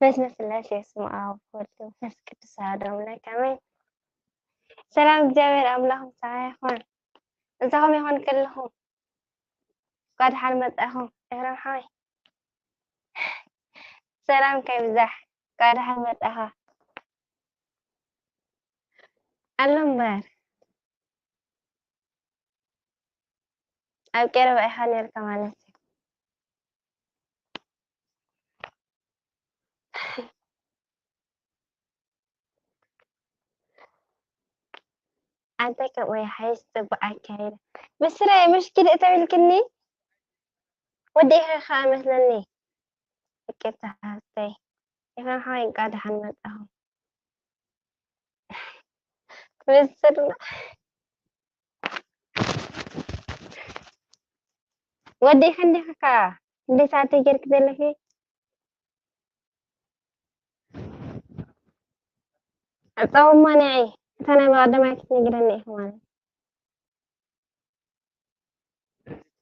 በስመ ስላሴ ስመ አብ ወወልድ ወመንፈስ ቅዱስ አሐዱ አምላክ አሜን። ሰላም እግዚኣብሔር አምላክ ምሳኻ ይኹን። እዛ ከመይ ይኾን ከለኹም? እንኳዕ ደሓን መጻኹም ኤፍረም ሓወይ። ሰላምካ ይብዛሕ። እንኳዕ ደሓን መጻኻ። ኣሎ እምበር። ኣብ ቀረባ ኢኻ ነርካ ማለት እዩ። ኣንተ ከምኡ ይሓይሽ ጽቡቕ ኣካይዳ። ብስረ ምሽ ኪድ እተብልክኒ ወዲእኻ ኸኣ መስለኒ። ይቅርታ ሓፍተይ። ኤፍረም ሓወይ እንቃ ደሓን መጻኹም። ብስርና ወዲእኻ እንዲኻ ከኣ እንዴት ኣተ ጌርክ ዘለኺ? ዕጸውማ ንዒ፣ እታ ናይ ብቐደማይ ክትነግረኒ ኢኺ ማለት።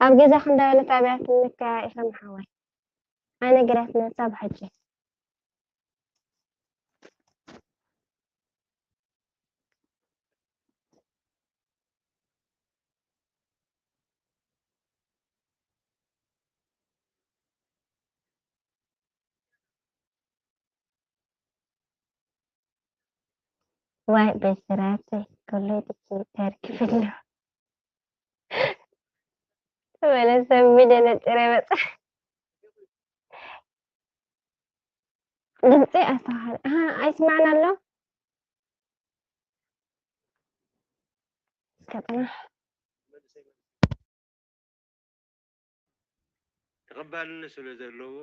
ኣብ ገዛ ክንዳበለት ኣብያ ክንልካ ኢኺ ምሓዋይ። ኣይነገራትና ሳብ ሕጂ። ዋይ ብስራተይ፣ ከሎይ ጥቂ ተርኪብሎ። ተመለሰ፣ ሚደነ ጥረ በጻ። ድምፂ ኣስተኻኽል። ኣሃ፣ ኣይስማዕን ኣሎ። እስከ ጥራሕ። ተቐባልነት ስለ ዘለዎ፣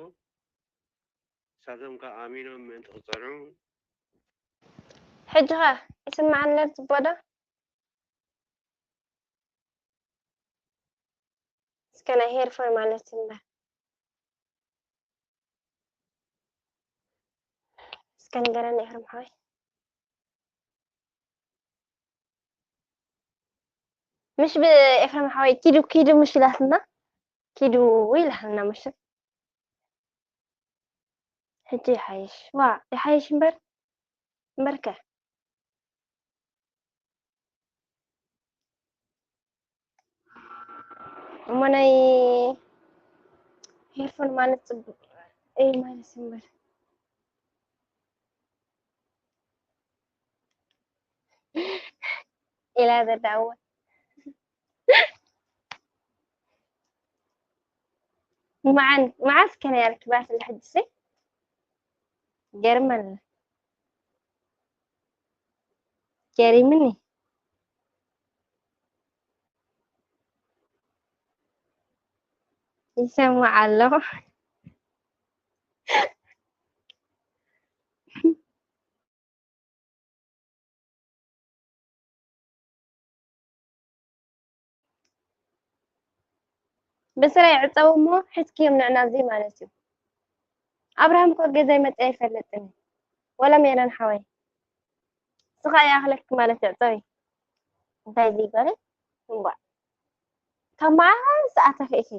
ንሳቶም ከኣ ኣሚኖም ምእንቲ ክጸንዑ። ሕጂ ኸ ይስማዕ ኣሎ ጽቡቕ ዶ? እስከ ናይ ሄርፎን ማለት እምበር። እስከ ንገረኒ ኤፍረም ሓወይ። ምሽ ብኤፍረም ሓወይ ኪዱ ኪዱ ምሽ ኢላትና። ኪዱ ኢላትና ምሽ። ሕጂ ይሓይሽ። ዋ፣ ይሓይሽ እምበር። እምበርከ። እሞ ናይ ሄድፎን ማለት ጽቡቕ እዩ ማለት እምበር። ኢላ ዘዳእዋ። መዓን-፣ መዓስ ከ ነይርኪ ባስል ሕጅሲ? ገርመኒ። ገሪምኒ። ይሰምዕ ኣለኹ። ብስራይ ዕጸው እሞ ሒዝክዮም ንዕናዚ ማለት እዩ። ኣብርሃም እኮ ገዛይ መጺኡ ኣይፈልጥን እዩ። ወላ ሜሮን ሓወይ። ንስኻ ይኣኽለኪ ማለት እዩ ዕጸዊ። እንታይ ዘይበለ? እምቧእ። ካብ መዓስ ኣተኺእኪ?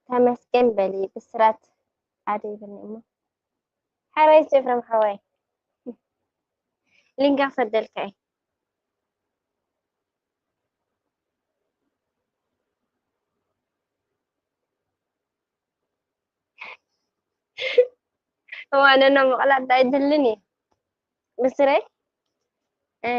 ተመስገን በሊ ብስራት ኣደይ በኒ እሞ። ሓራይ ኤፍረም ሓወይ። ሊንክ ክሰደልካ እየ። እዋንና ምቕላጥ ኣይድልን እዩ። ብስረይ? እ።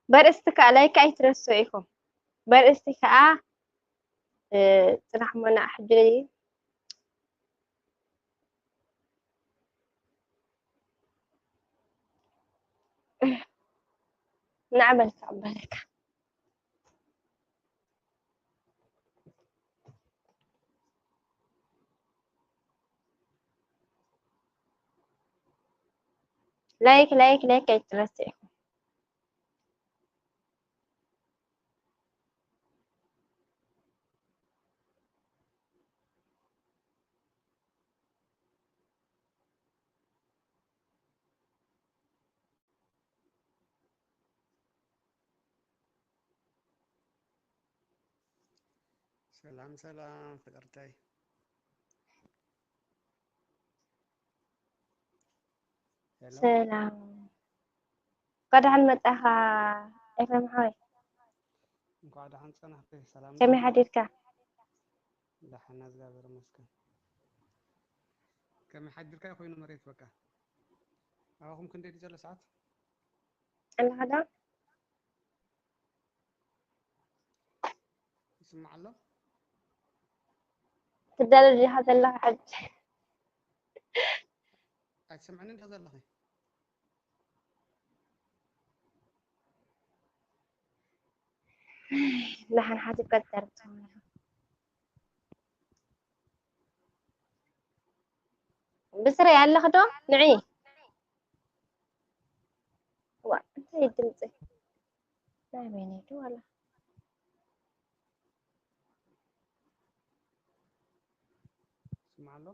በርእስቲ ከኣ ላይክ ኣይትረስዑ ኢኹም። በርእስቲ ከኣ፣ እ፣ ጽናሕ ሞና ሕጂ ናዕበልካ ኣበለካ። ላይክ፣ ላይክ፣ ላይክ ኣይትረስዑ። ሰላም ሰላም ፍቅርተይ። ሄሎ። ሰላም። እንኳዕ ደሓን መጣኻ ኤፍሬም ሓወይ። እንኳዕ ደሓን ጸናሕቲ። ሰላም ከመይ ዶ? ሓዲርካ? ደሓን እግዚኣብሔር ይመስገን። ከመይ ሓዲርካ ይኾይኑ መሬት በቃ። ኣባኹም ክንደይ ድዩ ዘሎ ሰዓት? ኣለኻ ዶ? ይስማዕ ኣሎ? ትዳሎ ዲኻ ዘለኻ ሕጂ? ኣይትሰምዕኒ ዲኻ ዘለኺ? ደሓን ሓቲት ቀጠር ብስረይ ኣለኺ ዶ? ንዒ። ዋ፣ እንታይ ድምፂ? ናይ በይነይ ዶ ዋላ? ይስማዕ ኣሎ?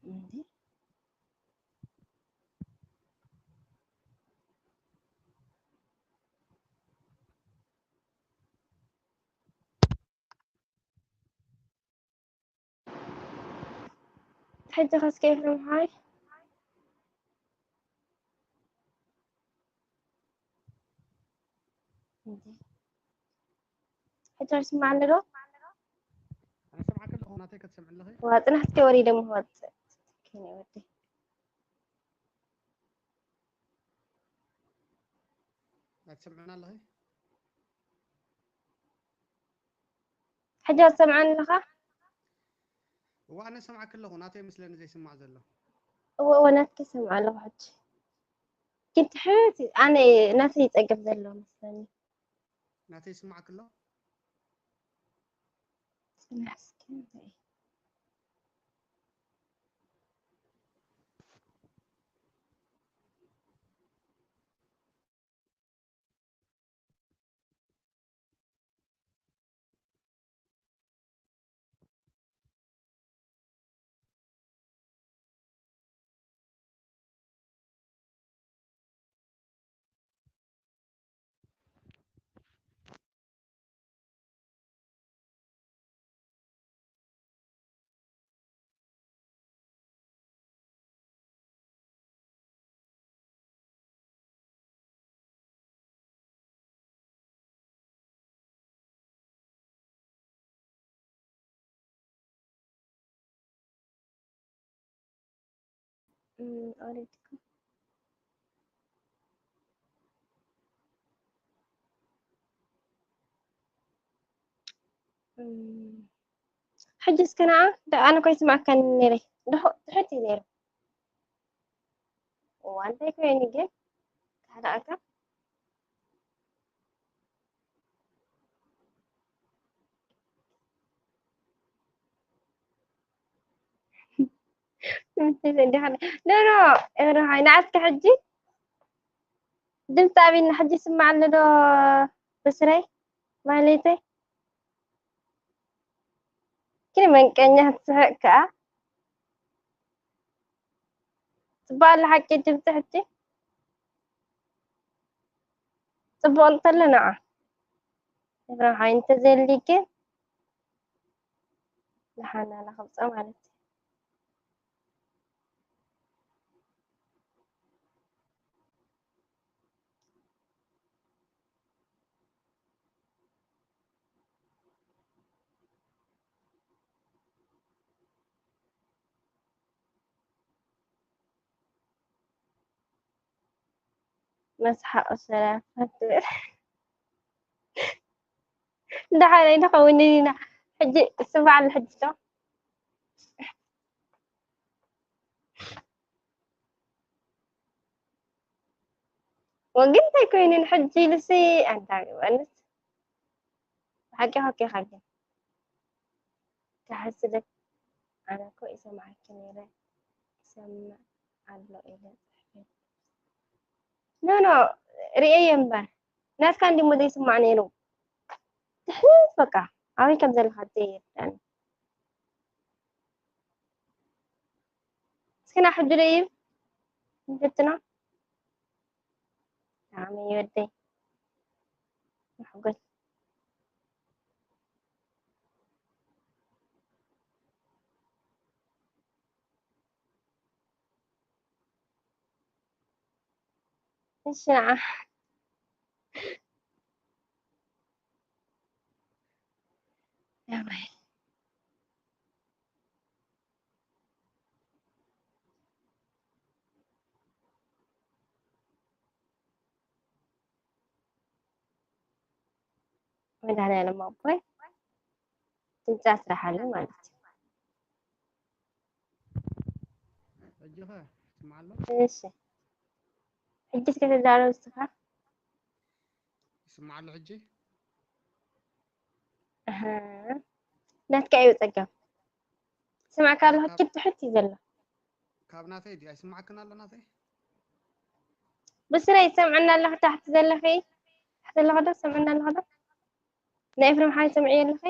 እንዴ? ሕጂ ከስከ ኤፍሬም ሓይ። እንዴ? ሕጂ ይስማዕ ኣሎ ዶ? ኣነ ሰምዓኪ ኣለኹ፣ ናተይ ክትሰምዒ ኣለኺ? ዋ፣ ጽናሕትከ ወሪደ ምወጽእ። ከመይ ወዲ? ኣይትሰምዕን ኣለኺ? ሕጂ ትሰምዓኒ ኣለኻ? እዋ፣ ኣነ ሰምዓኪ ኣለኹ፣ ናተይ ምስለኒ ዘይስማዕ ዘሎ። እወ፣ እወ፣ ናትኪ ይሰምዕ ኣለኹ ሕጂ። ግን ትሕት፣ ኣነ ናተይ ይጸግብ ዘሎ መስለኒ። ናተይ ይስማዕኪ ኣሎ? ጽናሕ እስኪ እንታይ? እም፣ ኣውሪድካ። እም፣ ሕጂ እስከ ንዓ፣ ደ-፣ ኣነ እኮ ኣይስማዕካን ነይረ። ድሑ-፣ ትሕት እዩ ነይሩ። እዋ፣ እንታይ ኮይኑ ግን? ካህዳእካ? ኖ፣ ኖ፣ ኤፍሬም ሓይ፣ ንዓ እስከ ሕጂ ድምፂ ኣቢልና ሕጂ ይስማዕ ኣሎ ዶ? ብስረይ ማለተይ ግን መንቀኛ ትስሕቅ ከኣ። ጽቡቕ ኣሎ ሓቂ ድምፂ ሕጂ። ጽቡቕ እንተሎ ንዓ። ኤፍሬም ሓይ እንተዘየሊ ግን ደሓን ኣላ ክብጻ ማለት እዩ። መስሓቕ ሰላም ትብል። ደሓን ኣይንኸውን ኢና። ሕጂ ስማዕ ኣሎ ሕጂ ዶ? ወግን እንታይ ኮይኑ ንሕጂ ኢሉሲ ኣንታ ግበንስ። ብሓቂ ሓቂኻ ግን። ክሓስደክ ኣነ እኮ ይሰምዓኪ ነይረ። ይሰምዕ ኣሎ ኢለ ጽሕፈ። ኖ፣ ኖ፣ ርእየ እምበር። ናትካ እንዲሞ ዘይስማዕ ነይሩ። ድሕሪት በቃ ኣበይ ከም ዘለኻ ዘይርዳኒ። እስክና ሕጂ ደይብ ንፍትና። ብጣዕሚ ይወደይ። መሕጎስ። እሺ፣ ንዓ። መድኃኒዓለም ኣቦይ ድምፂ ኣስራሓሉ ማለት እዩ። ሕጂ ኸ ይስማዕ ኣሎ? እሺ፣ ሕጂ እስከ ተዛረብ እስኻ። ይስማዕ ኣሎ ሕጂ? ኣሃ፣ ናትካ እዩ ጸገም። ስማዕካ ኣለኹ፣ ካብ ትሕት ትሕት እዩ ዘሎ። ካብ ናተይ ድዩ? ኣይስማዕክን ኣሎ ናተይ? ብስረይ ይሰምዐና ኣለኹ፣ ታሕቲ ዘለኺ። ታሕቲ ኣለኹ ዶ? ሰምዐና ኣለኹ ዶ? ናይ ኤፍሬም ሓይ ሰምዕዮ ኣለኺ?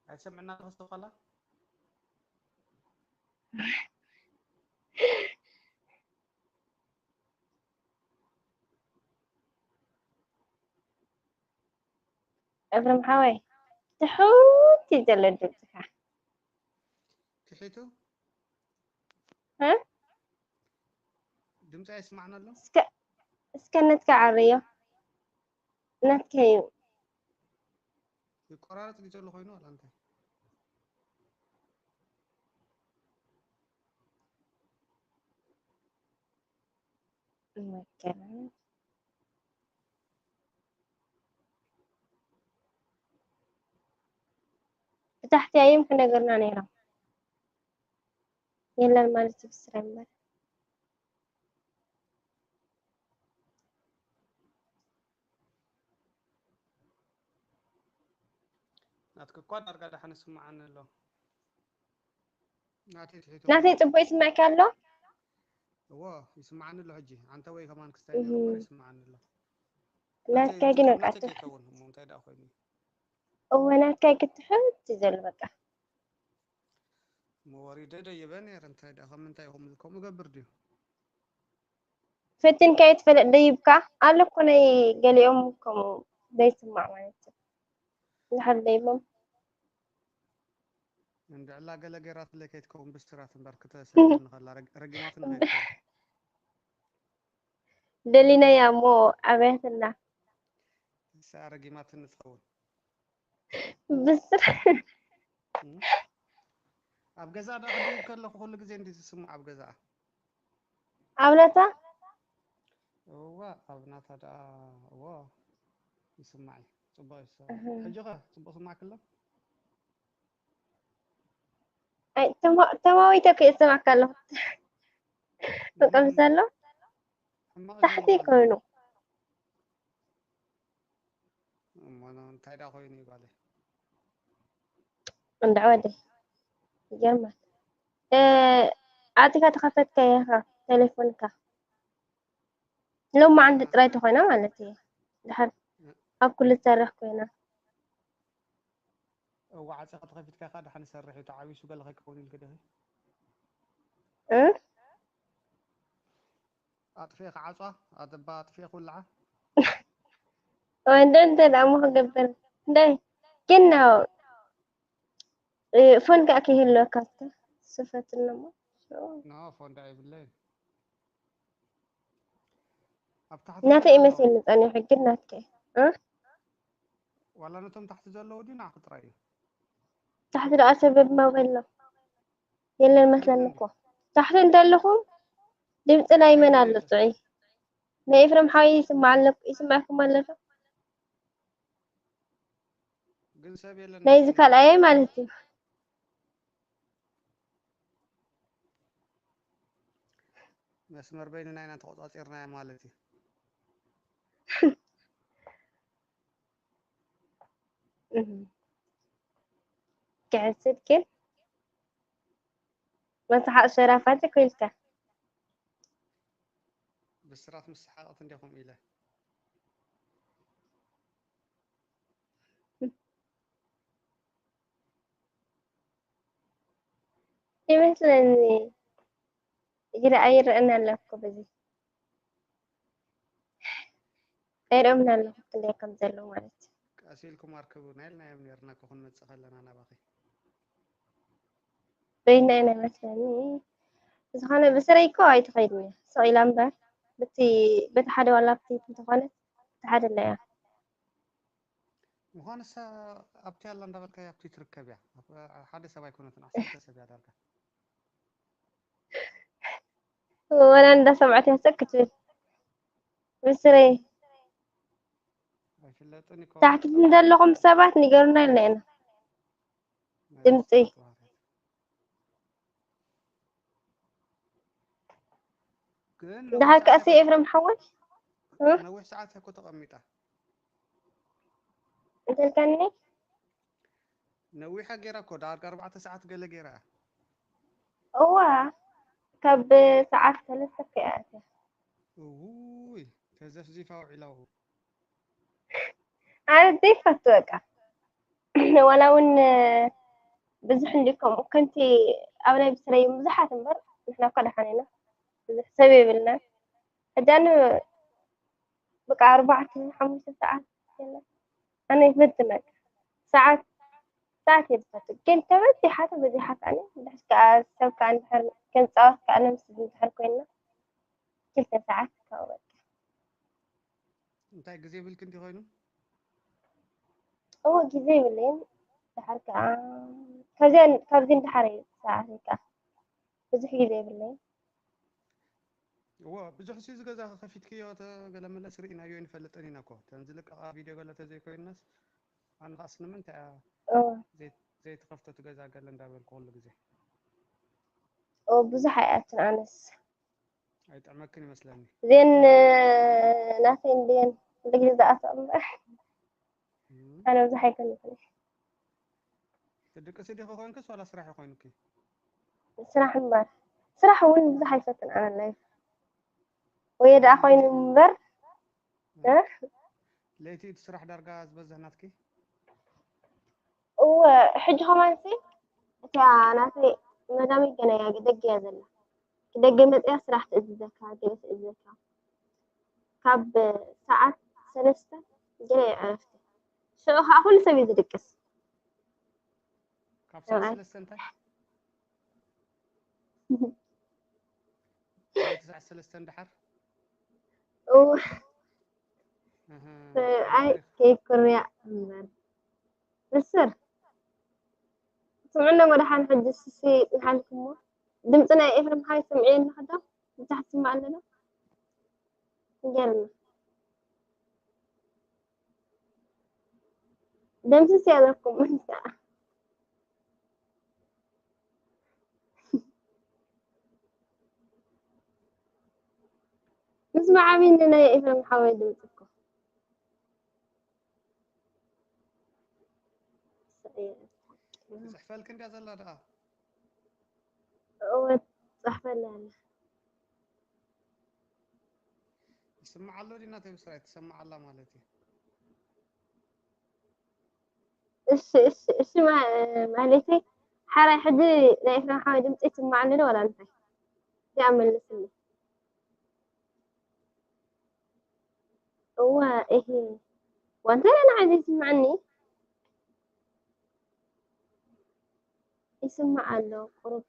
ኣይሰምዕና ኣለኹ፣ ስተኸላ? ኤፍሬም ሓወይ፣ ትሑት እዩ ዘሎ ድምፅኻ። ትሒቱ? እ? ድምፂ ኣይስማዕን ኣሎ? እስከ፣ እስከ ነትካ ዓርዮ። ናትካ እዩ። ይቆራረጥ ድዩ ዘሎ ኮይኑ ዋላ እንታይ? መከራ። ብታሕቲ ኣዮም ክነገርና ነይሮም። የለን ማለት እዩ ብስረ እምበር። ናትኪ እኳ ዳርጋ ደሓን ይስምዓኒ ኣሎ። ናተይ ትሒቱ ናተይ ጽቡቕ ይስምዓካ ኣሎ? እዎ፣ ይስምዓኒ ኣሎ ሕጂ። ኣንተ ወይ ከማን ክስታይ እህ። ነይሩ እምበር ይስምዓኒ ኣሎ። ናትካ ናተይ ግን ትሑት በቃ ናተይ ትሑት። ከይከውን እሞ እንታይ ደኣ ኮይኑ? እወ፣ ናትካ ግን ትሑት እዩ ዘሎ በቃ። እሞ ወሪደ ደይበ ነይረ፣ እንታይ ደኣ፣ ከም ምንታይ ከምኡ፣ ከምኡ ገብር ድዩ? ፈቲንካዮ ትፈልጥ ደይብካ? ኣሎ እኮ ናይ ገሊኦም ከምኡ ዘይስማዕ ማለት እዩ። እንድሕር ደይቦም። እንድዕላ ገለ ገይራትለይ ከይትከውን ብስራት እምበር ክተሰድኒ ከላ ረግ-፣ ረጊማትኒ ከይትከውን። ደሊናያ እሞ ኣብያትና። ንሳ ረጊማትኒ ትኸውን። ብስራት። እም? ኣብ ገዛ ደኣ ክድውል ከለኹ ኩሉ ግዜ እንዲ ዝስማዕ ኣብ ገዛ። ኣብ ናታ? እዋ፣ ኣብ ናታ ደኣ፣ እዋ፣ ይስማዕ እዩ። ጽቡቕ እዩ ዝሰማዕ። እህ። ሕጂ ኸ ጽቡቕ ስማዕኪ ኣሎ? ኣይ፣ ተማ-፣ ተማዊተ እኮ እየ ዝሰማዕካ ኣለኹ። ተቐምሰ ኣሎ? ሕማቕ እዩ ታሕቲ ዘሎ ኮይኑ። እሞ ነ-፣ እንታይ ደኣ ኮይኑ እዩ ጓለይ? እንዳ ወደይ። ይገርማል። እ፣ ዓጺኻ ተኸፈትካያ ኢኻ ቴሌፎንካ። ሎማዓንቲ ጥራይ ተኾይና ማለት እዩ። ድሓር ኣብ ኩሉ ትሰርሕ ኮይና። እዋ ዓጺኻ ተኸፊትካ ከኣ ደሓን ይሰርሕ እዩ፣ ተዓቢሱ ገለ ከይከውን ኢልኪ ዲኺ? እ? ኣጥፊእኺ ዓጽዋ፣ ኣደባ ኣጥፊእኺ ውልዓ? ወንደ እንተ ደኣ እሞ ክገብር። እንደ ግን ነው፣ እ፣ ፎን ከኣ ከይህልወካ እስከ ስፈትልና እሞ። ኖ፣ ፎን ደኣ ይብለይ። ኣብ ታሕቲ ናተይ ኣለዉ። ይመስለኒ ጸኒሑ፣ ግን ናትከ? እ? ዋላ ነቶም ታሕቲ ዘለዉ ድዩ ንዓኺ ጥራይ እዩ? ታሕቲ ደኣ ሰብ ሞባይል ኣሎ። የለን መስለኒ የለን። እኮ። ታሕቲ እንተለኹም ድምፂ ናይ መን ኣሎ የለን። ጥዑይ? ናይ ኤፍሬም ሓወይ ይስማዕ ኣሎ-፣ ይስማዕኩም ኣሎ ዶ? ግን ሰብ የለን ናይዚ መሰለኒ። ካልኣየ ማለት እዩ። መስመር በይንና ኢና ተቆጻጺርናዮ ማለት እዩ። እህ። ክሕስድ ግን መሳሓቕ ሸራፋት እኮ ኢልካ። ብስራት ምስ ሰሓቐት እንዲኹም ኢለ። ኣይመስለኒ። ይረ-፣ ኣይረኣን ኣለኩ በዚ። ኣይረኣን ኣለኩ ክንደይ ከም ዘለዉ ማለት እዩ። ቀስ ኢልኩም ኣርክቡና ኢልናዮም ነርና እኮ ክንመጽእ ከለና ናባኺ። በይና ኢና መስለኒ። ዝኾነ ብስረይ እኮ ኣይትኸይድን እያ። ስቕ ኢላ እምበር፣ ብቲ፣ በቲ ሓደ ዋላ ኣብቲ እንተኾነ፣ እቲ ሓደ ኣላ እያ። ምዃንሳ ኣብቲ ኣላ እንዳበልካያ ኣብቲ ትርከብ እያ። ኣብ-፣ ሓደ ሰብ ኣይኮነትን፣ ዓሰርተ ሰብ እያ ዳርጋ። ወላ እንዳሰምዐት እያ ስቕ ክትብል። ብስረይ። ኣይፍለጥን እኮ። ታሕቲ ዘለኹም ሰባት ንገሩና ኢልና ኢና። ናይ ድምፂ። ውስጥ ባህርያት። ግን ነዊሕ ደሓር ሰዓት ከኣሲ እኮ ኤፍሬም ሓወይ? እ? ነዊሕ ሰዓት እኮ ተቐሚጣ። እንተልካኒ? ነዊሓ ገይራ እኮ፣ ዳርጋ ኣርባዕተ ሰዓት ገለ ገይራ እያ። እዋ፣ ካብ ሰዓት ሰለስተ እኮ እያ ኣትያ። እውይ፣ ተዘፍዚፋ ውዒላ እው። ኣነ ዘይፈቱ በቃ። ዋላ እውን ብዙሕ እንዲ ከምኡ ከምቲ ኣብ ናይ ብስረይ ብዙሓት እምበር ንሕና እኮ ደሓን ኢና። ብዙሕ ሰብ የብልና። ሕጂ ኣነ በቃ ኣርባዕተ ሓሙሽተ ሰዓት የለ። ኣነ ይፈትን በቃ። ሰዓት፣ ሰዓት እየ ዝፈቱ። ግን ተበዚሓ፣ ተበዚሓ ከኣኒ፣ ድሕሪ ከኣ ሰብ ከኣ እንድሕር ክንጻወት ከኣ ነምስስ እንድሕር ኮይንና፣ ክልተ ሰዓት ካብኡ በቃ። እንታይ ግዜ ይብልኪ እንዲ ኮይኑ? እዎ፣ ግዜ የብለይን። ድሓር ከኣ፣ ካብዚኣን፣ ካብዚ እንድሓር እዩ ሰዓት ከኣ። ብዙሕ ግዜ የብለይን። እዎ፣ ብዙሕ ሲ ዝገዛ ከፊትክዮ፣ ተ-፣ ገለ መለስ ርኢናዮ ኣይንፈልጥን ኢና እኮ። ተን ዝልቀቓ ቪድዮ ገለ ተዘይኮይነስ፣ ኣነ ኸኣስ ንምንታይ እያ እዎ። ዘይ-፣ ዘይተኸፍተት ገዛ ገለ እንዳበልኩ ኩሉ ግዜ። እዎ፣ ብዙሕ ኣይኣትን ኣነስ። ኣይጥዕመክን ይመስለኒ። እዚአን ናተይ እንድየን፣ ኩሉ ግዜ ዝኣትዋ እምበር። እም። ኣነ ብዙሕ ኣይፈልጥን። ትድቅሲ ዲኺ ኮይንክስ ዋላ ስራሕ እዩ ኮይኑኪ? ስራሕ እምበር። ስራሕ እውን ብዙሕ ኣይፈትን ኣነ ላይፍ። ወይ ደኣ ኮይኑ እምበር፣ እም። እ? ለይቲ እቲ ስራሕ ዳርጋ ዝበዝሕ ናትኪ? እወ፣ ሕጂ ከማንሲ እታ ናተይ መዳመይ ገለ እያ ደገ እያ ዘላ። ደገ መጽያ ስራሕ ትእዝዘካ፣ ገለ ትእዝዘካ። ካብ ሰዓት ሰለስተ ገለ እያ ዕረፍቲ። ሽዑ ኸኣ ኩሉ ሰብ እዩ ዝድቅስ። ካብ ሰዓት ሰብኣይ። ሰለስተ እንታይ? ካብ ሰዓት ሰለስተ እንድሓር? እወ። ኣሃ፣ ኣይ፣ ተማሪኽ። ከይኩርያ እምበር። ብስር። ስምዕና መድሓን ሕጂ ስሲ ንሓልኩሞ። ድምፂ ናይ ኤፍሬም ሓወይ ስምዕዮ ኣለኺ ዶ? ብታሕቲ ስማዕ ኣሎ ዶ? ንገርና። ደምስስ እያ ዘለኩም። ምስማዕ ኣሚኒ ናይ ኤፍሬም ሓወይ ድምፂ እኮ። ትፅሕፈልኪ እንድያ ዘላ ደኣ። እወ፣ ትፅሕፈለይ ኣላ። ይስማዕ ኣሎ ድዩ ናተይ ብስራይ? ትሰማዕ ኣላ ማለት እዩ። እሺ፣ እሺ፣ እሺ፣ ማ-፣ ማህሌተይ፣ ሓራይ ሕጂ ናይ ኤፍሬም ሓወይ ድምፂ ትስማዕ ኣሎ ዶ ዋላ እንታይ? እዚኣ መልስኒ። እዋ፣ እሂ። ዋንታ ንዓይ ዘይስምዓኒ? ይስማዕ ኣሎ፣ ቁሩብ።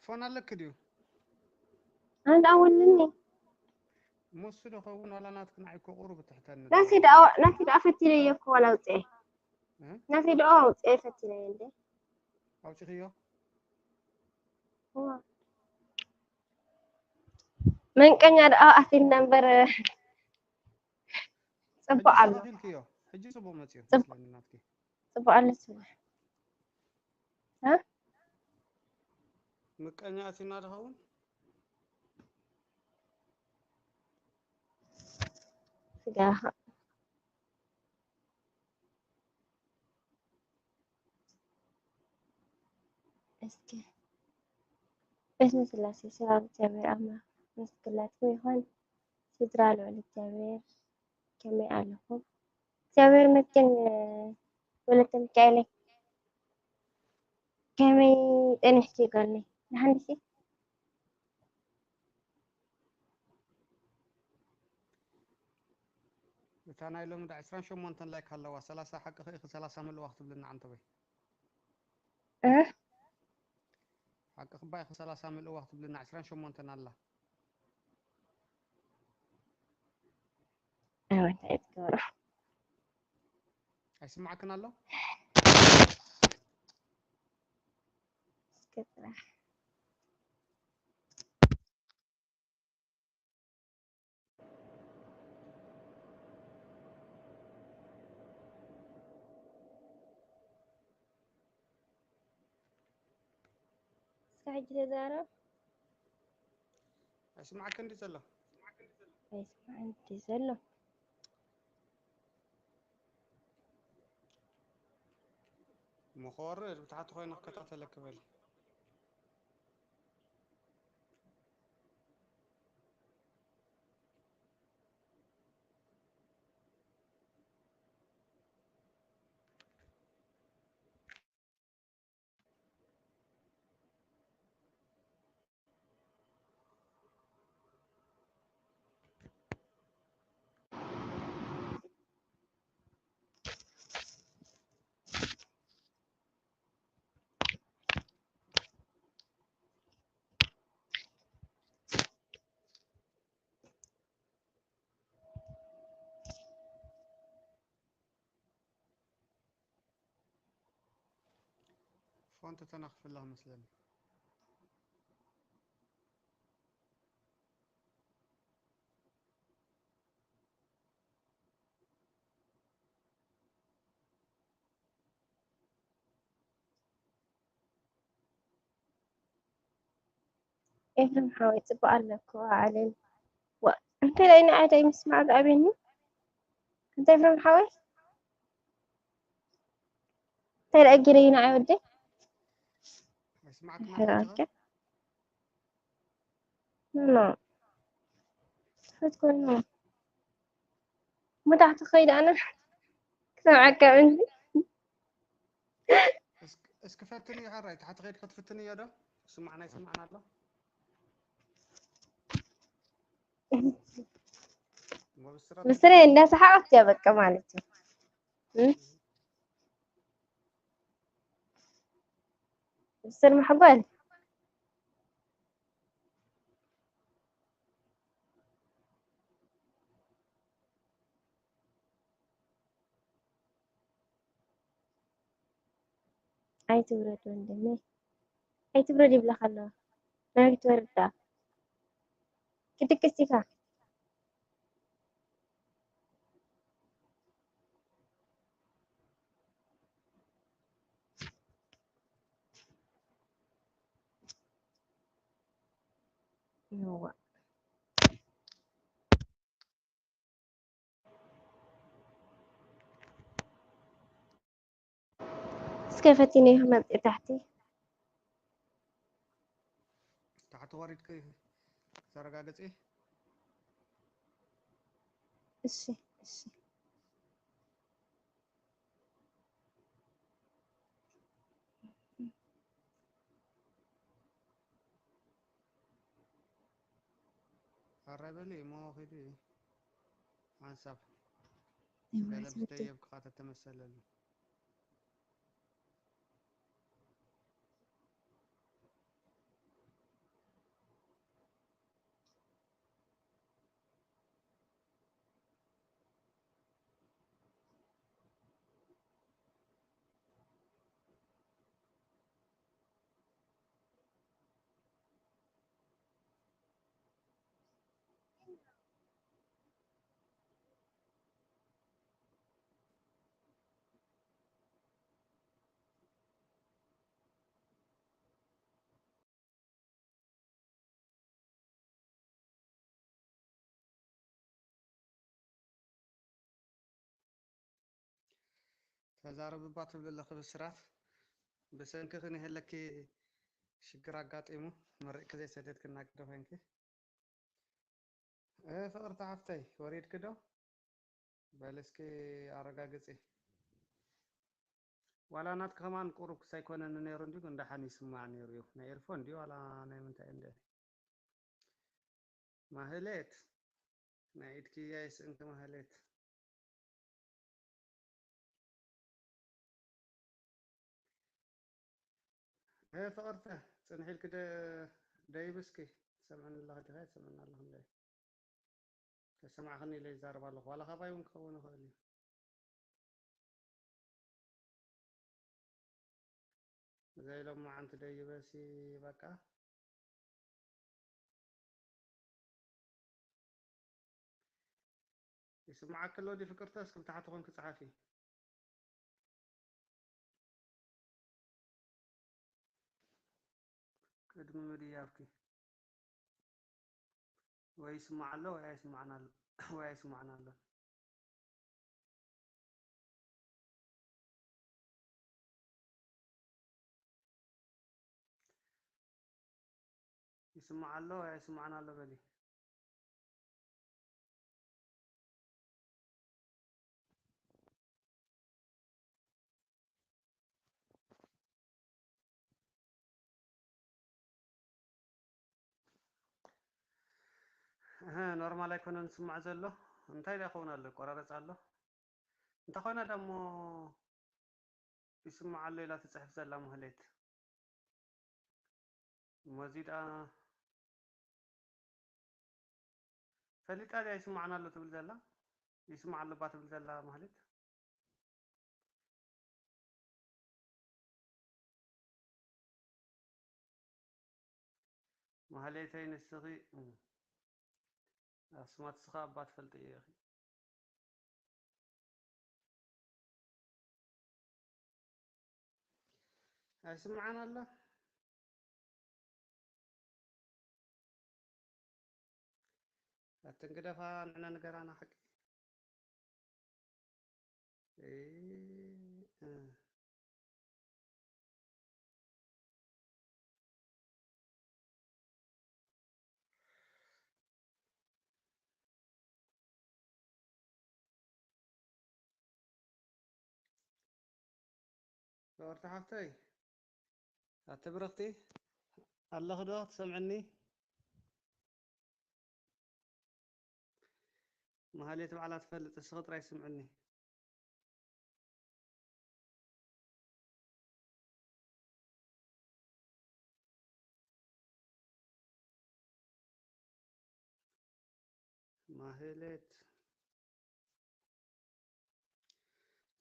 ፎን ኣለኪ ድዩ? ኣነ ደኣ ወንኒ። ሞሱ ዶ ኸውን ዋላ ናትኪ ንዓይ እኮ ቁሩብ ትሕተኒ ናተይ ደኣ፣ ናተይ ደኣ ፈቲለዮ እኮ ዋላ ኣውፅኤ። እ? ናተይ ደኣ ኣውፅኤ ፈቲለዮ እንዴ? ኣውፂኽዮ? እዋ። መንቀኛ ደኣ ኣቲልና እምበር ጽቡቕ ሕጂ ኣሎ። ሰሪሕ ኢልክዮ። ሕጂ ጽቡቕ መጽዮ ጽቡቕ። መስለኒ ናትኪ። ጽቡቕ ኣሎ ጽቡቕ። እ? ምቀኛ ኣቲና ድኸውን? ስጋኻ። እስኪ በስመ ስላሴ ሰላም እግዚኣብሔር ኣምላክ ምስ ኩላትኩም ይኹን። ስድራ ልዑል እግዚኣብሔር ከመይ ኣለኹም? እግዚኣብሔር ይመስገን። ወለተ ሚካኤለይ። ከመይ ጸኒሕኪ ጓለይ? ደሓን ዲኺ? እታ ናይ ሎሚ ዳ ዕስራን ሸሞንተን ላይክ ኣለዋ። ሰላሳ ሓቅኺ ኢኺ፣ ሰላሳ ምልእዋ ክትብልና ዓንተበይ። እ? ሓቅኺ እባ ኢኺ፣ ሰላሳ ምልእዋ ክትብልና፣ ዕስራን ሸሞንተን ኣላ። ኣወ፣ እንታይ ትገብሮ? ኣይስማዕክን ኣሎ? እስከ ጥራሕ። እስከ ሕጂ ተዛረብ። ኣይስማዕክን ድዩ ዘሎ? ኣይስማዕን ድዩ ዘሎ? እሞ ክወርድ ብታሕቲ ኮይነ ክከታተለኪ በሊ። ፎንት ተናኽፍላ መስለኒ። ኤፍሬም ሓወይ ጽቡቕ ኣለኩ ኣዕልል። ዋ፣ እንታይ ደኣ ንዓይ ደኣ ይምስማዕ ዝኣበኒ? እንታይ ኤፍሬም ሓወይ? እንታይ ደኣ ጌረ እዩ ንዓይ ወደይ? ኣይስማዕክን ኣሎ ሕራከ? ኖ። ትሑት ኮይኑ። እሞ ታሕቲ ክኸይድ ኣነ ክሰምዓካ ምንዲ? እስክ-፣ እስኪ ፈትንዮ ሕራይ፣ ታሕቲ ከይድካ ትፍትንዮ ዶ? ስማዕና ይስማዕና ኣሎ? እሞ ብስራት ብስሬ እንዳሰሓቐት እያ በቃ ማለት እዩ። እም? ብስር መሕጎል። ኣይትውረድ ወንድመይ፣ ኣይትውረድ ይብለኻ ኣለኹ። ናበይ ክትወርድ ደኣ? ክድቅስ ኢኻ። እዋ። እስከ ፈቲነዮ ክመጽእ ታሕቲ። ታሕቲ ወሪድኪ ተረጋግጺ። እሺ፣ እሺ። ኣረ በሊ እሞ ኺዲ ሓንሳብ ገለ ምስ ደየብክኻ ተተመሰለሉ። ተዛረቢ እባ ትብሊ ኣለኺ ብስራት። ብሰንክኺ ንሀለኪ ሽግር ኣጋጢሙ መሪቕኪ ዘይሰደድክና ግደ ኮይንኪ። እ፣ ፍቕርቲ ሓፍተይ፣ ወሪድኪ ዶ? በሊ እስኪ ኣረጋግጺ። ዋላ ናትኪ ከማን ቁሩብ ክሳይኮነኒ ነይሩ እንዲዩ፣ ግን ደሓን ይስማዕ ነይሩ እዩ። ናይ ኤርፎን እንዲዩ ዋላ ናይ ምንታይ እንደ ማህሌት፣ ናይ ኢድኪ እያ ይስእንኪ ማህሌት። እ፣ ፍቕርተ፣ ጽንሒ ኢልኪ ደ-፣ ደይብስኪ። ትሰምዕኒ ኣለኺ ዲኺ? ትሰምዕኒ ኣለኺ እንደ? ተሰማዕኽኒ ኢለ ይዛረብ ኣለኹ። ዋላ ካባይ እውን ክኸውን ይኽእል እዩ። እዛ ኢሎም መዓንቲ ደይበሲ በቃ። ይስምዓኪ ኣሎ ድዩ ፍቅርተ? እስኪ ብታሕቲ ኮንኪ ጸሓፊ። ቅድሚ ምድያብኪ። ወይ ይስማዕ ኣሎ ወይ ኣይስማዕን ኣሎ፣ ወይ ኣይስማዕን ኣሎ። ይስማዕ ኣሎ ወይ ኣይስማዕን ኣሎ በሊ። እህ፣ ኖርማል ኣይኮነን ዝስማዕ ዘሎ። እንታይ ደኣ ክኸውን ኣሎ? ይቆራረጽ ኣሎ። እንተኾነ ደሞ ይስማዕ ኣሎ ኢላ ትጽሕፍ ዘላ ማህሌት። ሞዚዳ ፈሊጣ ድያ ይስማዕና ኣሎ ትብል ዘላ? ይስማዕ ኣሎ እባ ትብል ዘላ ማህሌት? ማህሌተይ ንስኺ፣ እም፣ ኣስማት ስኻ እባ ትፈልጢ ኢኺ። ኣይስምዓን ኣሎ። ኣትን ግደፋ፣ ንዕና ንገራና ሓቂ። እ፣ እ። ፍቕርቲ ሓፍተይ፣ ኣቲ ብርኽቲ፣ ኣለኺ ዶ ትሰምዕኒ? መሃሌት ባዕላ ትፈልጥ፣ እስኺ ጥራይ ስምዕኒ። ማህሌት።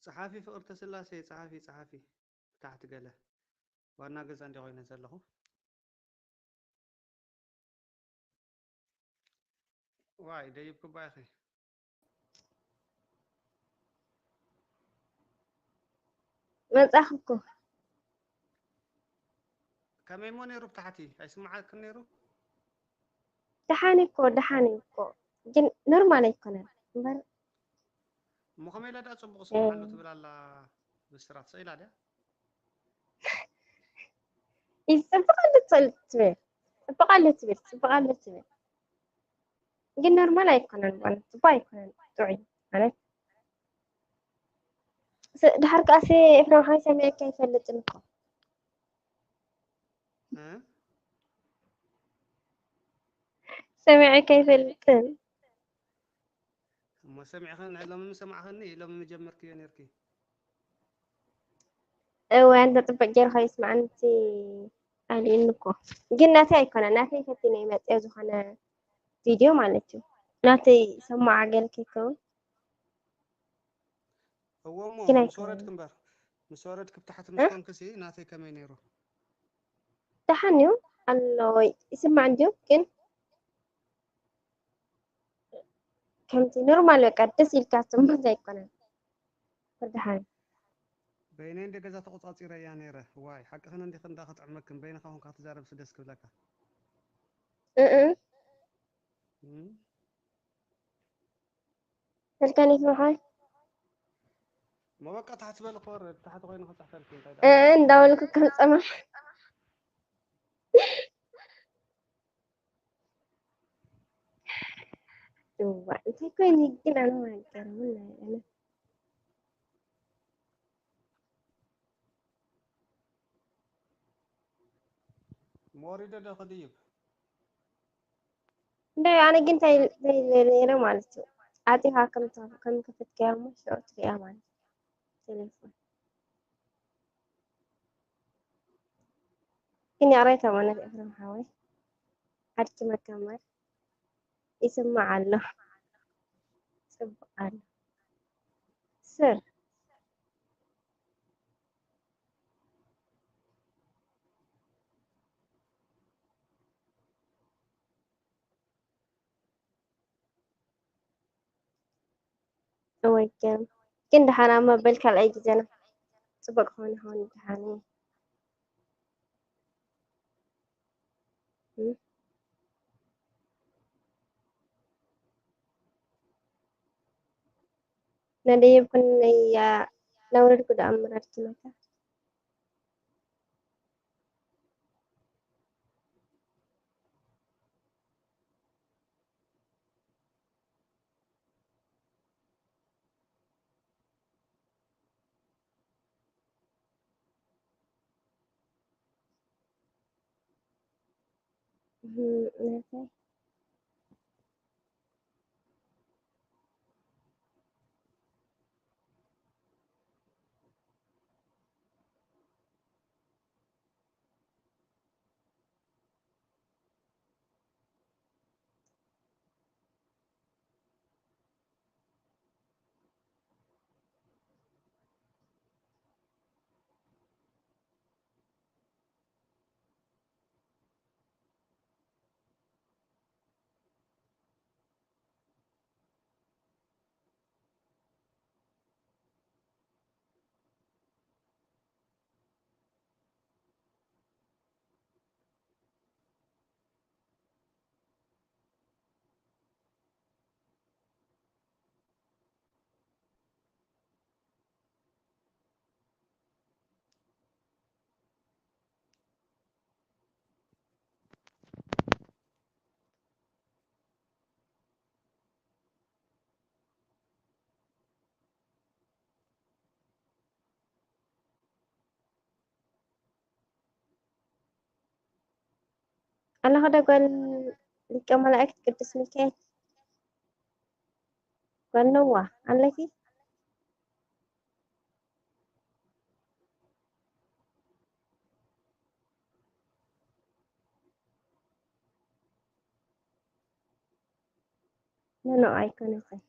ጸሓፊ ፍቕርተ ስላሴ፣ ጸሓፊ፣ ጸሓፊ። ታሕቲ ገለ። ዋና ገዛ እንዲ ኮይነ ዘለኹ። ዋይ፣ ደይብኩባ ኢኺ። መጻኹ እኮ። ከመይ እሞ ነይሩ ብታሕቲ? ኣይስምዓክን ነይሩ? ደሓን እኮ፣ ደሓን እኮ። ግን ኖርማል ኣይኮነን እምበር። እሞ ከመይ ኢላ ደኣ ጽቡቕ ስምዓሉ እ። ትብል ኣላ ብስራት? ስኢላ ድያ? ይጽብቕ ኣሎ ትብል፣ ትብል። ጽብቕ ኣሎ ትብል፣ ጽብቕ ኣሎ ትብል። ግን ኖርማል ኣይኮነን ማለት፣ ጽቡቕ ኣይኮነን፣ ጥዑይ ማለት። ስ-፣ ድሓር ከኣ ሲ ኤፍሬም ሓወይ ሰሚዐካ ኣይፈልጥን እኮ። እ? ሰሚዐካ ኣይፈልጥን። እሞ ሰሚዕኽን፣ ሎሚ ምሰማዕኽኒ፣ ሎሚ ምጀመርክዮ ነይርኪ። እወ፣ እንተ ጽቡቕ ጌርካ ይስማዕኒ እቲ ኣልኢኒ እኮ። ግን ናተይ ኣይኮነን፣ ናተይ ፈቲነ ይመጽእ ዝኾነ ቪድዮ ማለት እዩ። ናተይ ሰማዕ ገለ ከይከውን። እዎ እሞ፣ ግን ምስ ኣይኮነን። ወረድክ እምበር፣ ምስ ወረድክ ብታሕቲ ምስ እ? ኮንክሲ፣ ናተይ ከመይ ነይሩ? ደሓን እዩ ኣሎ ወይ ይስማዕ እንድዩ፣ ግን ከምቲ ኖርማል በቃ ደስ ኢልካ ትስምዖ ዘይኮነ። ወዲ ሓይ። በይነይ እንደ ገዛ ተቆጻጺረያ ነይረ። ዋይ፣ ሓቅኽን እንዲኽን እንዳ ክጥዕመክን፣ በይንኻ ኮንካ ክትዛረብሲ ደስ ክብለካ። እእ። እም? ስልከን ይስምዓይ? እሞ በቃ ታሕቲ በል ክወርድ፣ ታሕቲ ኮይኑ ክጽሕፈልኪ እንታይ ደኣ? እእ፣ እንዳበልኩ ከም ጸማ። እዋ፣ እንታይ ኮይኑ ግን ኣነ ኣይገርምን ኣነ። ሞሪደ ዶ ክድይብ? እንደ ኣነ ግን እንታይ ነይረ ማለት እዩ። ኣጢኻ ከም ከም ከፈትካዮ እሞ ሽዑ ትሪኣ ማለት እዩ። ቴሌፎን ግን ይቕሬታ ማለት ኤፍሬም ሓወይ ሓድኪ መከመር ይስማዕ ኣሎ። ጽቡቕ ኣሎ። ስር እወ ግን ግን ደሓን ኣብ መበል ካልኣይ ግዜና ጽቡቅ ክኾን ይኸውን ደሓን እዩ። ነደየብኩን ነያ ነውረድኩ ደኣ ምራድ ኪመታ ኣለኸ ዶ ጓል ሊቀ መላእክት ቅዱስ ሚካኤል ጓል ነዋ ኣለኪ? ኖ ኖ ኣይኮነትን።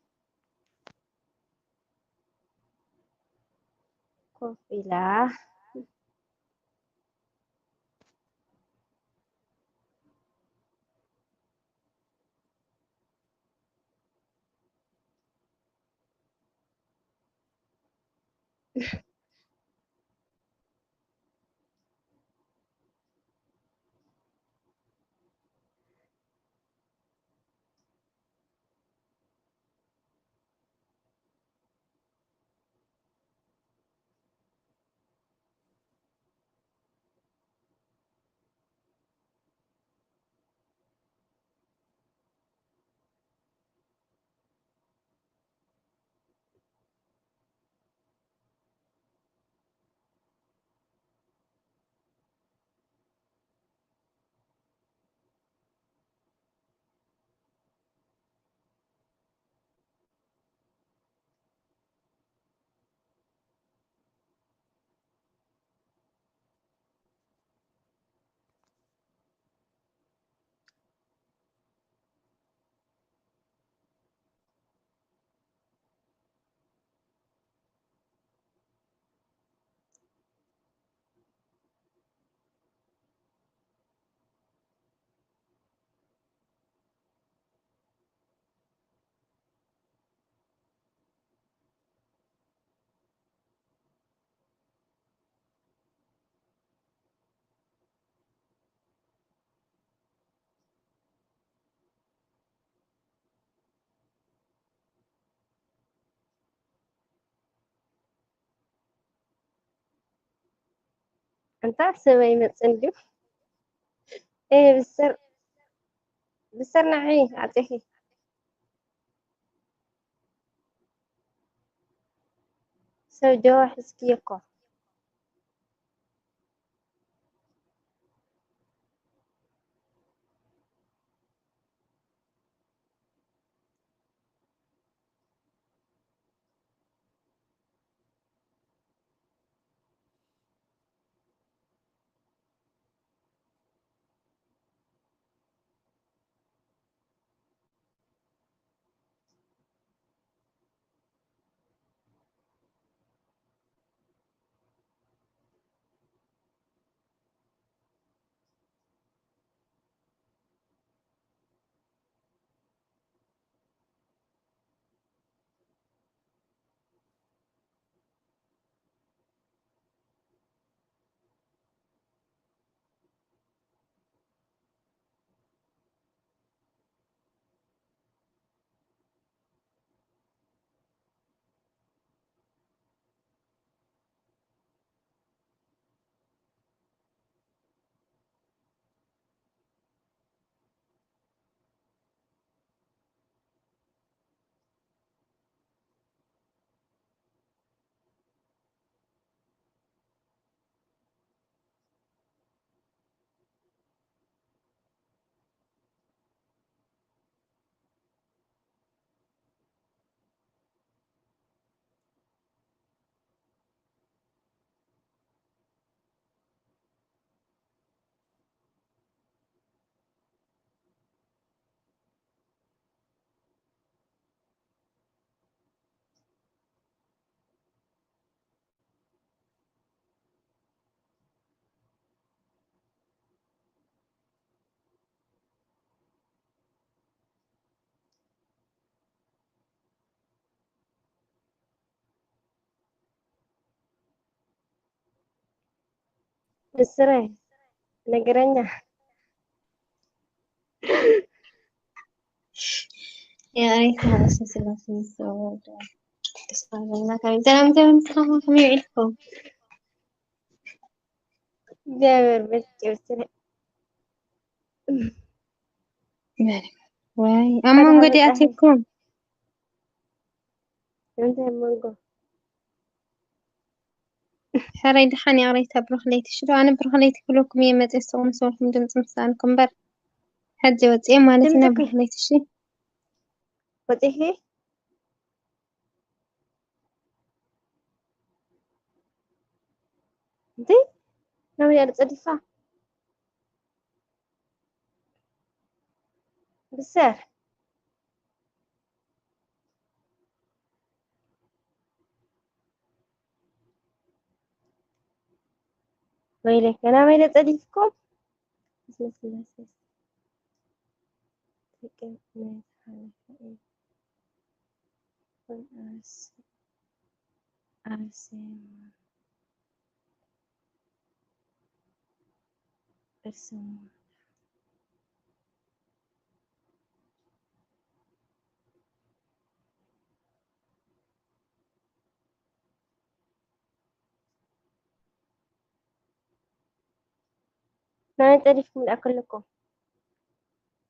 ኮፍ ኢላ ኣንታ ሰበይ መጽን ድዩ? ኤ ብሰር ብሰር ንዒ ኣጽኺ ሰብ ጀዋ ሒዝኪ እኮ። ብስረይ ነገረኛ። የኣይ ተሃሰ ስላሴ ሰወደ ተስፋ ዘለና ካብ ሰላም ዘበን ሰላም ከመይ ውዒልኩም? እግዚኣብሔር ይመስገን ብስረይ። ወይ ኣብ መንጎ ዲኣትኩም እንታይ ኣብ መንጎ? ሕራይ ደሓን ይቕሬታ ብሩኽ ለይቲ ሽዶ ኣነ ብሩኽ ለይቲ ክብለኩም እየ መፅየ ስቕ ምስ በልኩም ድምፂ ምስኣንኩም እምበር ሕጂ ወፅየ ማለት ኢና ድምፅኪ- ብሩኽ ለይቲ እሺ ወፂኺ እንዴ? ናበይ እያ ጸዲፋ? ብሰር ወይለከ ናበይ እያ ጸዲፍኩም? ኣርሴማ። ናበይ ጸዲፍኩም ደኣ ከለኩም?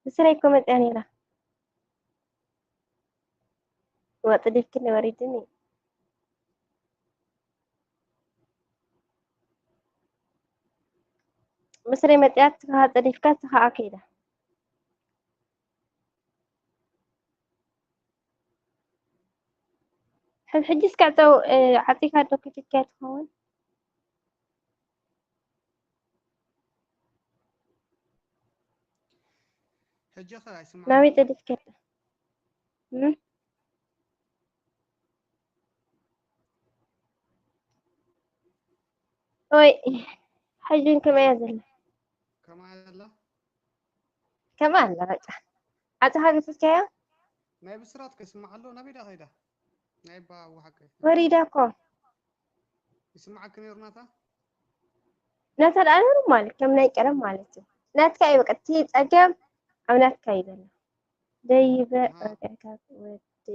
ብስረይ እኮ መጽያ ነይራ። ዋ፣ ጸዲፍክኒ ወሪድኒ። ብስረይ መጽያ፣ ንስኻ ጸዲፍካ፣ ንስኻ ከይዳ። ሕጂ እስካዕ ጨው፣ እ፣ ዓፂኻ ዶ ከፊትካያ ትኸውን? ሕጂ ኸ ናበይ ኣይስማዕን። ጸዲፍካያ? እም? ኦይ፣ ሕጂ እውን ከመይ እያ ዘላ? ከማይ ዘላ? ከምኣ ኣላ በቃ። ዓፅኻ ከፊትካያ? ናይ ብስራት ከስማዕ ኣሎ። ናበይ ዳ ኸይዳ? ናይ ባ ብሓቂ። ወሪዳ እኮ። ይስማዓኪ ነይሩ ናታ? ናታ ደኣ ኖርማል፣ ከም ናይ ቀደም ማለት እዩ። ናትካ እዩ በቃ፣ እቲ ጸገም ኣብ ናትካ እዩ ዘሎ። ደይበ ኣሃ። ረቂዕካ ወዲ፣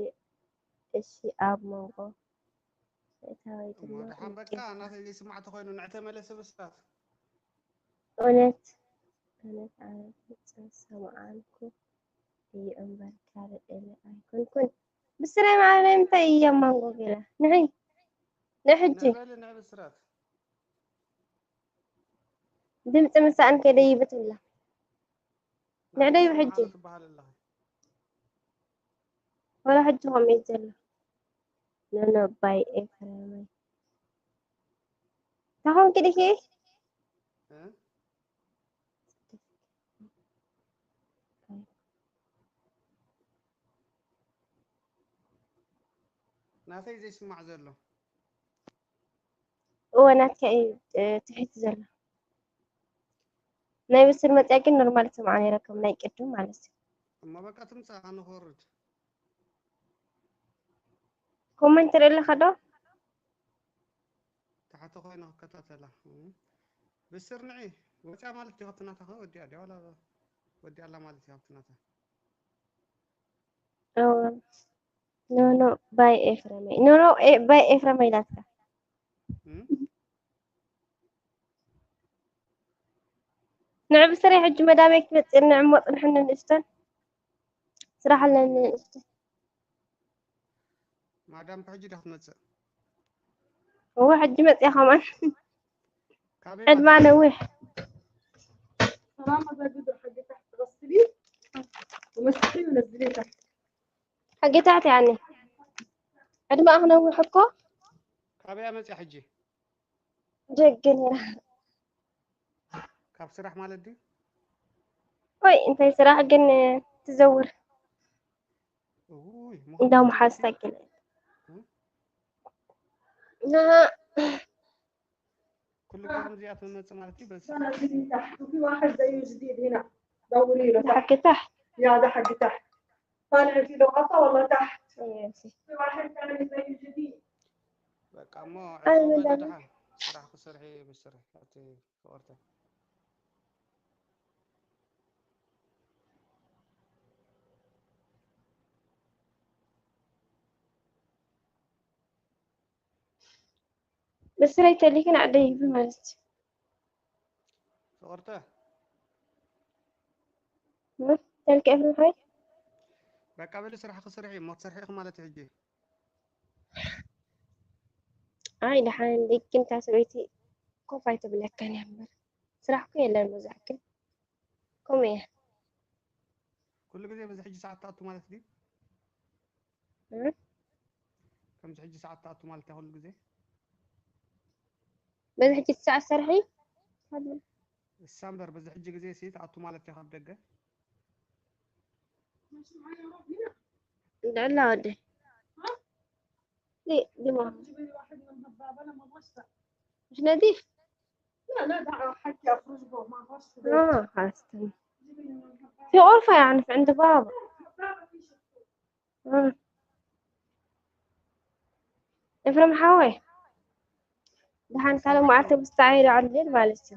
እሺ፣ ኣብ መንጎ ምእታወይ እሞ ድማ ደሓን በቃ ውጤት ናተይ ዘይስማዕ ተኾይኑ ንዕ ተመለሲ ብስራት። እውነት፣ እውነት ኣነ ዝሰማዓልኩ እዩ እምበር ካልእ እለ ኣይኮንኩን። ብስረይ ማዕረ ናይ ምንታይ እየ ኣብ መንጎ ገለ? ንዒ፣ ንሕጂ ንዕ በሊ ንዕ ብስራት። ድምፂ ምስኣን ከይደይብት ኣላ። ንዕደይ ናተይ ብሕጂ። ስምዓሉ ትበሃል ኣለኺ። ወላ ሕጂ ከምኡ እዩ ዘሎ። ኖኖ ባይ ኤፍሬመይ። ታኾንኪ ዲኺ? እ? ናተይ ዘይስማዕ ዘሎ። እወ፣ ናትካ እዩ፣ እ፣ ትሕቲ ዘሎ። ናይ ብስር መፅያ ግን ኖርማል ትሰምዓ ነይረ፣ ከም ናይ ቅድም ማለት እዩ። እሞ በቃ ትምጻእ፣ ኣነ ክወርድ። ኮመንት ትርኢ ኣለኻ ዶ? ታሕቲ ኮይነ ክከታተላ። እም። ብስር ንዒ፣ ወጽያ ማለት እዩ፣ ካብቲ ናታ ከ ወዲኣ ድያ? ዋላ ወዲኣ ኣላ ማለት እዩ፣ ካብቲ ናታ። እወ። ኖኖ ባይ ኤፍረመይ። ኖኖ፣ ኤ፣ ባይ ኤፍረመይ ኢላትካ። እም? ንዕ ብስረይ ሕጂ መዳመይ ክትመጽእኒ እሞ ጽንሕኒ ንእሽተን። ስራሕ ኣለኒ ንእሽተን። ማዳም ሕጂ ዳ ክትመጽእ? እወ፣ ሕጂ መጽያ ከማን። ካበይ ዕድማ ማዳም? ነዊሕ። ሕጊ ታሕቲ ያኒ። ዕድማ ኣኽነዊሕ እኮ። ካበይ መጽያ ሕጂ? ደገ ነይራ። ካብ ስራሕ ማለት ድዩ? ወይ እንታይ ስራሕ ግን ትዘውር እውይ፣ እንዳው መሓዝታ ገለ። እም? ኣሃ፣ ኩሉ ግዜ ከምዚኣ ትመጽእ ማለት እዩ። በስ في واحد زيه جديد هنا، دوري له تحت. ሓቂ ታሕቲ። يا ده حق تحت. طالع في له غطا والله تحت. እሺ። في واحد ثاني زيه جديد. በቃ እሞ ኣይ፣ ዕጽዋ መዳም። ደሓን ስራሕ ክሰርሒ ብስርሒ። ፍቕርቲ። ብስረይ ተሊክን ዓደይ ይብል ማለት እዩ። ፍቕርቲ። እ? ተልከ ኤፍሬም ሓወይ? በቃ በሊ ስራሕ ክስርሒ እሞ ክትሰርሒ ኢኺ ማለት እዩ ሕጂ። ኣይ ደሓን ደቂ እንታ ሰበይቲ ኮፍ ኣይተብለካን እያ እምበር ስራሕ እኮ የለን በዛ ያክል ከምኡ እያ። ኩሉ ግዜ በዚ ሕጂ ሰዓት ትኣቱ ማለት ድዩ? እ? ከምዚ ሕጂ ሰዓት ትኣቱ ማለት እያ ኩሉ ግዜ? በዚ ሕጂ ሰዓት ሰርሒ እሳ እምበር በዚ ሕጂ ግዜ ሲ ትኣቱ ማለት እያ ካብ ደገ? ልዕላ ወደ ዲ- ዲማ مش نظيف لا لا دعها حكي اخرج بو ما بغاش في بيت اه خلاص تمام في غرفة يعني في عند بابا آه. إفرم حاوي دحان كان معرفة مستعيرة على الليل مالسي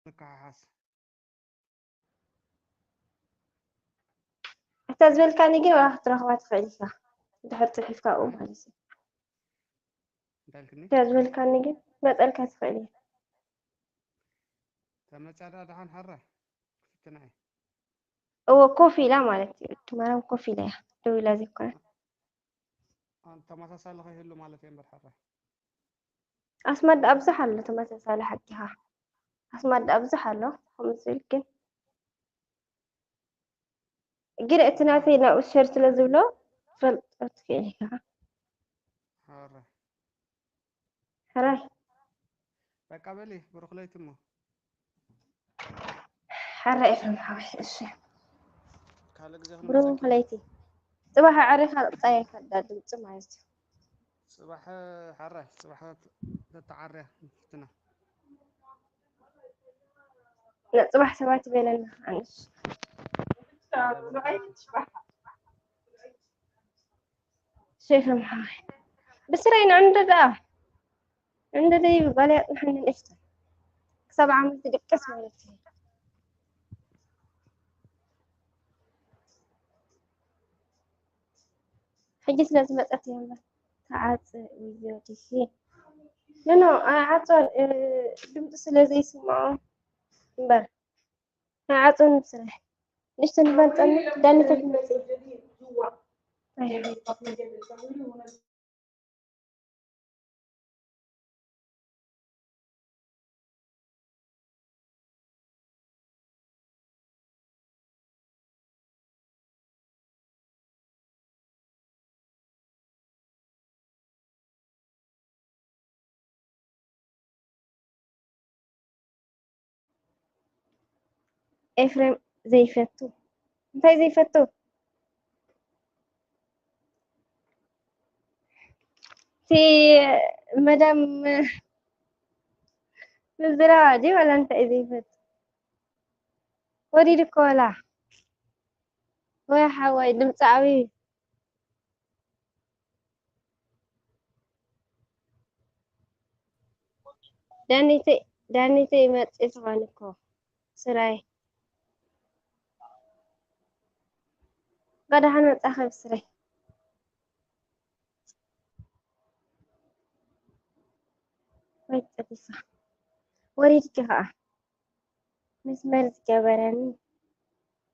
ንከሓሓስ። እታ ዝበልካኒ ግን ዋላ ክትረኽባ ትኽእል ኢኻ ድሕር ፅሒፍካ ኣብኡ ማለት እዩ። እንታይ ኢልክኒ? እታ ዝበልካኒ ግን መፀልካ ትኽእል እያ። ተመጻዳ ደሓን ሓራ ክፍትና እየ። እወ ኮፍ ኢላ ማለት እዩ። እቲ ማርያም ኮፍ ኢላ እያ ደው ኢላ ዘይኮነ። ኣን ተመሳሳሊ ከይህሉ ማለት እየ እምበር ሓራ። ኣስማት ኣብዝሕ ኣሎ ተመሳሳሊ ሓቂኻ። ኣስማት ኣብዝሕ ኣሎ ከምኡ ዝብል ግን ግን እቲ ናተይ ናብኡ ሸር ስለ ዝብሎ ትፈልጦ ትኽእል ኢኻ። ሓራ። ሕራይ በቃ በሊ ብሩኽ ለይቲ እሞ። ሕራይ ኤፍሬም ሓወይ እሺ። ካልእ ግዜ ብሩኽ ክንመጸኪ። ለይቲ። ጽባሕ ኣዕሪኻ ጻየካ ዳ ድምጺ ማለት እዩ። ጽባሕ ሓራ ጽባሕ ተተዓርያ ንፍትና። ንጽባሕ ሰባት ይበለና ኣንስ። ሸይፍ ምሓይ ብስረይ ንዕንደ ደኣ እንደ ደይ ባልያ ጽንሐኒ ንእሽቶ ክሳብ ዓመት ዝድቀስ ማለት እዩ። ሕጂ ስለ ዝመጸት እያ እምበር ተዓጽ ውዮ ዲሲ ኖ ኖ ኣይዓጾን ድምፂ ስለ ዘይስምዖ እምበር ኣይዓጾን ብስራሕ ንእሽቶ ንባል ጸንሕ ዳኒተ ትመጽእ ኤፍሬም ዘይፈቱ እንታይ ዘይፈቱ እቲ መዳም ምዝራባ ድዩ ዋላ እንታይ እዩ ዘይፈቱ ወዲዱ እኮ ዋላ ወይ ሓወይ ድምፂ ዓብዩ ዳኒተይ ዳኒተይ መፂ ትኾን እኮ ስራይ ቀዳሓን መፃኺ ብስረይ ወይ ፀዲፋ ወሪድኪ ከዓ መስመር ዝገበረኒ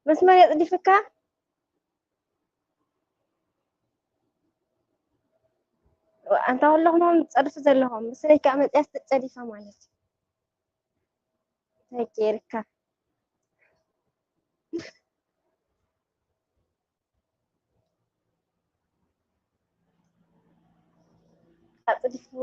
መስመር የፅዲፍካ ኣንታ ከለኹም ጸድፊ ዘለኹም ምስለይ ከዓ መፅያስ ተፀዲፋ ማለት እንታይ ገይርካ ኣፅዲፍዎ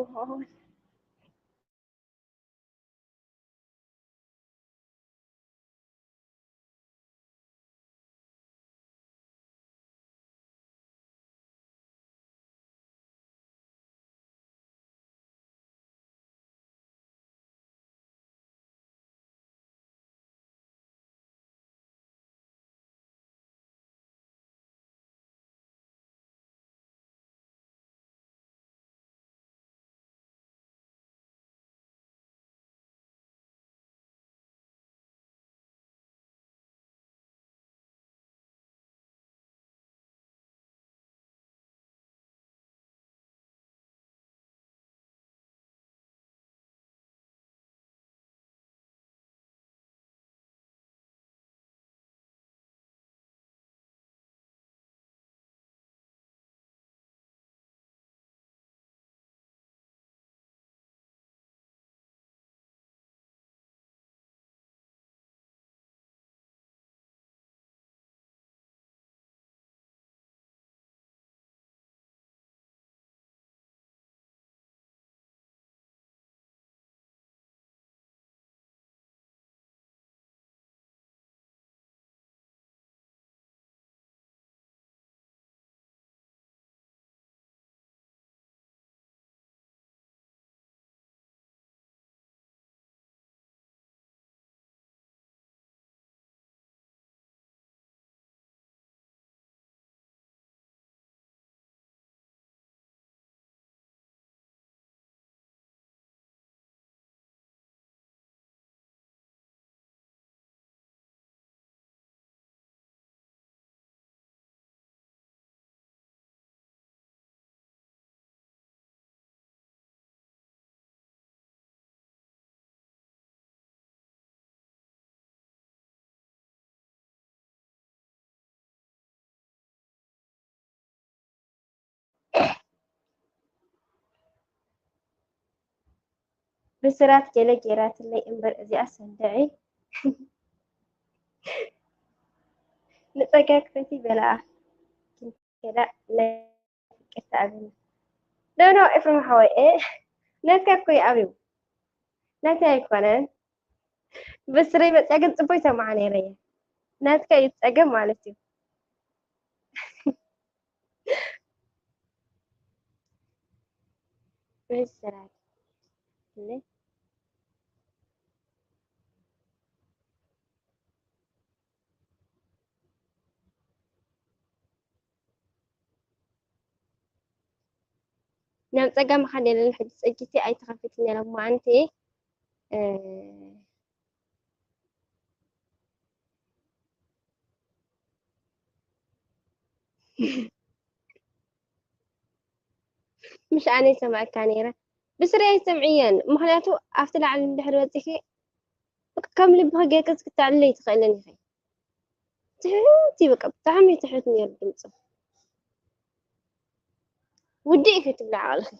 ብስራት ገለ ጌራትለይ እምበር እዚኣ ሰንደዒ ንጸጋ ክፈቲ በላኣ። ከዳ ናይ ፍቅርቲ ኣብና። ኖ፣ ኖ፣ ኤፍሬም ሓወይ፣ እ፣ ናትካ እኮ እዩ ኣብዩ። ናተይ ኣይኮነን። ብስረይ መጽያ ግን ጽቡቅ ይሰምዓ ነይረ እየ። ናትካ እዩ ጸገም ማለት እዩ። ብስራት። እንዴ? ናብ ጸጋም ኻድ የለን ሕጂ ጸጊቲ ኣይተኸፍትን የለን ማንቲ። እ፣ ምሽ ኣነ ይሰምዐካ ነይረ። ብስሪ ኣይሰምዕየን። ምኽንያቱ ኣብቲ ላዕሊ እንድሕር በጺኺ በቃ ከም ልብኺ ጌርኪ ክትዕልሊ ኣይትኽእልን ኢኺ። ትሑት እዩ በቃ፣ ብጣዕሚ ትሑት ነይሩ ድምፁ። ውድእ ኢኺ ትብሊ ዓቕልኺ።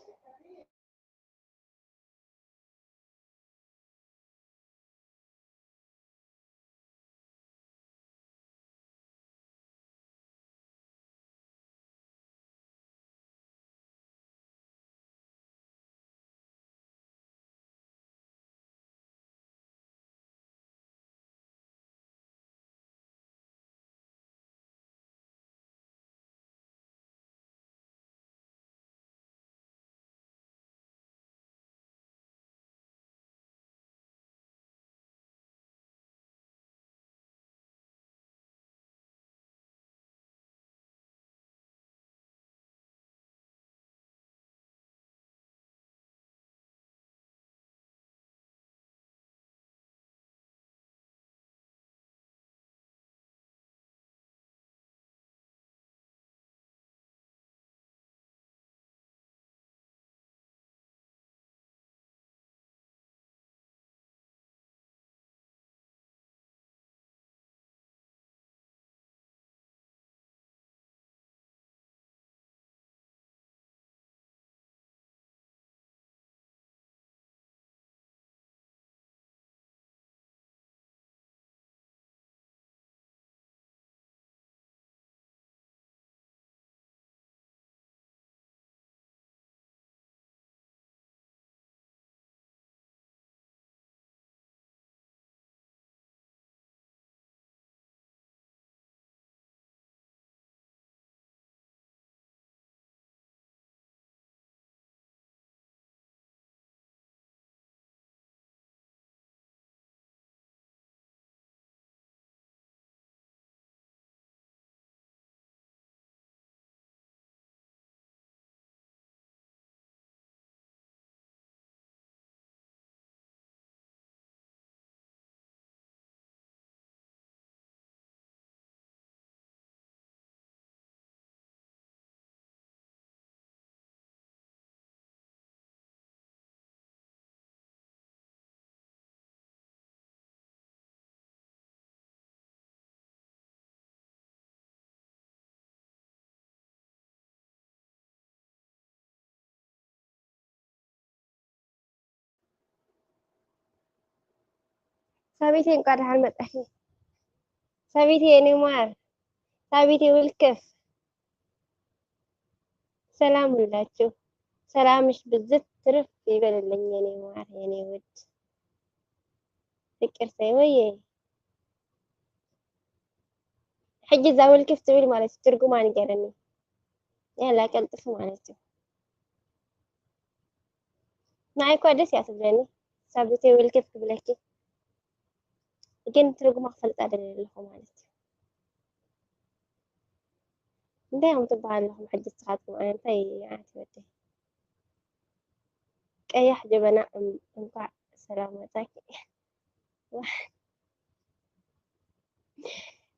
ሳቢተይ እንኳ ደሓን መጣኺ። ሳቢተይ የኔ ማር፣ ሳቢተይ ውልቅፍ። ሰላም ሁላችሁ፣ ሰላምሽ ብዝት ትርፍ ይበልልኝ የኔ ማር የኔ ውድ ፍቅርተይ ወየ። ሕጂ እዛ ውልቅፍ ትብል ማለት ትርጉማ ንገረኒ። ያላ ቀልጥፊ ማለት እዩ። ንዓይ እኳ ደስ እያ ትብለኒ፣ ሳቢተይ ውልቅፍ ክብለኪ፣ ግን ትርጉማ ክፈልጣ ደልየ ኣለኹ ማለት እዩ። እንታይ ኢኹም ትበሃሉ ኣለኹም ሕጂ ንስኻትኩም? ኣነ እንታይ ኣንቲ ወደይ? ቀያሕ ጀበና እም-፣ እንኳዕ ሰላም መጻኪ።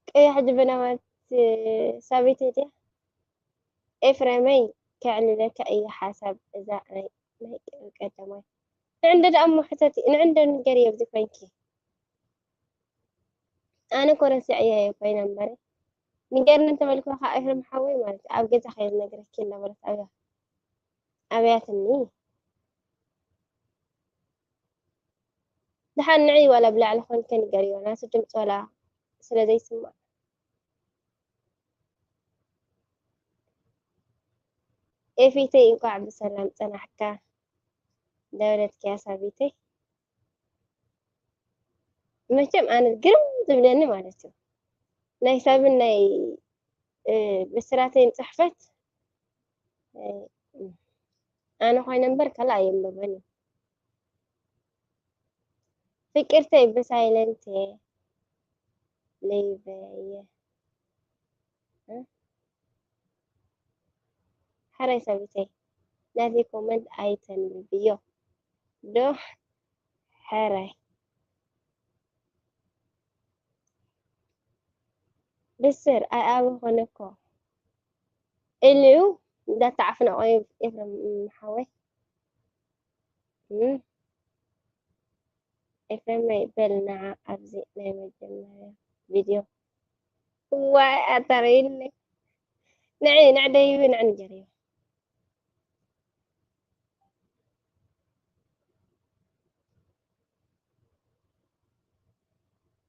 ቀያሕ ጀበና ማለት ሳቢተይ ድያ? ኤፍሬመይ፣ ከዕልለካ እየ ሓሳብ እዛ ናይ፣ ናይ ቀዳማይ። ንዕንደ ደኣ እሞ ሕተቲ፣ ንዕንደ ንገርዮ ኣብዚ ኮይንኪ። ኣነ እኮ ረሲዐያ እየ ኮይነ እምበረ። ንገርኒ እንተበልኩ ከዓ ኤፍሬም ሓወይ ማለት ኣብ ገዛ ከይደ ነግረኪ እናበለት ኣብያ-፣ ኣብያትኒ። ደሓን ንዒ ዋላ ብላዕሊ ኮንከ ንገርዮ፣ ናቱ ድምፂ ዋላ ስለ ዘይስማዕ። ኤፊተይ እንኳዕ ብሰላም ጸናሕካ። ደውለትኪያ ሳቢተይ። መቸም ኣነ ግርም ዝብለኒ ማለት እዩ፣ ናይ ሳብን ናይ፣ እ፣ ብስራተይን ጽሕፈት፣ እ፣ ኣነ ኮይነ እምበር ካልእ ኣየንብብን እዩ። ፍቅርተይ ብሳይለንት እየ፣ ለይበየ። እ? ሕራይ ሰብይተይ፣ ናተይ ኮመንት ኣይተንብብዮ ዶ? ሕራይ። ብስር ኣይ ኣብ ኾነ እኮ ኢሉ እንዳተዓፍነቆ እዩ ኤፍረም ሓወይ። እም። ኤፍሬመይ በል ንዓ ኣብዚ ናይ መጀመርያ ቪድዮ። ዋይ ኣታ ረኢለይ። ንዒ ንዕደይቢ ንዕ ንጀርዮ።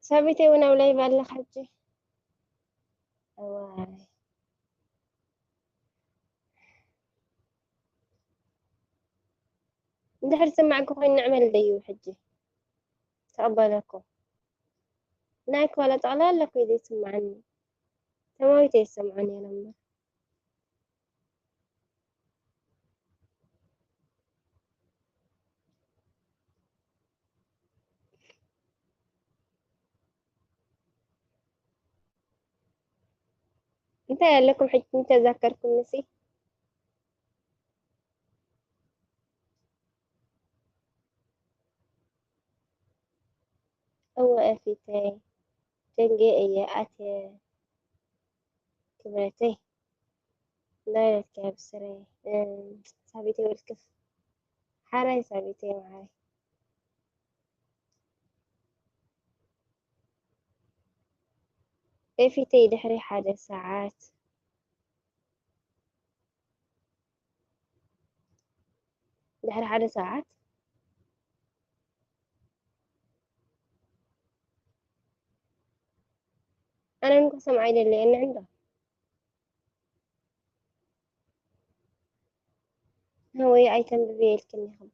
ሰበይተይ እውን ኣብ ላይቭ ኣለኻ ሕጂ። እዋይ። እንድሕር ዝስማዕኪ ኮይኑ ንዕመል ደይቡ ሕጂ። ተቐበለኩም። ናይ ኮላ ጠቕላላ እኮ እዩ ዘይስምዓኒ። ተማዊተ ይሰምዖ ነይረ እምበር። እንታይ ኣለኩም ሕጂ እንተዛከርኩም ንሲ? እወ ፊተይ ደንጌ እየ ኣትየ ክብረተይ። እንዳበልኪ ኣብስረይ። እ፣ ሳቢተይ ወልክፍ። ሓራይ ሳቢተይ መዓረይ። ኤፊተይ ድሕሪ ሓደ ሰዓት፣ ድሕሪ ሓደ ሰዓት ኣነ እንኳ ሰምዓ ይደለየኒ እንዶ። ወይ ኣይተንብብየ ኢልክኒ ክባ።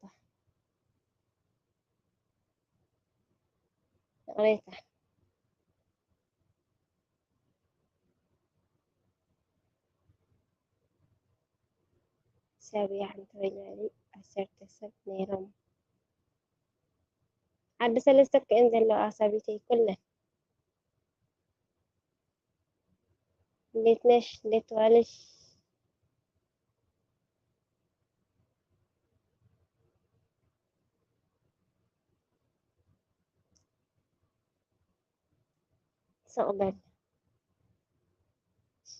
ይቕሬታ። ሰብ ያሕን ተበጃሊ ዓሰርተ ሰብ ነይሮም። ዓዲ ሰለስተ ክእን ዘለዋ ሳቢተይ ኩለን። እንዴት ነሽ? እንዴት ዋልሽ? ስቕ በል። እሺ።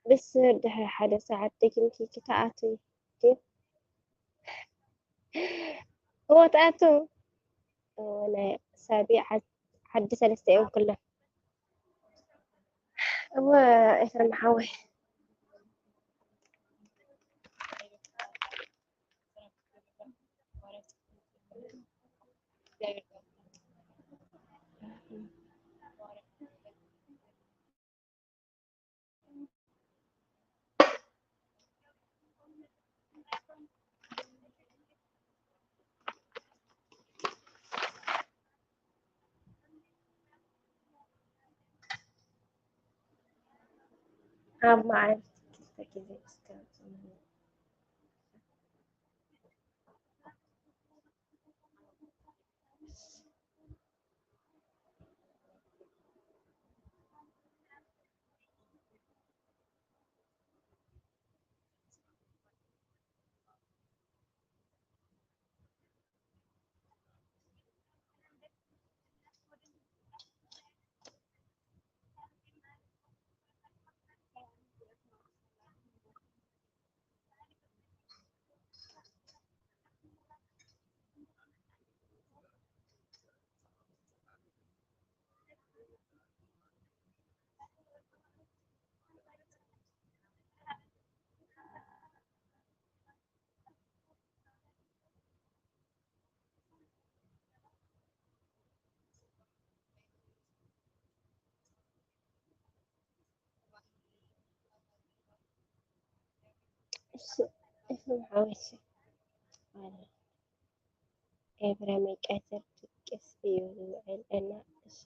ብስር ድሕሪ ሓደ ሰዓት ደጊምኪ ክትኣትዊ ድዩ? እወ ትኣቱ። እወ ናይ ሳቢ ዓድ-፣ ዓዲ ሰለስተ እዮም ኩሎም። እወ ኤፍሬም ሓወይ። ኣብ መዓልቲ ክልተ ግዜ እስከ እሺ፣ እሺ፣ ሓወይ፣ እሺ። ኣለ። ኤፍሬም ቀትር ድቅስ እዩ ዝውዕል እና፣ እሺ።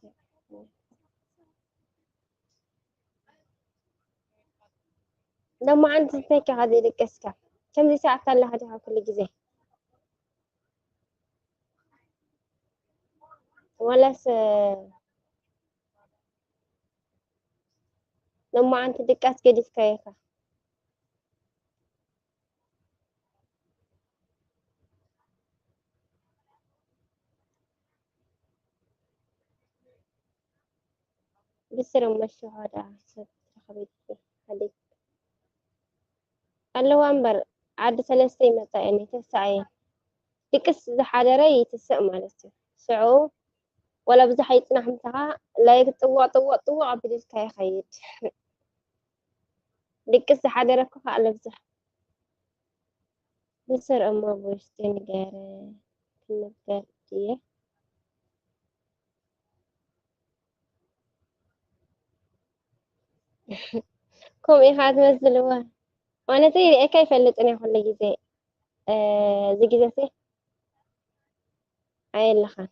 ሎማዓንቲ እንታይ ኢኻ ዘይደቀስካ? ከምዚ ሰዓት ኣለኻ ዲኻ ኩሉ ግዜ? ወላስ ሎማዓንቲ ድቃስ ገዲፍካዮ ኢኻ? ብስረ መሸሆዳ ሰብ ትረኽቢ ኣለዋ እምበር ዓዲ ሰለስተ ይመጻ እየን ይተስኣ እየን። ድቅስ ዝሓደረ ይትስእ ማለት እዩ። ሽዑ ወላ ብዙሕ ኣይጽናሕ ምሳኻ ላይክ ጥዋቕ ጥዋቕ ጥዋቕ ኣቢልልካ ይኸይድ። ድቅስ ዝሓደረ እኮ ከኣ ለብዝሕ። ብስር እሞ ብውሽጢ ንገረ ክንበር ድየ? ከምኡ ኢኻ ትመስል። እዋ፣ ማለተይ ርኤካ ኣይፈልጥን እየ ኩሉ ግዜ። እ፣ እዚ ግዜሲ ኣየለኻን።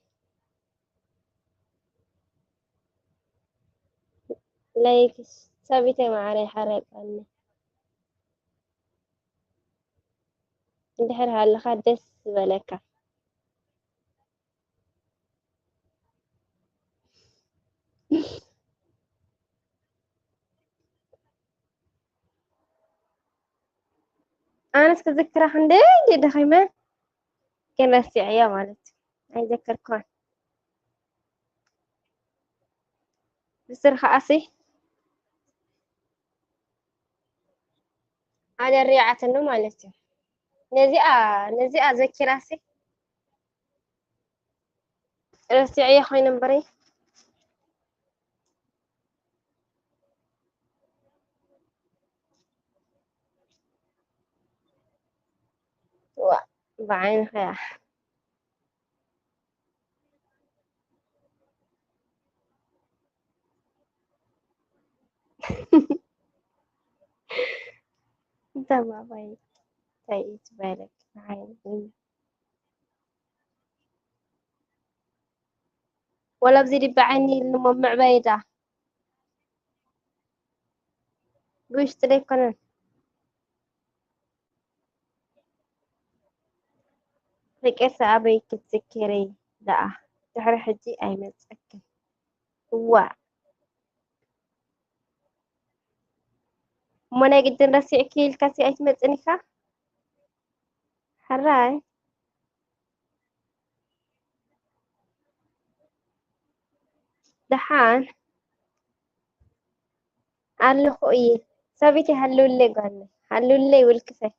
ላይክ ሰቢተይ ማዕረይ ሓረቀኒ። እንድሕር ሃለኻ ደስ ዝበለካ። ኣነስ ክዝክራ ክንደይ እንደ ደኺመ፣ ግን ረሲዐያ ማለት እዩ። ኣይዘከርኩዋን። ብስር ከኣሲ ኣደሪዓትኒ ማለት እዩ። ነዚኣ፣ ነዚኣ ዘኪራሲ ረሲዐያ ኮይነ እምበረይ። ዋ፣ ብዓይንኻ እያ። እንተ ባባይ እንታይ እዩ ትበለክ? ብዓይኒ እዩ። ወላ ኣብዚ ድቢ ዓይኒ ኢልኒ እሞ ምዕባይ ዳ ብውሽጢ ደይኮነን። ፍቅርሲ ኣበይ ክትዝክሪ ደኣ? ድሕሪ ሕጂ ኣይመጸክን። እዋእ። እሞ ናይ ግድን ረሲዕኪ ኢልካሲ ኣይትመጽን ኢኻ? ሕራይ። ደሓን ኣለኹ እየ። ሰበይቲ ሃልውለይ ጓለይ፣ ሃልውለይ ውልቅሰይ።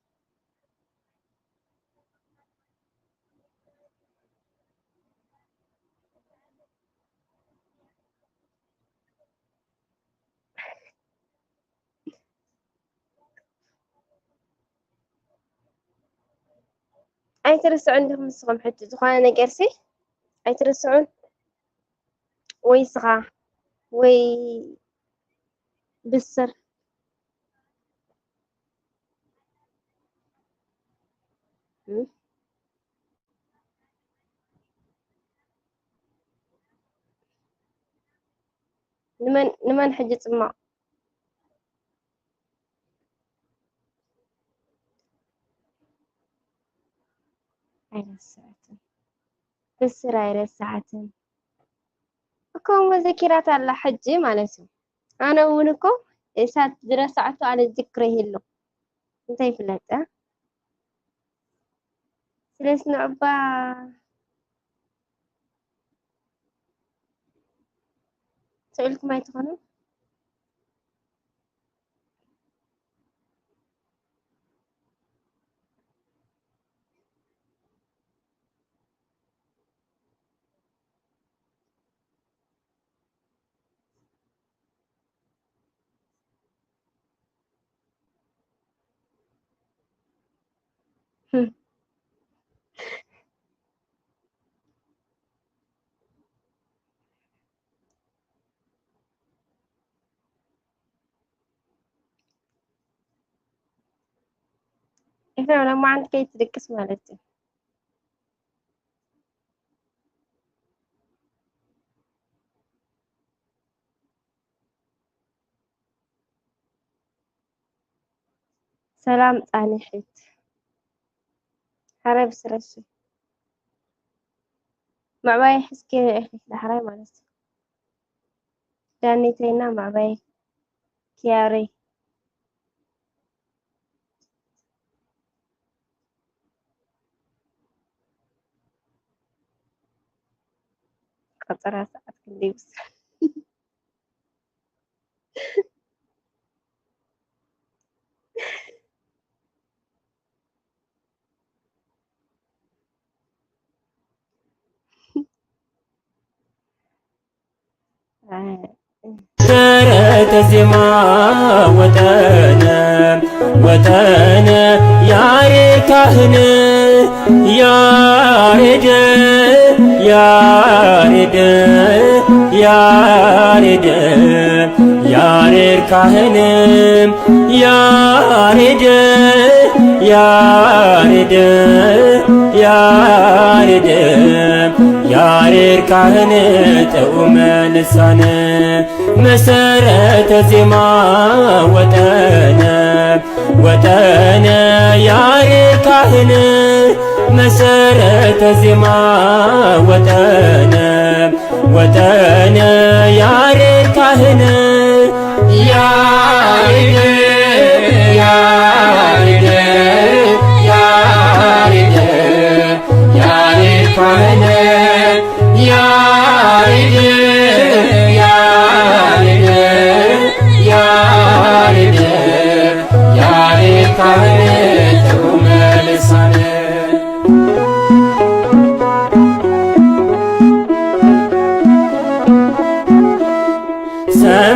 ኣይትርስዑ እንዲኹም ንስኹም ሕጂ ዝኾነ ነገርሲ ኣይትርስዑን። ወይ ስኻ ወይ ብስር። እም? ንመን፣ ንመን ሕጂ ጽማቕ? ኣይረሳዕትን። ብስር ኣይረሳዕትን። እኮ መዘኪራት ኣላ ሕጂ ማለት እዩ። ኣነ እውን እኮ እሳት ዝረሳዕቶ ኣነ ዝክረ የሎ። እንታይ ይፍለጥ፣ እ? ስለስ ንዕባ ስዕልኩም ኣይትኾኑ? ኤፍሬም፣ ሎማዓንቲ ከይትድቅስ ማለት እዩ። ሰላም ጻኒሒት። ሓራይ ብስረሺ። ምዕባይ ሕዝኪ ኢኺ ዳሕራይ ማለት እዩ። ዳኒተይና ምዕባይ ኪያረይ። ቀጸራ ሰዓት ክንደይ ይውስን? ደረተ ዜማ ወጠነ፣ ወጠነ ያሬድ ካህን፣ ያሬድ፣ ያሬድ፣ ያሬድ፣ ያሬድ ካህን፣ ያሬድ፣ ያሬድ፣ ያሬድ፣ ያሬድ ካህን ጥዑመ ልሳን፣ መሰረተ ዜማ ወጠነ፣ ወጠነ ያሬድ ካህን፣ መሰረተ ዜማ ወጠነ፣ ወጠነ ያሬድ ካህን፣ ያሬድ፣ ያሬድ፣ ያሬድ፣ ያሬድ ካህን፣ ያሬድ፣ ያሬድ፣ ያሬድ፣ ያሬድ ካህን ጥዑመ ልሳን።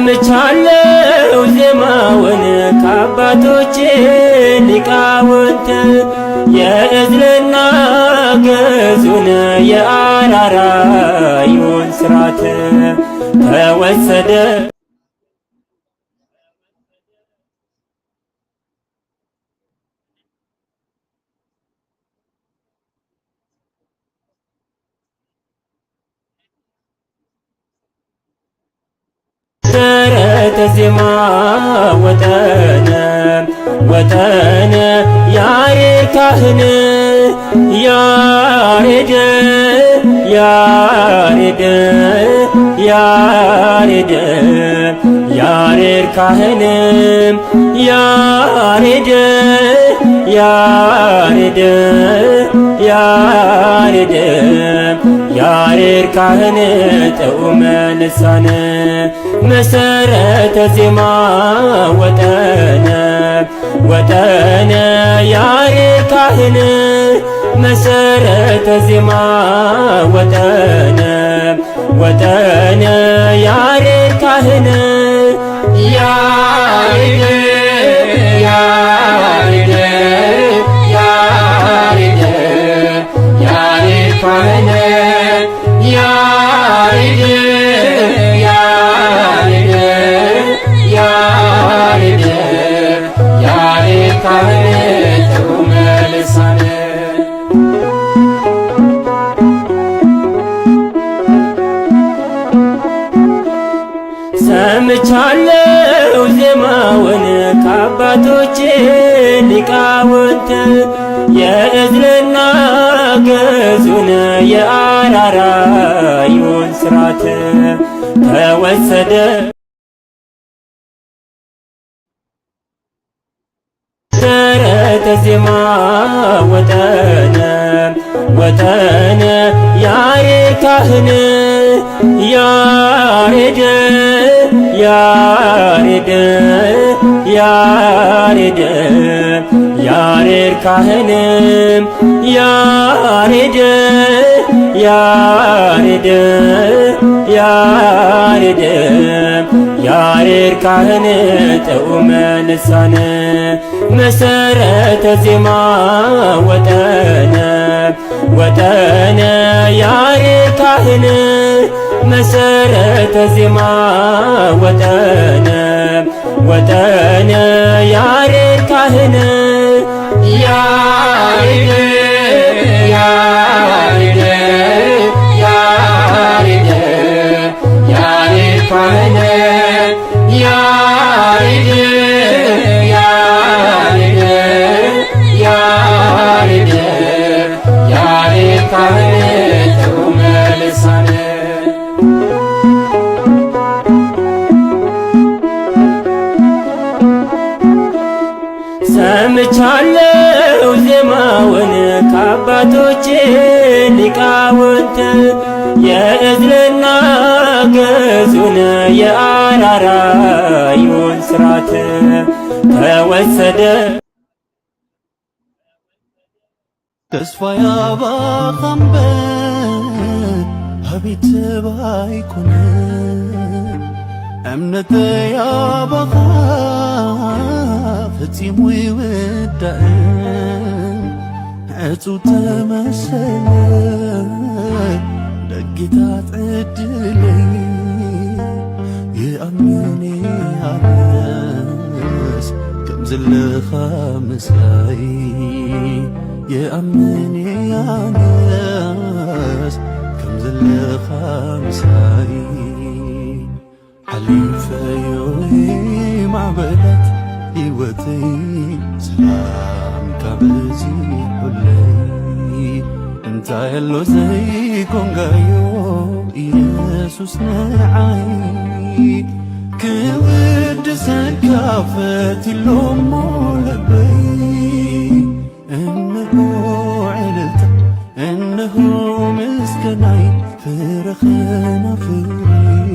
ሰምቻለሁ ዜማውን ከአባቶቼ ሊቃውንት፣ የእዝልና ግዕዙን የአራራዩን ስርዓት ተወሰደ። ደረተ ዜማ ወጠነ፣ ወጠነ ያሬድ ካህን፣ ያሬድ፣ ያሬድ፣ ያሬድ፣ ያሬድ ካህን፣ ያሬድ፣ ያሬድ፣ ያሬድ፣ ያሬድ ካህን ጥዑመ ልሳን፣ መሰረተ ዜማ ወጠነ፣ ወጠነ ያሬድ ካህን፣ መሰረተ ዜማ ወጠነ፣ ወጠነ ያሬድ ካህን፣ ያሬድ፣ ያሬድ፣ ያሬድ፣ ያሬድ ካህን፣ ያሬድ፣ ያሬድ፣ ያሬድ፣ ያሬድ ካህን ጥዑመ ልሳን። ሰምቻለሁ ዜማውን ከአባቶቼ ሊቃውንት፣ የእዝልና ገዙን የአራራዩን ስራት ተወሰደ። ደረተ ዜማ ወጠነ፣ ወጠነ ያሬድ ካህን፣ ያሬድ፣ ያሬድ፣ ያሬድ፣ ያሬድ ካህን፣ ያሬድ፣ ያሬድ፣ ያሬድ፣ ያሬድ ካህን ጥዑመ ልሳን፣ መሰረተ ዜማ ወጠነ፣ ወጠነ ያሬድ ካህን፣ መሰረተ ዜማ ወጠነ፣ ወጠነ ያሬድ ካህን፣ ያሬድ፣ ያሬድ፣ ያሬድ፣ ያሬድ ካህን፣ ያሬድ፣ ያሬድ፣ ያሬድ፣ ያሬድ ካህን ጥዑመ ልሳን። ሰምቻለሁ ዜማውን ከአባቶቼ ሊቃውንት፣ የእዝልና ግዕዙን የአራራዩን ስራት ተወሰደ። ተስፋይ ኣባኻ እምበር ኣቤት ተባይኮነ፣ እምነተይ ኣባኻ ፈጺሙ ይውዳእን ዕጹብ ተመሰለ። ደጊታት ዕድለይ ይኣምን ኣነስ ከም ዘለኻ ምሳይ፣ ይኣምን ኣነስ ከም ዘለኻ ምሳይ። ሓሊፈዮ ማዕበላት ህይወተይ፣ ሰላምካ በዚሑለይ። እንታይ ኣሎ ዘይኮንካዮ ኢየሱስ ንዓይ፣ ክውድሰካ ፈትየሎ እሞ ልበይ። እነሆ ዕልልታ፣ እነሆ ምስጋናይ፣ ፍረ ከናፍረይ፣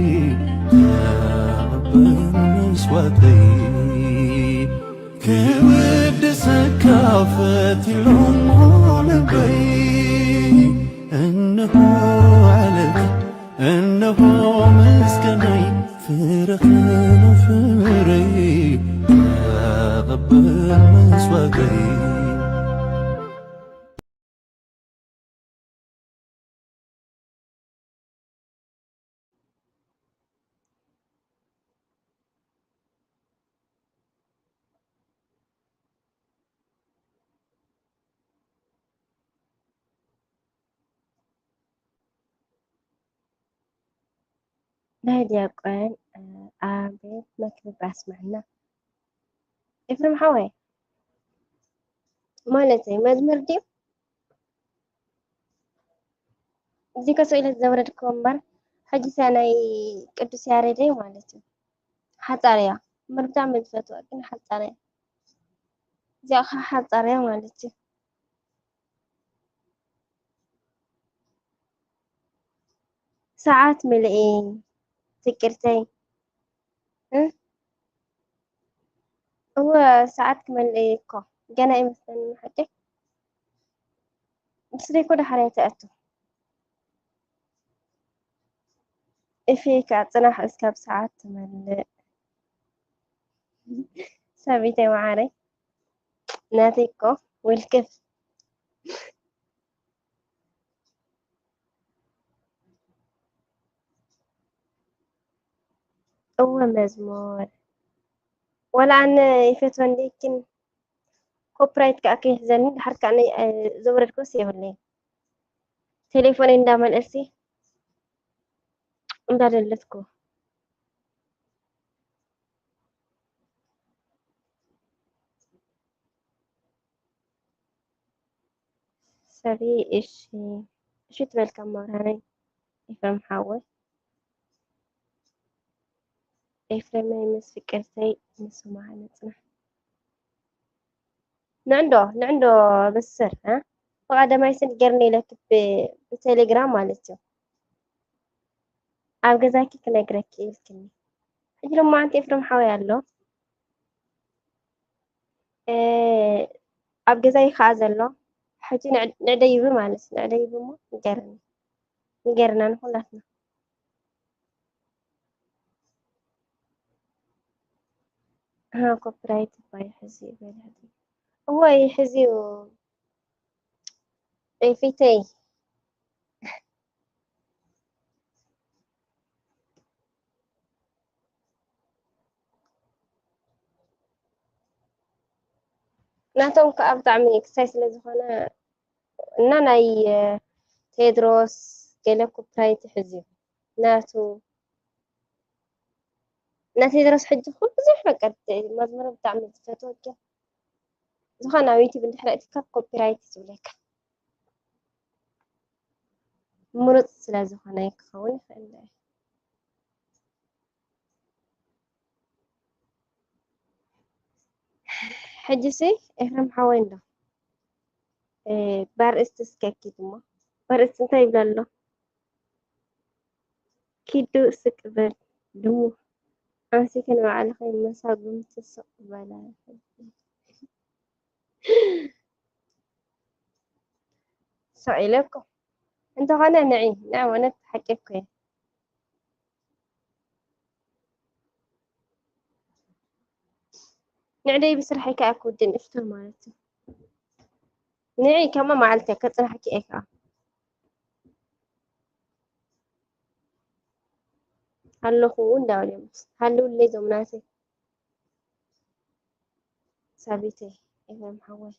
ተቐበል መስዋዕተይ። ክውድሰካ ፈትየሎ እሞ ልበይ፣ እነሆ ዕልልታ፣ እነሆ ምስጋናይ፣ ፍረ ከናፍረይ፣ ተቐበል መስዋዕተይ። ናይ ዲያቆን፣ እ፣ ኣቤል መክብብ ኣስምዐና። ኤፍሬም ሓወይ፣ ማለተይ መዝሙር ድዩ? እዚ ከስኡ ኢለ ዘውረድክዎ እምበር፣ ሕጂ እዚኣ ናይ ቅዱስ ያሬደይ ማለት እዩ። ሓጻር እያ። እምበር ብጣዕሚ እየ ዝፈትዋ፣ ግን ሓጻር እያ። እዚኣ ኸዓ ሓጻር እያ ማለት እዩ። ሰዓት ምልኢ ፍቅርተይ። እ? እወ፣ ሰዓት ክመልእ እኮ ገና ይመስለኒ ሓቂ። ብስለይ እኮ ዳሕራይ ትኣቱ። እፊ ከኣ ጽናሕ እስካብ ሰዓት ትመልእ። ሰብይተይ መዓረይ፣ ናተይ እኮ ውልቅፍ። እወ መዝሙር። ወላ ኣነ ይፈትወን ደይክን ኮፒራይት ከኣ ከይሕዘኒ፣ ድሓር ከኣ ናይ፣ እ፣ ዘውረድኩስ የብለይን። ቴሌፎነይ እንዳመልአሲ እንዳደለትኩ። ሰብተሪ፣ እሺ፣ እሺ ትበልካ መብርሃነይ። ኤፍረም ሓወይ፣ ኤፍረመይ ምስ ፍቅርተይ ንስማዕ ንጽናሕ። ንዕንዶ፣ ንዕንዶ በስር፣ እ? ብቐደማይ ስንት ገርኒ ኢለክ ብ-፣ ብቴሌግራም ማለት እዩ። ኣብ ገዛኪ ክነግረኪ ኢልክኒ። ሕጂ ድማ ኣንቲ ኤፍረም ሓወይ ኣሎ። እ፣ ኣብ ገዛይ ከኣ ዘሎ። ሕጂ ንዕ-፣ ንዕደይቡ ማለት፣ ንዕደይቡ እሞ ንገረኒ። ንገርና ንኹላትና። ኣሃ፣ ኮፒራይት ባይ ሕዚ ይበል ሕዚ። እወ፣ ይሕዚ እዩ። ኤፊተይ። ናቶም ከኣ ብጣዕሚ ክሳይ ስለ ዝኾነ እና ናይ፣ እ፣ ቴድሮስ ገለ ኮፒራይት ይሕዝ እዩ። ናቱ፣ ናይ ቴድሮስ ሕጂ እኮ ብዙሕ በቃ መዝሙሩ ብጣዕሚ ዝፈትወ ግን ዝኾነ ኣብ ዩቲዩብ እንድሕር ኣእቲካ ኮፒራይት እዩ ዝብለካ። ምሩፅ ስለ ዝኾነ ክኸውን ይኽእል እዩ። ሕጂሲ ኤፍረም ሓወይ እንዶ፣ እ፣ ባርእስቲ እስከ ኪድ እሞ። ባርእስቲ እንታይ ይብላ ኣሎ? ኪዱ ስቅ በል ድሙ። ኣምሲኪ ንባዕልኺ መሳጉምቲ ስቕ በላ። ስቕ ኢለ እኮ። እንተኾነ ንዒ፣ ንዒ፣ እውነት ሓቂ እኮ እየ። ንዕደይ ብስርሐይ ከኣ ክውድእ ንእሽቶ ማለት እዩ። ንዒ፣ ከምኣ መዓልቲ ከጽናሕኪ እየ ከኣ። ኣለኹ እንዳበሉ እዮም። ሃልውለይ ዞም ናተይ። ሳቢተይ፣ ኤፍሬም ሓወይ።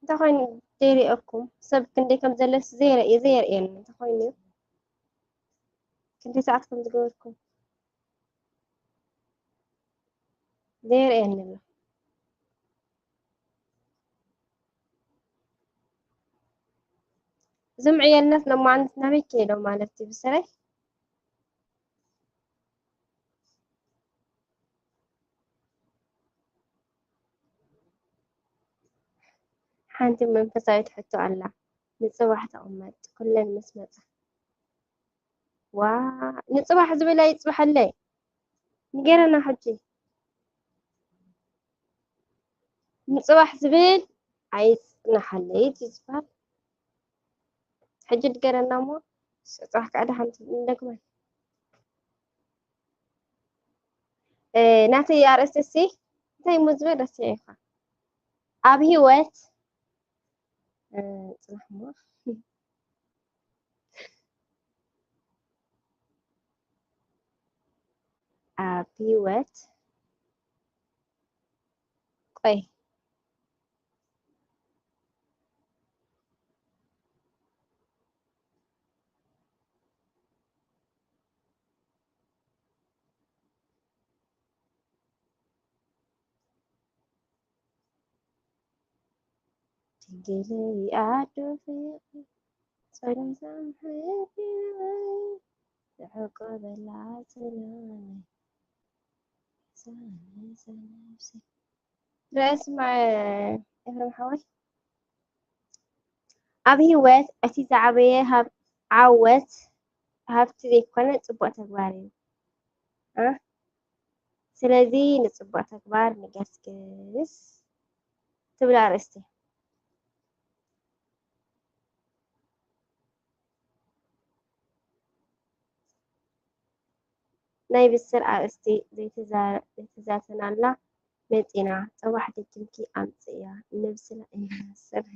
እንተኾይኑ ዘይርእየኩም፣ ሰብ ክንደይ ከም ዘለስ ዘይረ-፣ ዘየርእየኒ እንተኾይኑ፣ ክንደይ ሰዓት ከም ዝገበርኩም ዘይርእየኒ ኣሎ። እዞም ዕያልናት ሎማዓንቲ ናበይ ከይዶም ማለት እዩ ብስረይ? ሓንቲ መንፈሳዊት ሕቶ ኣላ። ንጽባሕ ተቐመጥ፣ ኩለን ምስ መጻ። ዋ፣ ንጽባሕ ዝብል ኣይጽባሐለይ። ንገረና ሕጂ። ንጽባሕ ዝብል ኣይጽናሓለይ እዩ ዝበሃል። ሕጂ ንገረና እሞ፣ ጽባሕ ከኣ ደሓን ንደግማ። እ፣ ናተይ ኣርእስቲ እሲ እንታይ እሞ ዝብል ረሲዐ ኢኻ። ኣብ ህይወት፣ እ፣ ጽናሕ እሞ። ኣብ ህይወት፣ ቆይ። ድንግለይ ኣዶ ፍቕሪ፣ ጸሎት ኣምሕሪለይ፣ ዝዕቆበላ ጽላሎይ፣ ዛዛ ነብሰይ። ርእ ስማዕ ኤፍሬም ሓወይ፣ ኣብ ህይወት እቲ ዝዓበየ ሃብ-፣ ዓወት ሃብቲ ዘይኮነ ጽቡቕ ተግባር እዩ። እ? ስለዚ ንጽቡቕ ተግባር ንገስግስ ትብል ኣርእስቲ። ናይ ብስር ኣርእስቲ ዘይተዛ-፣ ዘይተዛተናላ መጺና፣ ጽባሕ ደጊምኪ ኣምጽእያ፣ ነብስና ኣይንሃስር።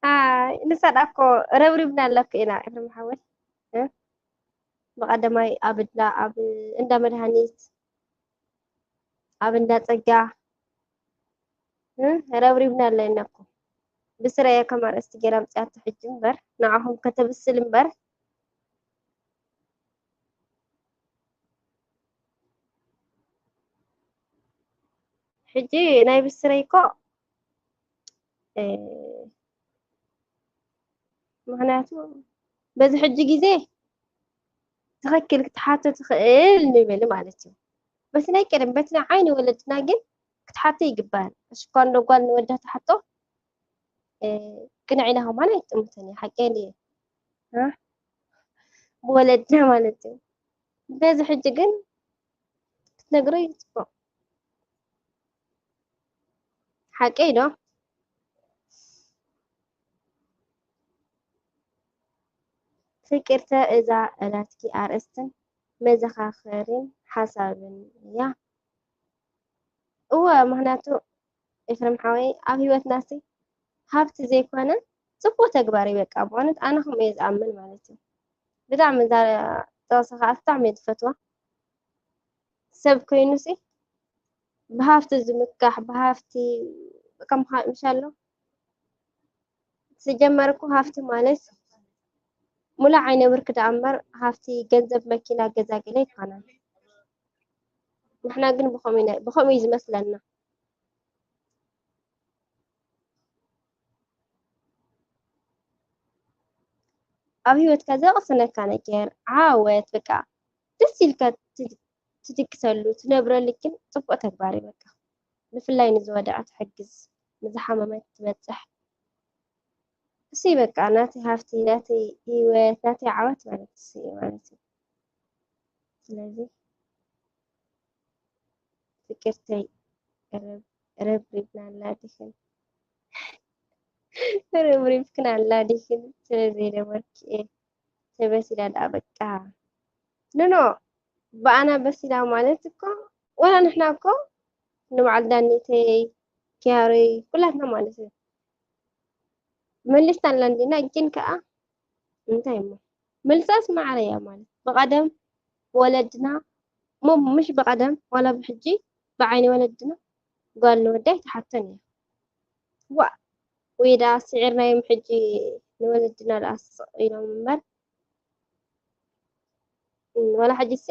ኣይ፣ ንሳ ደኣ እኮ ረብሪብና ኣላ እኮ ኢና፣ ኤፍሬም ሓወይ። እ? ብቐደማይ ኣብ እንዳ፣ ኣብ እንዳ መድሃኒት፣ ኣብ እንዳ ጸጋ፣ እ? ረብሪብና ኣለና እኮ። ብስረ እያ ከም ኣርእስቲ ገይራ ኣምጺኣቶ ሕጂ እምበር፣ ንዓኹም ከተብስል እምበር። ሕጂ ናይ ብስረይ እኮ፣ እ፣ ምኽንያቱ በዚ ሕጂ ግዜ ትኽክል ክትሓቶ ትኽእል ንብል ማለት እዩ። በቲ ናይ ቀደም፣ በቲ ናይ ዓይኒ ወለድና ግን ክትሓቶ ይግባእ። እሺ፣ እኳ እንዶ ጓል ንወዳ ትሓቶ፣ እ፣ ቅንዕ ኢላ ከማን ኣይትጥምትን እያ። ሓቀይ ድየ? እ? ብወለድና ማለት እዩ። በዚ ሕጂ ግን ክትነግሮ እዩ ጽቡቕ። ሓቀይ ዶ? ፍቅርተ፣ እዛ እላትኪ ኣርእስትን መዘኻኸሪን ሓሳብን እያ። እወ፣ ምኽንያቱ ኤፍሬም ሓወይ፣ ኣብ ህይወትናሲ ሃብቲ ዘይኮነ ጽቡቕ ተግባር እዩ። በቃ፣ ብእውነት ኣነ ከምኡ እየ ዝኣምን ማለት እዩ። ብጣዕሚ እዛ ጥቕሲ ከኣ ብጣዕሚ እየ ዝፈትዋ። ሰብ ኮይኑሲ ብሃፍቲ ዝምካሕ፣ ብሃፍቲ ከም ሃ-፣ ምሽ ኣሎ። ሲጀመር እኮ ሃፍቲ ማለት ሙሉእ ዓይነ ብርክ ደኣ እምበር፣ ሃፍቲ ገንዘብ፣ መኪና፣ ገዛ ገለ ኣይኮነን። ንሕና ግን ብኸምኡ ኢና፣ ብኸምኡ እዩ ዝመስለና። ኣብ ህይወትካ ዘቕስነካ ነገር፣ ዓወት፣ በቃ ደስ ኢልካ ት-፣ ትድቅሰሉ፣ ትነብረሉ ግን ጽቡቕ ተግባር እዩ በቃ። ብፍላይ ንዝወደቐ ትሕግዝ፣ ንዝሓመመት ትበጽሕ። እሱ እዩ በቃ ናተይ ሃፍቲ፣ ናተይ ህይወት፣ ናተይ ዓወት ማለት እሱ እዩ ማለት እዩ። ስለዚ ፍቅርተይ፣ ረብ-፣ ረብሪብና ኣላ ዲኽን? ረብሪብክን ኣላ ዲኽን? ስለ ዘይነበርኪ እየ ተበሲላ ደኣ በቃ። ኖ፣ ኖ፣ ብኣና በሲላ ማለት እኮ፣ ወላ ንሕና እኮ ንበዓል ዳኒተይ፣ ኪያሮይ፣ ኩላትና ማለት እዩ። መሊስና ኣላ እንዲና፣ ግን ከኣ እንታይ እሞ፣ መልሳስ ማዕረ እያ ማለት። ብቐደም ወለድና፣ እሞ ምሽ ብቐደም፣ ዋላ ብሕጂ፣ ብዓይኒ ወለድና፣ ጓል ንወዳ ኣይትሓቶን እያ። ዋእ፣ ወይ ደኣ ስዒርናዮም ሕጂ ንወለድና ደኣ ስቕ ኢሎም እምበር፣ ዋላ ሕጂሲ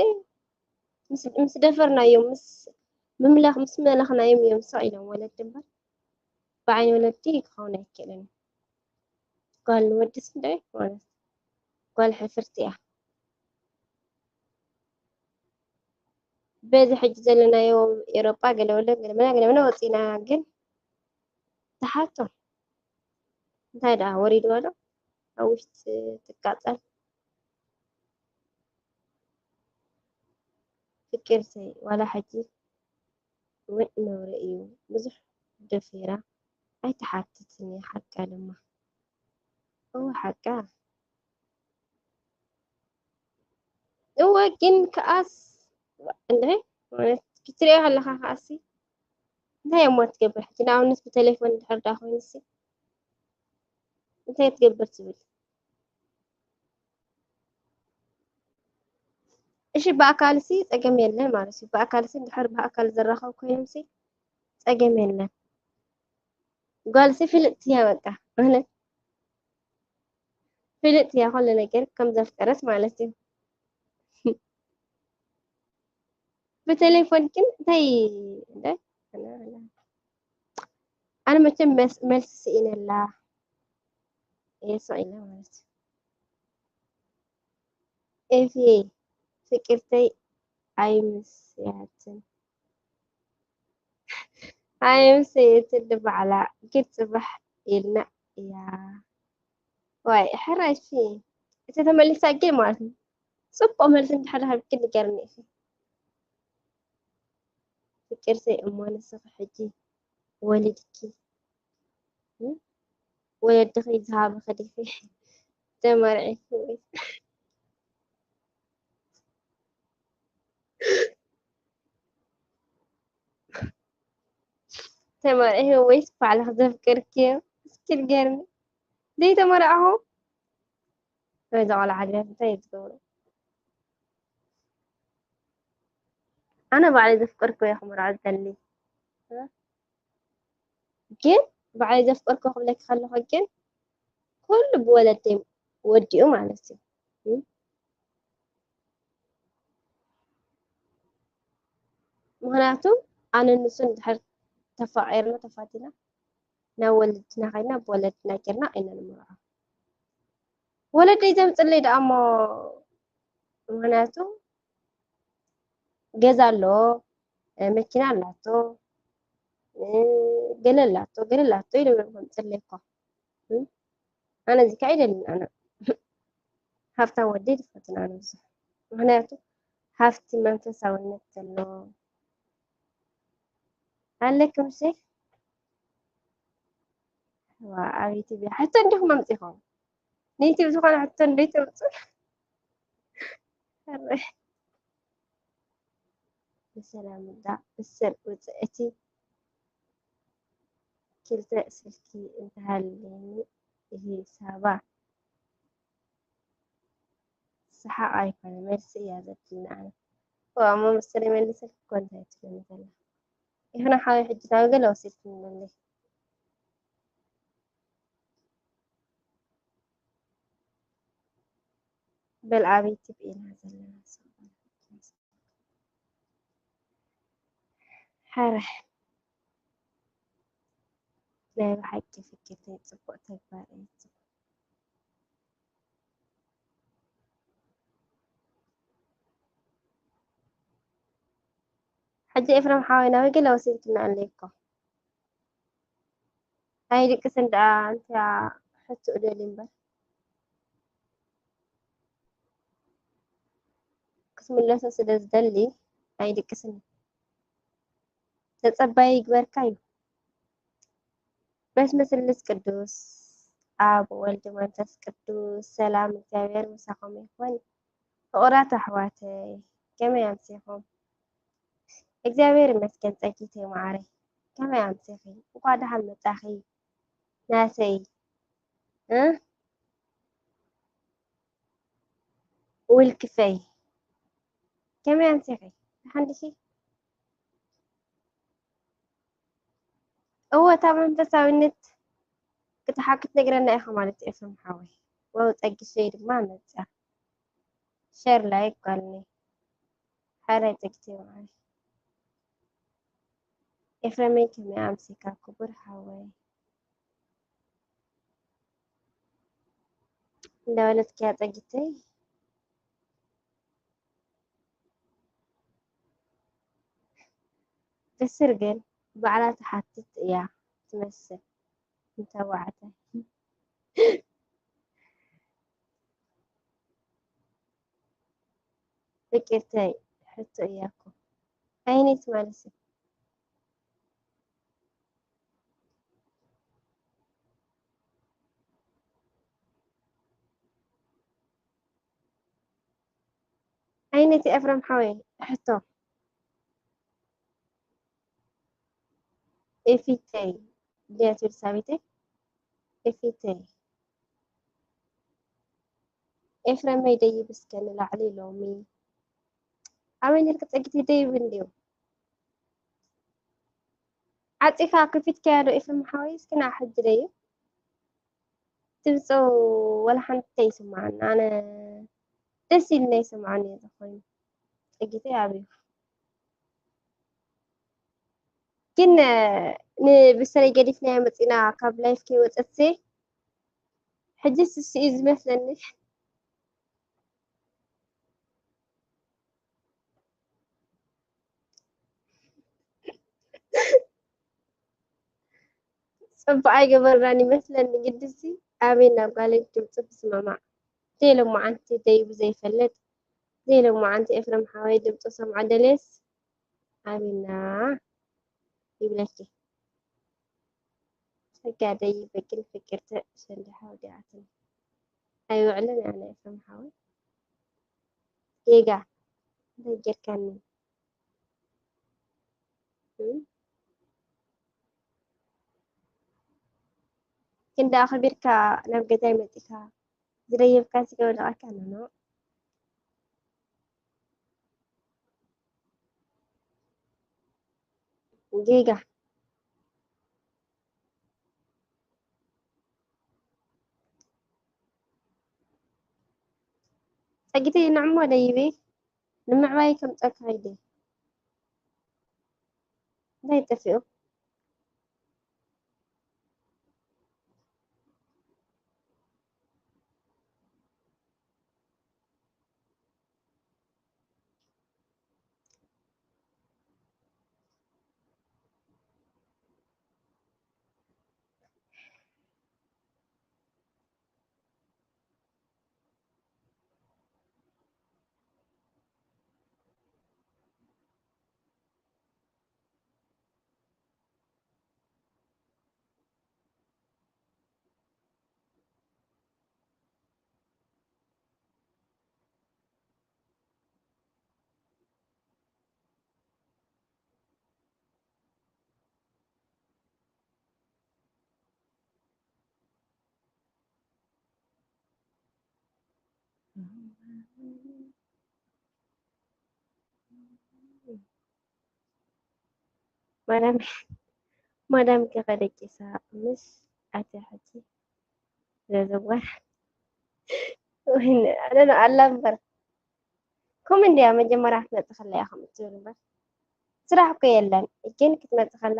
ምስ፣ ምስ ደፈርናዮም፣ ምስ ምምለኽ፣ ምስ መለኽናዮም እዮም ስቕ ኢሎም ወለዲ እምበር፣ ብዓይኒ ወለዲ ክኸውን ኣይክእልን። ጓል ንወድስ እንደ ማለት ጓል ሕፍርቲ እያ። በዚ ሕጂ ዘለናዮ ኤሮጳ ገለ ወለ ገለ መና ገለ መና ወፂና ግን ተሓቶ እንታይ ደኣ ወሪድዋ ዶ ኣብ ውሽጢ ትቃጸል? ፍቅርተይ ዋላ ሕጂ እውን ነውሪ እዩ። ብዙሕ ደፊራ ኣይትሓትትን እያ ሓቃ ድማ። እወ ሓቃ። እወ ግን ከኣስ እንደ ማለት ክትሪኦ ከለኻ ከኣሲ እንታይ እሞ ትገብር ሕጂ ንኣብነት ብቴሌፎን እንድሕር ዳ ኮይኑሲ እንታይ ትገብር ትብል? እሺ ብኣካልሲ ጸገም የለን ማለት እዩ። ብኣካልሲ እንድሕር ብኣካል ዝራኸብ ኮይኑሲ ጸገም የለን። ጓልሲ ፍልጥቲ እያ በቃ ማለት ፍልጥ እያ ኩሉ ነገር ከም ዘፍቀረት ማለት እዩ። ብቴሌፎን ግን እንታይ እንደ ኣነ መቸም መስ-፣ መልሲ ስኢነላ እየ ስቕ ኢለ ማለት እዩ። ኤፍየ ፍቅርተይ ኣይምስያትን ኣይምስያትን ንባዕላ ግን ጽባሕ ኢልና እያ። ዋይ ሕራይ እሺ፣ እቲ ተመሊሳ ግን ማለት ነው። ጽቡቕ መልሲ እንድሕር ሃብኪ ንገርኒ ኢኺ። ፍቅርተይ እሞ ንስኺ ሕጂ ወሊድኪ፣ እ? ወለድኺ ዝሃብኺ ዲኺ ተመርዒኺ ወይ ተመርዒኺ ወይስ ባዕልኺ ዘፍቀርክዮ? እስኪ ንገርኒ። ዘይተመርዓኹ ወይ እዛ ቆልዓ ድያ እንታይ እዩ ዝገብሮ? ኣነ ባዕለይ ዘፍቀርክዮ እየ ክምርዖ ዝደሊ። እ? ግን ባዕለይ ዘፍቀርኩ ክብለኪ ከለኹ ግን ኩሉ ብወለደይ ወዲኡ ማለት እዩ። ምኽንያቱ ኣነ ንሱ እንድሕር ተፋቒርና ተፋቲና ናብ ወለድና ከይድና ብወለድና ጌርና ኢና ንምርዖ። ወለደይ ዘምፅለይ ደኣ እሞ ምኽንያቱ ገዛ ኣሎ፣ መኪና ኣላቶ፣ ገለ ኣላቶ፣ ገለ ኣላቶ ኢሎም እዮም ከምፅለይ እኮ። ኣነ እዚ ከዓ ኣይደልን። ኣነ ሃብታም ወዲ ይፈትን ኣነ ብዙሕ። ምኽንያቱ ሃፍቲ መንፈሳውነት ዘለዎ ኣለኪ ምሽ? ዋ ኣብ ዩቲብ ሕቶ እንዲኹም ኣምፂኹም ንዩቲብ ዝኾነ ሕቶ እንዶ ተምፁ። ብሰላም እንዳ ብሰል ውፅእቲ ክልተ ስልኪ እንተሃልኒ ይሂሳባ። ሰሓቕ ኣይኮነ መልሲ እያ ዘድልኒ ኣነ። እሞ መሰለይ መሊሰልኪ እኮ እንታይ ትብለኒ ዘላ። ይኹን ሓወይ ሕጂ ናብ ገለ ወሲድክኒ ኣለይ። በል ኣበይ ትብኢና ዘለና ሰብ። ሓረ ናይ ብሓቂ ፍቅርተይ ጽቡቕ ተግባር እዩ። ሕጂ ኤፍረም ሓወይ ናበይ ገለ ወሲድክና ኣለይ እኮ። ኣይድቅስን ደኣ ኣንታ ሕቶ እደሊ እምበር። ክትምለሶ ስለ ዝደሊ ኣይድቅስን። ተጸባይ ይግበርካ እዩ። በስመ ስሉስ ቅዱስ ኣብ ወልድ መንፈስ ቅዱስ ሰላም እግዚኣብሔር ምሳኹም ይኹን። ፍቑራት ኣሕዋተይ ከመይ ኣምሲኹም? እግዚኣብሔር ይመስገን ጸጊተይ መዓረይ ከመይ ኣምሲኺ? እንኳዕ ደሓን መጻኺ ናተይ እ ውልክፈይ ከመይ ኣምሲኺ? ደሓን ዲኺ? እወ እታ መንፈሳዊነት ክትሓ ክትነግረና ኢኻ ማለት ኤፍሬም ሓወይ። ዋው ጸግሸይ ድማ መጽያ። ሸር ላይክ ጓልኒ። ሓራይ ጸግሸይ መዓረይ። ኤፍሬመይ ከመይ ኣምሲካ ክቡር ሓወይ? እንዳበለትክያ ጸጊተይ። ብስር ግን ባዕላ ትሓትት እያ ትመስል ንተባዕታይ። ፍቅርተይ ሕቶ እያ እኮ። ኣይነት ማለት እዩ። ኣይነት ኤፍረም ሓወይ ሕቶ ኤፊተይ ድያ ትብል ሳቢተይ ኤፊተይ ኤፍረመይ ደይብ እስከ ንላዕሊ ሎሚ ኣበይ ነርክ ጸጊት ደይብ እንድዩ ዓጺኻ ከፊትካያ ዶ ኤፍረም ሓወይ እስኪ ንዓ ሕጂ ደይብ ትምጽእ ወላ ሓንቲ ኣይስምዓን ኣነ ደስ ኢልና ይስምዓኒ እዩ ዝኾይኑ ጸጊተይ ኣብዩ ግን ብሰለይ ገዲፍናዮ መጺና ካብ ላይፍ ከይወጸትሲ ሕጂ ስስኡ ዝመስለኒ ጽቡቕ ኣይገበርናን ይመስለኒ ግድሲ ኣበይ ናብ ጓለይ ድምፂ ክስማማዕ ዘይሎማዓንቲ ደይቡ ዘይፈልጥ ዘይሎማዓንቲ ኤፍረም ሓወይ ድምፂ ሰምዖ ደልየስ ኣበይና ይብለኪ ጸጋ ደይበ ግን ፍቅርተ ሰንደሓ ወዲኣትኒ ኣይውዕልን ኣነ ኤፍረም ሓወይ ጌጋ እንታይ ጌርካኒ ክንዲ ኣኽቢርካ ናብ ገዛይ መጺኻ ዝደየብካሲ ከወድቐካ ኖኖ ጌጋ ጸጊተይ ንዕሞ ደይቤ ንምዕባይ ከም ጸካ ይደ። እንታይ ጠፊኡ? ማዳም ማዳም ከ ከደቂሳ ምስ ኣትያ ሕጂ ዘዘዋር ወይን ኣነ ነው ኣላ እምበር። ከምኡ እንድያ መጀመርያ ክትመጽእ ከላ እያ ከምኡ ትብል እምበር። ስራሕ እኮ የለን፣ ግን ክትመጽእ ከላ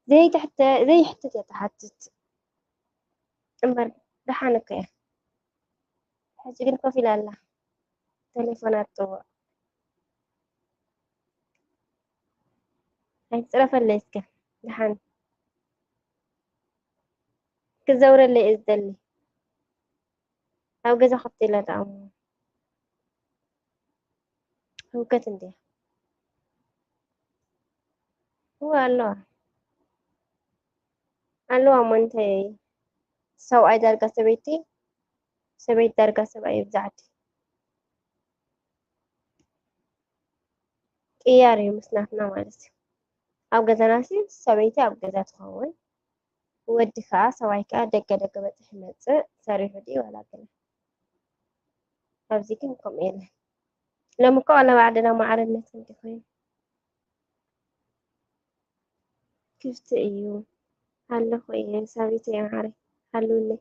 ዘይትሕተ-፣ ዘይሕትት እያ ትሓትት እምበር ደሓን እኮ እያ። ሕጂ ግን ኮፍ ኢላ ኣላ። ተሌፎና ትጽውዕ። ኣይትጽረፈለይ እስከ። ደሓን ክዘውረለይ እየ ዝደሊ። ኣብ ገዛ ኮፍ ኢላ ደኣ እሞ ህውከት እንድያ። እወ ኣለዋ። ኣለዋ እሞ እንታይ ሰብኣይ ዳርጋ ሰበይቲ፣ ሰበይቲ ዳርጋ ሰብኣይ ይብዛዕ ድዩ? ቅያር እዩ ምስ ናትና ማለት እዩ። ኣብ ገዛናሲ ሰበይቲ ኣብ ገዛ ትኸውን፣ ወዲ ከኣ ሰብኣይ ከኣ ደገ ደገ በጺሑ ይመጽእ፣ ሰሪሑ ድዩ ዋላ ገለ። ኣብዚ ግን ከምኡ የለን። ሎሚ እኮ ዋላ ባዕልና ማዕርነት እንዲ ኮይኑ ክፍቲ እዩ። ኣለኹ እየ ሳቢተይ ማዓረይ፣ ሃልውለይ።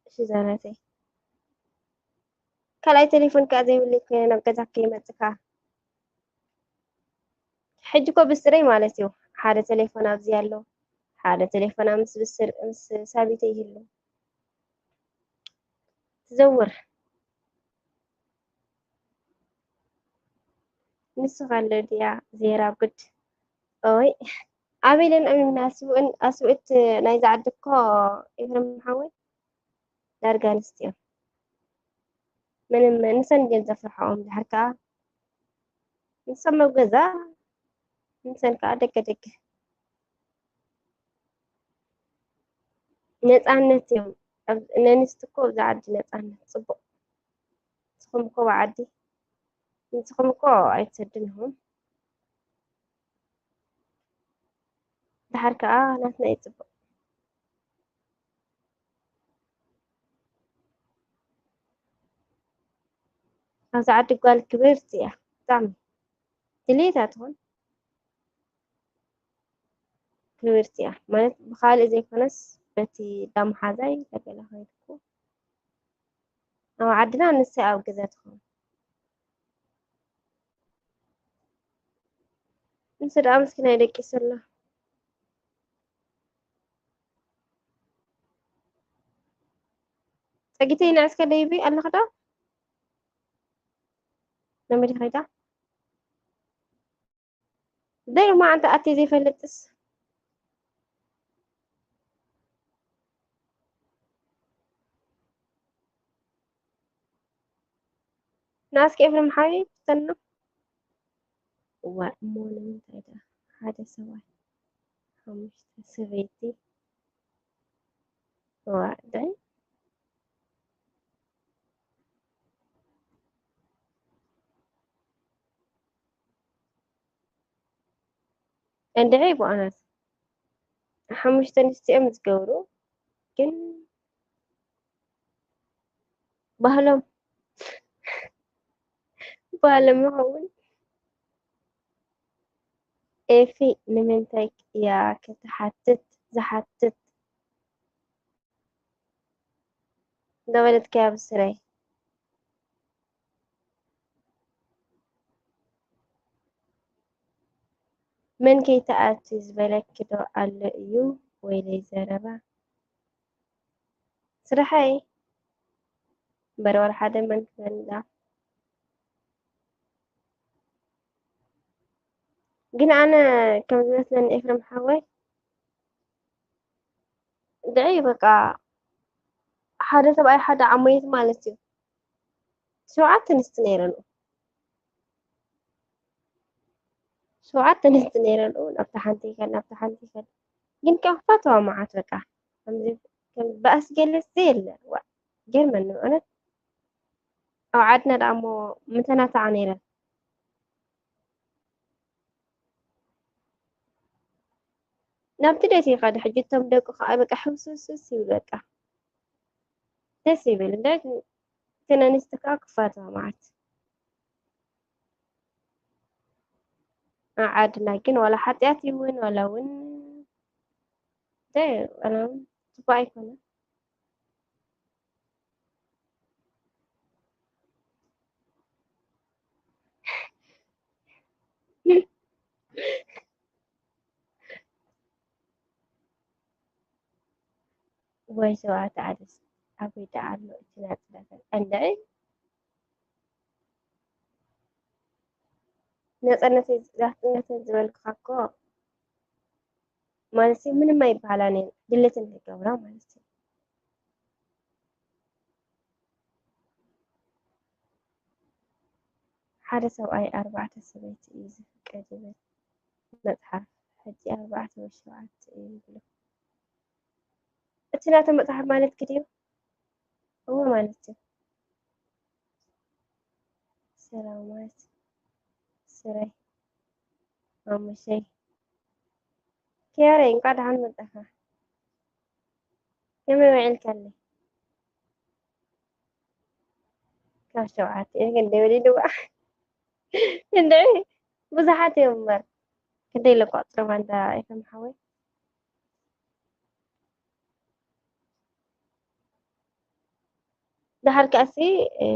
እሺ ዛናተይ። ካልኣይ ቴሌፎን ከኣ ዘይብለይ ኮይነ ናብ ገዛኪ ይመጽእ ከኣ። ሕጂ እኮ ብስረይ ማለት እዩ። ሓደ ቴሌፎን ኣብዚ ኣሎ፣ ሓደ ቴሌፎን ኣብ ምስ ብስር-፣ ምስ ሳቢተይ ይህሉ። ትዘውር። ንስኻ ኣሎ ድያ ዜራ ጉድ። ኦይ፣ ኣበይ ኢለን እምና ኣስውእን-፣ ኣስውእት ናይዛ ዓዲ እኮ ኤፍሬም ሓወይ ዳርጋ ኣንስትዮ። ምንም ንሰን ድየን ዘፍርሕኦም ድሓር ከኣ ንሶም ኣብ ገዛ ንሰን ከኣ ደገ ደገ። ነጻነት እዮም። ኣብ-፣ ነንስቲ እኮ ኣብዚ ዓዲ ነጻነት ጽቡቕ። ንስኹም እኮ ብዓዲ፣ ንስኹም እኮ ኣይትሰድን ኢኹም። ድሓር ከኣ ናትና እዩ ጽቡቕ። ኣብዚ ዓዲ ጓል ክብርቲ እያ ብጣዕሚ። ድሌታ ትኹን ክብርቲ እያ ማለት ብኻልእ ዘይኮነስ በቲ ዳመሓዛይ ተገላኸልኩ። ኣብ ዓድና ንሰይ ኣብ ገዛ ትኸውን። ንሱ ደኣ ምስኪናይ ደቂሱ ኣሎ። ጸጊተይ ንዕስከ ደይቢ ኣለኺ ዶ? ነመዲ ኸይዳ? ደይ እሞ ኣንተ ኣትየ ዘይፈልጥስ። ናስኪ ኤፍሬም ሓወይ ፍተኖ። እዋ እሞ ንምንታይ ደኣ ሓደ ሰብኣይ ሓሙሽተ ሰበይቲ? እዋ ደይ እንድዒ ብኣናት ሓሙሽተ ኣንስትዮ እዮም ዝገብሩ፣ ግን ባህሎም ባህሎም ይኸውን። ኤፊ ንምንታይ እያ ክትሓትት ዝሓትት? እንዳበለትካያ ብስረይ። መን ከይትኣቲ ዝበለኪ ዶ ኣሎ እዩ? ወይለይ ዘረባ። ስራሐይ እምበር ዋላ ሓደ መን ክበላ። ግን ኣነ ከም ዝመስለኒ ኤፍረም ሓወይ፣ ድዒ በቃ ሓደ ሰብኣይ ሓደ ዓሞየት ማለት እዩ። ሸውዓተ ኣንስቲ ነይረንኡ። ሸውዓተ ኣንስቲ ነይረንኡ። ናብታ ሓንቲ ይኸድ፣ ናብታ ሓንቲ ይኸድ። ግን ከዓ ክፋተዋ መዓት በቃ። ከምዚ ከም ባእሲ ገለስ ዘየለ። ዋ፣ ገርመኒ እውነት። ኣብ ዓድና ደኣ እሞ ምተናታዓ ነይረን። ናብቲ ደት ይኸድ። ሕጂ እቶም ደቁ ከዓ በቃ ሕውስውስውስ ይብሉ በቃ። ደስ ይብል። እንደ እተን ኣንስቲ ከዓ ክፋተዋ መዓት። ኣብ ዓድና ግን ዋላ ሓጢኣት ይውን ዋላ እውን እንታይ ዋላ እውን ጽቡቕ ኣይኮነን። ወይ ሸውዓተ ዓደስ ኣበይ ደኣ ኣሎ እቲ ናጽነተን? እንድዒ ነጻነተይ ናጽነተን ዝበልኩኻ እኮ ማለት እዩ፣ ምንም ኣይበሃላን እየን፣ ድሌተን ዝገብራ ማለት እዩ። ሓደ ሰብኣይ ኣርባዕተ ሰበይቲ እዩ ዝፍቀድ ይብል መጽሓፍ፣ ሕጂ ኣርባዕተ ወይ ሸውዓተ እዩ ይብሉ። እቲ ናቶም መጽሓፍ ማለት ክድዩ? እዎ ማለት እዩ። ሰላማት ስረይ ማሙሸይ ኪያረይ እንኳዕ ደሓን መጣኻ። ከመይ ውዒልካለይ? ካብ ሸውዓተ እየ ክንደይ ወሊድዋ? ክንደይ ብዙሓት እዮም እምበር። ክንደይ ኢለ ቁጽሮም ኣንታ ኤፍረም ሓወይ? ደሓር ከኣሲ እ፣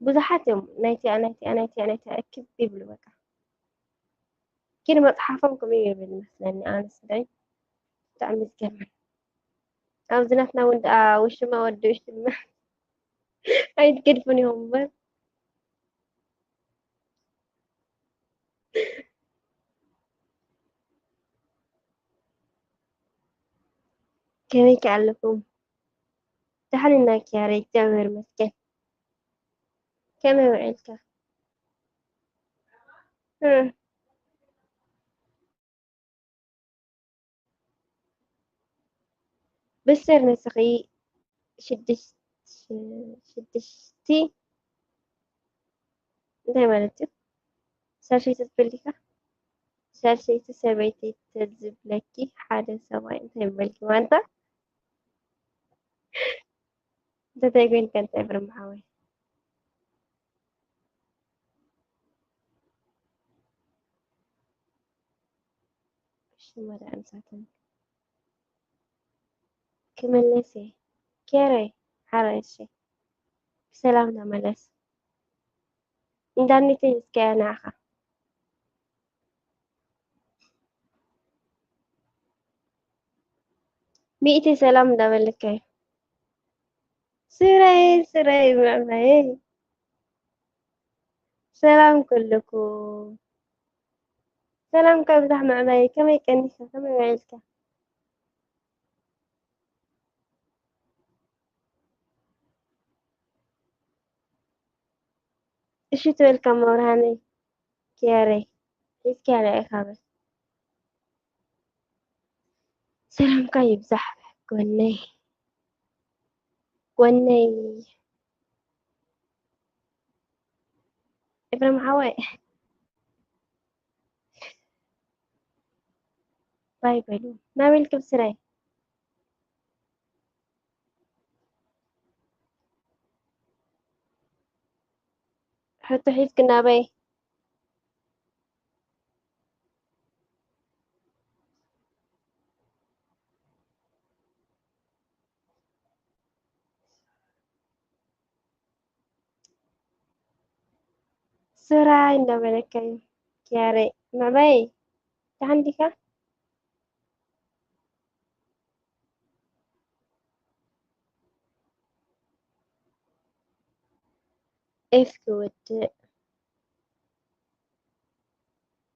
ብዙሓት እዮም ናይቲኣ ናይቲኣ ናይቲኣ ናይቲኣ እክብ ይብሉ በቃ። ግን መጽሓፎም ከምኡ ይብል መስለኒ ኣነ ስደይ ብጣዕሚ ዝገርመን። ኣብዚ ናትና እውን ደኣ ውሽማ ወዲ ውሽማ ኣይትገድፉን ኢኹም እምበር። ከመይ ከ ኣለኹም? ደሓን ኢና ኪያረ፣ እግዚኣብሔር ይመስገን። ከመይ ውዒልካ? እ። ብስር ንስኺ ሽድሽ-፣ ሽድሽቲ እንታይ ማለት እዩ? ሳልሰይቲ ትብል ዲኻ? ሳልሰይቲ ሰበይቲ ተዝብለኪ ሓደ ሰብኣይ እንታይ ምበልኪ? ማንታ እንተታይ ኮይንካ እንታይ ብርም ሓወይ? ሽመዳ ኣንሳተን ክመለስ እየ። ኬረይ፣ ሓራይ እሺ። ብሰላም ተመለስ። እንዳኒተይ እስከ ንዓኻ። ሚእቲ ሰላም እንዳበለካ እዩ። ስረይ፣ ስረይ፣ ምዕባየይ። ሰላም ኩልኩም። ሰላምካ ይብዛሕ ምዕባየይ። ከመይ ቀኒኻ? ከመይ ውዒልካ? እሺ ትበልካ መብርሃነይ፣ ኪያረይ፣ ሒዝካያ ኢኻ በል። ሰላምካ ይብዛሕ ጎነይ፣ ጎነይ። ኤፍሬም ሓወይ፣ ባይ በሉ። ናበይ ኢልክም ስረይ? ሕቶ ሒዝኪ ናበይ? ስራይ እንዳበለካ እዩ። ኪያረይ፣ ምዕባይ፣ ደሓን ዲኻ? ኤፍ ክውድእ፣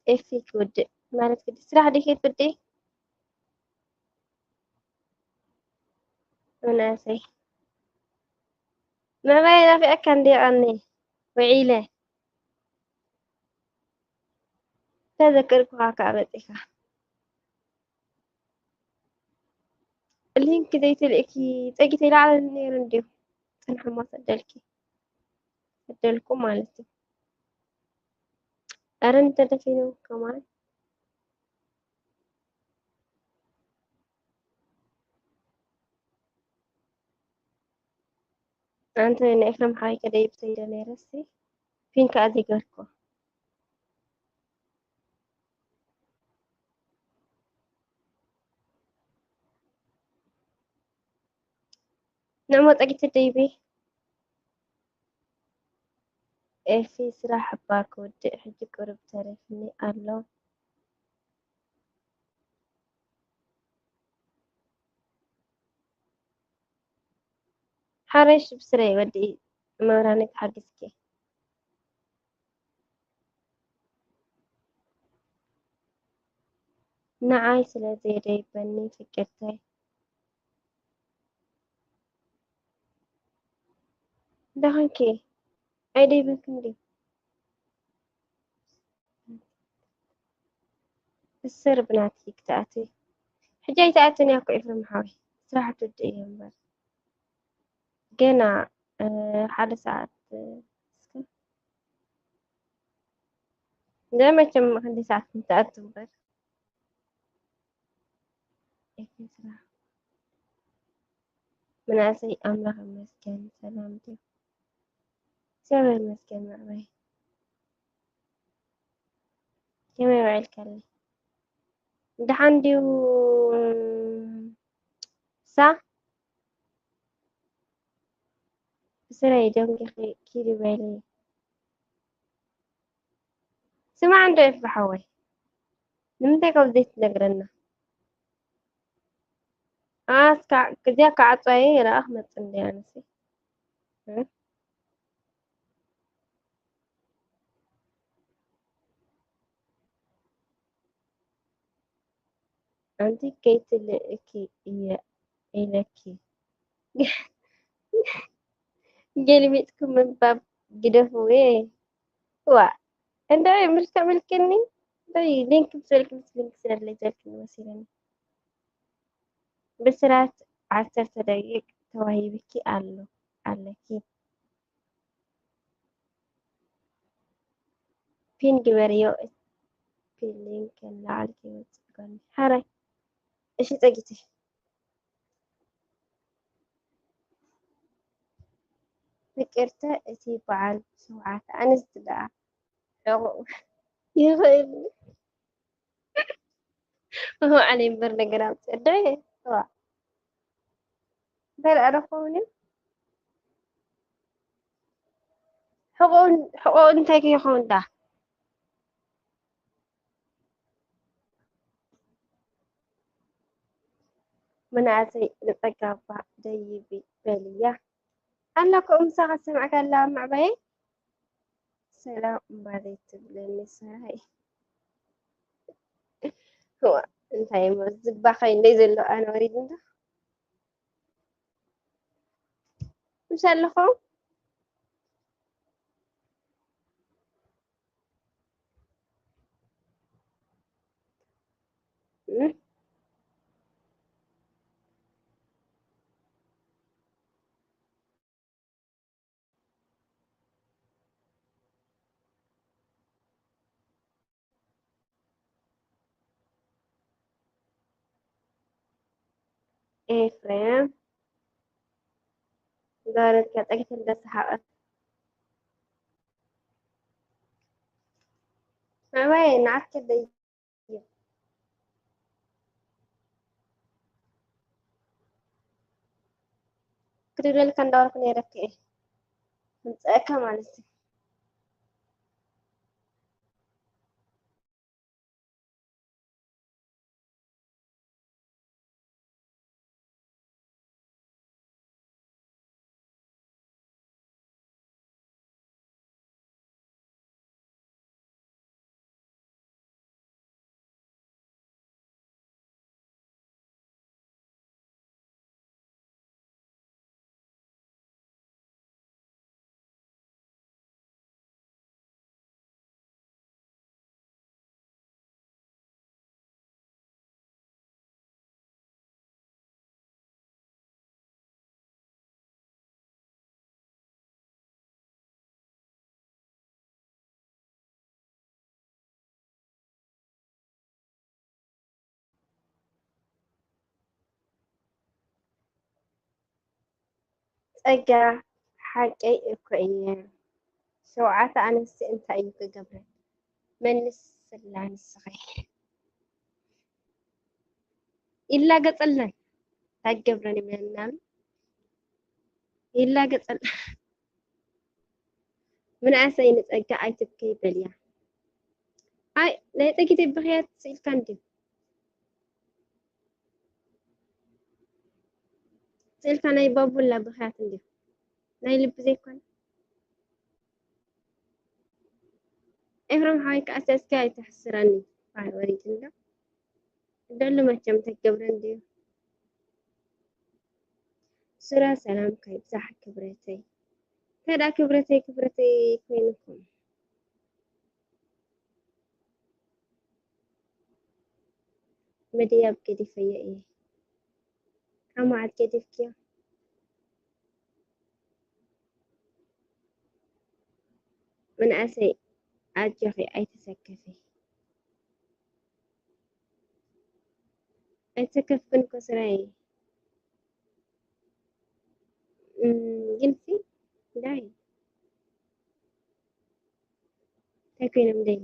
ኤፊ ክውድእ ማለት ግዲ ስራሕ ዲኺ ትውድኢ? መናእሰይ፣ ምዕባይ ናፊቐካ እንድየ ቀኒ ውዒለ። ተዘከርኩኻ ከኣ መጺኻ። ሊንክ ዘይትልእኪ ጸጊት ኣይለዓለን ነይሩ እንድዩ። ጽንሒ እሞ ሰደልኪ። ሰደልኩ ማለት እዩ። ኣረ እንተደፊኑ ከማን። ኣንተ ንኤፍረም ሓወይ ከደይብ ሰይደ ነይረሲ ፒን ከኣ ዘይገርኮ። ንዕሞ ጸጊት ደይቢ። ኤፊ ስራሕ እባ ክውድእ ሕጂ ቅሩብ ተሪፍኒ ኣሎ። ሓረሽ ብስረይ ወዲ መብራነይ ተሓጊዝኪ። ንዓይ ስለ ዘየደይበኒ ፍቅርተይ። ደኸንኪ ኣይደይበክን ድዩ? ብስር ብናትኪ ክትኣትዊ። ሕጂ ኣይትኣትን እያ እኮ ኤፍሬም ሓወይ። ስራሕ ትውድእ እየ እምበር። ገና፣ እ፣ ሓደ ሰዓት፣ እ፣ እስከ እንደ መቸም ክንደይ ሰዓት ክትኣቱ እምበር። ኤፍሬም ስራሕ። መናእሰይ ኣምላኽ ይመስገን ሰላም ድዩ? እግዚኣብሔር ይመስገን ምዕባይ። ከመይ ውዒልካለይ? ደሓን ድዩ? ሳ? ብስረይ ደንጊኺ ኪዲ በሊ። ስማዕ እንዶ ኤፍ ሓወይ፣ ንምንታይ ካብ ዘይትነግረና? ኣስካ እዚኣ ክዓጽዋ እየ፣ ረኣ ክመጽእ እንደ ኣነሲ። እ? ኣንቲ ከይትልእኪ እየ ኢለኪ። ገልቢጥኩም ምንባብ ግደፍዎ። ዋ፣ እንታይ ምልክዕ ምልክኒ? እንታይ ሊንክ ምስ በልኪ ምስ ሊንክ ስለለይ ዘልክኒ መሲለኒ። ብስራት ዓሰርተ ደቂቅ ተዋሂብኪ ኣሎ ኣለኪ። ፒን ግበርዮ። ፒን ሊንክ ላዕሊ ከይወጽእ ጎኒ። ሓራይ። እሺ ጸጊቲ። ፍቅርተ እቲ በዓል ሸውዓተ ኣንስቲ ደኣ ሕቑ ይኽእል። እሁ፣ ኣነ እምበር ነገር ኣምፅእ። ኣደ፣ ዋ። እንታይ ደኣ ደኸውን እዩ? ሕቑኡ፣ ሕቑኡ እንታይ ከይኸውን ደኣ? መናእሰይ ንጸጋባ ደይቢ በልያ። ኣላ ከምኡ ምሳኻ ትሰምዓካ ኣላ ምዕባየይ። ሰላም እምባ ዘይትብለኒ ሰራይ። እዋ፣ እንታይ እሞ ዝባኸይ እንደይ ዘሎ ኣነ ወሪድ እንዶ። ምስ ኣለኹ። እም። ኤፍሬም ጓለትካ ጸጊት እንደሰሓቐት። ኣባይ ንዓት ከደይ ክድውለልካ እንዳበልኩ ነይረካ እየ። ምምፅኣካ ማለት እዩ። ጸጋ፣ ሓቀይ እኮ እየ። ሸውዓተ ኣንስቲ እንታይ እዩ ክገብረን? መልስላ ንስኺ። ይላገጸለን። እንታይ ክገብረን ይብለናል? ይላገጸለን። ምንኣሰይ ንጸጋ ኣይትብከይ በልያ። ኣይ ናይ ጸጊተይ ብኽያት ስኢልካ እንድዩ። ስኢልካ ናይ ባቡላ ብኽያት እንድዩ። ናይ ልቢ ዘይኮነ። ኤፍረም ሓወይ ከኣ ሰስኪ ኣይተሕስረኒ። ባል ወሪድ እንዶ። ደሉ መቸም ተገብረ እንድዩ። ሱራ ሰላምካ ይብዛሕ ክብረተይ። እንታይ ደኣ ክብረተይ ክብረተይ ኮይንኩም። መድያብ ገዲፈዮ እየ። ካብ መዓት ገዲፍክዮ? መናእሰይ ኣጆኺ ኣይተሰከፊ። ኣይተሰከፍክን እኮ ስራይ። እም፣ ግንሲ ዳይ እንታይ ኮይኖም ደይለ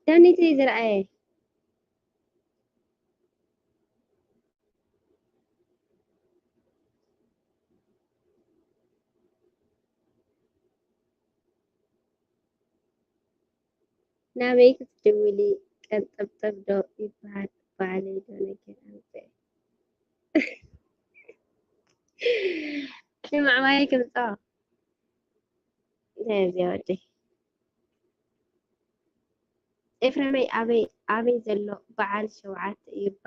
ዳኒተይ ዝረኣየ ናበይ ክትድውሊ ቀንጠብጠብ ዶ ይበሃል? ባዕለይ ዶ ነገር ኣምፅአ ንምዕባይ ክምፅኦ እንታይ እዚ ወዲ ኤፍሬመይ ኣበይ ኣበይ ዘሎ በዓል ሸውዓተ እዩ እባ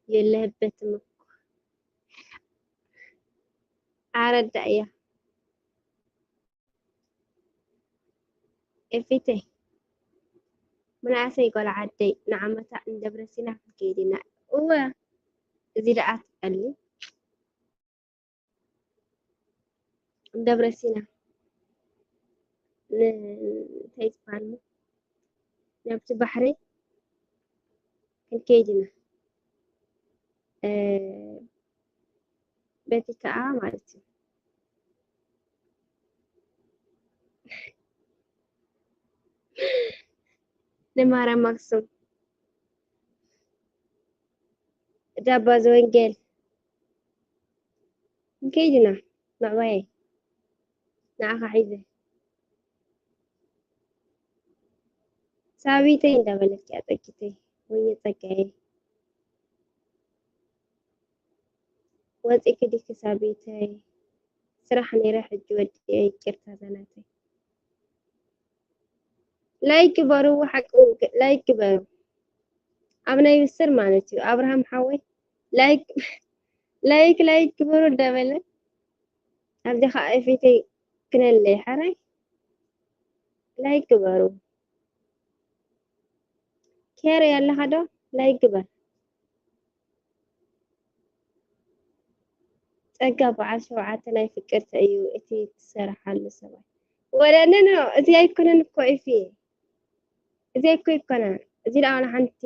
የለህበትም እኮ ኣረዳ እያ ኤፊተይ ምንኣሰይ ጓል ዓደይ ንዓመታ እንደብረሲና ክንከይድ ኢና እወ እዚ ደኣ ትቀሊ ደብረ ሲና እንታይ ዝበሃል ናብቲ ባሕሪ ክንከይድ ኢና በቲ ከዓ ማለት እዩ ንማርያም ኣክሱም ዳባ ዘወንጌል ክንከይድ ኢና ምዕባየይ ንዓኻ ሒዘ ሳቢተይ እንዳበለትኪ ኣፀጊተይ ወየ ፀጋየ ወፂኪ ዲኪ ሳቢተይ ስራሕ ነይረ ሕጂ ወዲአ ይቅርታ ዘናተይ ላይክ ግበሩ ሓቂ ላይክ ግበሩ ኣብ ናይ ብስር ማለት እዩ ኣብርሃም ሓወይ ላይክ ላይክ ላይክ ግበሩ እንዳበለ ኣብዚ ከዓ ፊተይ ክነለይ ሓራይ ላይክ ግበሩ ኬር ያለካ ዶ ላይክ ግበር ጸጋ በዓል ሸውዓተ ናይ ፍቅርቲ እዩ እቲ ትሰርሓሉ ሰብኣይ ወለንኖ እዚ ኣይኮነን እኮ ኢፊ እዚ ኣይኮ ይኮነ እዚ ደኣ ሓንቲ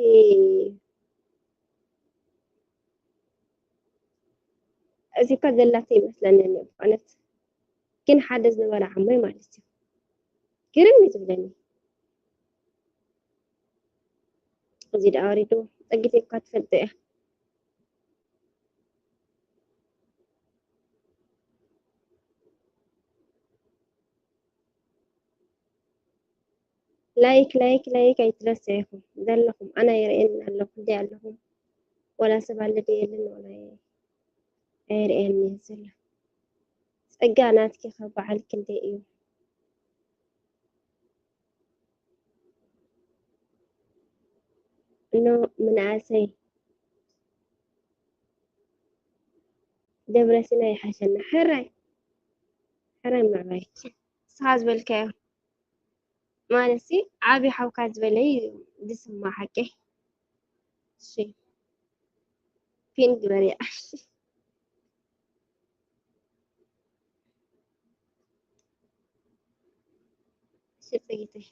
እዚ እኳ ዘላተ ይመስለኒ ብእውነት ግን ሓደ ዝነበረ ዓሞይ ማለት እዩ ግርም እዩ ዝብለኒ እዚ ደኣ ወሪዱ ጸጊት እኳ ትፈልጦ እያ ላይክ ላይክ ላይክ ኣይትረስዕኹም ዘለኹም ኣነ ይርእየኒ ኣለኹ እንደ ኣለኹም ወላ ሰብ ኣለ ደ የለን ወላ ኣይርእየኒ ዘሎ ጸጋ ናትኪ ከ በዓል ክንደይ እዩ እኖ ምንኣሰይ ደብረ ሲና ይሓሸና ሕራይ ሕራይ ምዕባይ ንስኻ ዝበልካዮ ማለት ሲ ዓብዪ ሓውካ ዝበለይ ዝስማ ሓቂ እሺ ፒን ግበርያ ሽፅጊተይ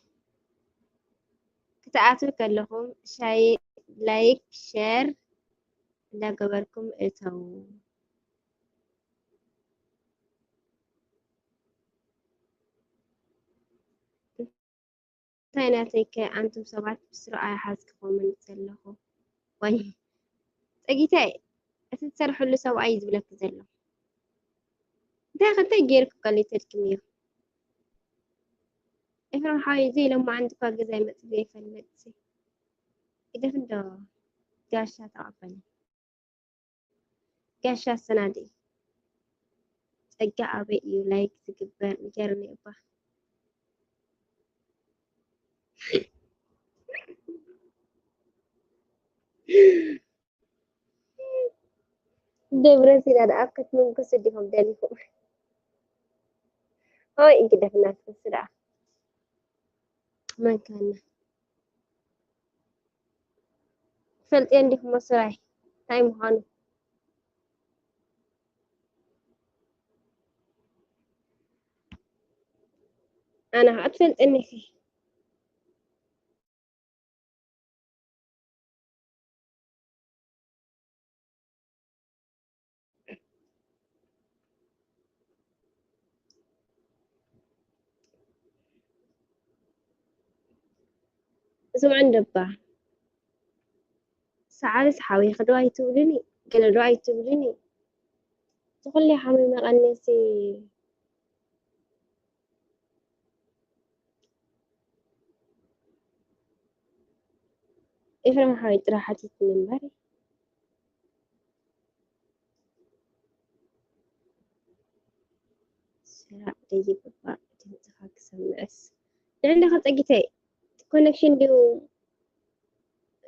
ክትኣትው ከለኹም ሻይ ላይክ ሸር እንዳገበርኩም እተው። ኣይ ናተይ ከ ኣንቱም ሰባት ብስሩ ኣይሓዝክኹምን ዘለኹ። ወይ ጸጊታይ፣ እቲ ትሰርሕሉ ሰብኣይ እዩ ዝብለኪ ዘሎ። እንታይ ከ እንታይ ገይርኩ ቀሊተልክምዮ? ኤፍረም ሓወይ፣ ዘይሎማዓንቲ እኳ ገዛይ መጺኡ ዘይፈልጥ ሲ። ግደፍ እንዶ ጋሻ ተቐበል። ጋሻ ኣሰናድኢ። ጸጋ ኣበይ እዩ ላይክ ዝግበር? ንገርኒ እባ። ደብረ ሲና ደኣ ክትምንክሱ ዲኹም ደሊኹም? ኦይ፣ እንግደፍ እናትክሱ ደኣ። መን ካና? ትፈልጥዮ እንዲኹም መስራይ እንታይ ምዃኑ? ኣነ ኸዓ ትፈልጥኒ ኢኺ። ስምዑ እንዶ እባ፣ ሰዓሪ ሰሓዊ ክዶ ኣይትብሉኒ፣ ገለ ዶ ኣይትብሉኒ? እዚ ኩሉ ሓሚ መቐነሲ። ኤፍሬም ሓወይ ጥራሕ ሓቲትኒ እምበር። ስራዕ ደይብባ ድምፅኻ ክሰምዕስ። ንዕንዳኻ ፀጊተይ ኮኔክሽን ድዩ?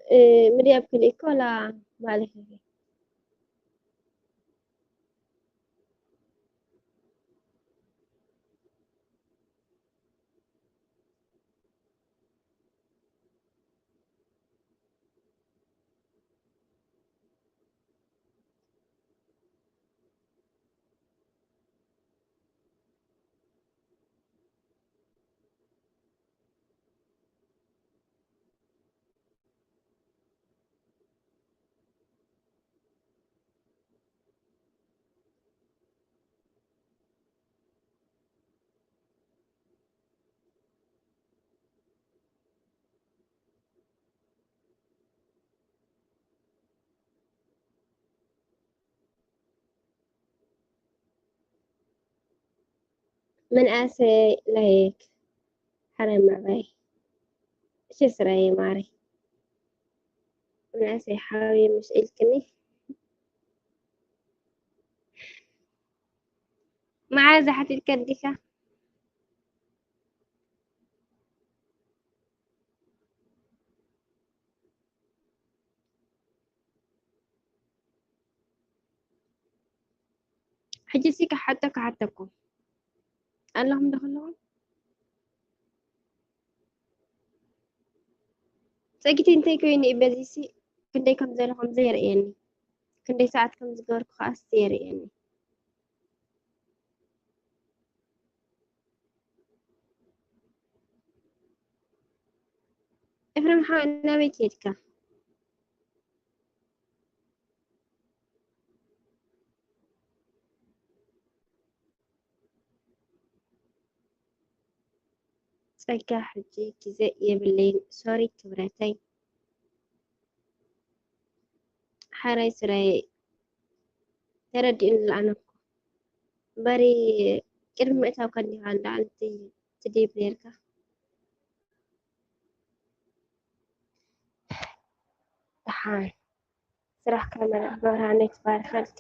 እ፣ ምድያብ ክልኢኮ ወላ ማለት እዩ። መንኣሰይ ላይክ ሓረ ማዕባይ እሺ ስራየ ማሪ። መንኣሰይ ሓወየ ምሽ ኢልክኒ። መዓዝ ሓቲትካ ዲኻ? ሕጂ ሲ ክሓቶ ክሓተኩም ኣለኹም ዶ ከለኹም? ጸጊተይ እንታይ ኮይኑ እዩ በዚሲ ክንደይ ከም ዘለኹም ዘየርእየኒ፣ ክንደይ ሰዓት ከም ዝገበርኩ ከኣስ ዘየርእየኒ። ኤፍሬም ሓወይ ናበይ ከይድካ? ጸጋ ሕጂ ግዜ የብለይን ሶሪ ክብረተይ። ሓራይ ስራይ ተረዲኡኒ ኣነ እኮ እምበሪ ቅድሚ ምእታው ከኒኻ እንዳ ኣንቲ ትድይብ ነርካ። ደሓን ስራሕካ መልኣኽ ብርሃነይ ትባርኸልካ።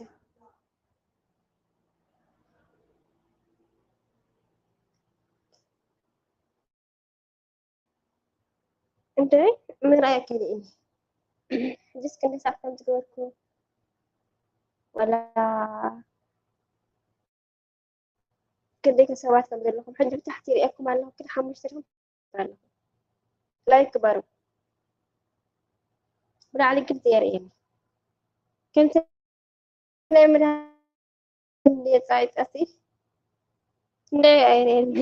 እንደ ምርኣይ ከሊእኒ ሕጂስ ክንደይ ሰዓት ከም ዝገበርኩ ዋላ ክንደይ ሰባት ከም ዘለኹም ሕጂ ብታሕቲ ርእየኩም ኣለኹ። ግን ሓሙሽተ ዲኹም ኣለኹም። ላይክ ግበሩ። ብላዕሊ ግልፂ የርእየኒ። ከምቲ ናይ መድሃኒት ፃይፀሲ እንደ ኣይርእየኒ።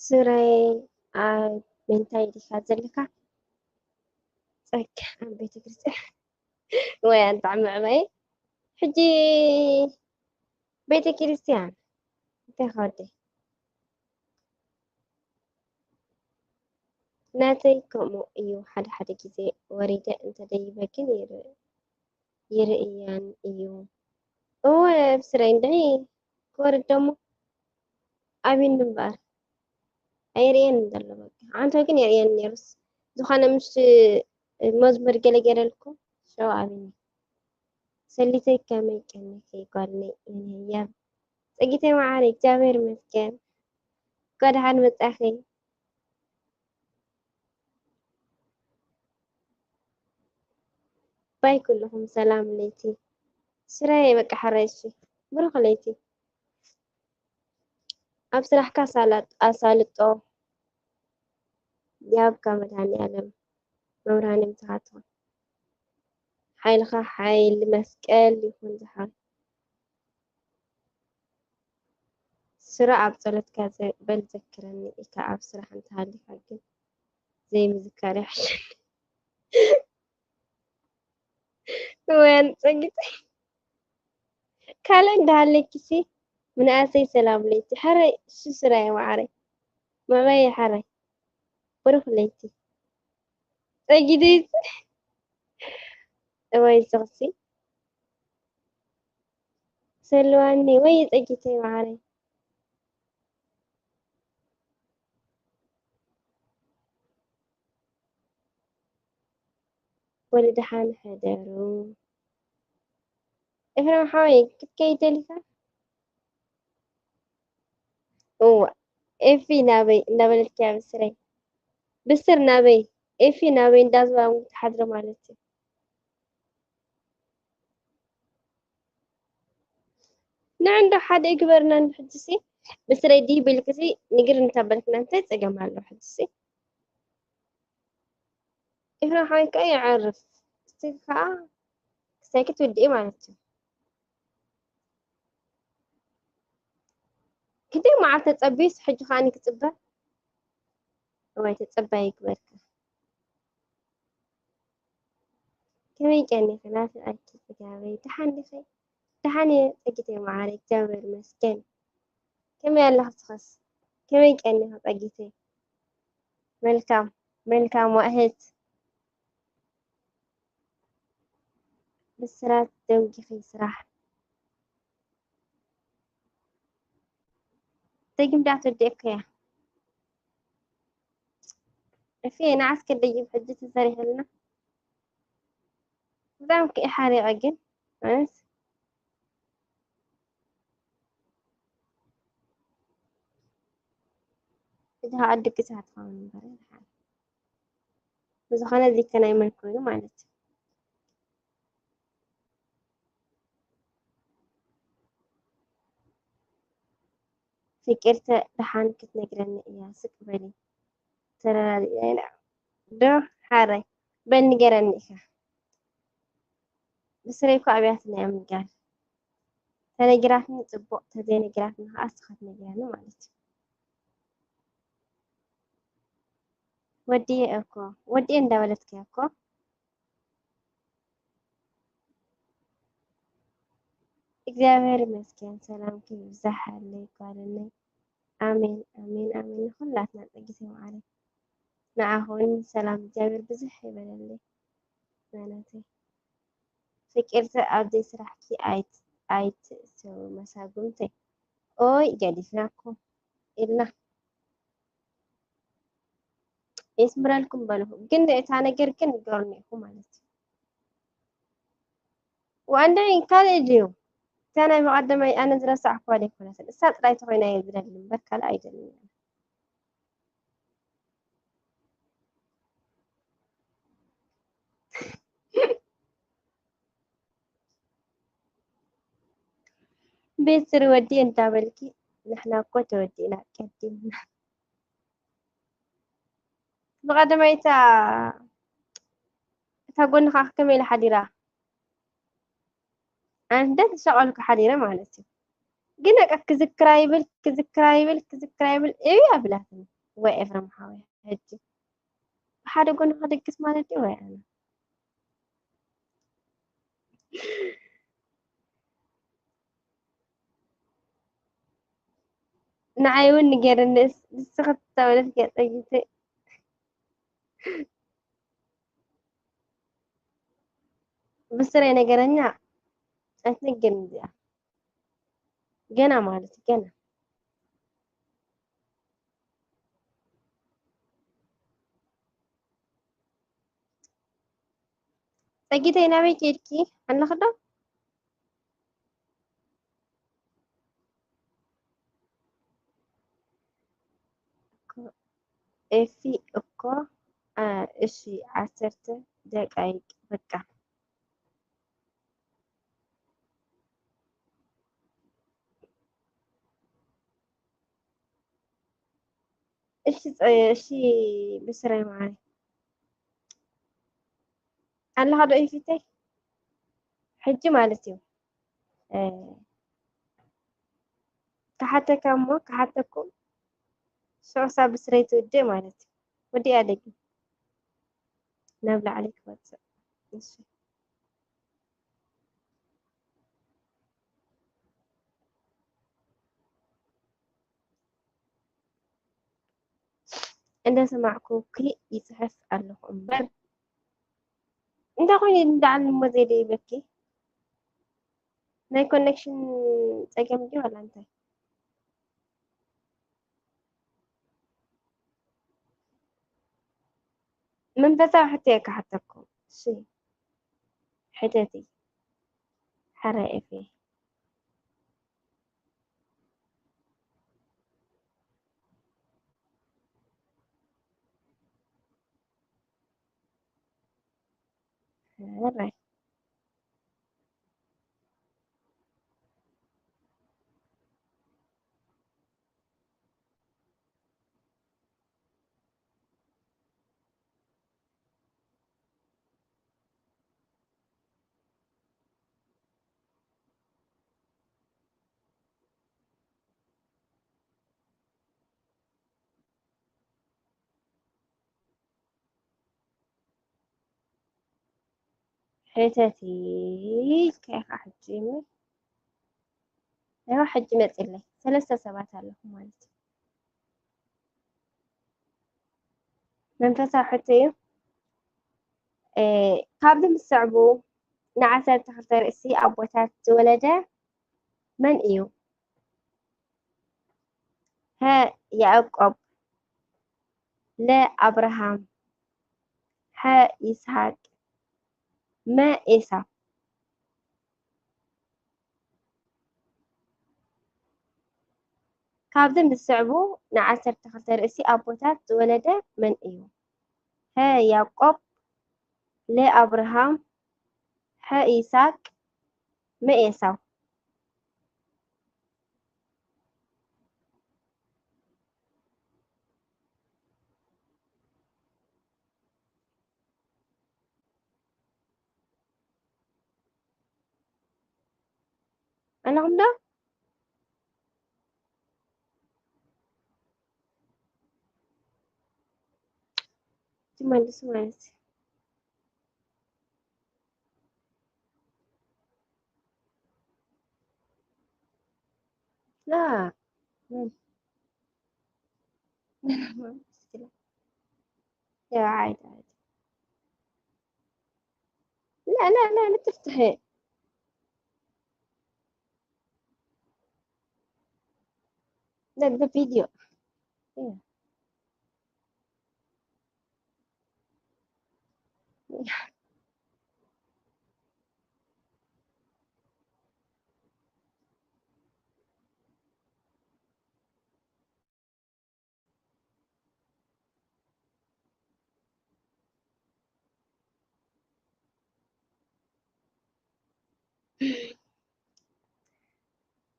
ስረይ ኣብ ምንታይ ዲኻ ዘለኻ? ጸጋ ኣብ ቤተ ክርስቲያን። ወይ ኣንታ መዕበይ። ሕጂ ቤተ ክርስቲያን እንታይ ከወዲ? ናተይ ከምኡ እዩ። ሓደ ሓደ ግዜ ወሪደ እንተደይበ ግን ይር- ይርእያን እዩ። እወ ብስረይ እንድዒ ክወርድ ደሞ ኣቢኒ እምበኣር ኣይርእየን ዘሎ በቃ። ኣንተ ግን የርእየን ነይሩስ ዝኾነ ምስ መዝሙር ገለ ገይረልኩ ሸው ኣቢኒ። ሰሊተይ ከመይ ቀኒኺ ጓልነይ የኔ ህያብ? ጸጊተይ መዓረይ እግዚኣብሔር ይመስገን። እንኳ ደሓን መጻኺ። ባይ ኩልኹም ሰላም ለይቲ። ስራየ በቃ ሕራይ እሺ። ብሩኽ ለይቲ። ኣብ ስራሕካ ኣሳላጥ- ኣሳልጦ ያብካ መድኃኔዓለም መብርሃን ምሳኻ ትኹን። ሓይልኻ ሓይሊ መስቀል ይኹን ዝሓወይ። ስራ ኣብ ጸሎትካ ዘ- በል ዘክረኒ ኢካ ኣብ ስራሕ እንተሃሊካ ግን ዘይምዝካር ይሕሸኒ። እዋን ጸጊተይ ካልእ እንዳሃለኪሲ ምንኣሰይ ሰላም ለይቲ ሓራይ እሺ ስራየ መዓረይ መዕበየ ሓራይ ብሩኽ ለይቲ ጸጊተይ እዋይ ዝኽሲ ሰልዋኒ ወይ ጸጊተይ መዓረይ ወለ ደሓን ሕደሩ። ኤፍሬም ሓወይ ክትከይድ ደሊኻ? እዋ ኤፊ ናበይ እንዳበለልኪያ ብስረይ ብስር ናበይ ኤፊ ናበይ እንዳዝባም ክትሓድሪ ማለት እዩ። ንዕንዶ ሓደ ይግበርና ሕጅሲ ብስረይ ዲ ብልክሲ ንግር እንታበልክና እንታይ ጸገም ኣሎ ሕጅሲ? ኤፍሬም ሓወይ ከኣ የዕርፍ። እስቲ ከኣ ክሳይ ክትውድኢ ማለት እዩ። ክንደይ መዓልቲ ተጸቢዩስ ሕጂ ከኣ ክጽበ? እዋይ ተጸባይ ይግበርካ። ከመይ ቀኒኺ ናተይ ኣኪ ጽጋበይ? ደሓን ዲኺ? ደሓን እየ ጸጊተይ መዓረይ፣ እግዚኣብሔር ይመስገን። ከመይ ኣለኺ እስኸስ? ከመይ ቀኒኺ ጸጊተይ? መልካም፣ መልካም ዋእህት። ብስራት ደንጊኺ ስራሕ። ደጊም ዳ ትወድእኩ እያ። እፊ ንዓስ ከደይብ ሕጂ ተሰሪሕልና። ብጣዕሚ ክኢ ሓሪቐ ግን ማለት ሕጂ ከዓ ድግስ ክትኸውን እምበር። ብዝኾነ እዚ ከናይ መን ኮይኑ ማለት እዩ። ፍቅርተ ደሓን ክትነግረኒ እያ ስቅ በሊ። ተረዳዲእና ኢና ዶ ሓራይ? በል ንገረኒ ኢኻ። ብስረይ እኮ ኣብያትና እያ ምግባር። ተነጊራትኒ ጽቡቕ፣ ተዘይነጊራትኒ ከኣ እስኻ ትነግረኒ ማለት እዩ። ወድየ እኮ፣ ወድየ እንዳበለትካ እኮ። እግዚኣብሔር ይመስገን ሰላምኪ ይብዛሓለይ ጓለነይ። ኣሜን ኣሜን ኣሜን ንኹላትና ጸጊት ይምዓረይ። ንዓኹን ሰላም እግዚኣብሔር ብዝሕ ይበለለይ። ጓለነይ ፍቅርቲ ኣብዘይ ስራሕኪ ኣይት ኣይትእሰሩ መሳጉምተይ። ኦይ ገዲፍናኩም ኢልና። የስምረልኩም በልኹ ግን እታ ነገር ግን ንገሩኒ ኢኹም ማለት እዩ። ወኣንደዒ ካልእ ድዩ እታ ናይ ብቐደማይ ኣነ ዝረሳዕኩዋ ደይኮነትን እሳ ጥራይ ተኾይና እየ ዝደሊ እምበር ካልእ ኣይደልን እየ። ቤት ስሪ ወዲ እንዳበልኪ ንሕና እኮ ተወዲእና ቀዲምና። ብቐደማይ እታ እታ ጎንኻ ከመይ ኢላ ሓዲራ? ኣነ እንደ ተሻቐልኩ ሓዲረ ማለት እዩ። ግን በቃ ክዝክራ ይብል ክዝክራ ይብል ክዝክራ ይብል እብይ ኣቢላትኒ። ወይ ኤፍረም ሓወይ፣ ሕጂ ብሓደ ጎኑ ክድግስ ማለት ድዩ ወይ ኣነ? ንዓይ እውን ንገርኒ፣ ንስኺ ትተውለት ገጸጊቲ። ብስረይ ነገረኛ ኣይትነግርን እዚኣ። ገና ማለት እዩ፣ ገና። ጸጊተይ ናበይ ከይድኪ? ኣለኺ ዶ? እኮ ኤፊ እኮ፣ አ፣ እሺ፣ ዓሰርተ ደቃይቅ በቃ። እሺ፣ ጸ-፣ እሺ፣ ብስራይ መዓረይ። ኣለኻ ዶ ኤፊተይ? ሕጂ ማለት እዩ። እ፣ ክሓተካ እሞ፣ ክሓተኩም። ሽዑ ክሳብ ብስረይ ትውድእ ማለት እዩ። ወዲኣ ደጊም ናብ ላዕሊ ክወጽእ። እሺ። እንዳሰማዕኩኪ ይጽሕፍ ኣለኹ እምበር፣ እንታይ ኮይኑ እንዳዓል እሞ ዘይደይበኪ? ናይ ኮኔክሽን ጸገም ድዩ ዋላ እንታይ? መንፈሳዊ ሕቶ እየ ክሓተኩም። እሺ፣ ሕተቲ። ሕራይ ኤፌ። ሕራይ። ሕተቲ ኢልካ ኢኻ ሕጂ እምበር። እዋ ሕጂ መጺለይ። ሰለስተ ሰባት ኣለኹም ማለት እዩ። መንፈሳዊ ሕቶ እዩ። እ፣ ካብዚ ምስ ስዕቡ ንዓሰርተ ክልተ ርእሲ ኣቦታት ዝወለደ መን እዩ? ሀ ያዕቆብ፣ ለ ኣብርሃም፣ ሐ ይስሐቅ፣ መ ኤሳው። ካብዚ ምስ ስዕቡ ንዓሰርተ ክልተ ርእሲ ኣቦታት ዝወለደ መን እዩ? ሀ ያዕቆብ፣ ለ ኣብርሃም፣ ሐ ይስሐቅ፣ መ ኤሳው። ኣለኹም ዶ? ትመልሱ ማለት እዩ። لا. مم. ما مشكلة. يا عادي، عادي. لا، لا، لا، لا تفتحي. لا، ده فيديو. إيه.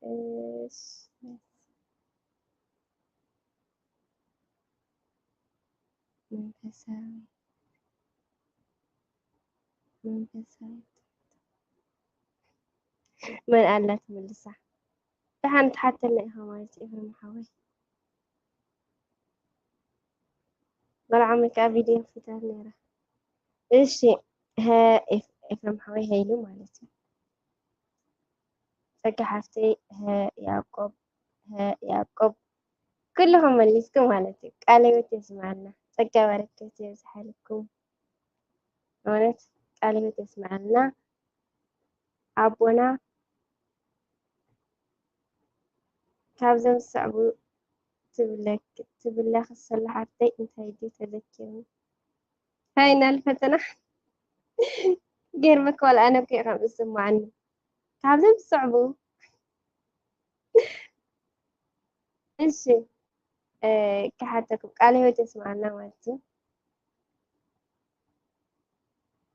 እሺ። መንፈሳዊ፣ መንፈሳዊ መን ኣላ ትምልሳ? ደሓን ትሓተልና ኢኻ ማለት እዩ፣ ኤፍሬም ሓወይ። መርዓመይ ከዓ ቪድዮ ከፊታ ነይራ። እሺ፣ ሀ ኤፍ-፣ ኤፍሬም ሓወይ ሀይሉ ማለት እዩ። ጸጋ ሓፍተይ፣ ሀ ያዕቆብ፣ ሀ ያዕቆብ፣ ኩልኹም መሊስኩም ማለት እዩ። ቃለ ህይወት የስምዓልና፣ ጸጋ በረከት የብዝሓልኩም። ማለት ቃለ ህይወት የስምዓልና ኣቦና። ካብዞም ዝስዕቡ ትብለክ-፣ ትብለኺ ሰላ ሓፍተይ እንታይ ድዩ ተዘኪሩ? ፋይናል ፈተና ገርመክ ዋላ ኣነ እኮ እዩ ከም ዝስምዓኒ። ካብዞም ዝስዕቡ እሺ፣ እ፣ ክሓተኩም ቃለ ህይወት የስምዓልና ማለት እዩ።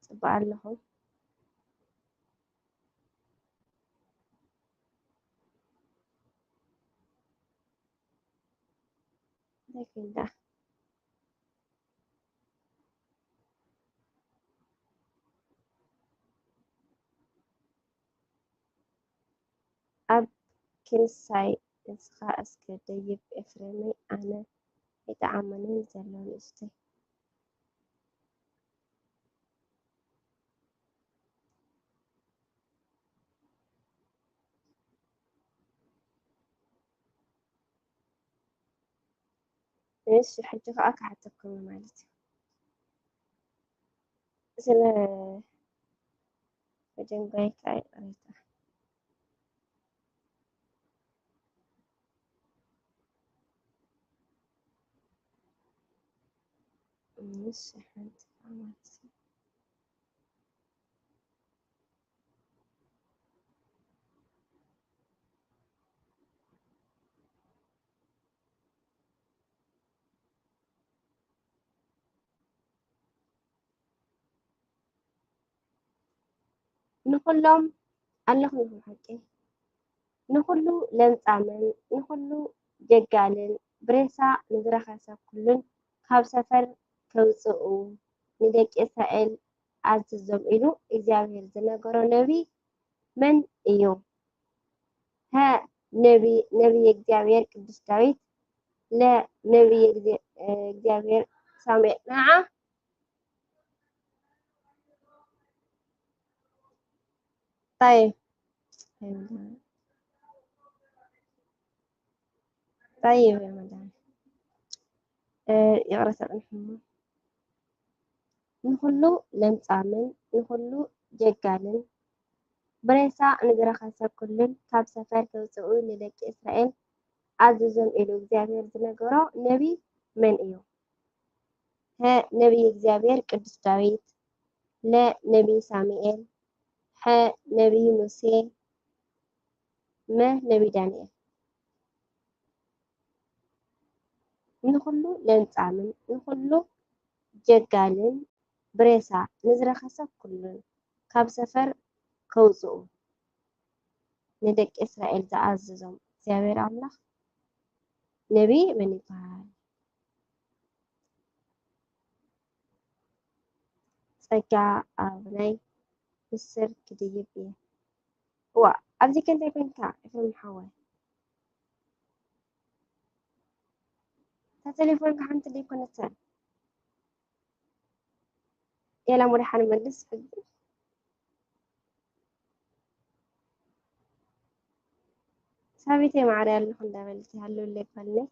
ጽቡቅ ኣለኹም። እንታይ ኮይን ደኣ? ኣብ ክንሳይ ንስኻ እስከ ደይብ ኤፍሬመይ ኣነ ኣይጠዓመንን ዘሎ ንእሽተይ። እሺ፣ ሕጂ ከኣ ክሓተኩም ማለት እዩ። ስለ መደንጓይካ ይቕሬታ። እሺ፣ ሓንቲ ማለት እዩ። ንኹሎም ኣለኹም ኢኹም ሓቂ። ንኹሉ ለምጻምን ንኹሉ ጀጋልን ብሬሳ ንዝረኸሰ ኩሉን ካብ ሰፈር ከውጽኡ ንደቂ እስራኤል ኣዝዞም ኢሉ እግዚኣብሔር ዝነገሮ ነቢይ መን እዩ? ሀ ነቢይ፣ ነቢይ እግዚኣብሔር ቅዱስ ዳዊት፣ ለ ነቢይ እግዚኣብሔር ሳሙኤል። ንዓ ታይ ታይ ይቕረታ ጽንሕሞ ንኹሉ ለምጻምን ንኹሉ ጀጋልን ብሬሳ ንዝረኸሰ ኩሉን ካብ ሰፈር ከውጽኡ ንደቂ እስራኤል ኣዝዞም ኢሉ እግዚኣብሔር ዝነገሮ ነቢይ መን እዩ? ሀ ነቢይ እግዚኣብሔር ቅዱስ ዳዊት፣ ለ ነቢይ ሳሙኤል፣ ሐ ነቢይ ሙሴ፣ መ ነቢይ ዳንኤል። ንኹሉ ለምጻምን ንኹሉ ጀጋልን ብሬሳ ንዝረኸሰ ኩሉን ካብ ሰፈር ከውጽኡ ንደቂ እስራኤል ዝኣዘዞም እግዚኣብሔር ኣምላኽ ነቢይ መን ይበሃል? ጸጋ ኣብ ናይ ምስር ክድይብ እየ። እዋ ኣብዚ ከ እንታይ ኮንካ ኤፍሬም ሓወይ? እታ ቴሌፎንካ ሓንቲ ዘይኮነትን። የላ ወደ ሓደ መልስ ሕጂ። ሳቢተይ ማዕረ ኣለኹ እንዳበልኪ ሃለውለይ ጓልነይ።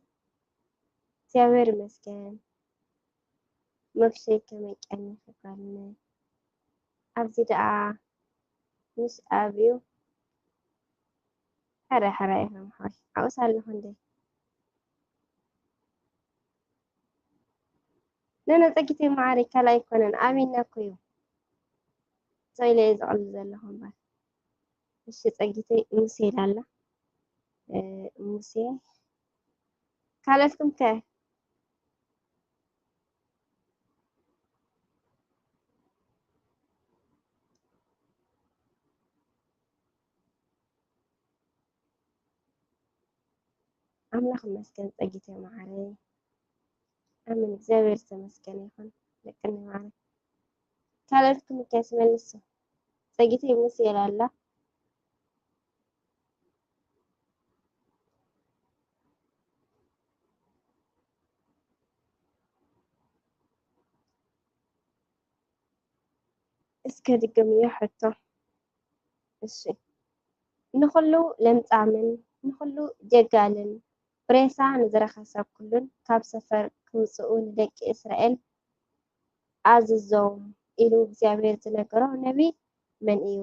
እግዚኣብሔር ይመስገን። መብሸይ ከመይ ቀኒኺ ጓልነይ? ኣብዚ ደኣ ምስ ኣብዩ ሕራይ ሕራይ ኢኹም ሓወይ። ኣብኡስ ኣለኹ እንዴ? ነነ ጸጊተይ ማዓረይ ካልኣይ ኣይኮነን ኣሚና እኮ እዩ። ሰው ኢለ እየ ዝቐልድ ዘለኹ እምበር። እሺ ጸጊተይ ሙሴ ኢላ ኣላ። እ፣ ሙሴ ካልኦትኩም ከ? ኣምላኽ ይመስገን ጸጊተይ ማዓረይ። ኣሜን። እግዚኣብሔር ዝተመስገነ ይኹን። ደቅኒ ማዓረይ። ካልኦትኩም ከ መልሱ። ጸጊተይ ሙሴ ኢላ ኣላ። እስከ ድገምዮ ሕቶ። እሺ። ንኹሉ ለምጻምን ንኹሉ ጀጋልን ብሬሳ ንዝረኸሰ ኩሉን ካብ ሰፈር ክውጽኡ ንደቂ እስራኤል ኣዝዞም ኢሉ እግዚኣብሔር ዝነገሮ ነቢ መን እዩ?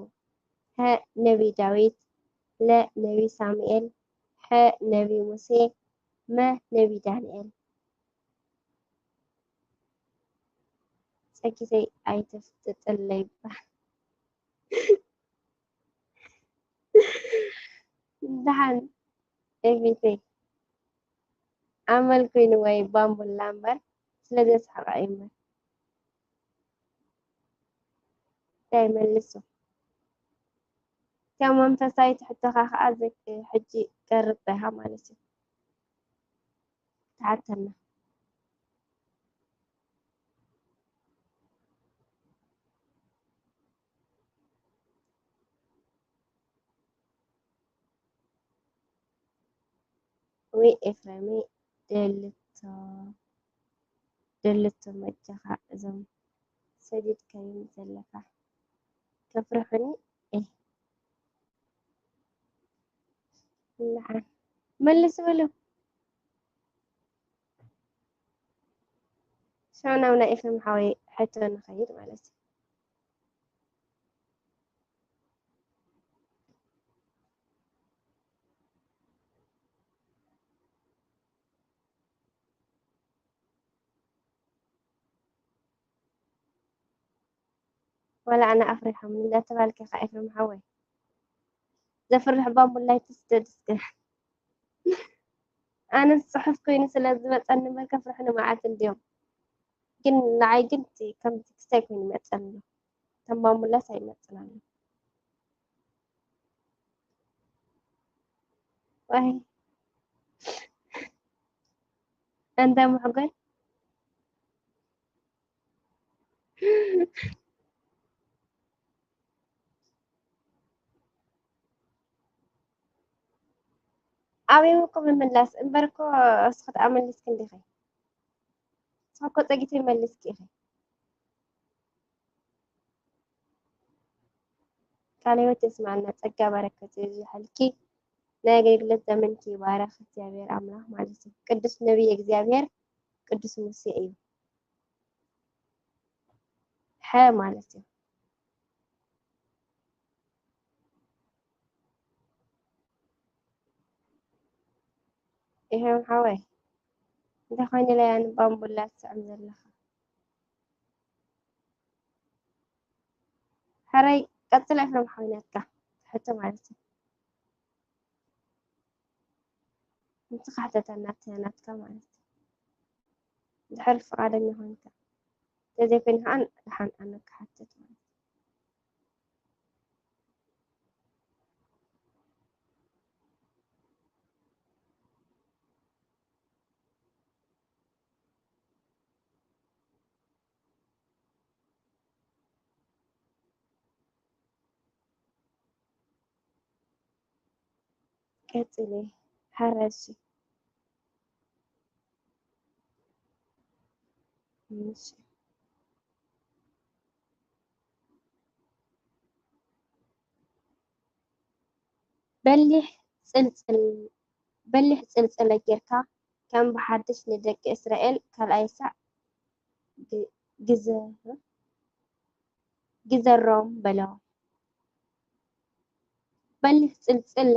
ሀ ነቢ ዳዊት፣ ለ ነቢ ሳሙኤል፣ ሐ ነቢ ሙሴ፣ መ ነቢ ዳንኤል። ጸጊተይ ኣይተፍጥጥለይ እባ። ደሓን ኤፊተይ ኣመል ኮይኑ ወይ ባምቡላ እምበር ስለ ዘስሕቓ እዩ እምበር። እንታይ መልሱ? እታ መንፈሳዊት ሕቶኻ ኸዓ ዘክ-፣ ሕጂ ቀርብ ኢኻ ማለት እዩ። ትሓተና። ወይ ኤፍሬመይ ደልቶ፣ ደልቶ መጃኻ እዞም ሰዲድካዮም ዘለኻ ከፍርሑኒ። ኤህ። ደሓን መልስ በሉ። ሽዑ ናብ ናይ ኤፍሬም ሓወይ ሕቶ ንኸይድ ማለት እዩ። ዋላ ኣነ ኣፍሪሖም እንዳተባልከ ኢኻ ኤፍሬም ሓወይ። ዘፍርሕ ባምቡላ ኣይትስደድ እስከ። ኣነስ ጽሑፍ ኮይኑ ስለ ዝመጸኒ እምበር ከፍርሑኒ መዓት እንድዮም። ግን ንዓይ ግን እቲ ከም ቴክስታይ ኮይኑ ይመጸኒ ኣሎ። ከም ባምቡላስ ኣይመጽን ኣሎ። ዋይ። ኣንታ መሕጎል። ኣብዮም እኮ ምምላስ እምበር እኮ እስኺ ደኣ መሊስኪ እንዲኺ። ንስኺ እኮ ጸጊተይ መሊስኪ ኢኺ። ቃለ ሕይወት የስምዓልና፣ ጸጋ በረከት የብዝሓልኪ፣ ናይ ኣገልግሎት ዘመንኪ ይባረኽ እግዚኣብሔር ኣምላኽ ማለት እዩ። ቅዱስ ነቢይ እግዚኣብሔር ቅዱስ ሙሴ እዩ። ሐ ማለት እዩ። ኤፍሬም ሓወይ፣ እንታይ ኮይኑለይ ኣነ ባምቡላ ትስዕም ዘለኻ? ሕራይ ቀጽል ኤፍሬም ሓወይ ናትካ ሕቶ ማለት እዩ። ንስኻ ሕተተና እቲ ናትካ ማለት እዩ። ድሕር ፍቓደኛ ኮይንካ። እንተዘይኮይኑ ከዓ ደሓን ኣነ ክሓትት ማለት እዩ። ቀጽሊ። ሕራይ እሺ። እሺ። በሊሕ ጽልጽል፣ በሊሕ ጽልጽለ ጌርካ ከም ብሓድሽ ንደቂ እስራኤል ካልኣይ ሳዕ ግ-፣ ግዘ-፣ ግዘሮም በሎ። በሊሕ ጽልጽለ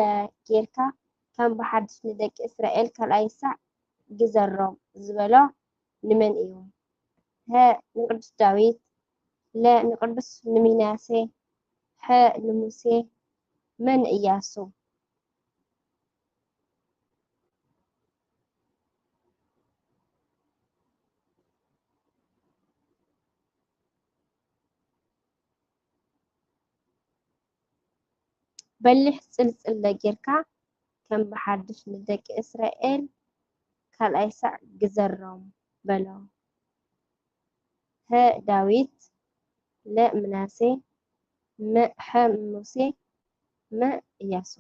ጌርካ ከም ብሓድሽ ንደቂ እስራኤል ካልኣይ ሳዕ ግዘሮም ዝበሎ ንመን እዩ? ሀ ንቅዱስ ዳዊት፣ ለ ንቅዱስ ንምናሴ፣ ሐ ንሙሴ፣ መ ንእያሱ። በሊሕ ጽልጽለ ጌርካ ከም ብሓድሽ ንደቂ እስራኤል ካልኣይ ሳዕ ግዘሮም በሎ። ሀ ዳዊት፣ ለ ምናሴ፣ መ ሐ ሙሴ፣ መ እያሱ።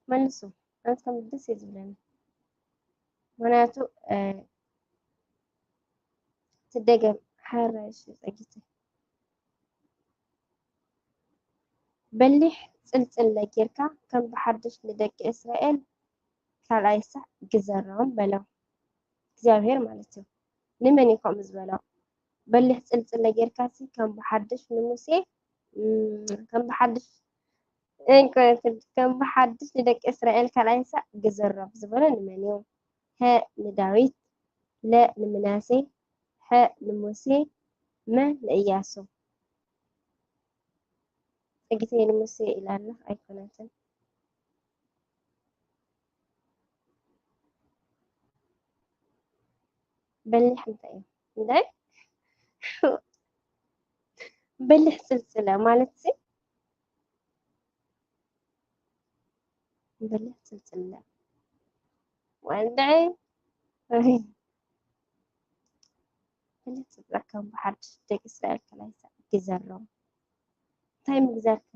መልሱ። ኣንስ ከም ደስ እዩ ዝብለኒ። ምኽንያቱ፣ እ፣ ትደገም። ሓራይ፣ እሺ፣ ጸጊተ። በሊሕ ጽልጽለ ጌርካ ከም ብሓድሽ ንደቂ እስራኤል ካልኣይ ሳዕ ግዘሮም በሎም። እግዚኣብሔር ማለት እዩ። ንመን እዩ ከምኡ ዝበሎ? በሊሕ ጽልጽለ ጌርካ ሲ ከም ብሓድሽ ንሙሴ፣ እም፣ ከም ብሓድሽ፣ እንኮ-፣ ከም ብሓድሽ ንደቂ እስራኤል ካልኣይ ሳዕ ግዘሮም ዝበሎ ንመን እዩ? ሀ ንዳዊት፣ ለ ንምናሴ፣ ሐ ንሙሴ፣ መ ንእያሱ። ጸጊተይ ንሙሴ ኢላ ኣለኽ ኣይኮነትን። በሊሕ እንታይ እዩ? እንታይ? በሊሕ ጽልጽለ ማለት ሲ? በሊሕ ጽልጽለ። ወልደይ። በሊሕ ጽልጽለ ከም ብሓድሽ ደቂ እስራኤል ካልኣይ ሳዕ ግዘሮም። እንታይ ምግዛር ከ?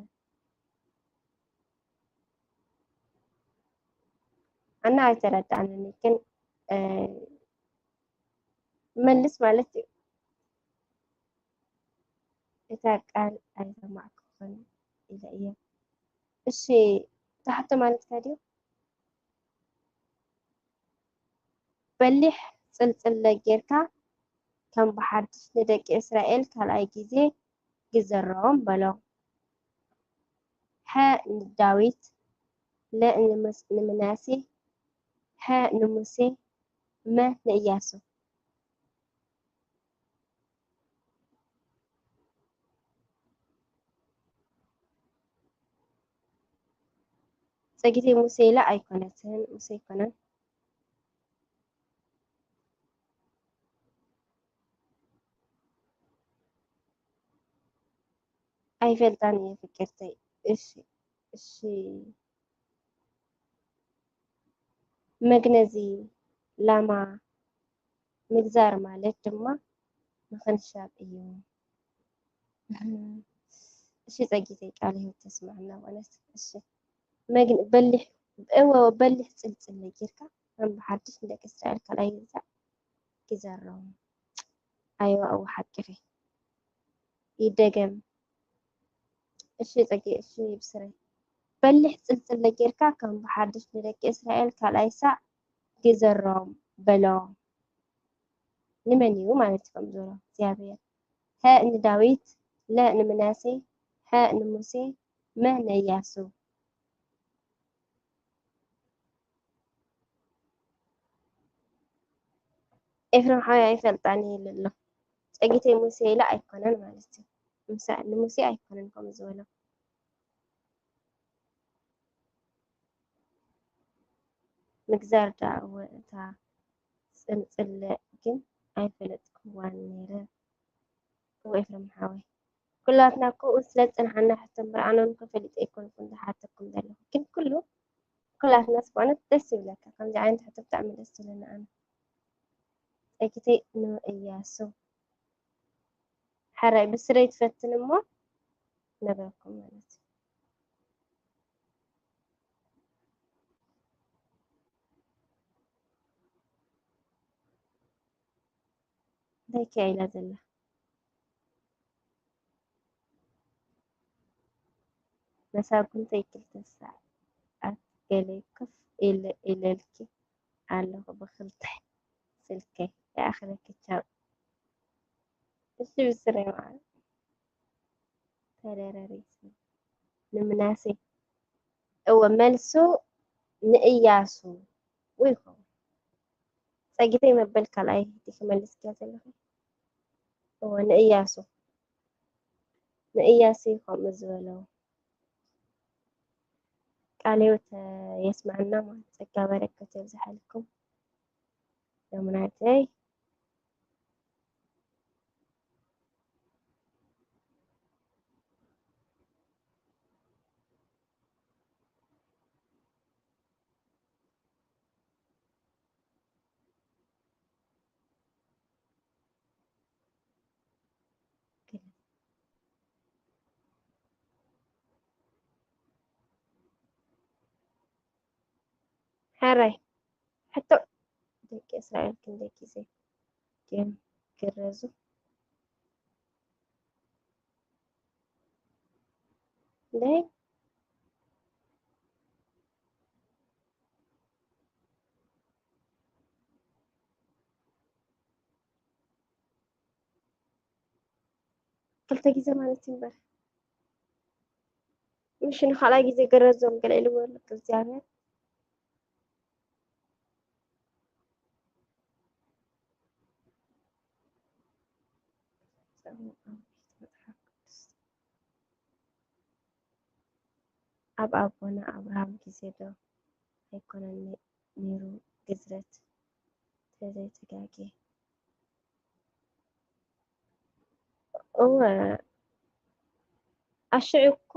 ኣነ ኣይተረዳእንን፣ ግን፣ እ፣ መልስ ማለት እዩ። እታ ቃል ኣይሰማዕኩኽን ኢለ እየ። እሺ፣ እታ ሕቶ ማለትካ ድዩ? በሊሕ ጽልጽለ ጌርካ ከም ብሓድሽ ንደቂ እስራኤል ካልኣይ ግዜ ግዘሮም በሎ። ሐ ንዳዊት፣ ለ ንምስ-፣ ንምናሴ፣ ሐ ንሙሴ፣ መ ንእያሱ። ጸጊተይ ሙሴ ኢላ ኣይኮነትን፣ ሙሴ ኣይኮነን። ኣይፈልጣን እየ ፍቅርተይ። እሺ፣ እሺ። መግነዚ ላማ ምግዛር ማለት ድማ ምኽንሻብ እዩ። እሺ ጸጊተይ፣ ቃለ ህይወት ተስምዐና ማለት። እሺ፣ መግን-፣ በሊሕ፣ እወ፣ በሊሕ ጽልጽለ ጌርካ ከም ብሓድሽ ንደቂ እስራኤል ካልኣይ ግዛዕ ግዘሮም። ኣይዋ፣ እወ፣ ሓቅኺ። ይደገም። እሺ ጸጊ፣ እሺ ብስረይ። በሊሕ ጽልጽለ ጌርካ ከም ብሓድሽ ንደቂ እስራኤል ካልኣይ ሳዕ ግዘሮም በሎ። ንመን እዩ ማለት እዩ ከም ዝበሎ እግዚኣብሔር። ሀ ንዳዊት፣ ለ ንምናሴ፣ ሐ ንሙሴ፣ መ ንእያሱ። ኤፍሬም ሓወይ ኣይፈልጣን ኢሉ ኣሎ። ጸጊተይ ሙሴ ኢለ ኣይኮነን ማለት እዩ። ምሳ-፣ ንሙሴ ኣይኮነን ከምኡ ዝበሎ። ምግዛር ደኣ እወ፣ እታ ጽልጽለ ግን ኣይፈለጥክዋን ነይረ። እወ ኤፍሬም ሓወይ፣ ኩላትና እኮ ስለ ዝጸንሓና ሕቶ እምበር ኣነ እውን እኮ ፈሊጠ ኣይኮንኩን ዝሓተኩም ዘለኹ። ግን ኩሉ፣ ኩላትናስ ብእውነት ደስ ይብለካ። ከምዚ ዓይነት ሕቶ ብጣዕሚ ደስ ዝብለኒ ኣነ። ጸጊተይ ንእያሱ። ሕራይ ብስረይ ትፈትን እሞ ነበርኩም ማለት እዩ። እንታይ ከ ኢላ ዘላ? መሳጉምተይ ክልተ ሰዓት ገለ ኮፍ ኢለ፣ ኢለልኪ ኣለኹ ብክልተ ስልከይ። ይኣኽለኪ፣ ቻው። እሺ ብስረይ ማለት ተደረሪሱ ንምናሴ። እወ፣ መልሱ ንእያሱ ይኸውን። ጸጊተይ መበል ካልኣይ ዲኺ መሊስክያ ዘለኺ? እወ፣ ንእያሱ። ንእያሱ እዩ ከምኡ ዝበሎ። ቃለ ህይወት የስምዐና ማለት ጸጋ በረከት የብዝሓልኩም። ሎምናተይ ሕራይ ሕቶ፣ ደቂ እስራኤል ክንደይ ግዜ ድዮም ግረዙ። ደይ ክልተ ግዜ ማለት እዩ እምበር፣ ምሽ ንኻልኣይ ግዜ ገረዞም ገለ ኢልዎ ኣሎ እግዚኣብሔር። ኣብ ኣቦና ኣብርሃም ግዜ ዶ ኣይኮነን ነ- ነይሩ ግዝረት? ተዘይተጋጌ። እወ፣ ኣሽዑ እኮ፣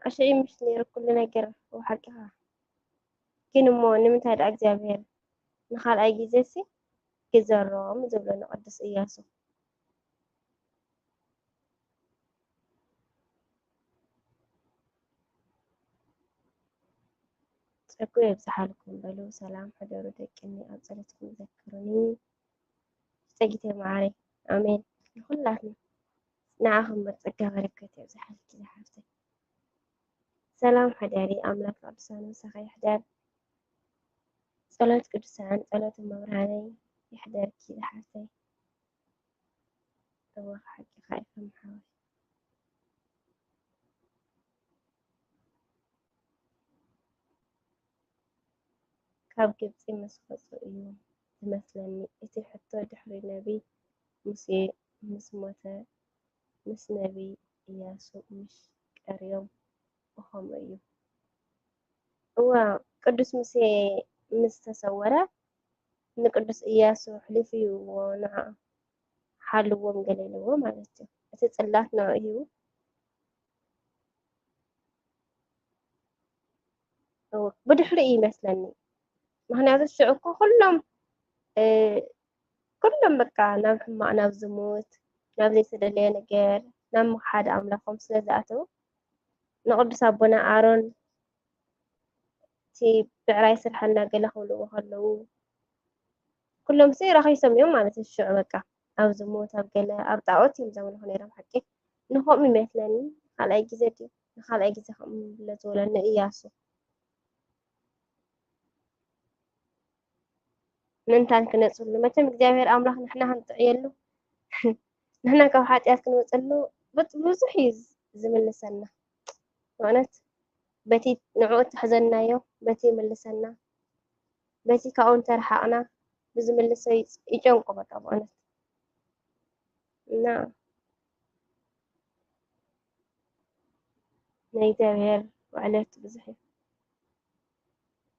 ኣሽዑ ምሽ ነይሩ ኩሉ ነገር። እወ፣ ሓቅኻ። ግን እሞ ንምንታይ ደኣ እግዚኣብሔር ንኻልኣይ ግዜ ሲ ግዘሮም ዝብሎ ንቅዱስ እያሱ? ጸጉ የብዝሓልኩም በሉ። ሰላም ሕደሩ ደቅኒ፣ ኣብ ጸሎትኩም ዘክሩኒ። ጸጊተይ መዓረይ። ኣሜን። ንኹላትና ንዓኹም እምበር ጸጋ በረከት የብዝሓልኪ ዝሓፍተይ። ሰላም ሕደሪ፣ ኣምላክ ቅዱሳን ምሳኺ ይሕደር። ጸሎት ቅዱሳን፣ ጸሎት መብርሃነይ ይሕደርኪ ዝሓፍተይ። እወ ሓቂኻ ኢኻ ሓወይ። ካብ ግብጺ ምስ ወጹ እዩ ዝመስለኒ እቲ ሕቶ ድሕሪ ነቢ ሙሴ ምስ ሞተ ምስ ነቢ እያሱ ምሽ ቀርዮም ብኸምኡ እዩ። እወ ቅዱስ ሙሴ ምስ ተሰወረ ንቅዱስ እያሱ ኣሕሊፉ ይህብዎ ንዓ ሓልዎም ገለ ኢልዎ ማለት እዩ። እቲ ጽላት ንዕኡ ሂቡ። እወ፣ ብድሕሪኡ ይመስለኒ። ምኽንያቱ ሽዑ እኮ ኩሎም እ፣ ኩሎም በቃ ናብ ሕማቕ፣ ናብ ዝሙት፣ ናብ ዘይተደለየ ነገር፣ ናብ ምኽሓድ ኣምላኾም ስለ ዝኣተዉ ንቅዱስ ኣቦና ኣሮን እቲ ብዕራይ ስርሐልና ገለ ክብልዎ ከለዉ ኩሎም ሲ ረኺሶም እዮም ማለት እዩ። ሽዑ በቃ ኣብ ዝሙት ኣብ ገለ ኣብ ጣኦት እዮም ዘምልኹ ነይሮም። ሓቂ ንኸምኡ ይመስለኒ። ካልኣይ ግዜ ድዩ ንኻልኣይ ግዜ ከምኡ ብለ ዝበለኒ እያሱ ምእንታን ክነጽሉ መቸም እግዚኣብሔር ኣምላኽ ንሕና ክንጥዕየሉ ንሕና ካብ ሓጢኣት ክንወፀሉ ብጥ- ብዙሕ እዩ ዝ- ዝምልሰና። ብእውነት በቲ ንዕኡ ተሕዘናዮ በቲ ይምልሰና፣ በቲ ካብኡ እንተረሓቕና ብዝምልሶ ይጭ- ይጨንቆ በቃ ብእውነት እና ናይ እግዚኣብሔር ውዕለት ብዙሕ እዩ።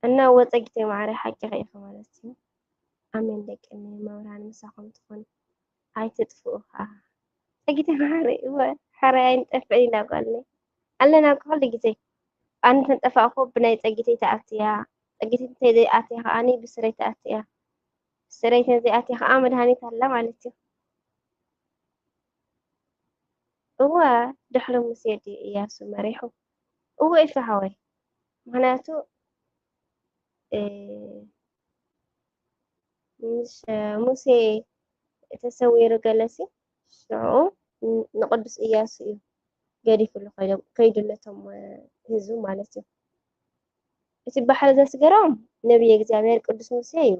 እና ወፀጊተይ ማዕረ ሓቂኺ ኢኺ ማለት እዩ። ኣሜን ደቂ እነይ መብርሃን ምሳኹም ትኹን ኣይትጥፍኡ ከዓ። ፀጊተይ ማዕረ እወ ሓራይ ኣይንጠፍእን ኢና ጓልነይ ኣለና ኩሉ ግዜ። ኣነ ተንጠፋእኩ ብናይ ፀጊተይ ተኣትያ ፀጊተይ እንተዘይኣትያ ከዓኒ ብስረይ ተኣትያ ስረይ ተዘይኣትያ ከዓ መድሃኒት ኣላ ማለት እዩ። እወ ድሕሪ ሙሴ ድዩ እያሱ መሪሑ? እወ ኢፊ ሓወይ ምኽንያቱ እ፣ ምስ ሙሴ ተሰዊሩ ገለሲ ሽዑ ን- ንቅዱስ እያሱ እዩ ገዲፍሉ ከይዱ- ከይዱ ነቶም ህዝቡ ማለት እዩ። እቲ ባሕሪ ዘስገሮም ነቢየ እግዚኣብሔር ቅዱስ ሙሴ እዩ።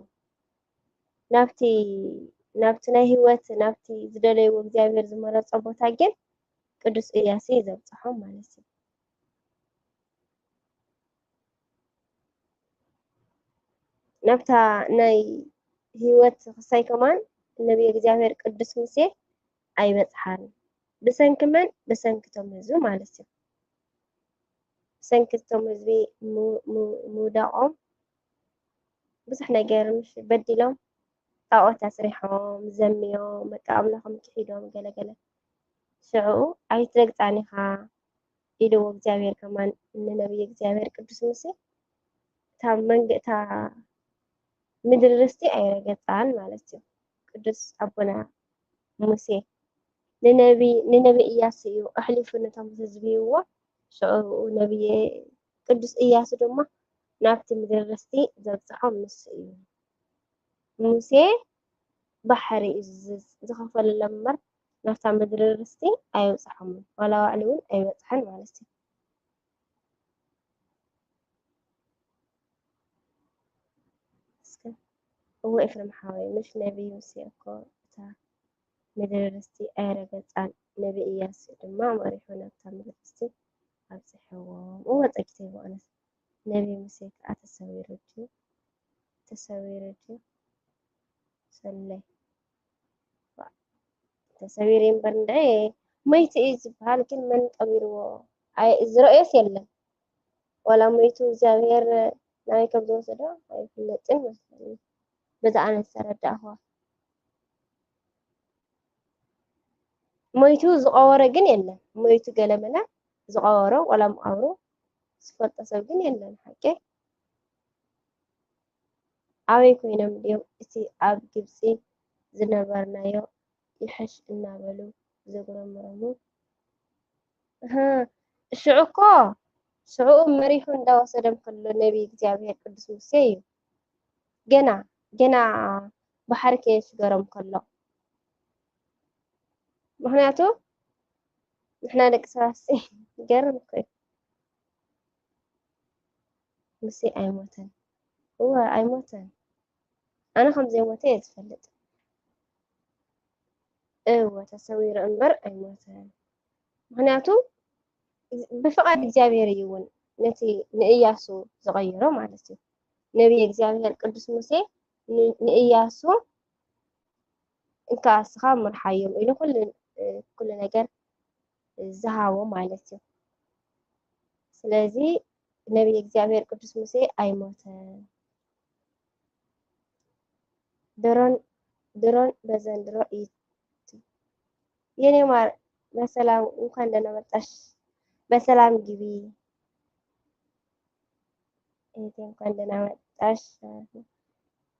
ናብቲ ናብቲ ናይ ህይወት ናብቲ ዝደለይዎ እግዚኣብሔር ዝመረፆ ቦታ ግን ቅዱስ እያሱ እዩ ዘብፅሖም ማለት እዩ። ናብታ ናይ ህይወት ክሳይ ከማን ነቢየ እግዚኣብሔር ቅዱስ ሙሴ ኣይበፅሓን። ብሰንኪ መን? ብሰንኪ እቶም ህዝቢ ማለት እዩ። ብሰንኪ እቶም ህዝቢ ም- ም- ምውዳቖም ብዙሕ ነገር ምሽ በዲሎም ጣዖት ኣስሪሖም ዘምዮም በቃ ኣምላኾም ክሒዶም ገለገለ ሽዑኡ ኣይትረግፃን ኢኻ ኢልዎ እግዚኣብሔር ከማን ንነቢይ እግዚኣብሔር ቅዱስ ሙሴ እታ መንገ እታ ምድሪ ርስቲ ኣይረገፃን ማለት እዩ። ቅዱስ ኣቦና ሙሴ ንነቢ ንነቢ እያሱ እዩ ኣሕሊፉ ነቶም ህዝቢ ይህብዎ። ሽዑ ነቢየ ቅዱስ እያሱ ድማ ናብቲ ምድሪ ርስቲ ዘብፅሖም ንሱ እዩ። ሙሴ ባሕሪ እዩ ዝኸፈለሎም እምበር ናብታ ምድሪ ርስቲ ኣየብፅሖምን፣ ዋላ ባዕሉ እውን ኣይበፅሐን ማለት እዩ። እስከ እወ ኤፍሬም ሓወይ፣ ምሽ ነቢይ ሙሴ እኮ እታ ምድሪ ርስቲ ኣይረገጻን፣ ነቢይ እያሱ ድማ መሪሑ ናብታ ምድሪ ርስቲ ኣብጽሕዎም። እወ ጸጊተይ ብእውነት ነቢይ ሙሴ ከኣ ተሰዊሩ ድዩ? ተሰዊሩ ድዩ? ሰለይ ተሰዊሩ እምበር እንድዒ መይቱ እዩ ዝበሃል፣ ግን መን ቀቢርዎ? ኣይ፣ ዝረእዮስ የለን። ዋላ መይቱ እግዚኣብሔር ናበይ ከም ዝወሰዶ ኣይፍለጥን መስለኒ። በዛ ኣነ ዝተረዳእኽዋ። መይቱ ዝቐበሮ ግን የለን። መይቱ ገለ መለ ዝቐበሮ ዋላ መቓብሩ ዝፈልጦ ሰብ ግን የለን። ሓቂ ኣበይ ኮይኖም ድዮም እቲ ኣብ ግብጺ ዝነበርናዮ ይሕሽ እናበሉ ዘጉረምረሙ? እህ፣ ሽዑ እኮ ሽዑ መሪሑ እንዳወሰዶም ከሎ ነቢይ እግዚኣብሔር ቅዱስ ሙሴ እዩ። ገና ገና ባሕሪ ከየሽገሮም ከሎ። ምኽንያቱ ንሕና ደቂ ሰባት ይገርም እኮ እዩ። ሙሴ ኣይሞተን። እወ ኣይሞተን። ኣነ ከም ዘይሞተ እየ ዝፈልጥ። እወ ተሰዊሩ እምበር ኣይሞተን። ምኽንያቱ ብፍቓድ እግዚኣብሔር እዩ እውን ነቲ ንእያሱ ዝቐየሮ ማለት እዩ። ነቢይ እግዚኣብሔር ቅዱስ ሙሴ ን-፣ ንእያሱ እንካ እስኻ ምርሓዮም ኢሉ ኩሉ፣ ኩሉ ነገር ዝሃቦ ማለት እዩ። ስለዚ ነቢይ እግዚኣብሔር ቅዱስ ሙሴ ኣይሞተን። ድሮን፣ ድሮን በዘንድሮ እዩ። የኔ ማር በሰላም እንኳን ደህና መጣሽ። በሰላም ግቢ እህቴ፣ እንኳን ደህና መጣሽ።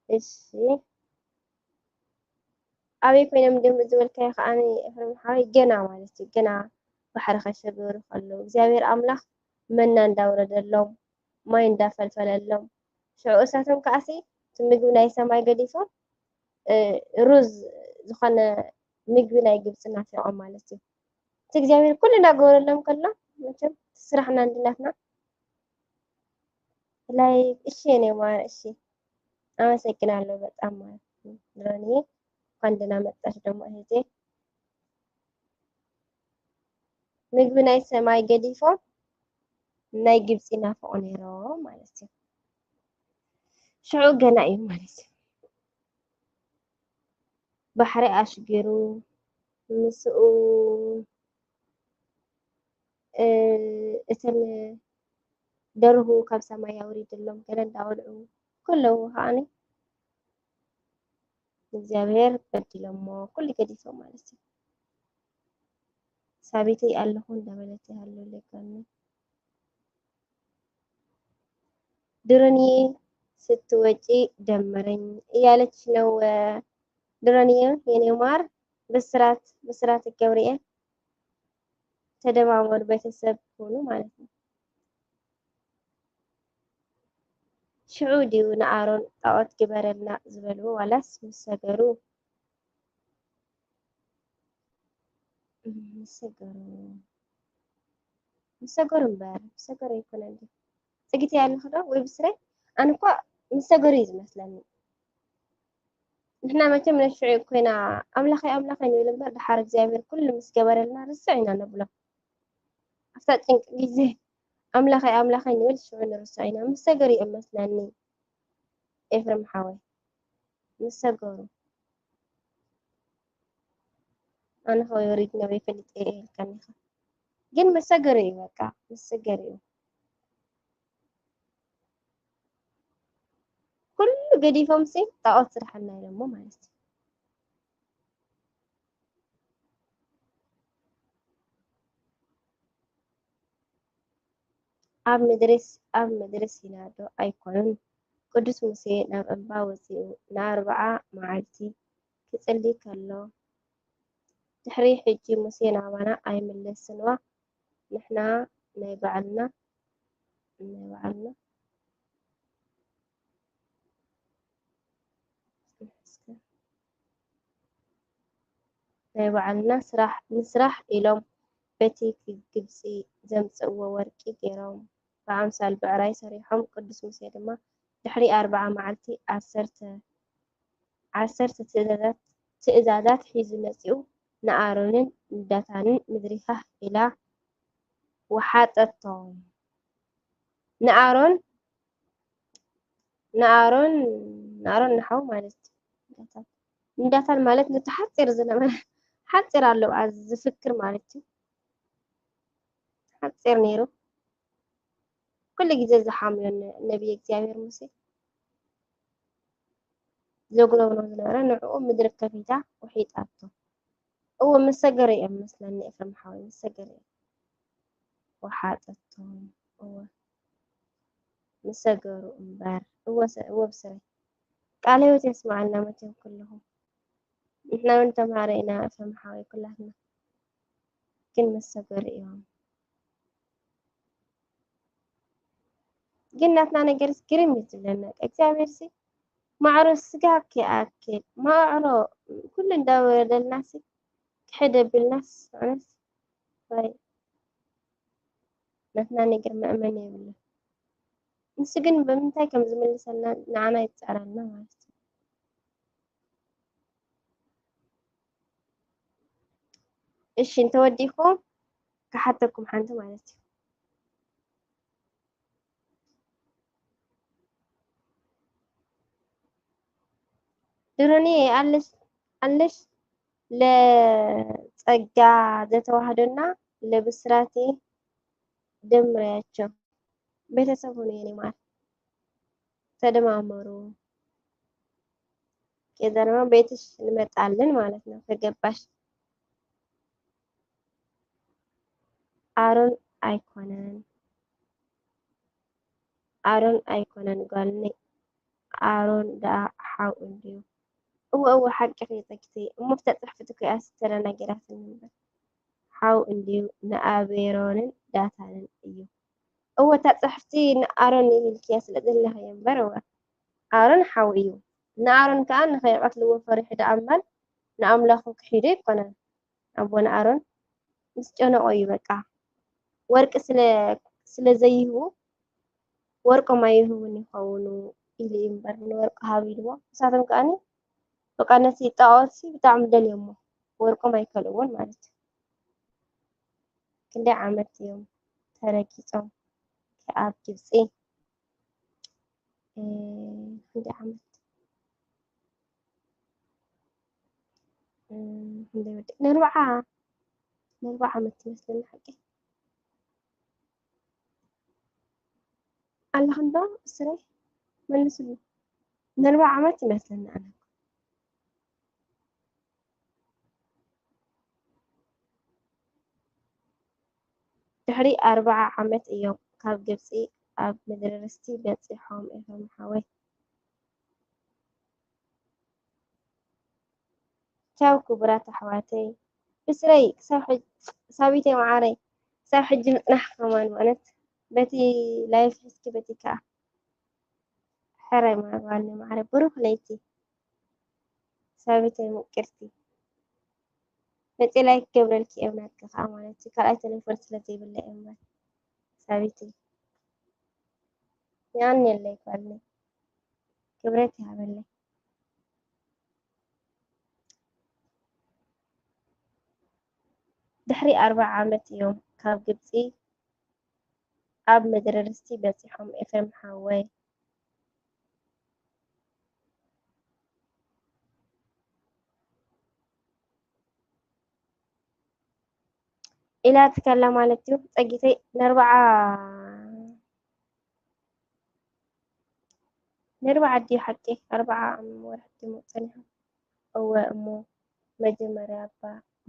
እሺ ኣበይ ኮይኖም ድም ዝበልካዮ ከዓኒ ኤፍሬም ሓወይ ገና ማለት እዩ። ገና ባሕሪ ከሸገሩ ከለዉ እግዚኣብሔር ኣምላኽ መና እንዳውረደሎም ማይ እንዳፈልፈለሎም ሽዑ እሳቶም ከዓሲ እቲ ምግቢ ናይ ሰማይ ገዲፎም እ፣ ሩዝ ዝኾነ ምግቢ ናይ ግብፂ ናፊቖም ማለት እዩ። እቲ እግዚኣብሔር ኩሉ እናገበረሎም ከሎ መቸም እቲ ስራሕና እንድናትና ላይ እሺ የኔ ማር እሺ ኣመሰግናለሁ በጣም ማለት ነው። ድሮንዬ እንኳን ደህና መጣሽ ደግሞ እህቴ። ምግቢ ናይ ሰማይ ገዲፎም ናይ ግብፂ ናፍቆ ነይሮም ማለት እዩ። ሽዑ ገና እዩ ማለት እዩ። ባሕሪ ኣሽጊሩ ምስኡ እ፣ እተን ደርሁ ካብ ሰማይ ኣውሪድሎም ገለ እንዳበልዑ ከለዉ ከዓኒ እግዚኣብሔር በዲሎሞ ኩሉ ገዲፎም ማለት እዩ። ሳቢተይ ኣለኹ እንዳበለት ይሃሉ ለጋሚ ድሮንዬ ስትወጪ ደምረኝ እያለች ነው። ድሮንዬ የኔ ማር ብስራት ብስራት ገብርኤል ተደማመሩ ቤተሰብ ሁኑ ማለት ነው። ሽዑ ድዩ ንኣሮን ጣዖት ግበረልና ዝበልዎ ዋላስ ምስ ሰገሩ? ምስ ሰገሩ ምስ ሰገሩ እምበር ምስ ሰገሩ ኣይኮነን ድዩ? ጽጊት ኣለኺ ዶ ወይ ብስረይ? ኣነ እኳ ምስ ሰገሩ እዩ ዝመስለኒ። ንሕና መቸም ነሽዑ ኮይና ኣምላኸይ ኣምላኸይ ንብል እምበር ድሓር እግዚኣብሔር ኩሉ ምስ ገበረልና ርስዕ ኢና ነብሎ። ኣብታ ጭንቂ ግዜ ኣምላኸይ ኣምላኸይ ንብል ሽዑ ንርስዕ ኢና። ምስ ሰገሩ እዩ መስለኒ ኤፍሬም ሓወይ። ምስ ሰገሩ ኣነ ከ ወሪድና ወይ ፈሊጠ እየ ኢልካኒ ኢኻ። ግን መሰገሪ እዩ በቃ መሰገሪ እዩ። ኩሉ ገዲፎም ሲ ጣዖት ስርሓና ኢሎሞ ማለት እዩ። ኣብ ምድሪ ኣብ ምድሪ ሲና ዶ ኣይኮኑን ቅዱስ ሙሴ ናብ እምባ ወጺኡ ንኣርብዓ መዓልቲ ክጽሊ ከሎ ድሕሪ ሕጂ ሙሴ ናባና ኣይምለስንዋ ንሕና ናይ ባዕልና ናይ ባዕልና ናይ ባዕልና ስራሕ ንስራሕ ኢሎም በቲ ግብጺ ዘምጽእዎ ወርቂ ገይሮም ብኣምሳል ብዕራይ ሰሪሖም። ቅዱስ ሙሴ ድማ ድሕሪ ኣርብዓ መዓልቲ ዓሰርተ ዓሰርተ ትእዛዛት ትእዛዛት ሒዙ መጺኡ ንኣሮንን ንዳታንን ምድሪ ሃህ ኢላ ወሓጠቶም። ንኣሮን ንኣሮን ንኣሮን ንሓው ማለት እዩ። ንዳታን ማለት ነቲ ሓጺር ዝነበረ ሓጺር ኣለዋ ዝፍክር ማለት እዩ። ሓጺር ነይሩ። ኩሉ ግዜ ዝሓምዮ ነ- ነቢይ እግዚኣብሔር ሙሴ ዘጉረምሮ ዝነበረ ንዕኡ ምድሪ ከፊታ ውሒጣቶ። እዎ መሰገሩ እዮም መስለኒ ኤፍረም ሓወይ መሰገሩ እዮም። ወሓጠቶም እዎ መሰገሩ እምበር እዎ ሰ- እዎ ብስረይ ቃለ ህይወት የስማዓልና መቸም ኩልኹም ንሕና እውን ተምሃረ ኢና ኤፍረም ሓወይ ኩላትና ግን መሰገሩ እዮም። ግን ናትና ነገርስ ግርም እዩ ዝብለና። እግዚኣብሔር ሲ ማዕሮ ስጋ ክኣክል ማዕሮ ኩሉ እንዳወረደልናሲ ክሕደብልናስ ኣነስ ዋይ ናትና ነገር መእመን የብሉ። ንሱ ግን ብምንታይ ከም ዝምልሰልና ንዓና ይፃረና ማለት እዩ። እሺ እንተወዲኹም ክሓተኩም ሓንቲ ማለት እዩ። ድሮኒ ኣለሽ ኣለሽ ለጸጋ ዘተዋህዶና ለብስራቴ ደምረያቸው ቤተሰብ ሆኖ የኔ ማር ተደማመሩ። ከዛ ድማ ቤትሽ እንመጣለን ማለት ነው ከገባሽ። ኣሮን ኣይኮነን ኣሮን ኣይኮነን ጓልኒ ኣሮን ደኣ ሓው እንድዩ። እወ እወ ሓቅኺ ጸጊተይ እሞ ብታ ጽሕፍቲ ኮይኣስ ተደናጊራትኒ እምበር ሓው እንድዩ ንኣቤሮንን ዳታንን እዩ። እወ እታ ጽሕፍቲ ንኣሮን እዩ ኢልክያ ስለ ዘለኽዮ እምበር እወ ኣሮን ሓው እዩ። ንኣሮን ከኣ ንኸይቐትልዎ ፈሪሑ ደኣ እምበር ንኣምላኹ ክሒዱ ኣይኮነን። ኣቦና ኣሮን ምስ ጨነቆ እዩ በቃ ወርቂ ስለ ስለ ዘይህቡ ወርቆም ኣይህቡን ይኸውን ኢሉ እዩ እምበር ንወርቂ ሃብ ኢልዎ ንሳቶም ከኣኒ በቃ ነቲ ጣዖት ሲ ብጣዕሚ ደልዮሞ ወርቆም ኣይከልእዎን ማለት እዩ። ክንደይ ዓመት እዮም ተረጊጾም ኣብ ግብፂ ክንደይ ዓመት ክንደይ ወዲ ንርብዓ ንርብዓ ዓመት ይመስለኒ ሓቂ ኣለኽንዶ ስረይ መልስሉ ንርብዓ ዓመት ይመስለኒ ኣነ ድሕሪ ኣርብዓ ዓመት እዮም ካብ ግብፂ ኣብ ምድሪ ርስቲ በፂሖም ኤፍረም ሓወይ። ቻው ክቡራት ኣሕዋተይ ብስረይ ክሳብ ሕጂ ሳቢተይ መዓረይ ክሳብ ሕጂ ምፅናሕ ከማን ማለት በቲ ላይፍ ሒዝኪ በቲ ከዓ ሕራይ ማርባኒ ማዕረ ብሩክ ለይቲ ሳቢተይ ምቅርቲ መፂ ላይክ ክገብረልኪ እየ ናትኪ ከዓ ማለት እዩ ካልኣይ ቴሌፎን ስለ ዘይብለ እየ እምበር ሳቢተይ የቀንየለይ ጓልነይ ክብረት ይሃበለይ ድሕሪ ኣርብዓ ዓመት እዮም ካብ ግብፂ ኣብ ምድሪ ርስቲ በፂሖም ኤፍሬም ሓወይ። ኢላትከላ ማለት እዩ ጸጊተይ ነርባዓ ነርባዓ ድዩ ሓቂ ኣርባዓ ወርሒ ድዩ ጸኒሑ እወ እሞ መጀመርያ እባ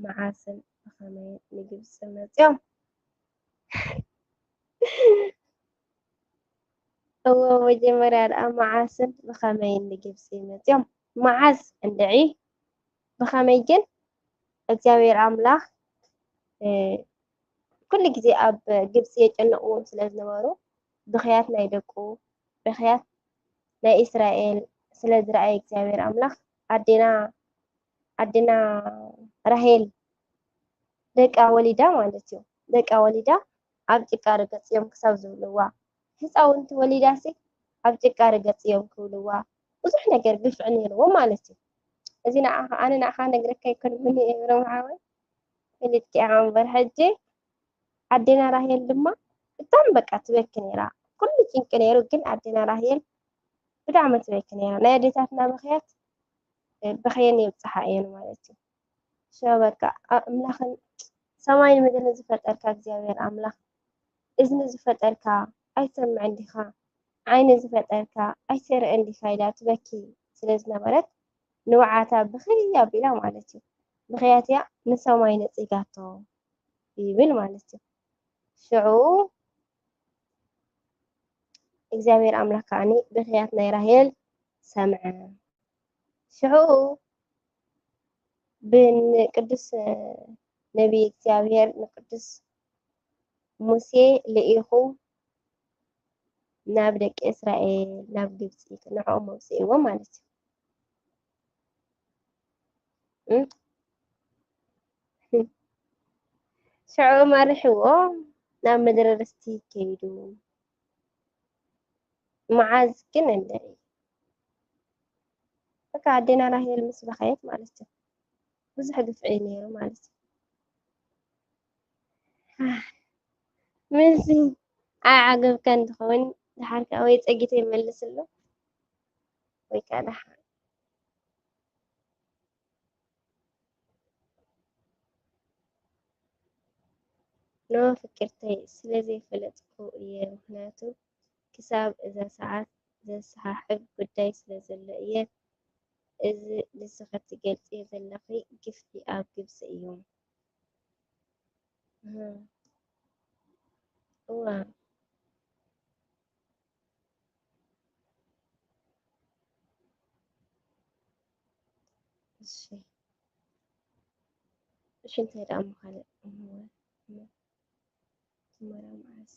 መዓስን ብኸመይን ንግብጺ መጽዮም እወ መጀመርያ ደኣ መዓስን ብኸመይን ንግብጺ መጽዮም መዓስ እንድዒ ብኸመይ ግን እግዚኣብሔር ኣምላኽ ኩሉ ግዜ ኣብ ግብጺ የጨንቕዎም ስለ ዝነበሩ ብኽያት ናይ ደቁ ብኽያት ናይ እስራኤል ስለ ዝረኣየ እግዚኣብሔር ኣምላኽ ኣዴና ኣዴና ራሄል ደቃ ወሊዳ ማለት እዩ። ደቃ ወሊዳ ኣብ ጭቃ ርገጽ እዮም ክሳብ ዝብልዋ። ህፃውንቲ ወሊዳሲ ኣብ ጭቃ ርገጽ እዮም ክብልዋ። ብዙሕ ነገር ግፍዒ ነይርዎ ማለት እዩ። እዚ ንዓኻ፣ ኣነ ንዓኻ ነግረካ ኣይኮንኩን እየ፣ ኤፍረም ሓወይ። ፈሊጥኪ ኢኻ እምበር። ሕጂ ኣዴና ራሄል ድማ ብጣዕሚ በቃ ትበኪ ነይራ። ኩሉ ጭንቂ ነይሩ፣ ግን ኣዴና ራሄል ብጣዕሚ ትበኪ ነይራ። ናይ ኣዴታትና ብኽያት፣ እ፣ ብኽየን የብጽሓ እየን ማለት እዩ። ሸ በቃ፣ ኣ-፣ ኣምላኽን ሰማይን ምድርን ዝፈጠርካ እግዚኣብሔር ኣምላኽ፣ እዝኒ ዝፈጠርካ ኣይትሰምዕን ዲኻ? ዓይኒ ዝፈጠርካ ኣይትርእን ዲኻ? ኢላ ትበኪ ስለ ዝነበረት፣ ንብዓታ ብኽይ ኣቢላ ማለት እዩ። ብኽያት እያ ንሰማይ ነጺጋቶ ይብል ማለት እዩ። ሽዑ እግዚኣብሔር ኣምላኽ ከኣኒ ብኽያት ናይ ራሄል ሰምዐ። ሽዑ ብንቅዱስ ነቢይ እግዚኣብሔር ንቅዱስ ሙሴ ልኢኹ ናብ ደቂ እስራኤል ናብ ግብፂ ንዕኦም ኣውፅእዎም ማለት እዩ። እም? ሽዑ መሪሕዎም ናብ ምድሪ ርስቲ ከይዱ። መዓዝ ግን እንድዒ። በቃ ኣዴና ራሄል ምስ በኸየት ማለት እዩ። ብዙሕ ግፍዒ ነይሩ ማለት እዩ። ምስዚ ኣይዓገብካን ትኸውን፣ ደሓር ከኣ ወይ ጸጊተይ መልስሉ፣ ወይ ከኣ ደሓር። ኖ ፍቅርተይ፣ ስለ ዘይፈለጥኩ እየ፣ ምኽንያቱ ክሳብ እዛ ሰዓት ዘሰሓሕብ ጉዳይ ስለ ዘሎ እየ። እዚ ንስኺ ትገልጽዮ ዘለኺ ግፍዒ ኣብ ግብጺ እዩ። እህ። እዋ። እሺ። እሺ፣ እንታይ ደኣ እሞ ካልእ? እሞ፣ እሞ፣ ትመራ መዓስ?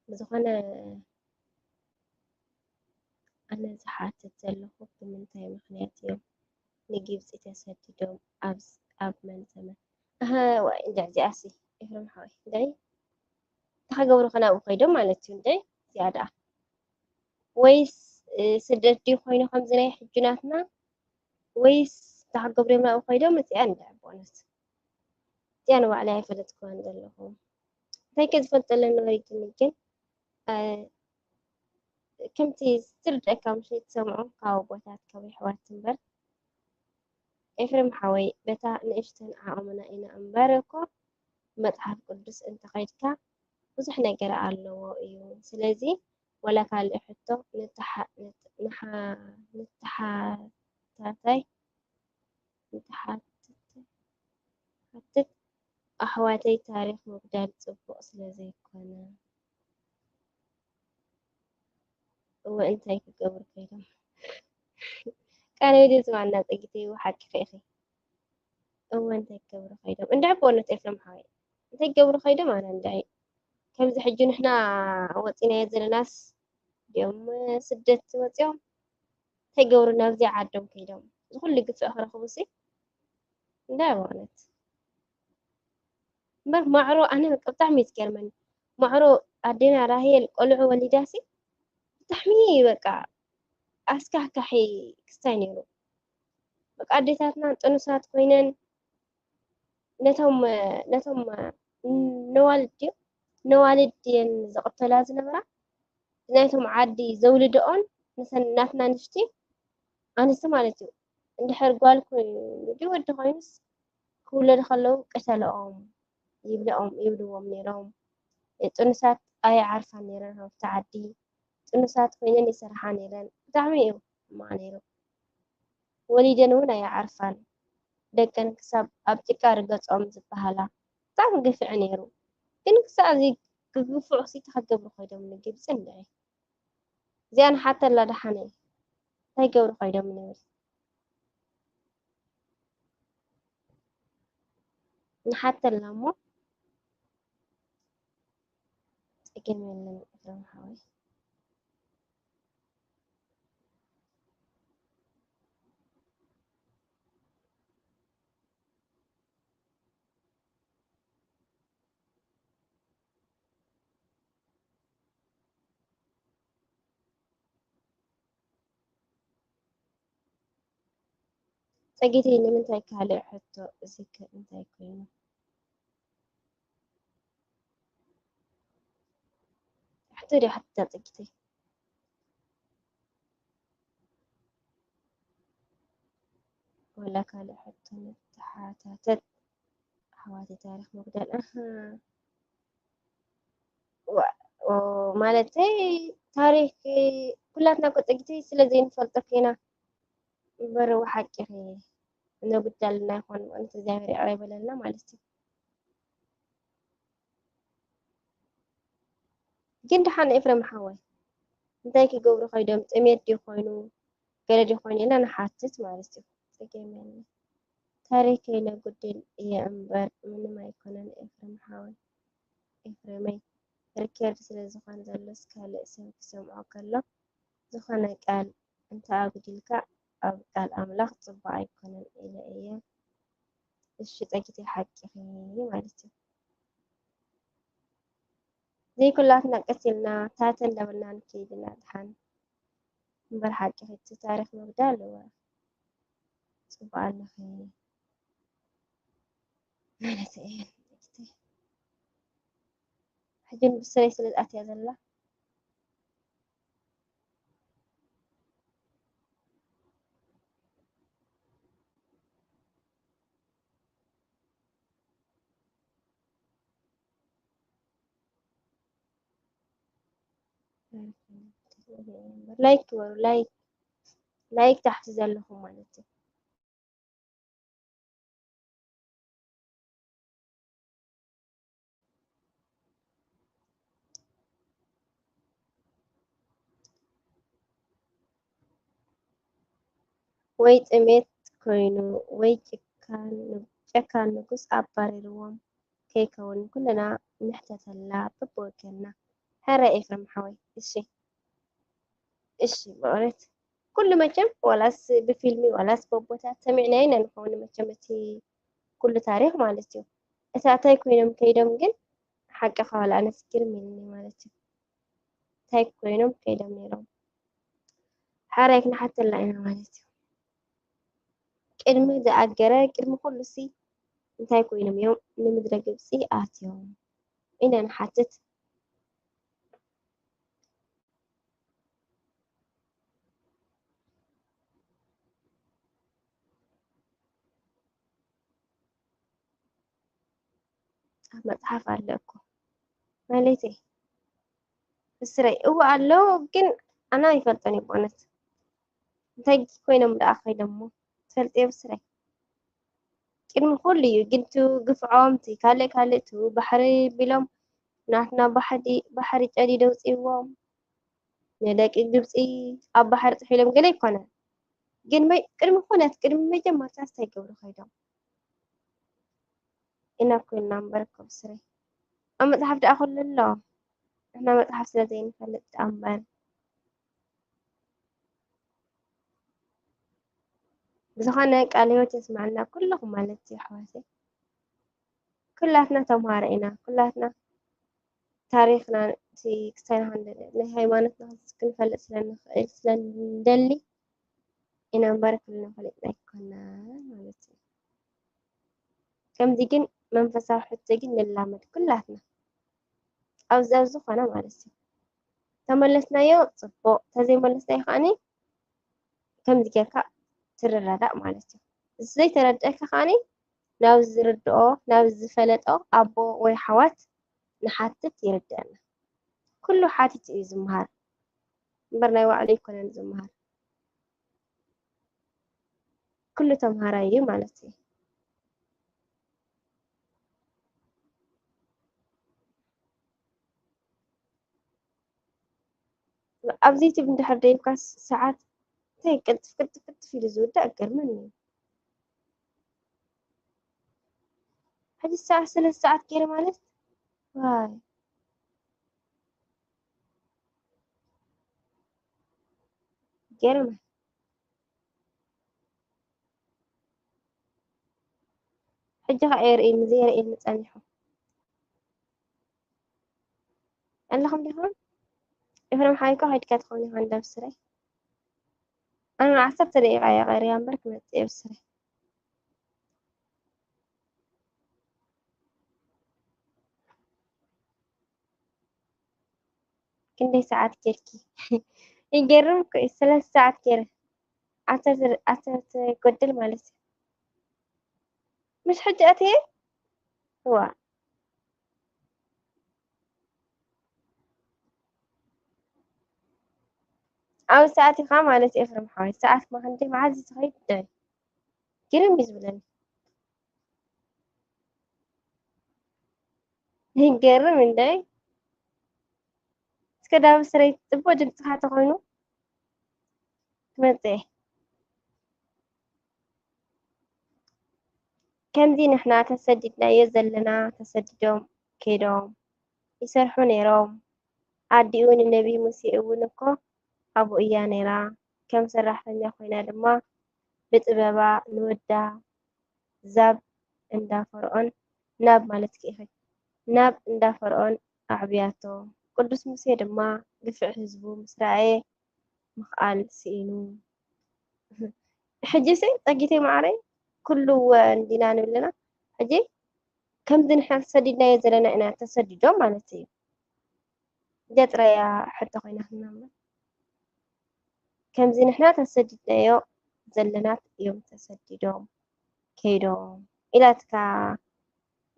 ብዝኾነ ኣነ ዝሓትት ዘለኹ ብምንታይ ምኽንያት እዮም ንግብፂ ተሰዲዶም ኣብ ኣብ መን ዘመን? ኣሀ ዋይ እንድዒ እዚኣሲ ኤፍረም ሓወይ እንድዒ እንታይ ክገብሩ ከ ናብኡ ከይዶም ማለት እዩ እንድዒ እዚኣ ደኣ ወይስ እ፣ ስደት ድዩ ኮይኑ ከምዚ ናይ ሕጂ ናትና ወይስ እንታይ ክገብሩ እዮም ናብኡ ከይዶም እዚኣ እንድዒ ብእውነት እዚኣ ንባዕለይ ኣይፈለጥክዋን ዘለኹ እንታይ ከ ዝፈልጠለን ወሪድኒ ግን ከምቲ ዝርደእካ ምሽ ትሰምዖ ካብ ኣቦታት ካብ ኣሕዋት እምበር ኤፍሬም ሓወይ በታ ንእሽተን ዓቕምና ኢና እምበር እኮ መፅሓፍ ቅዱስ እንተኸይድካ ብዙሕ ነገር ኣለዎ እዩ ስለዚ ወላ ካልእ ሕቶ ንተሓታታይ ንትሓትት ኣሕዋተይ ታሪኽ ምጉዳል ፅቡቕ ስለ ዘይኮነ እወ እንታይ ክገብሩ ከይዶም ቃለይ ድዚ ዋና ፀጊተይ እወ ሓቂ ኸኢኺ እወ እንታይ ክገብሩ ከይዶም እንድዒ ብእውነት ኤፍረም ሓወይ እንታይ ክገብሩ ከይዶም ኣነ እንድዒ ከምዚ ሕጂ ንሕና ወፂናዮ ዘለናስ ድዮም ስደት ወፂኦም እንታይ ገብሩ ናብዚ ዓዶም ከይዶም ዝኩሉ ግፍዕ ክረኽቡ ሲ እንታይ በእውነት እምበር ማዕሮ ኣነ በቃ ብጣዕሚ እዩ ዝገርመኒ ማዕሮ ኣዴና ራሄል ቆልዑ ወሊዳ ሲ ብጣዕሚ በቃ ኣስካሕካሒ ክስታይ ነይሩ በቃ ኣዴታትና ጥኑሳት ኮይነን ነቶም ነቶም ነዋልድ ድዮም ነዋልድ ድየን ዝቕተላ ዝነበራ ናይቶም ዓዲ ዘውልደኦን ንሰን ናትና ንሽቲ ኣንስቲ ማለት እዩ እንድሕር ጓል ኮይኑ ድዩ ወዲ ኮይኑስ ክውለዱ ከለዉ ቅተለኦም ይብለኦም ይብልዎም ነይሮም ጥኑሳት ኣይዓርፋን ነይረን ካብቲ ዓዲ ጥኑሳት ኮይነን ይሰርሓ ነይረን ብጣዕሚ እዩ ሕማቕ ነይሩ ወሊደን እውን ኣይዓርፋን ደቀን ክሳብ ኣብ ጭቃ ርገጾም ዝበሃላ። ብጣዕሚ ግፍዒ ነይሩ። ግን ክሳዕ እዚ ግፍዑ ሲ እንታይ ክገብሩ ከይዶም ንግብጺ እንድዒ? እዚኣ ንሓተላ ደሓነ እንታይ ገብሩ ከይዶም ንብል? ንሓተላ እሞ ጸገም የለን ኤፍረም ሓወይ። ጸጊተይ ንምንታይ ካልእ ሕቶ እዚከ እንታይ ኮይኑ? ሕቶ ድያ ሕቶ ጸጊተይ? ወላ ካልእ ሕቶ ንተሓታተት። ኣሕዋተይ ታሪኽ ምጉዳል ኣሃ ዋ- ኦ፣ ማለተይ ታሪክ ኩላትና እኮ ጸጊተይ ስለ ዘይንፈልጦ ኬና እምበር እው ሓቂኺ ነጉዳልና ይኾን ማለት እግዚኣብሔር ይቕረ ይበለልና ማለት እዩ። ግን ደሓን ኤፍረም ሓወይ እንታይ ክገብሩ ከይዶም ጥሜት ድዩ ኮይኑ ገለ ድዩ ኮይኑ ኢልና ንሓትት ማለት እዩ። ጸገም የለን። ታሪከይ ነጉድል እየ እምበር ምንም ኣይኮነን ኤፍረም ሓወይ። ኤፍረመይ ሪከርድ ስለ ዝኾነ ዘሎስ ካልእ ሰብ ክሰምዖ ከሎ ዝኾነ ቃል እንተ ኣጉዲልካ ኣብ ቃል ኣምላኽ ጽቡቕ ኣይኮነን ኢለ እየ። እሺ ጸጊተይ ሓቂኺ ማለት እዩ። ዘይኩላትና ቀስ ኢልና ታተ እንዳበልና ንከይድ ኢና ድሓን እምበር ሓቂኺ እቲ ታሪኽ ምጉዳል እወ ጽቡቕ ኣለኺ ማለት እየ። ሕጂ ብስረይ ስለ ዝኣትያ ዘላ ላይክ ግበሩ ላይክ ላይክ ታሕቲ ዘለኹም ማለት እዩ። ወይ ጥሜት ኮይኑ ወይ ጭካን ጨካን ንጉስ ኣባሪርዎም ከይከውን ኩልና ንሕተተላ በብወገንና። ሕራይ ኤፍረም ሓወይ እሺ እሺ በእውነት ኩሉ መቸም ዋላስ ብፊልሚ ዋላስ በቦታት ሰሚዕናዮ ኢና ንኸውን መቸም እቲ ኩሉ ታሪኽ ማለት እዩ። እታ እንታይ ኮይኖም ከይዶም ግን ሓቂ ከዋላ ኣነስ ግርም ኢልኒ ማለት እዩ። እንታይ ኮይኖም ከይዶም ነይሮም ሓራይ ክንሓተላ ኢና ማለት እዩ። ቅድሚ ዝኣገረ ቅድሚ ኩሉ ሲ እንታይ ኮይኖም እዮም ንምድረ ግብፂ ኣትዮም ኢና ንሓትት። ኣብ መፅሓፍ ኣሎ እኮ ማለተይ ብስረይ እወ ኣሎ ግን ኣነ ኣይፈልጦን እዩ ብእውነት እንታይ ኮይኖም ደኣ ከይዶሞ ትፈልጥዮ ብስረይ ቅድሚ ኩሉ እዩ ግን ቱ ግፍዖም ቲ ካልእ ካልእ ቱ ባሕሪ ቢሎም ናትና ባሕሪ ጨዲዶ ውፅዎም ንደቂ ግብፂ ኣብ ባሕሪ ጥሒሎም ገለ ኣይኮነን ግን ቅድሚ ኩነት ቅድሚ መጀመርታ እንታይ ገብሩ ከይዶም ኢና ኮይንና እምበር እኮ ብስረይ ኣብ መፅሓፍ ደኣ ኩሉ ኣሎ ንሕና መፅሓፍ ስለ ዘይንፈልጥ ደኣ እምበር ብዝኾነ ቃለ ህይወት የስመዐልና ኩልኹም ማለት እዩ ኣሕዋተይ ኩላትና ተምሃሮ ኢና ኩላትና ታሪኽና እቲ ክስታይ ንሓንደ ናይ ሃይማኖትና ክንፈልጥ ስለ ንኽእል ስለ ንደሊ ኢና እምበር ኩልና ፈሊጥና ኣይኮናን ማለት እዩ። ከምዚ ግን መንፈሳዊ ሕቶ ግን ንላመድ ኩላትና ኣብዚ ኣብ ዝኾነ ማለት እዩ። ተመለስናዮ ጽቡቕ ተዘይመለስናዮ ከዓኒ ከምዚ ጌርካ ትረዳዳእ ማለት እዩ። ዘይተረድአካ ከዓኒ ናብ ዝርድኦ ናብ ዝፈለጦ ኣቦ ወይ ሓዋት ንሓትት ይርድአና። ኩሉ ሓቲቱ እዩ ዝመሃር እምበር ናይ ባዕሉ ኣይኮነን ዝመሃር። ኩሉ ተምሃራይ እዩ ማለት እዩ። ኣብዚ ዩቱብ እንድሕር ደይብካ ሰዓት እንታይ ቅልጥፍ ቅልጥፍ ቅልጥፍ ኢሉ ዝውዳእ ገርመኒ። ሕጂ ሰዓት ሰለስተ ሰዓት ገይረ ማለት ዋይ ገርመ ሕጂ ኸዓ የርእየኒ ዘየርእየኒ ጸኒሑ። ኣለኹም ዲኹም? ኤፍሬም ሓወይ እኮ ከይድካ ትኸውን ኢኻ እንዳ ብስረይ። ኣነ ዓሰርተ ደቂቃ እየ ቀሪያ እምበር ክመጽእ እየ ብስረይ። ክንደይ ሰዓት ጌርኪ? ይገርም እኮ እዩ። ሰለስተ ሰዓት ጌረ። ዓሰርተ ዓሰርተ ጎድል ማለት እዩ። ምሽ ሕጂ ኣትየ? እዋ። ኣብ ሰዓት ኢኻ ማለት ኤፍሬም ሓወይ። ሰዓት ማ ክንደይ መዓዝ እዩ ዝኸይድ? እንታይ? ግርም እዩ ዝብለኒ። ይገርም እንደ እስከ ዳብ ስረይ ጽቡቅ ድምጽኻ ተኾይኑ ትመጽእ። ከምዚ ንሕና ተሰዲድናዮ ዘለና ተሰዲዶም ከይዶም ይሰርሑ ነይሮም። ኣዲኡ ንነቢ ሙሴ እውን እኮ ኣብኡ እያ ነይራ። ከም ሰራሕተኛ ኮይና ድማ ብጥበባ ንወዳ ዛብ እንዳ ፈርዖን ናብ ማለት ክኢኺ ናብ እንዳ ፈርዖን ኣዕብያቶ። ቅዱስ ሙሴ ድማ ግፍዒ ህዝቡ ምስ ረኣየ ምኽኣል ስኢኑ። ሕጂ ሲ ጸጊተይ ማዕረይ ኩሉ እወ እንዲና ንብለና ሕጂ ከምዚ ንሕና ተሰዲድናዮ ዘለና ኢና ተሰዲዶም ማለት እዩ። ገጽረያ ሕቶ ኮይና ክናምና ከምዚ ንሕና ተሰዲድናዮ ዘለናት እዮም ተሰዲዶም ከይዶም ኢላትካ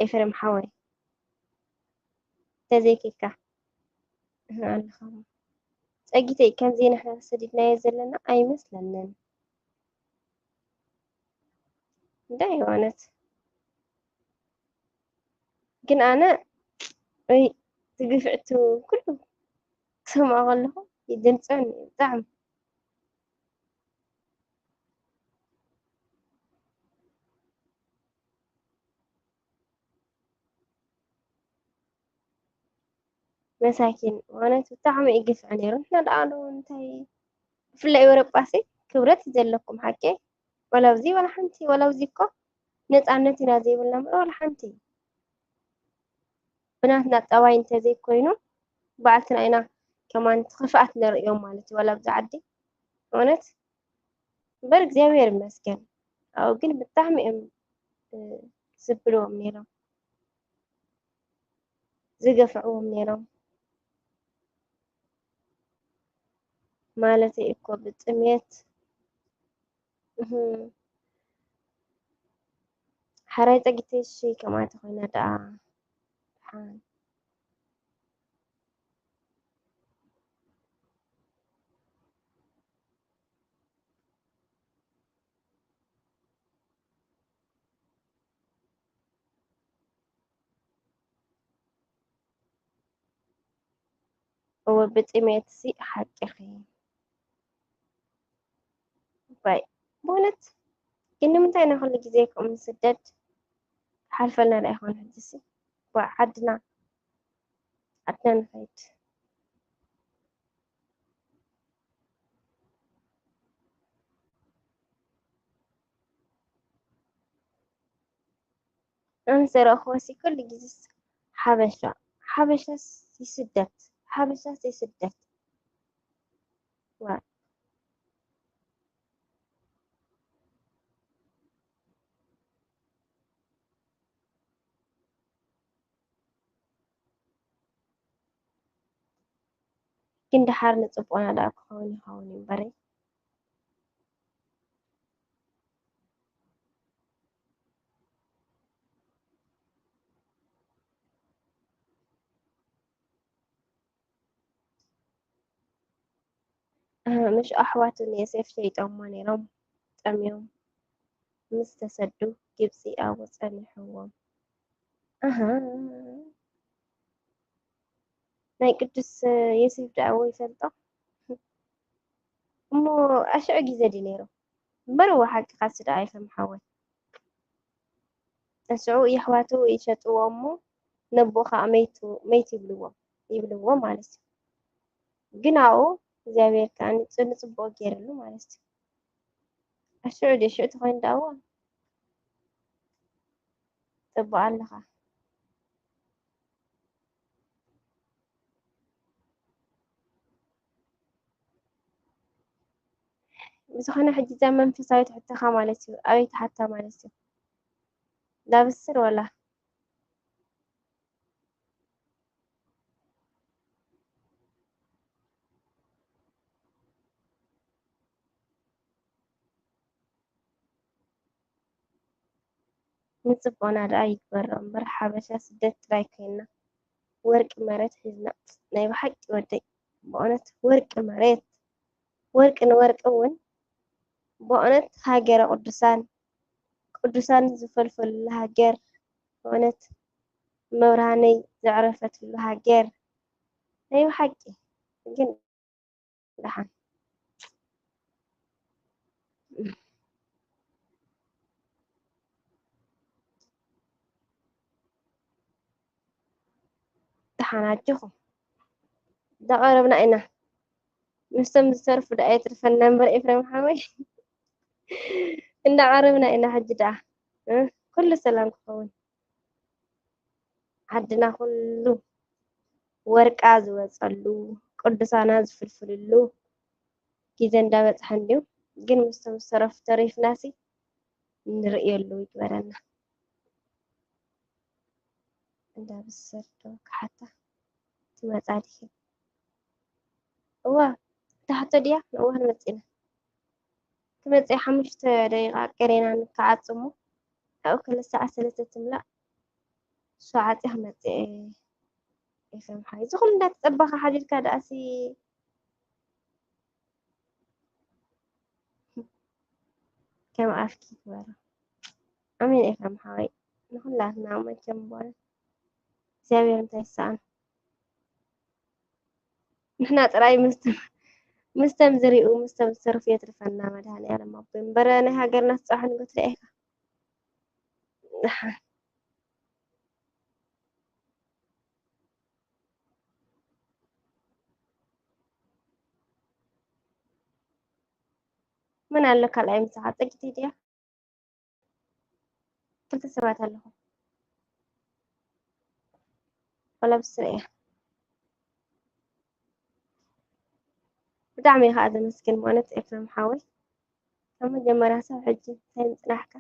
ኤፍሬም ሓወይ ተዘይኬካ ኣለኻ ጸጊተይ ከምዚ ንሕና ተሰዲድናዮ ዘለና ኣይመስለንን እንታይ የዋነት ግን ኣነ ወይ ትግፍዕቱ ኩሉ ክሰምዖ ከለኹ ይደንፅወኒ እዩ ብጣዕሚ መሳኪን ማለት ብጣዕሚ እዩ ግፍዒ ነይሩ። ንሕና ደኣ ዶ እንታይ ብፍላይ ኤውሮጳ ሲ ክብረት እዩ ዘለኩም ሓቂ ወላ ኣብዚ ወላ ሓንቲ ወላ ኣብዚ እኮ ነፃነት ኢና ዘይብልና እምበር ወላ ሓንቲ ብናትና ጠባይ እንተዘይኮይኑ ባዕልትና ኢና ከማን ክፍኣት ንርእዮም ማለት እዩ ወላ ኣብዚ ዓዲ እውነት እምበር እግዚኣብሔር ይመስገን ኣብኡ ግን ብጣዕሚ እዮም ዝብልዎም ነይሮም ዝገፍዕዎም ነይሮም ማለተይ እኮ ብጥሜት ሓራይ ፀጊተይ እሺ ከማይ ተኾይና ደኣ ደሓን እወ ብጥሜትሲ ሓቂኺ ባይ ብእውነት ግን ንምንታይ ኢና ኩሉ ግዜ ከምኡ ንስደድ ክሓልፈልና ዳ ይኾን ሕጅሲ ዋ ዓድና ዓድና ንኸይድ ኣነ ዝረእኽዎ ሲ ኩሉ ግዜስ ሓበሻ ሓበሻስ ይስደት ሓበሻስ ይስደት ዋ ግን ደሓር ንፅቡቕና ደኣ ክኸውን ይኸውን እዩ እምበረይ ምሽ ኣሕዋቱ ንዮሴፍ ሸይጦሞ ነይሮም ጠምዮም ምስ ተሰዱ ግብፂ ኣብኡ ፀኒሕዎም ኣሃ ናይ ቅዱስ ዮሴፍ ደኣ እዎ ይፈልጦ እሞ ኣሽዑ ግዜ ድዩ ነይሩ? እምበር እወ ሓቅኻ ስዳ ኣይፈም ሓወይ። ኣሽዑ የሕዋቱ ይሸጥዎ እሞ ነቦ ከዓ መይቱ መይት ይብልዎ ይብልዎ ማለት እዩ። ግን ኣብኡ እግዚኣብሔር ከዓ ንጽ- ንጽቡቅ ገይርሉ ማለት እዩ። ኣሽዑ ድዩ ሽዑ ተኾይኑ ደኣ እወ ጽቡቅ ኣለኻ። ብዝኾነ ሕጂ እዛ መንፈሳዊት ሕቶኻ ማለት እዩ ኣበይ ትሓታ ማለት እዩ? ዳብስር ወላ ንጽቦና ደኣ ይግበሮ እምበር ሓበሻ ስደት ጥራይ ኮይና ወርቂ መሬት ሒዝና ናይ ብሓቂ ወደይ በእውነት ወርቂ መሬት ወርቂ ንወርቂ እውን በእውነት ሃገረ ቅዱሳን ቅዱሳን ዝፈልፈልሉ ሃገር በእውነት መብርሃነይ ዘዕረፈትሉ ሃገር ናይ ብሓቂ ግን ደሓን ደሓን ኣጆኹም እንዳቐረብና ኢና ምስቶም ዝተርፉ ደኣ የትርፈና እምበር ኤፍሬም ሓወይ እንዳቐረብና ኢና ሕጂ ደኣ ኩሉ ሰላም ክኸውን ዓድና ኩሉ ወርቃ ዝወፀሉ ቅዱሳና ዝፍልፍልሉ ግዜ እንዳበፅሐ እንድዩ ግን ምስቶም ዝተረፉ ተሪፍናሲ ንርእየሉ ይግበረና። እንዳ ብሰር ዶ ክሓታ ትመጻ ድየ? እዋ እታ ሕቶ ድያ ንእዋ ንመጺና ትመጽእ ሓሙሽተ ደቂቃ ቀሬና ንከዓጽ እሞ ኣብኡ ክልተ ሰዓት ሰለስተ ትምላእ እሱ ዓጺ ክመጽእ ኤፍሬም ሓይ ዝኹሉ እንዳተጸበኻ ሓዲርካ ደኣሲ ከም ኣፍኪ ይግበሮ። ኣሜን ኤፍሬም ሓወይ ንኹላትና መቸም እምበረ እግዚኣብሔር እንታይ ይሰኣን ንሕና ጥራይ ምስቶም ምስቶም ዝሪኡ ምስቶም ዝሰርፉ የትርፈና መድሃኒኣለም ኣቦይ እምበረ ናይ ሃገርና ትፀውሐ ንጎትዳ ኢኻ መን ኣሎ ካልኣይ ምሳኻ ፀጊተይ ድያ ክልተ ሰባት ኣለኹ ወላ ብስረ እያ ብጣዕሚ ከዓ ዘመስግን ማለት ኤፍረም ሓወይ ካብ መጀመርያ ሰብ ሕጂ እንታይ ምፅናሕካ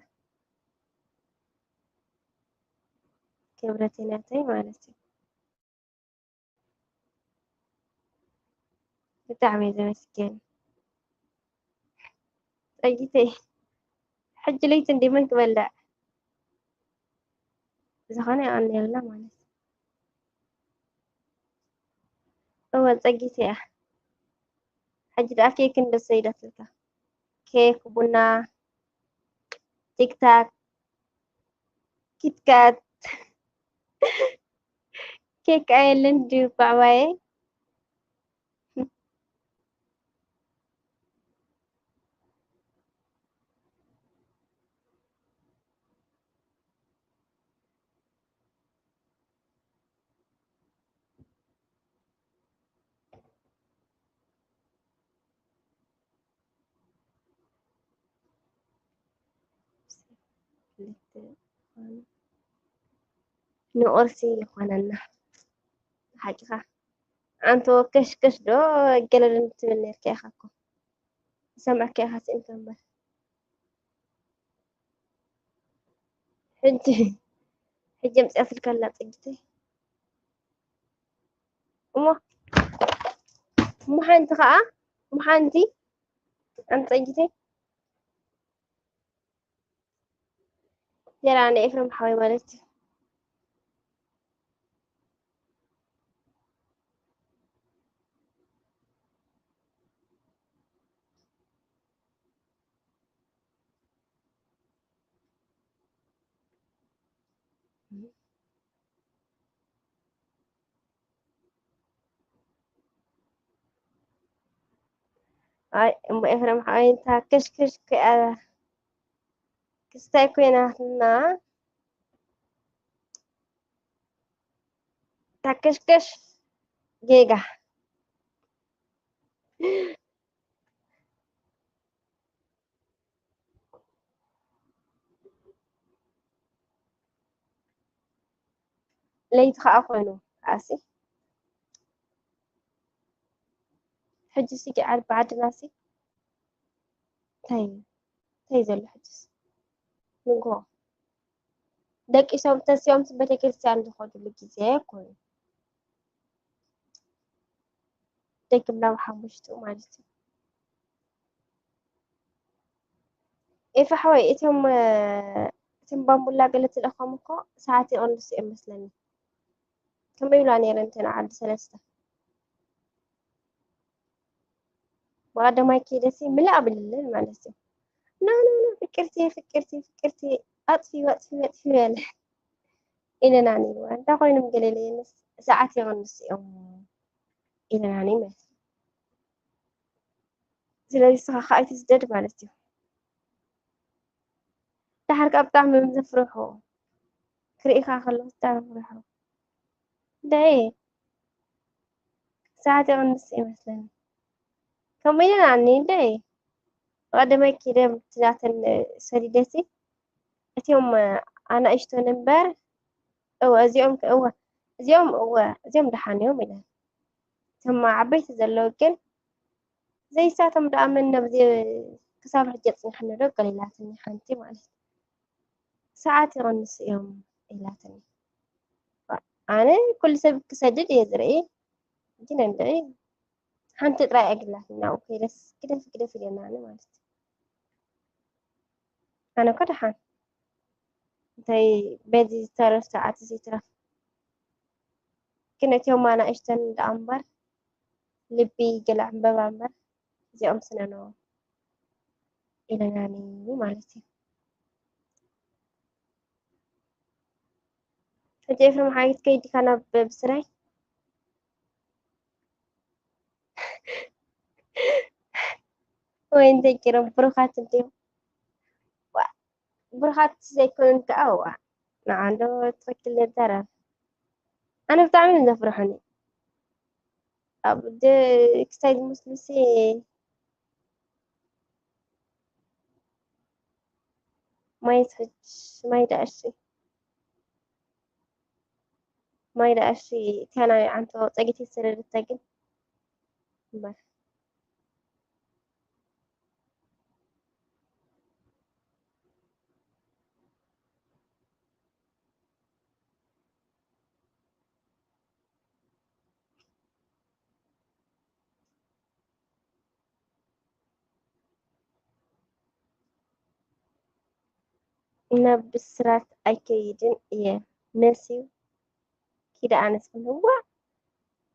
ክብረተይ ናተይ ማለት እዩ ብጣዕሚ እየ ዘመስግን ፀጊተይ ሕጂ ለይቲ እንዲ መን ክበልዕ ዝኾነ ይቐንየልና ማለት እወ ፀጊተይ እያ ሕጂ ደኣ ኬክ እንዶ ሰይዳትልካ ኬክ ቡና ቲክታክ ኪትካት ኬክ ኣየለን ድዩ ባዕባየ ንቁርሲ ይኾነና ሓቂኻ ኣንተ ወከሽከሽ ዶ ገለልን ትብል ነርካ ኢኻ እኮ ዝሰምዐካ ኢኻ ስእንካ እምበር ሕጂ ሕጂ ኣምፅኣትልካ ኣላ ፅግተይ እሞ እሞ ሓንቲ ከዓ እሞ ሓንቲ ኣንፀጊተይ ዜና ናይ ኤፍሬም ሓወይ ማለት እዩ። ኣይ እሞ ኤፍሬም ሓወይ፣ እንታ ከሽከሽ ክስታይ ኮይናትና፣ ታከሽከሽ ጌጋ። ለይቲ ከዓ ኮይኑ ኣሲ። ሕጂ ሲ ገዓል ብዓድና ሲ እንታይ እንታይ ዘሎ ሕጂስ? ንግሆ ደቂሶም ተሲኦም ቤተክርስትያን ዝኸድሉ ግዜ ኮይኑ፣ ደጊም ናብ ሓሙሽቱ ማለት እዩ። ኤፋ ሓወይ፣ እቶም እቶም ባምቡላ ገለ ትልእኾም እኮ ሰዓት ይቕንሱ እዮም መስለኒ። ከመይ ይብላ ነይረን እተን ዓዲ ሰለስተ? ብቐዳማይ ከይደሲ ምልእ ኣብልለን ማለት እዩ። ኖ ኖ ኖ፣ ፍቅርቲ ፍቅርቲ ፍቅርቲ፣ ኣጥፊ ኣጥፊ ኣጥፊ በለ ኢለና ነይርዋ። እንታይ ኮይኖም ገለ ኢለየንስ፣ ሰዓት ይቕንሱ እዮም ኢለና ነይ ማለት እዩ። ስለዚ ንስኻ ከዓ ኣይትስደድ ማለት እዩ። ዳሕር ካብ ብጣዕሚ እዮም ዘፍርሑ። ክርእኻ ከለኹ ብጣዕሚ ፍርሑ። ደይ ሰዓት ይቕንስ ይመስለኒ። ከምኡ ኢለን ኣኒ ደይ ብቐደመይ ኪደ ናተን ሰዲደሲ እቲኦም ኣናእሽቶን እምበር እወ እዚኦም ከ- እወ እዚኦም እወ እዚኦም ደሓን እዮም ኢለን። እቶም ዓበይቲ ዘለዉ ግን ዘይሳቶም ደኣ መን ነብዚ ክሳብ ሕጂ የጽንሐኒ ዶ ገለ ኢላትኒ ሓንቲ ማለት ሰዓት ይቕንሱ እዮም ኢላትኒ። ኣነ ኩሉ ሰብ ክሰድድ እየ ዝርኢ ግን እንድዒ ሓንቲ ጥራይ ኣይግላትኒ ናብኡ ከይደስ ግደፍ ግደፍ ኢለና ኣነ ማለት እዩ። ኣነ እኮ ደሓን እንታይ በዚ ዝተረፍ ሰዓት እዚ ይትረፍ ግን እቲኦም ኣናእሽተን ደኣ እምበር ልቢ ገለ ዕምበባ እምበር እዚኦም ስነኖ ኢለናኒ ማለት እዩ። ሕጂ ኤፍሬም ሓይት ከይድካ ናብ ብስራይ ወይ እንታይ ገይሮም ብሩኻት እንዲዮም። ዋ፣ ብሩኻት ዘይኮኑን ከኣ ዋ ንዓንዶ ትኽክል ነዛረብ ኣነ ብጣዕሚ እዮም ዘፍርሑኒ። ኣብ ክሳይ ዝመስሉሲ ማይ ትሕጅ ማይ ደኣሺ ማይ ደኣሺ እቲያ ናይ ዓንቶ ፀጊት ይሰደደታ ግን እምበር ናብ ብስራት ኣይከይድን እየ መስዩ ኪዳ ኣነስ ዋ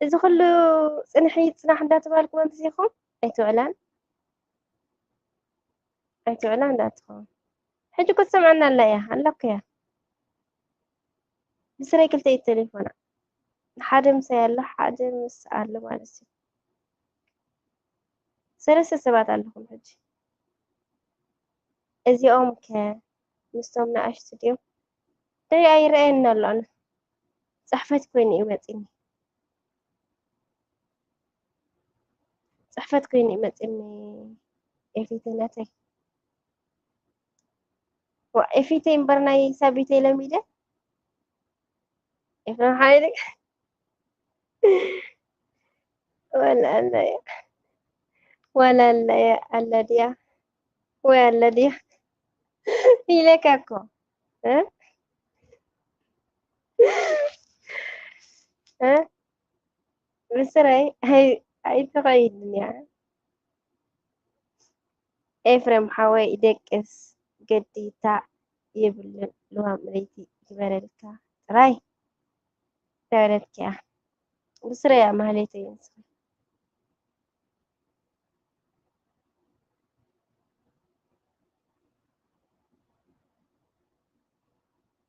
እዚ ኩሉ ፅንሒ ፅናሕ እንዳተባልኩም ኣምሲኹም ኣይትውዕላን ኣይትውዕላን እንዳትኸውን ሕጂ እኮ ትሰምዐና ኣላ እያ ኣለኩ እያ ብስረይ ክልተ እዩ ቴሌፎና ሓደ ምሳይ ኣሎ ሓደ ምስ ኣሎ ማለት እዩ ሰለስተ ሰባት ኣለኹም ሕጂ እዚኦም ከ ምስቶም ንኣሽቱ ድዮም ደይ ኣይረኣየኒ ኣሎ ኣነ ፅሕፈት ኮይኑ እዩ መፂኒ ፅሕፈት ኮይኑ እዩ መፂኒ ኤፊተይ ናተይ ኤፊተይ እምበር ናይ ሳቢተይ ለሚደ ኤፍሬም ሓይሊ ወላ ኣለያ ወላ ኣለያ ኣላ ድያ ወይ ኣላ ድያ ኢለካ እኮ እ እ ብስረይ ኣይትኸይድን እያ ኤፍሬም ሓወይ ደቅስ ግዴታ የብሉን ልዋም ለይቲ ይግበረልካ ጥራይ ተበለትኪያ ብስረያ ማህሌተይ ንስኺ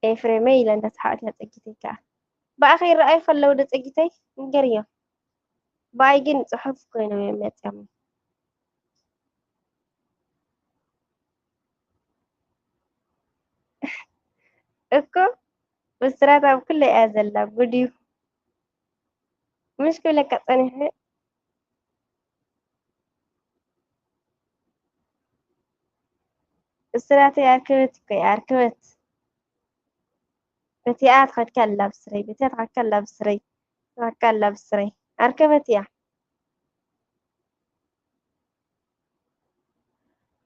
ኤፍሬመይ ኢለ እንዳሰሓቐት እያ ፀጊተይ ከዓ ብኣኺ ይረኣዩ ከለዉ ዶ ፀጊተይ ንገርዮ ብኣይ ግን ፅሑፍ ኮይኖም እዮም መፅዮም እኮ ብስራት ኣብ ኩሉ እያ ዘላ። ጉድ እዩ። ምሽ ክብለካ ጸኒሐ። ብስራተይ ኣርከበት እኮ እያ፣ ኣርከበት። በቲኣ ትኸድካ ኣላ ብስረይ፣ በቲኣ ትኸድካ ኣላ ብስረይ፣ ትኸድካ ኣላ ብስረይ። ኣርከበት እያ።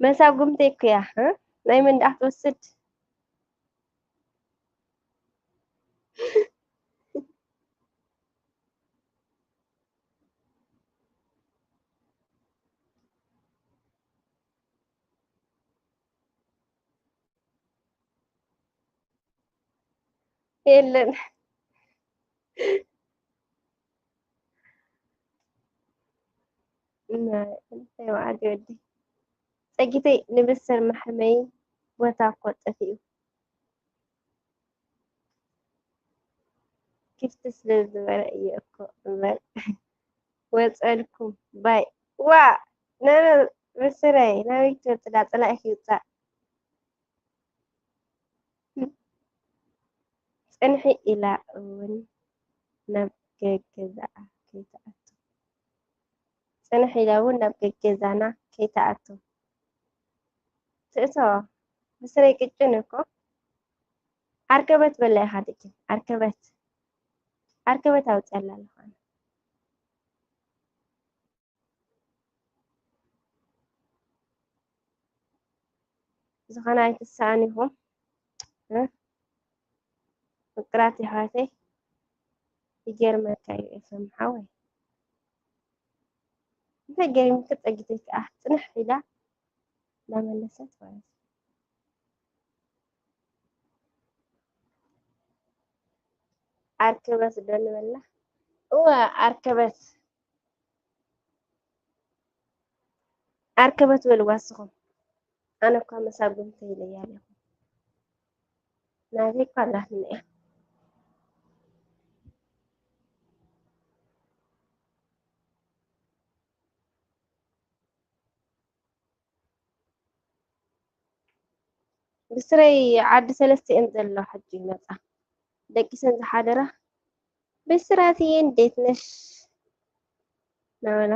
መሳጉምተይ እኮ እያ፣ እ? ናይ መን ደኣ ክትወስድ? የለን። እና እንታይ መዓት ይወዲ? ጸጊተይ ንብስር መሕመይ ቦታ እኮ ጠፊኡ። ክፍቲ ስለ ዝበለ እየ እኮ እምበር። ወጸልኩም ባይ። ዋ! ነነ ብስረይ ናበይ ክትወጽእ ደኣ? ጸላኢኺ ይውጻእ። ጽንሒ ኢላ እውን ናብ ገገዛኣ ከይትኣቱ። ጽንሕ ኢላ እውን ናብ ገገዛና ከይትኣቱ። ትእቶ፣ ብስረይ ቅጭን እኮ። ኣርከበት በላ ኢኻ ድቂ? ኣርከበት። ኣርከበት ኣውፅኣላ ኣለኹ ኣነ። ዝኾነ ኣይትሰኣን ኢኹም። እ? ፍቅራት የሕዋተይ ይገርመካ እዩ ኤፍሬም ሓወይ። እንታይ ገሪምኪ ጸጊተይ ከኣ ጽንሕ ኢላ እናመለሰት ማለት እዩ። ኣርከበት ዶ ንበላ? እወ ኣርከበት። ኣርከበት በልዋ እስኹም። ኣነ እኳ መሳጉምተይ ኢለያ ኣለኹ። ናተይ እኳ ኣላትና እያ። ብስረይ ዓዲ ሰለስተ እየን ዘለዋ ሕጂ ይመጻ። ደቂሰን ዝሓደራ ብስራትዬ እንዴት ነሽ? ናበላ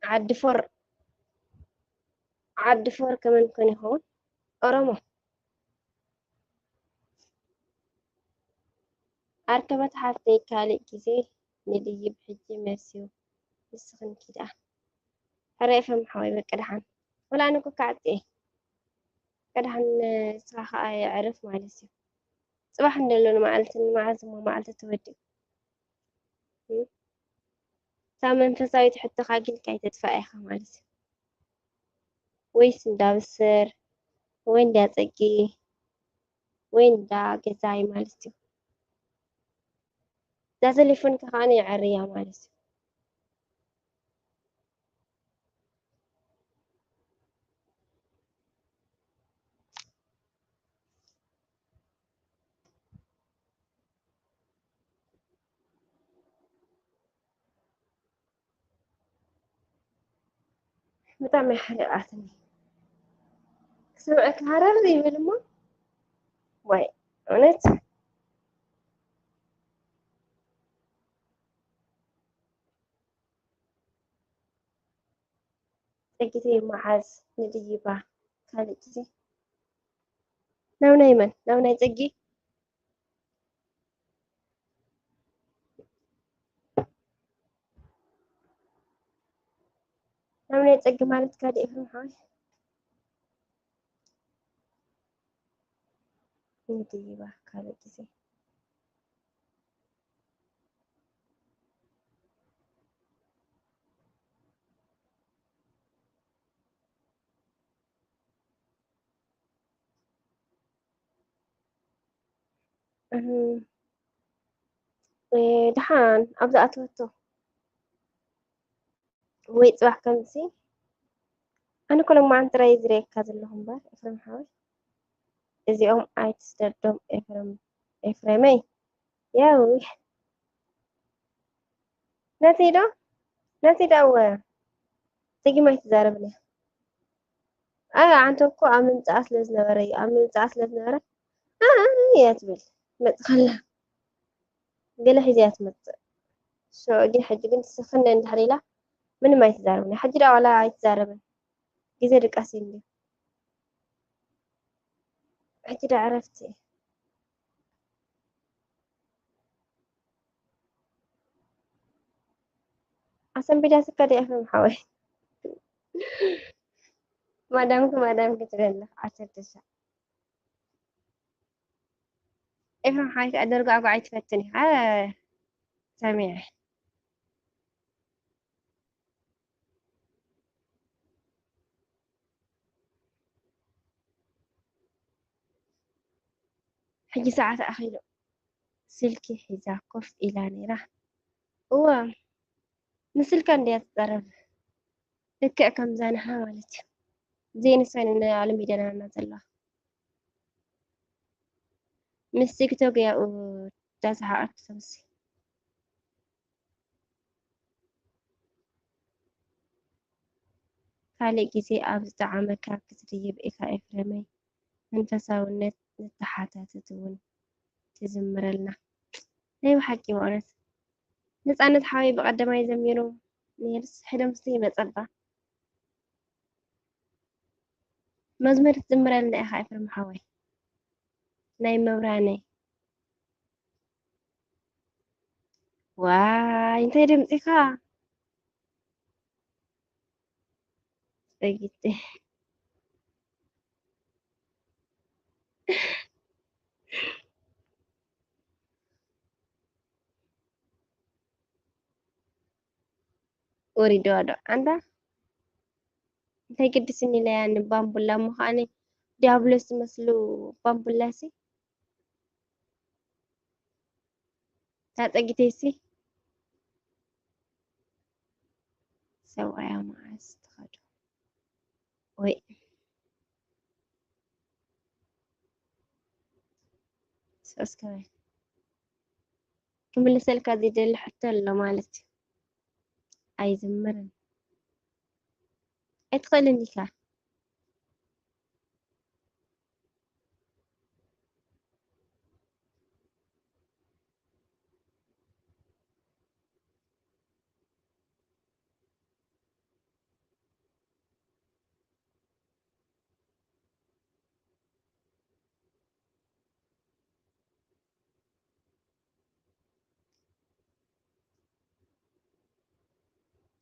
ዓዲ ፎር ዓዲ ፎር ከመን ኮን ይኸውን? ኦሮሞ። ኣርከበት ሓፍተይ ካልእ ግዜ ንድይብ ሕጂ መሲዩ ንስኽንኪ ደኣ። ሕረ ኤፍሬም ሓወይ በቃ ደሓን። ወላ ኣነ እኮ ክዓጢ እየ። በቃ ደሓን ንስኻ ከኣ የዕርፍ ማለት እዩ። ጽባሕ እንደሎ ንመዓልቲ ንመዓልቲ እሞ መዓልቲ ተወዲኡ። እም? እታ መንፈሳዊት ሕቶኻ ግን ከይተጥፍኣ ኢኻ ማለት እዩ። ወይስ እንዳ ብስር ወይ እንዳ ጸጊ ወይ እንዳ ገዛኢ ማለት እዩ። እዛ ቴሌፎንካ ከኣ የዐርያ ማለት እዩ። ብጣዕሚ ሓሪቓትኒ። ክስምዐካ ሃረር ይብል እሞ፣ ዋይ፣ እውነት። ጸጊተይ መዓዝ ንድይባ ካልእ ግዜ? ናብ ናይ መን? ናብ ናይ ጸጊ? ናብ ናይ ጸጊ ማለት ካልእ ኤፍሬም ሓወይ? ንድይባ ካልእ ግዜ። እህ፣ እ፣ ደሓን ኣብ ዝኣተወቶ ወይ ጽባሕ ከምዚ። ኣነ እኮ ሎማዓንቲ ጥራይ ዝርእየካ ዘለኹ እምበር ኤፍሬም ሓወይ። እዚኦም ኣይትስደዶም ኤፍሬም፣ ኤፍሬመይ። ያው ነቲ ዶ ነቲ ዶ እወ ደጊማ ኣይትዛረብን እያ። ኣይ ኣንተ እኮ ኣብ ምምጻኣ ስለ ዝነበረ እዩ ኣብ ምምጻኣ ስለ ዝነበረ ኣይ እያ ትብል ትመጽእ ከላ ገለ ሒዛ እያ ትመጽእ። ሶ ግን ሕጂ ግን ስኽነ እንድሕር ኢላ ምንም ኣይትዛረብን እያ። ሕጂ ደኣ ዋላ ኣይትዛረብን ግዜ ድቃስ እዩ እንድዩ። ሕጂ ደኣ ዕረፍቲ እየ። ኣሰንቢዳትካ ድያ ኤፍሬም ሓወይ? ማዳምኪ ማዳምኪ ትብል ኣለኻ ዓሰርተ ሻዕ። ኤፍሬም ሓወይ ከዓ ደርጓዕጓዕ ኣይትፈትን ኢኻ ሰሚዐ። ሕጂ ሰዓት ኣኺሉ። ስልኪ ሒዛ ኮፍ ኢላ ነይራ። እወ፣ ንስልካ እንድያ ትዛረብ። ልክዕ ከምዛ ንሕና ማለት እዩ። ዘይንሳን ኢና ዓለም ይደናና ዘለዋ። ምስ ቲክቶክ ያኡ ዳሰሓቐት ትምሲ። ካልእ ግዜ ኣብ ዝጠዓመካ ክትድይብ ኢኻ ኤፍረመይ። መንፈሳውነት ንተሓታትት እውን ትዝምረልና። ናይ ብሓቂ በእውነት ነጻነት ሓወይ ብቐደማይ ዘሚሩ ነይርስ ሕደምሲ ይመጸባ። መዝሙር ትዝምረልና ኢኻ ኤፍረም ሓወይ ናይ መብራነይ። ዋይ እንታይ ድምፂኻ ጸጊቲ። ወሪድዋ ዶ ኣንታ እንታይ ግድስኒ ኢለያ ንባምቡላ እሞ ከዓኒ ዲያብሎስ ዝመስሉ ባምቡላሲ ታጸጊተይሲ ሰብኣያ መዓስ ትኸዶ ወይ ሰብስክራይብ ክምልሰልካ ዝደሊ ሕቶ ኣሎ ማለት እዩ። ኣይዝምርን ኣይትኽእልን ኢኻ።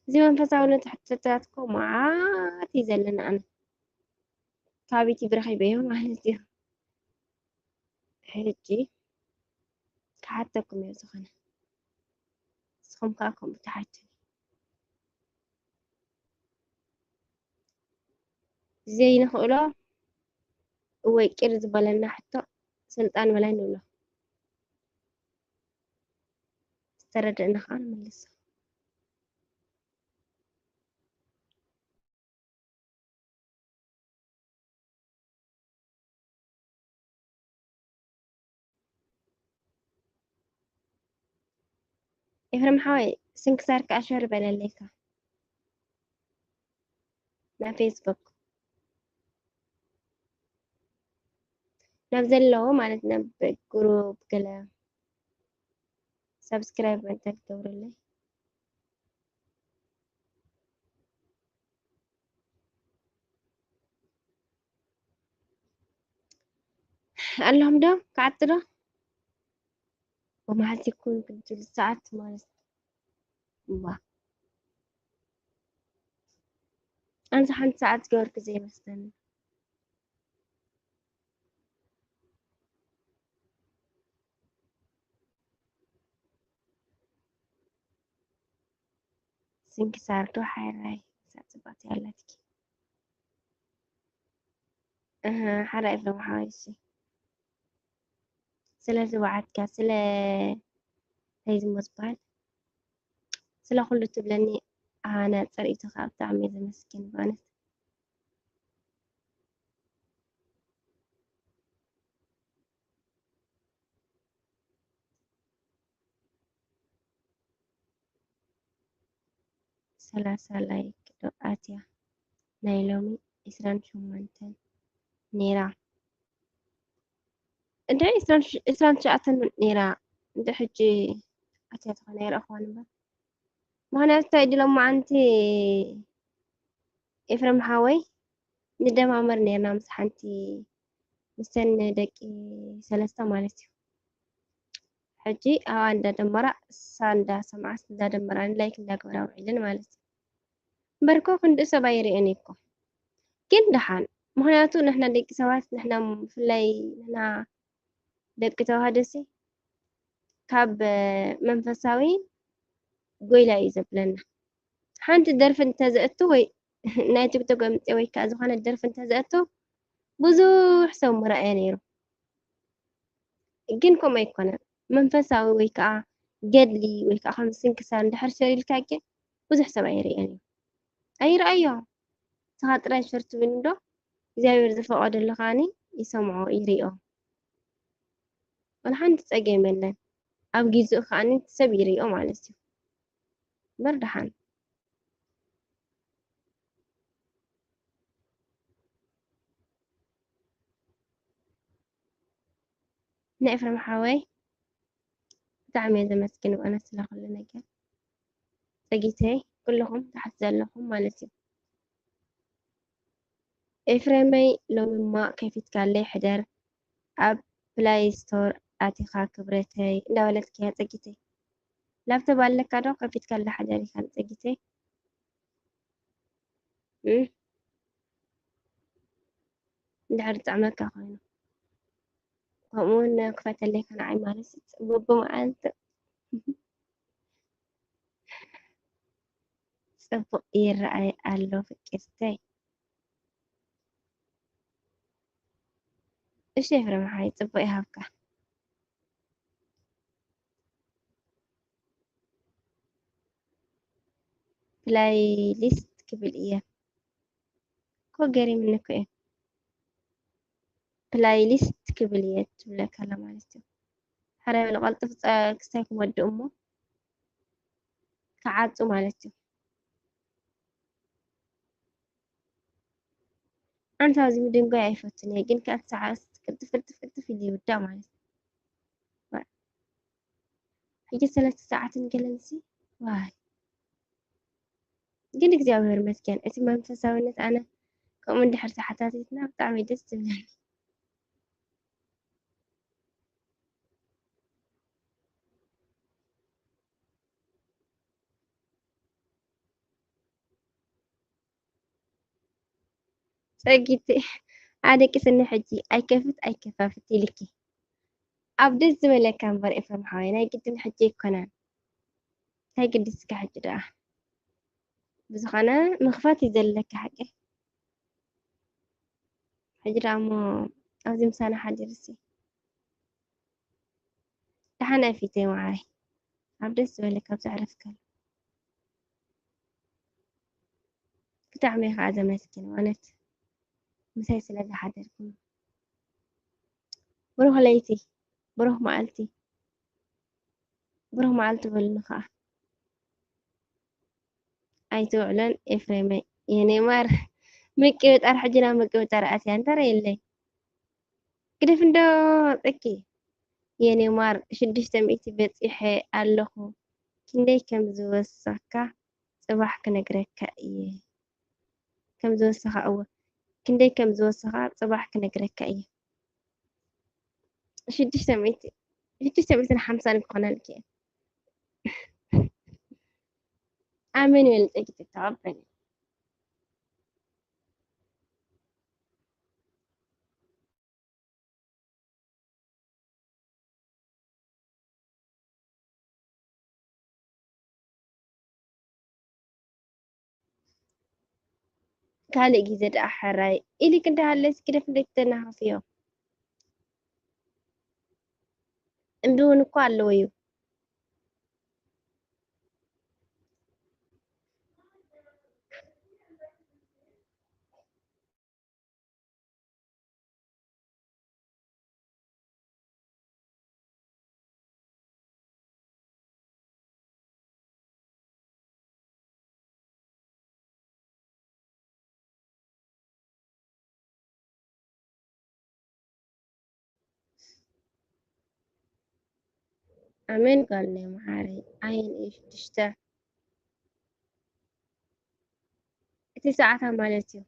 እዚ መንፈሳውነት ሕቶታት እኮ መዓት እዩ ዘለና ኣነ ካበይቲ ብረኺበዮ ማለት እዩ። ሕጂ ክሓተኩም እየ ዝኾነ ንስኹም ከዓ ከምኡ ትሓቱኒ። ዘይንኽእሎ እወ ቅር ዝበለና ሕቶ ስልጣን በላይ ንብሎ ዝተረደእና ከዓ ንምልሶ። ኤፍረም ሓወይ ስንክሳር ከዓ ሸር በለለይካ ናብ ፌስቡክ ናብ ዘለዎ ማለት ናብ ግሩፕ ገለ ሳብስክራይብ እንተ ትገብርለይ ኣለኹም ዶ ክዓጢ ዶ ብመዓልቲ ይኩን ክድል ሰዓት ማለት እዋ ኣንተ ሓንቲ ሰዓት ዝገበርኩ ዘይመስለኒ ስንክሳር ዶ ሓራይ እዛ ጽብቕቲ ኣላትኪ እህ ሓራይ ኣለዎ ሓወይሲ ስለ ዝወዓትካ ስለ እንታይ ዝሞ ዝበሃል ስለ ኩሉ ትብለኒ ኣነ ጸርኢቱ ከዓ ብጣዕሚ እየ ዘመስግን በእውነት ሰላሳ ላይክ ዶ ኣትያ? ናይ ሎሚ ዒስራን ሸሞንተን ነይራ። እንተ ዒስራን ትሽዓተን ነይራ፣ እንተ ሕጂ ኣትያ ትኾን ኣይረእኽዋን እምበር። ምኽንያቱ እንታይ ድዩ፣ ሎማዓንቲ ኤፍረም ሓወይ ንደማመር ነይርና ምስ ሓንቲ፣ ምስተን ደቂ ሰለስተ ማለት እዩ። ሕጂ ኣብኣ እንዳደመራ፣ እሳ እንዳሰምዓስ እንዳደመራኒ ላይክ እንዳገበራ ውዒለን ማለት እዩ። እምበር እኮ ክንድኡ ሰብ ኣይርእን እዩ እኮ። ግን ደሓን፣ ምኽንያቱ ንሕና ደቂ ሰባት፣ ንሕና ብፍላይ ንሕና ደቂ ተዋህዶሲ ካብ መንፈሳዊ ጎይላ እዩ ዘብለና። ሓንቲ ደርፊ እንተዘእቱ ወይ ናይ ቲክቶክ ኣምፅኤ ወይ ከዓ ዝኾነ ደርፊ እንተዘእቱ ብዙሕ ሰብ ምረኣየ ነይሩ። ግን ከምኡ ኣይኮነን። መንፈሳዊ ወይ ከዓ ገድሊ ወይ ከዓ ከም ስንክሳር እንድሕር ሸር ኢልካ ግን ብዙሕ ሰብ ኣይርእዮን እዩ። ኣይረኣዮ። ንስኻ ጥራይ ሸር ትብል እንዶ እግዚኣብሔር ዝፈቐደሉ ከዓኒ ይሰምዖ ይሪኦ። ዋላ ሓንቲ ፀገም የለን። ኣብ ጊዜኡ ከዓኒ እቲ ሰብ ይሪኦ ማለት እዩ። እምበር ደሓን። ንኤፍረም ሓወይ ብጣዕሚ እየ ዘመስግን ብእውነት ስለ ኩሉ ነገር። ፀጊተይ ኩልኹም ታሕቲ ዘለኹም ማለት እዩ። ኤፍሬመይ ሎሚማ ከፊትካለይ ሕደር ኣብ ፕላይ ስቶር ኣቲኻ ክብረተይ እንዳበለትኪ እያ ፀጊተይ። ላፕቶፕ ኣለካ ዶ ከፊትካላ ሕደር ኢኻ ፀጊተይ። እም? እንድሕር ዝጥዕመካ ኮይኑ ከምኡ እውን ክፈተለይ ከነዓይ ማለት እዩ። ጽቡቅ ብመዓልቲ ጽቡቅ ይረኣይ ኣሎ ፍቅርተይ። እሺ ኤፍሬም ሓይ ጽቡቅ ይሃብካ። ፕላይሊስት ክብል እየ እኮ ገሪምኒ እኮ እዩ። ፕላይሊስት ክብል እየ ትብለካ ኣላ ማለት እዩ። ሓደ በለ ቀልጥፍ ክስታይ ክመዱ እሞ ክዓጹ ማለት እዩ። ኣንታ ኣብዚ ምድንጓይ ኣይፈቱን እየ ግን ከኣ ሰዓት ቅልጥፍ ቅልጥፍ ቅልጥፍ ኢሉ ይውዳእ ማለት እዩ። ሕጂ ሰለስተ ሰዓትን ገለንሲ ዋይ ግን እግዚኣብሔር ይመስገን እቲ መንፈሳዊነት ኣነ ከምኡ እንድሕር ተሓታቲትና ብጣዕሚ ደስ ዝብለኒ። ጸጊት ኣደቂስኒ ሕጂ ኣይከፍት ኣይከፋፍት ኢልኪ ኣብ ደስ ዝበለካ እምበር ኤፍረም ሓወይ ናይ ግድን ሕጂ ኣይኮነን እንታይ ግዲ እስከ ሕጂ ደኣ ብዝኾነ ምኽፋት እዩ ዘለካ ሓቂ ሕጂ ደኣ እሞ ኣብዚ ምሳና ሓዲርሲ ደሓን ኣይ ፊተይ መዓረይ ኣብ ደስ ዝበለካ ኣብ ዘዕረፍካሉ ብጣዕሚ እየ ከዓ ዘመስግን ማለት ምሳይ ስለ ዝሓደርኩም ብሩኽ ለይቲ ብሩኽ መዓልቲ ብሩኽ መዓልቲ በሉኒ ከዓ ኣይትውዕለን ኤፍሬመይ የኔ ማር ምቅብጣር ሕጂ ናብ ምቅብጣር ኣትያ እንተረየለይ ግደፍ እንዶ ፀኪ የኔ ማር ሽዱሽተ ሚእቲ በፂሐ ኣለኹ ክንደይ ከም ዝወሰካ ፅባሕ ክነግረካ እየ ከም ዝወሰኻ እወ ክንደይ ከም ዝወሰኻ ፅባሕ ክነግረካ እየ ሽዱሽተ ሚእቲ ሽዱሽተ ሚእትን ሓምሳን ክኾነልኪ እየ ኣሜን ይበል ፀጊ ተተቐበል ካልእ ግዜ ደኣ ሕራይ ኢልክ እንዳሃለስ ግደፍ እንዴት ተናሃፍዮ እምቢ እውን እኮ ኣለዎ እዩ ኣሜን ጓል ናይ መዓረይ። ኣየን እዩ ሽዱሽተ? እቲ ሰዓታ ማለት እዩ።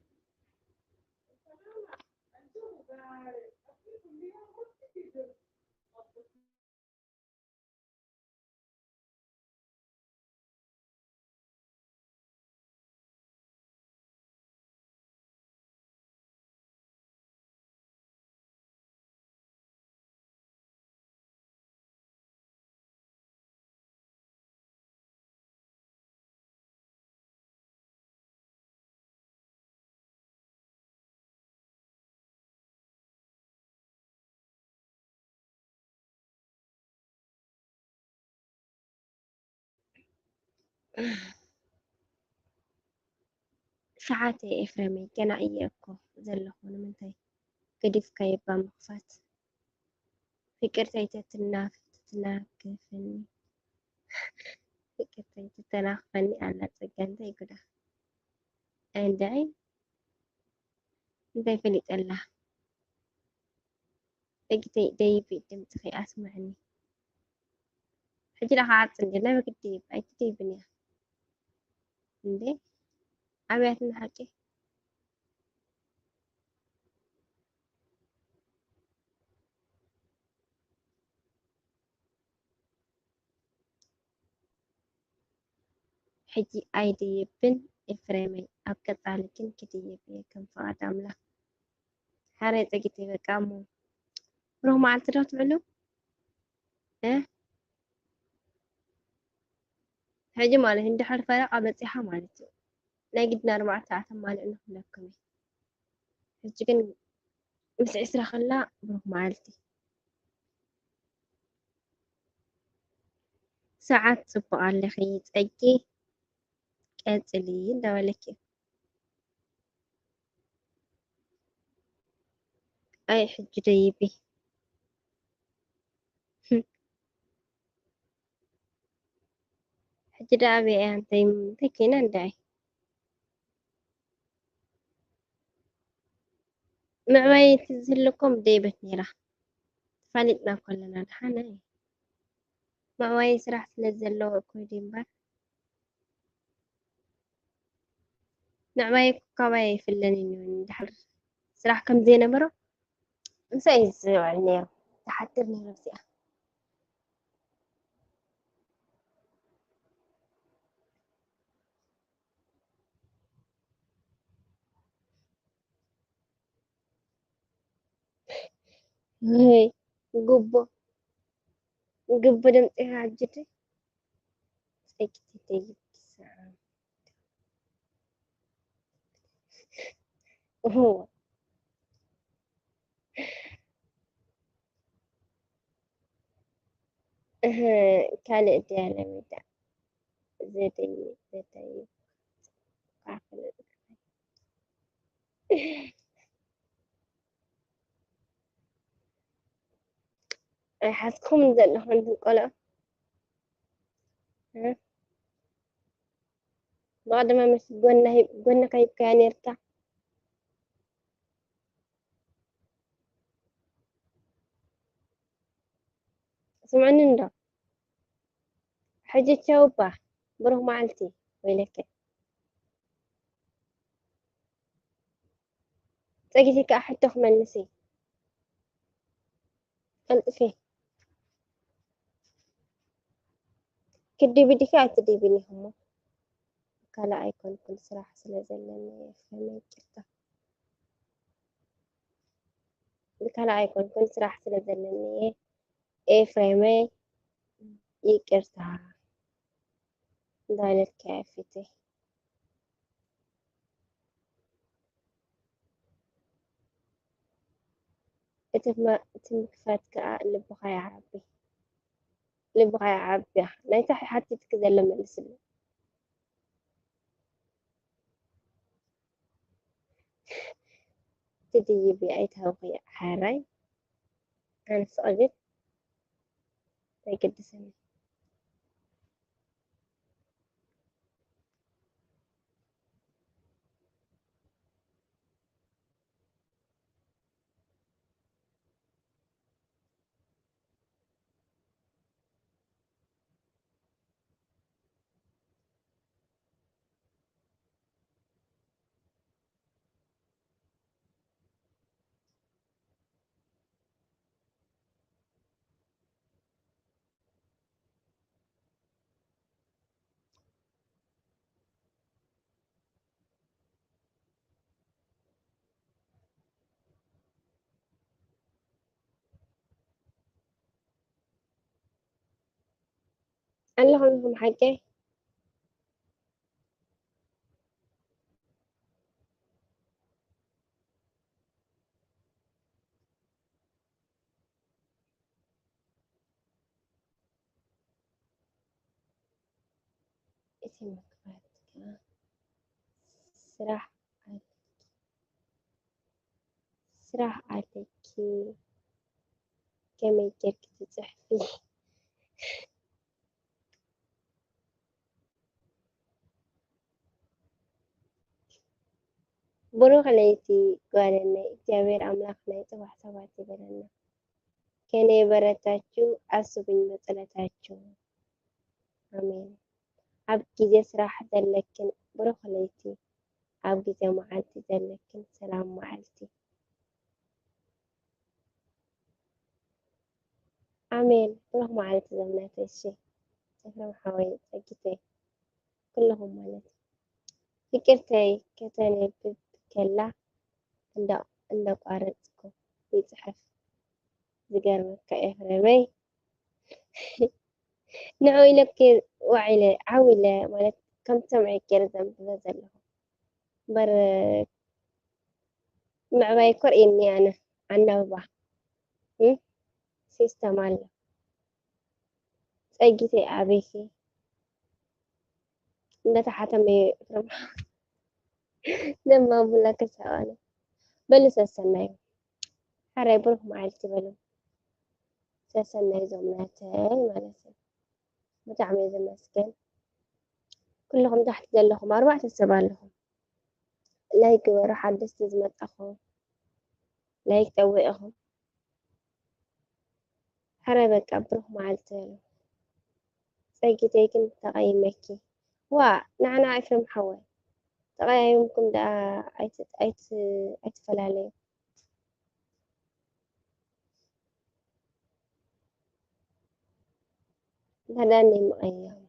ሰዓተይ ኤፍሬመይ፣ ገና እየ እኮ ዘለኹ፣ ንምንታይ ገዲፍካዮ እባ ምኽፋት? ፍቅርተይ ተትናፍ-፣ ተትናክፍኒ፣ ፍቅርተይ ተተናኽፈኒ ኣላ ጸጋ፣ እንታይ ጉዳ? ኣይ እንድዒ፣ እንታይ ፈሊጠላ? ጸጊተይ ደይቢ ድምጽኺ ኣስምዕኒ። ሕጂ ደኣ ክዓጽ እንድየ፣ ናይ በግዲ ደይብ፣ ኣይትደይብን እያ። እንዴ? ኣብያትና ሓቂ። ሕጂ ኣይድይብን ኤፍሬመይ፣ ኣብ ቀጻሊ ግን ክድይብ እየ ከም ፍቓድ ኣምላኽ። ሓራይ ጸጊተይ በቃ እሞ ብሩኽ መዓልቲ ዶ ትውዕሉ? እ? ሕጂ ማለት እንድሕር ፈረቓ በጺሓ ማለት እዩ። ናይ ግድን ኣርባዕተ ሰዓት ኣማልእኒ ክብለኩም እየ። ሕጂ ግን ምስ ዕስራ ከላ ብሩኽ መዓልቲ። ሰዓት ጽቡቕ ኣለኺ ጸጊ፣ ቀጽሊ እንዳበለኪ እዩ። ኣይ ሕጂ ደይቢ። ሕጂ ደኣ ኣበይ እያ? እንታይ፣ እንታይ ኮይና እንዳይ? ምዕባይ ትዝህልኩም ደይበት ነይራ። ተፋሊጥና እኮ ኣለና። ደሓን ኣይ። ምዕባይ ስራሕ ስለ ዘለዎ እኮ እዩ እምበር። ምዕባይ እኮ ካባይ ኣይፍለን እዩ። ድሓር ስራሕ ከም ዘይነበሮ ምሳይ እዩ ዝውዕል ነይሩ። ዝሓድር ነይሩ ኣብዚኣ። ወይ ጉቦ፣ ጉቦ ደምፂኻ ሕጂ ድይ? ፀጊት ይደይብ ክሳዕ። እህ፣ እህ፣ ካልእ ድያ ለሚዳ? ዘደይ-፣ ዘደይ-፣ ኣይሓዝኩም ዘለኹም ትንቆሎ። እ? ብቐደም ምስ ጎና ሂብ-፣ ጎንካ ሂብካያ ነይርካ። ስምዕኒ እንዶ። ሕጂ ቻው እባ። ብሩኽ መዓልቲ። ወይለከ። ጸጊቲ ከኣ ሕቶ ክመልስ እየ። ቀልጥፊ። ክድቢ ዲኺ ኣይትድብን ኢኹሞ? ካልእ ኣይኮንኩን ስራሕ ስለ ዘለኒ እየ፣ ኤፍሬመይ ይቅርታ። ካልእ ኣይኮንኩን ስራሕ ስለ ዘለኒ እየ፣ ኤፍሬመይ ይቅርታ። እንዳበለትካ እያ ፊተይ። እቲ ማ-፣ እቲ ምክፋት ከኣ ልብኻ ይዓቢ። ልብኻ ይዓብያ። ናይታ ሓቲትኪ ዘሎ መልስለይ። ትድይቢ ኣይትሃውኺ ሓራይ። ኣነስ ቀቢል ኣይገድሰኒ። ኣለኹም ኢኹም ሓቀይ? እቲ መግባት ከኣ ስራሕ ኣለኪ፣ ስራሕ ኣለኪ፣ ከመይ ጌርኪ ትጽሕፊ? ብሩኽ ለይቲ ጓለነይ፣ እግዚኣብሔር ኣምላኽ ናይ ጽባሕ ሰባት ይበለና። ከነይ በረታችሁ፣ ኣስቡኝ በጸሎታችሁ። ኣሜን። ኣብ ግዜ ስራሕ ዘለክን ብሩኽ ለይቲ፣ ኣብ ግዜ መዓልቲ ዘለክን ሰላም መዓልቲ። ኣሜን። ብሩኽ መዓልቲ ዘምናተይ። እሺ፣ ኤፍረም ሓወይ፣ ጸጊተይ፣ ኩልኹም ማለት እዩ። ፍቅርተይ ከተነብብ ከላ እንዳ-፣ እንዳቋረጽኩ ይጽሕፍ። ዝገርመካ ኤፍረመይ፣ ንዑ ኢለ እኮ ዋዒለ፣ ዓው ኢለ ማለት ከም ትሰምዑ ገይረ ዘንብበ ዘለኹ። እምበር ምዕባይ እኮ ርእየኒ ኣነ ኣናብባ። እም? ሲስተም ኣሎ። ጸጊተይ ኣበይኪ? እንዳተሓተመ ኤፍረም። ደማ ቡላ ከሳዋለ። በሉ ሰሰናዩ። ሓራይ ብሩኽ መዓልቲ በሉ። ሰሰናዩ ዞም ናተይ ማለት እዩ። ብጣዕሚ እየ ዘመስግን። ኩልኹም ታሕቲ ዘለኹም ኣርባዕተ ሰብ ኣለኹም። ላይክ ግበሩ፣ ሓደስቲ ዝመጻኹም። ላይክ ጠውዕኹም። ሓራይ በቃ ብሩኽ መዓልቲ በሉ። ጸጊተይ ግን ተቐይመኪ። ዋ፣ ንዓና ኤፍረም ሓወይ። ተቐያይምኩም ደኣ ኣይት-፣ ኣይት-፣ ኣይትፈላለዩ። እንተ ደኣ እኒ ምቐያም፣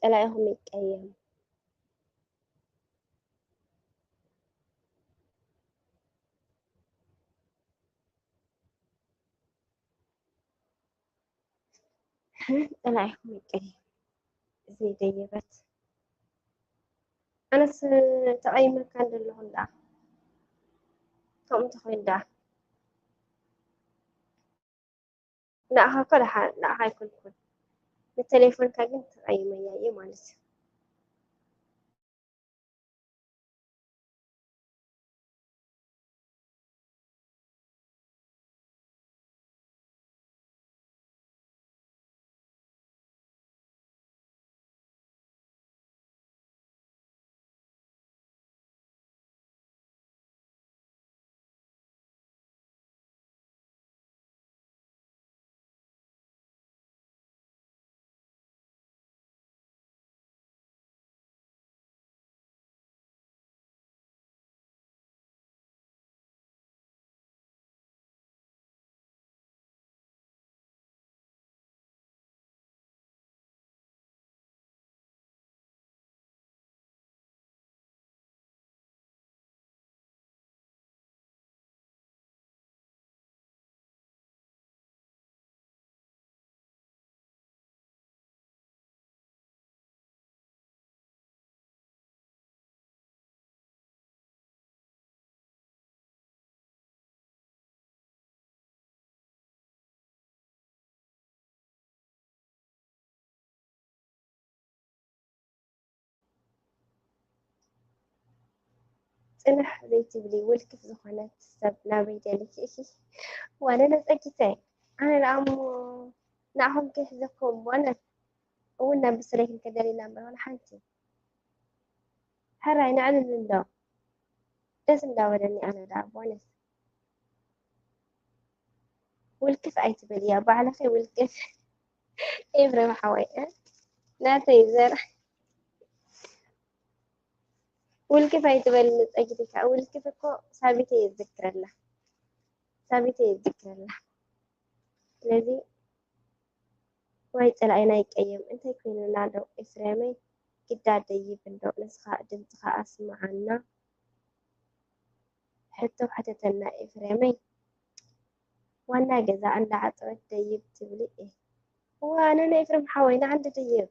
ጸላኢኹም ይቀየም። ጸላኢኹም ይቀየም። ዘይደየበት። ኣነስ ተቐይመካ እንደለኹ እንዳ። ከምኡ እንተኾይኑ ደኣ። ንኣኻ እኮ ደሓ-፣ ንኣኻ ኣይኮንኩን። ንቴሌፎንካ ግን ተቐይመያ እየ ማለት እዩ። ጽንሕ ዘይትብሊ ውልክፍ ዝኾነት ሰብ ናበይ ደሊኪ ኢኺ? ዋለ ነጸጊተይ፣ ኣነ ደኣ እሞ ንዓኹም ከይሕዘኩም ዋለ እውን ናብ ብስረይ ክንከደል ኢና እምበር ዋላ ሓንቲ። ሕራይ ነዕልል እንዶ። ደስ እንዳበለኒ ኣነ ደኣ ብእውነት። ውልቅፍ ኣይትበልያ፣ ባዕልኺ ውልቅፍ። ኤፍሬም ሓወይ፣ እ? ናተይ ዘር። ውልቅፍ ኣይትበልኒ ጸጊትካ። ውልቅፍ እኮ ሳቢተይ የዘክረላ። ሳቢተይ የዘክረላ። ስለዚ ዋይ ጸላኢና ይቀየም። እንታይ ኮይንና ዶ ኤፍሬመይ? ግዳ ደይብ እንዶ ንስኻ ድምጽኻ ኣስምዓና። ሕቶ ሕተተና ኤፍሬመይ። ዋና ገዛ እንዳዓጸወት ደይብ ትብሊ እየ። እዋ፣ ኣነ ናይ ኤፍሬም ሓወይ፣ ንዓንዲ ደይብ፣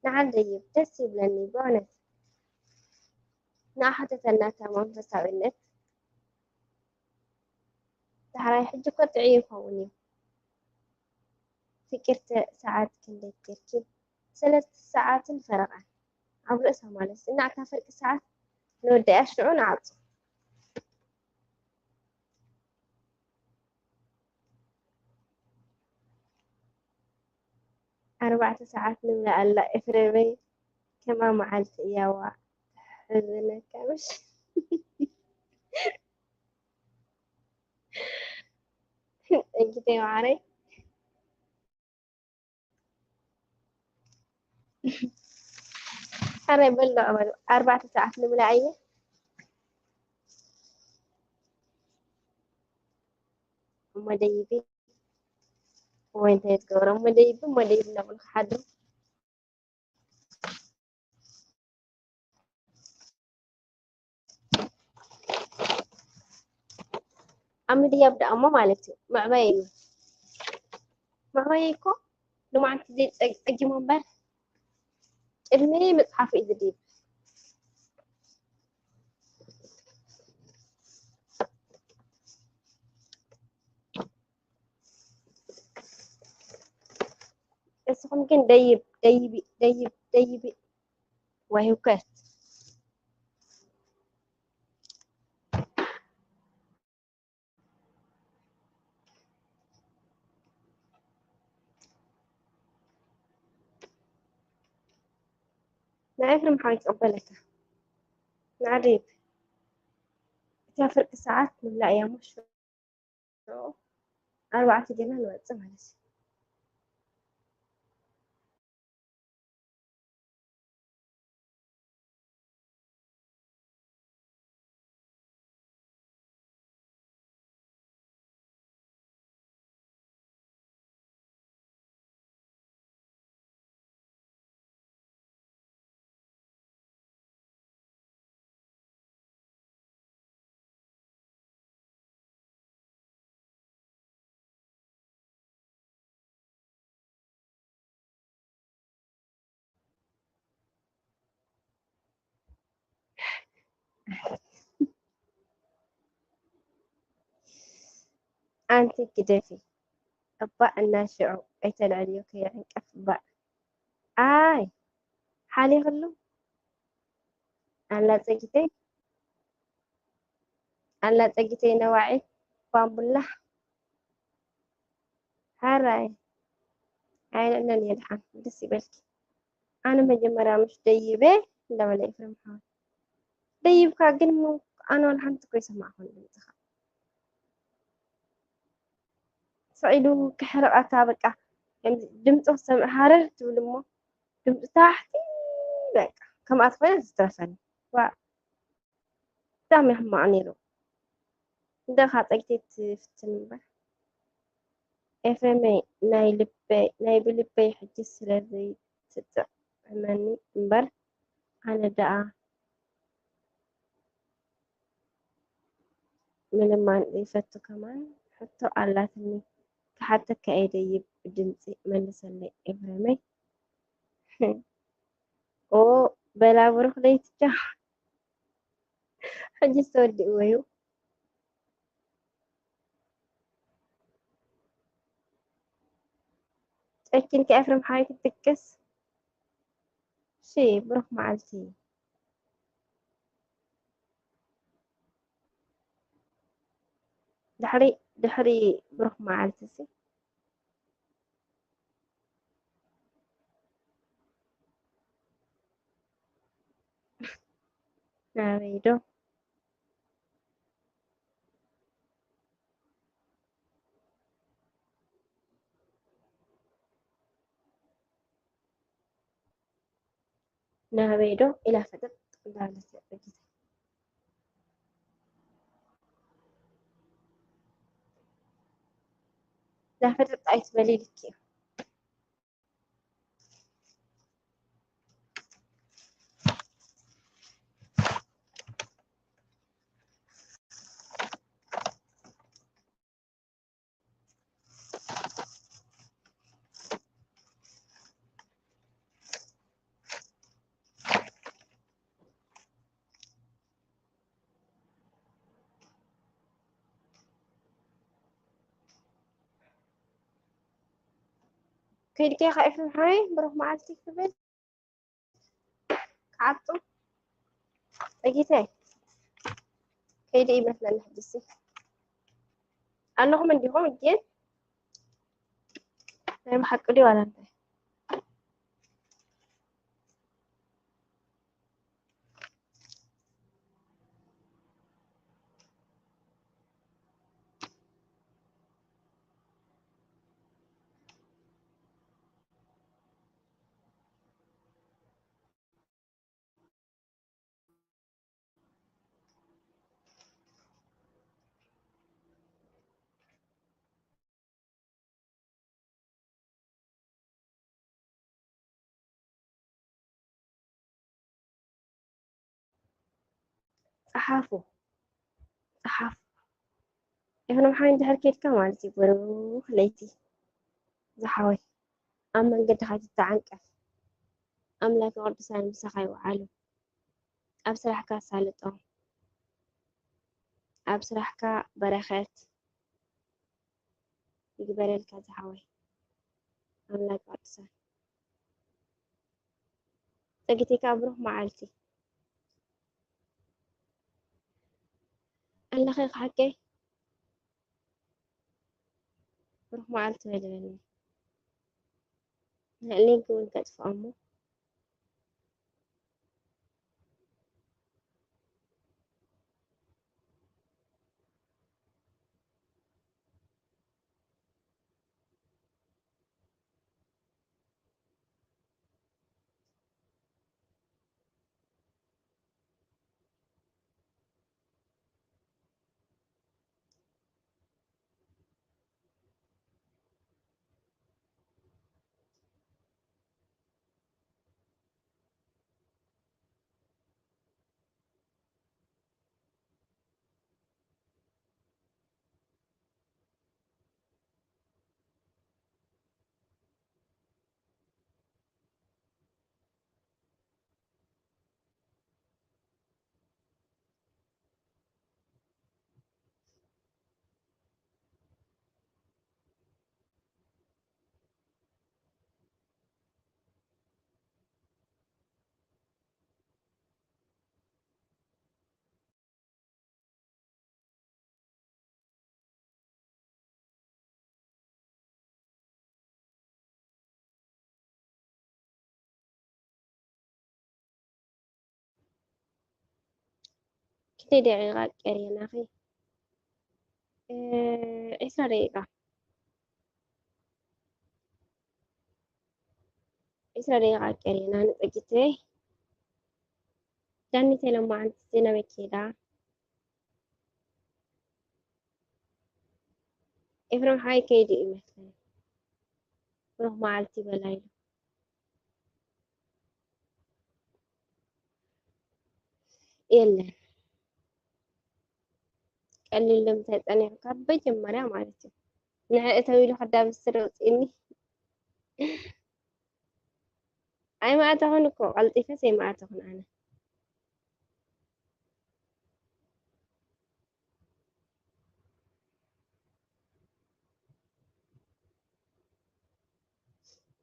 ንዓንዲ ደይብ፣ ደስ ይብለኒ፣ ብእውነት። ንዓ ሓተተና እታ መንፈሳዊነት። ዳሕራይ ሕጂ እኮ ጥዑይ ይኸውን እዩ። ፍቅርተ፣ ሰዓት ክንደይ ጌርኪ? ሰለስተ ሰዓትን ፈረቓን። ኣብ ርእሳ ማለት። እና እታ ፍርቂ ሰዓት ንወዳእያ ሽዑ ንዓጹ። ኣርባዕተ ሰዓት ንብላ ኣላ ኤፍሬመይ። ከማ መዓልቲ እያዋ ተሕዝነካ ምሽ? እንግዲህ ማዕረይ። ኣረ በሎ በሎ፣ ኣርባዕተ ሰዓት ንምልኣ እየ። እሞ ደይቢ ወይ እንታይ ትገብሮ? እሞ ደይቢ፣ እሞ ደይቢ እናበሉ ክሓድሩ። ኣብ ምድያብ ደኣ እሞ ማለት እዩ። መዕበይ እዩ። መዕበይ እኮ ልማዓንቲ ዘይጸጊሙ እምበር ቅድሚ ምጽሓፉ እዩ ዝድይብ። እስኹም ግን ደይብ፣ ደይቢ፣ ደይብ፣ ደይቢ። ወይ ህውከት። ንኤፍሬም ሓወይ ክቕበለካ። ንዓደይብ። እታ ፍርቂ ሰዓት ንብላ እያ፣ እሞ ሽዑ ኣርባዕተ ጌርና ንወጽእ ማለት እዩ። ኣንቲ ግደፊ እባ እና ሽዑ ኣይተልዕልዮ ከይዕንቀፍ እባ። ኣይ ሓሊኽሉ ኣላ ጸጊተይ፣ ኣላ ጸጊተይ ነዋዒት ባምቡላ። ሓራይ ኣይንዕነን እየ ደሓን ደስ ይበልኪ። ኣነ መጀመርያ ምሽ ደይበ እንዳበለ ኤፍሬም ሓወይ። ደይብካ ግን እሞ ኣነ ዋላ ሓንቲ እኮ ኣይሰማዕኩን ድምፅኻ። ስቕ ኢሉ ክሕርቐካ በቃ ከምዚ ድምፂ ክሰምዕ ሃረር ትብል እሞ ድምፂ ታሕቲ በቃ ከምኣ ትኾይና ትትረፈኒ። ዋ ብጣዕሚ ሕማቕ ነይሩ። እንደኻ ጸጊተይ ትፍትን እምበር ኤፍሬመይ ናይ ልበይ ናይ ብልበይ ሕጂ ስለ ዘይትጥዕመኒ እምበር ኣነ ደኣ ምልማን ይፈቱ ከማን ሕቶ ኣላትኒ ክሓተካ እየ ደይብ ብድምጺ መልሰለይ ኤፍሬመይ። ኦ በላ ብሩኽ ለይቲ ቻው። ሕጂስ ተወዲእዎ እዩ። ጨኪንካ ኤፍሬም ሓወይ ክትድቅስ። እሺ ብሩኽ መዓልቲ። ድሕሪ ድሕሪ ብሩኽ መዓልቲ ሲ ናበይ ዶ? ናበይ ዶ ኢላ ፈጠጥ እንዳበለት እያ ጸጊታ። እዛ ፈጠጥ ኣይትበሊ ኢልኪ እያ። ከይድካ ኢኻ ኤፍሬም ሓወይ፣ ብሩኽ መዓልቲ ክብል። ክዓጡ ጸጊተይ ከይደ ይመስለኒ። ሕጅሲ ኣለኹም እንዲኹም ግን ናይ ብሓቂ ድዩ ዋላ እንታይ? ጸሓፉ፣ ጸሓፉ። ኤፍሬም ሓወይ፣ እንድሕር ኬድካ ማለት እዩ፣ ብሩኽ ለይቲ ዝሓወይ። ኣብ መንገድኻ ትተዓንቀፍ። ኣምላክ ቅዱሳን ምሳኻ ይውዓሉ። ኣብ ስራሕካ ኣሳልጦ። ኣብ ስራሕካ በረኸት ይግበረልካ ዝሓወይ። ኣምላክ ቅዱሳን። ጸጊተይ ከኣ ብሩኽ መዓልቲ። ኣለኺ ክሓቀይ? ብሩኽ መዓልቲ በልበኒ። ሊንክ እውን ከጥፍኦ እሞ። ክንደይ ደቂቃ ቀርየናኺ? እ፣ ዒስራ ደቂቃ። ዒስራ ደቂቃ ቀርየና ንጸጊተይ። ዳኒተይ ለማዓንቲ ናበይ ከይዳ? ኤፍሬም ሓይ ከይዱ እዩ ይመስለኒ። ብሩኽ መዓልቲ በላ ኢሉ። የለን። ቀሊል ንምንታይ ጸኒሑ? ካብ መጀመርያ ማለት እዩ። ንዐ እተው ኢሉ ከዳብስር ኣውፅእኒ። ኣይመኣተኹን እኮ፣ ቀልጢፈስ ኣይመኣተኹን ኣነ።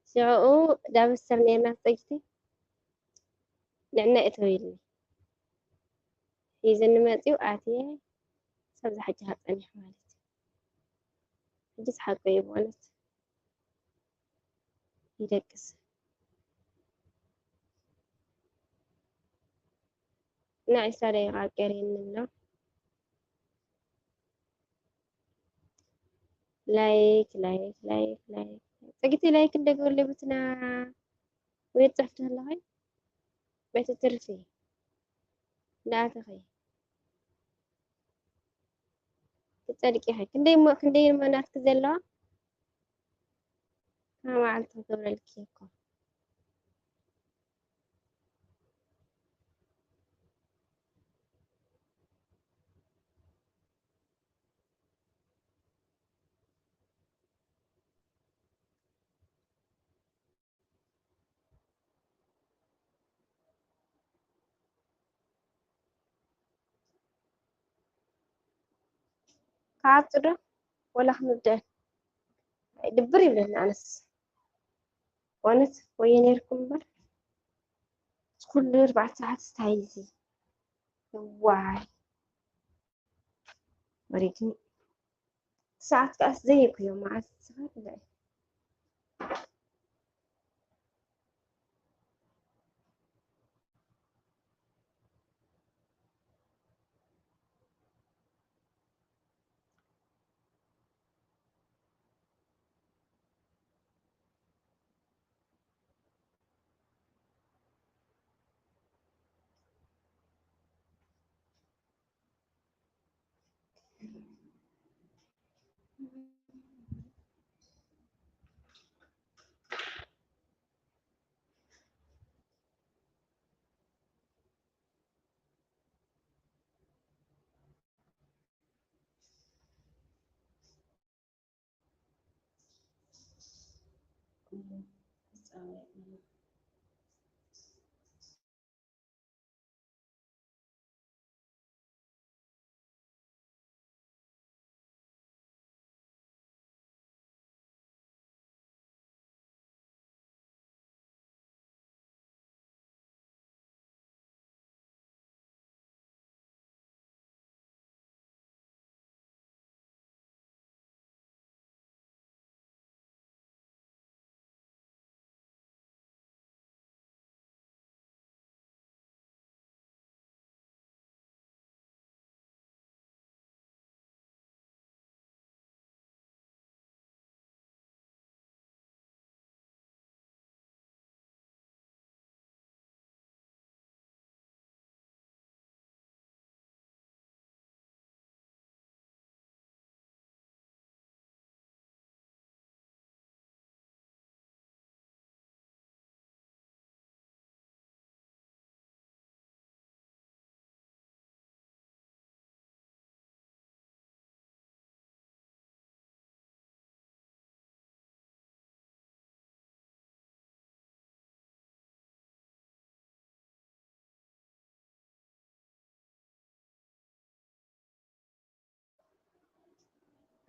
ሽዑኡ ዳበስተር ነይርና ጸጊቲ ንዕና እተው ኢልኒ። ሒዝኒ መጺኡ ኣትየ፣ ሳብ ዝሓጂ ሃጸኒሕ ማለት እዩ። ሕጂ ዝሓቆ እዩ ብእውነት። ይደቅስ። እና ዒስራ ደቂቃ ቀርየኒ ኣሎ። ላይክ፣ ላይክ፣ ላይክ፣ ላይክ። ጸጊቲ ላይክ እንደገበለ ብትና ወይ ጽሕፍቲ ኣለኸ? ቤት ትርፊ። እንዳኣተኸ። ትጸድቂ ኢኺ። ክንደይ እሞ፣ ክንደይ እሞ ናትኪ ዘለዋ? መዓልቲ ክገብረልኪ እኮ። ክዓብጥ ዶ ወላ ክንውድእ? ድብር ይብለኒ ኣነስ። እውነት ወየ ነርኩም እምበር፣ ኩሉ ኣርባዕተ ሰዓት ስታይል እዚ። ዋይ፣ ወሪድኒ። ሰዓት ከኣስ ዘይኮዮ መዓስ ዝኸፍለ።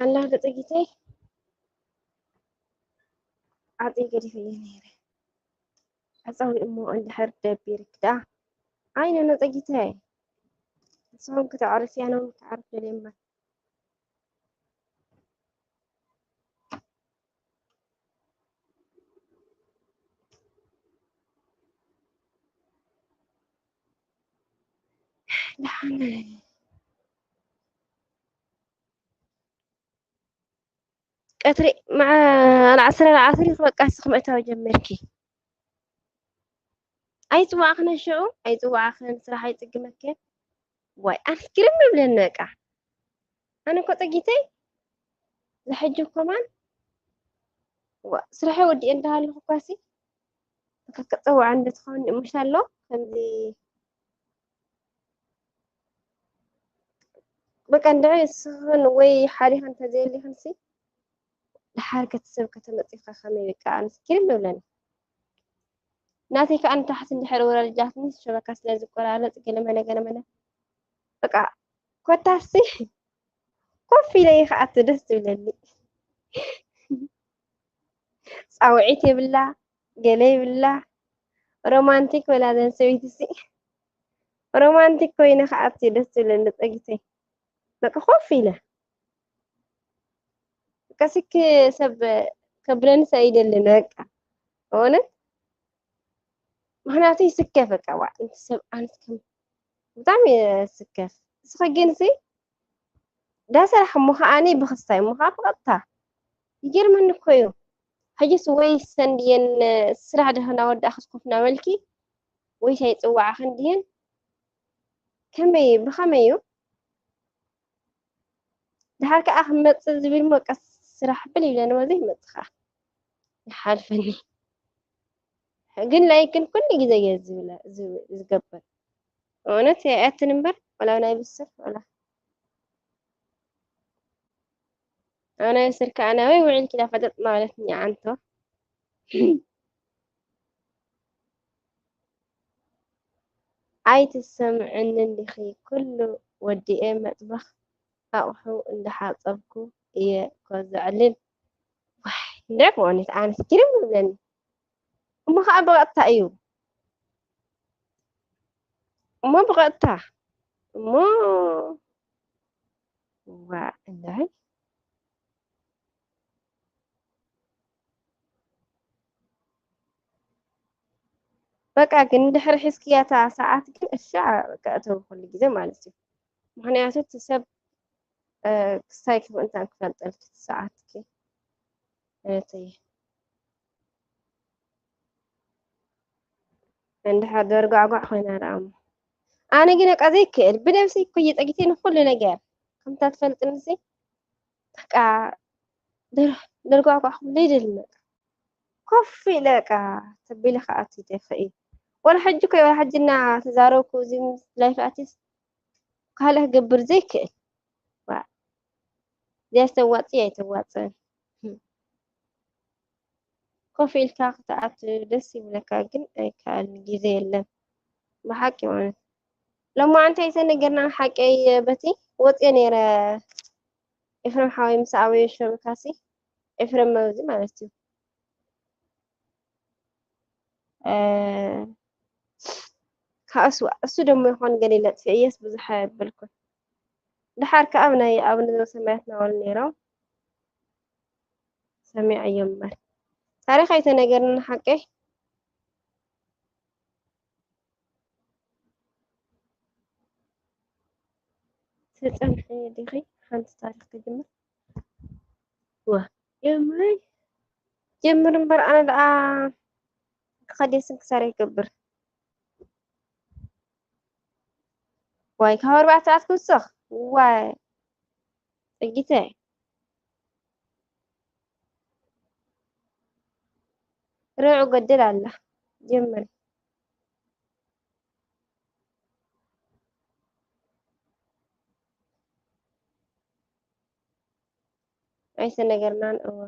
ኣላ ዶ ጸጊተይ? ዓጽየ ገዲፈዮ ነይረ። ኣጻዊ እሞ እንድሕር ደቢርክ ደኣ። ኣይ፣ ኖኖ ጸጊተይ። ንስኹም ክተዕርፍያ፣ ኖኖ ክዓርፍ ደልየ እምበር። ደሓን። ቀትሪ መዓ-፣ ኣልዓስር፣ ኣልዓስር ኢኺ በቃ፣ ንስኺ ምእታው ጀሚርኪ። ኣይጽዋዕኽን ሽዑ፣ ኣይጽዋዕኽን፣ ስራሕ ኣይጽግመክን። ዋይ፣ ኣነስ ግርም ይብለኒ በቃ። ኣነ እኮ ጸጊተይ ዝሕጂ ኮማን፣ ዋ፣ ስራሐይ ወዲኤ እንዳሃለኹ እኳሲ፣ በቃ ክጽዋዕ እንደ ትኸውን ምሽ ኣሎ፣ ከምዚ በቃ እንድዒ እስኽን ወይ ሓዲኽን እንተዘየሊኽንሲ፣ ደሓር ገት ሰብ ከተመጺኻ ከመይ በቃ ኣነስ ግርም ይብለኒ። ናተይ ከኣ ንታሕቲ እንድሕር ወራጃትኒ ሸበካ ስለ ዝቆራረጽ ገለመለ ገለመለ በቃ ኮታሲ ኮፍ ኢለ ይኸኣቲ ደስ ትብለኒ። ጻውዒት የብላ፣ ገለ የብላ። ሮማንቲክ በላ ዘን ሰበይቲ ሲ። ሮማንቲክ ኮይነ ከኣቲ ደስ ትብለኒ ጸጊተይ። በቃ ኮፍ ኢለ። በቃ ስክ ሰብ ከብለንስ ኣይደልን በቃ። እውነት። ምኽንያቱ ይስከፍ በቃ፣ ዋ፣ እንቲ ሰብ ኣንስ ከም ብጣዕሚ ይስከፍ። እስኸ ግን ሲ፣ ዳሰራሕ እሞ ከዓኒ ብኽስታይ እሞ ከዓ ብቐጥታ። ይገርመኒ እኮ እዩ። ሕጅስ ወይ ሰንድየን ስራሕ ደህና ወዳእኽስ ኮፍ እናበልኪ፣ ወይ ሻይ ጽዋዕኽን ድየን? ከመይ፣ ብኸመይ እዩ? ደሓር ከኣ ክመጽእ ዝብል እሞ ቀስ ስራሕ ብል ኢለ ንበዚ ይመጽእ ከኣ። ይሓልፈኒ። ግን ላይክ ግን ኩሉ ግዜ እየ ዝብለ-፣ ዝብ-፣ ዝገብር። እውነት የእትን እምበር፣ ወላ ናይ ብስር፣ ወላ ኣነ ስር ከኣ ናበይ ውዒልኪ ኢላ ፈጠጥ ማለት እያ ዓንቶ። ኣይትሰምዕንን ዲኺ? ኩሉ ወዲኤ መጥበኽ ኣቑሑ እንዳሓጸብኩ እየ እኮ ዘዕልል። ዋይ፣ እንድዒ ብእውነት ኣነስ ግርም ይብለኒ። እሞ ከዓ ብቐጥታ እዩ። እሞ ብቐጥታ እሞ ዋ እንታይ በቃ ግን ድሕሪ ሒዝክያ እታ ሰዓት ግን እሻ በቃ እተው ኩሉ ግዜ ማለት እዩ። ምክንያቱ እቲ ሰብ ክሳይ ክምእንታን ክፈልጠልኪ እቲ ሰዓትኪ እህተይ። እንድሕር ደርጓዕጓዕ ኮይና ደኣ እሞ ኣነ ግን በቃ ዘይክእል ብነብሰይ እኮ እየ ጸጊተ ንኩሉ ነገር ከምታ ትፈልጥኒ እዚ በቃ ደርጓዕጓዕ ክብለይ ደልመ ኮፍ ኢለ በቃ ተቢለ ከኣቲ ደፍኢ ወላ ሕጂ ኮይ ወላ ሕጂ እና ተዛረብኩ እዚ ላይፍ ኣቲስ ካልእ ክገብር ዘይክእል እዚኣ ተዋፅእ ኣይተዋፅእን ኮፍ ኢልካ ክትኣት ደስ ይብለካ ግን ኣይከኣልን ግዜ የለን ብሓቂ ማለት ሎማዓንቲ ኣይተነገርና ሓቀይ በቲ ወፅየ ነይረ ኤፍረም ሓወይ ምስ ኣበዮ ሸበካሲ ኤፍረም መብዚ ማለት እዩ ካእሱ እሱ ደሞ ይኾን ገሊለ ጥፍእየስ ብዙሕ ኣይበልኩን ድሓር ከኣ ብናይ ኣብነ ዘበሰማያት ናበሉ ነይሮም ሰሚዐዮ እምበር ታሪኽ ኣይተነገርኒ ሓቀይ ትጸንሒ ዲኺ ሓንቲ ታሪኽ ትጅምር ዋ ጀምሪ ጀምር እምበር ኣነ ደኣ ክኸድ ስንክሳር ይገብር ዋይ ካብ ኣርባዕተ ሰዓት ክውስኽ ዋይ ጸጊተ ርዑ ገድል ኣላ ጀምሪ ኣይተነገርናን እወ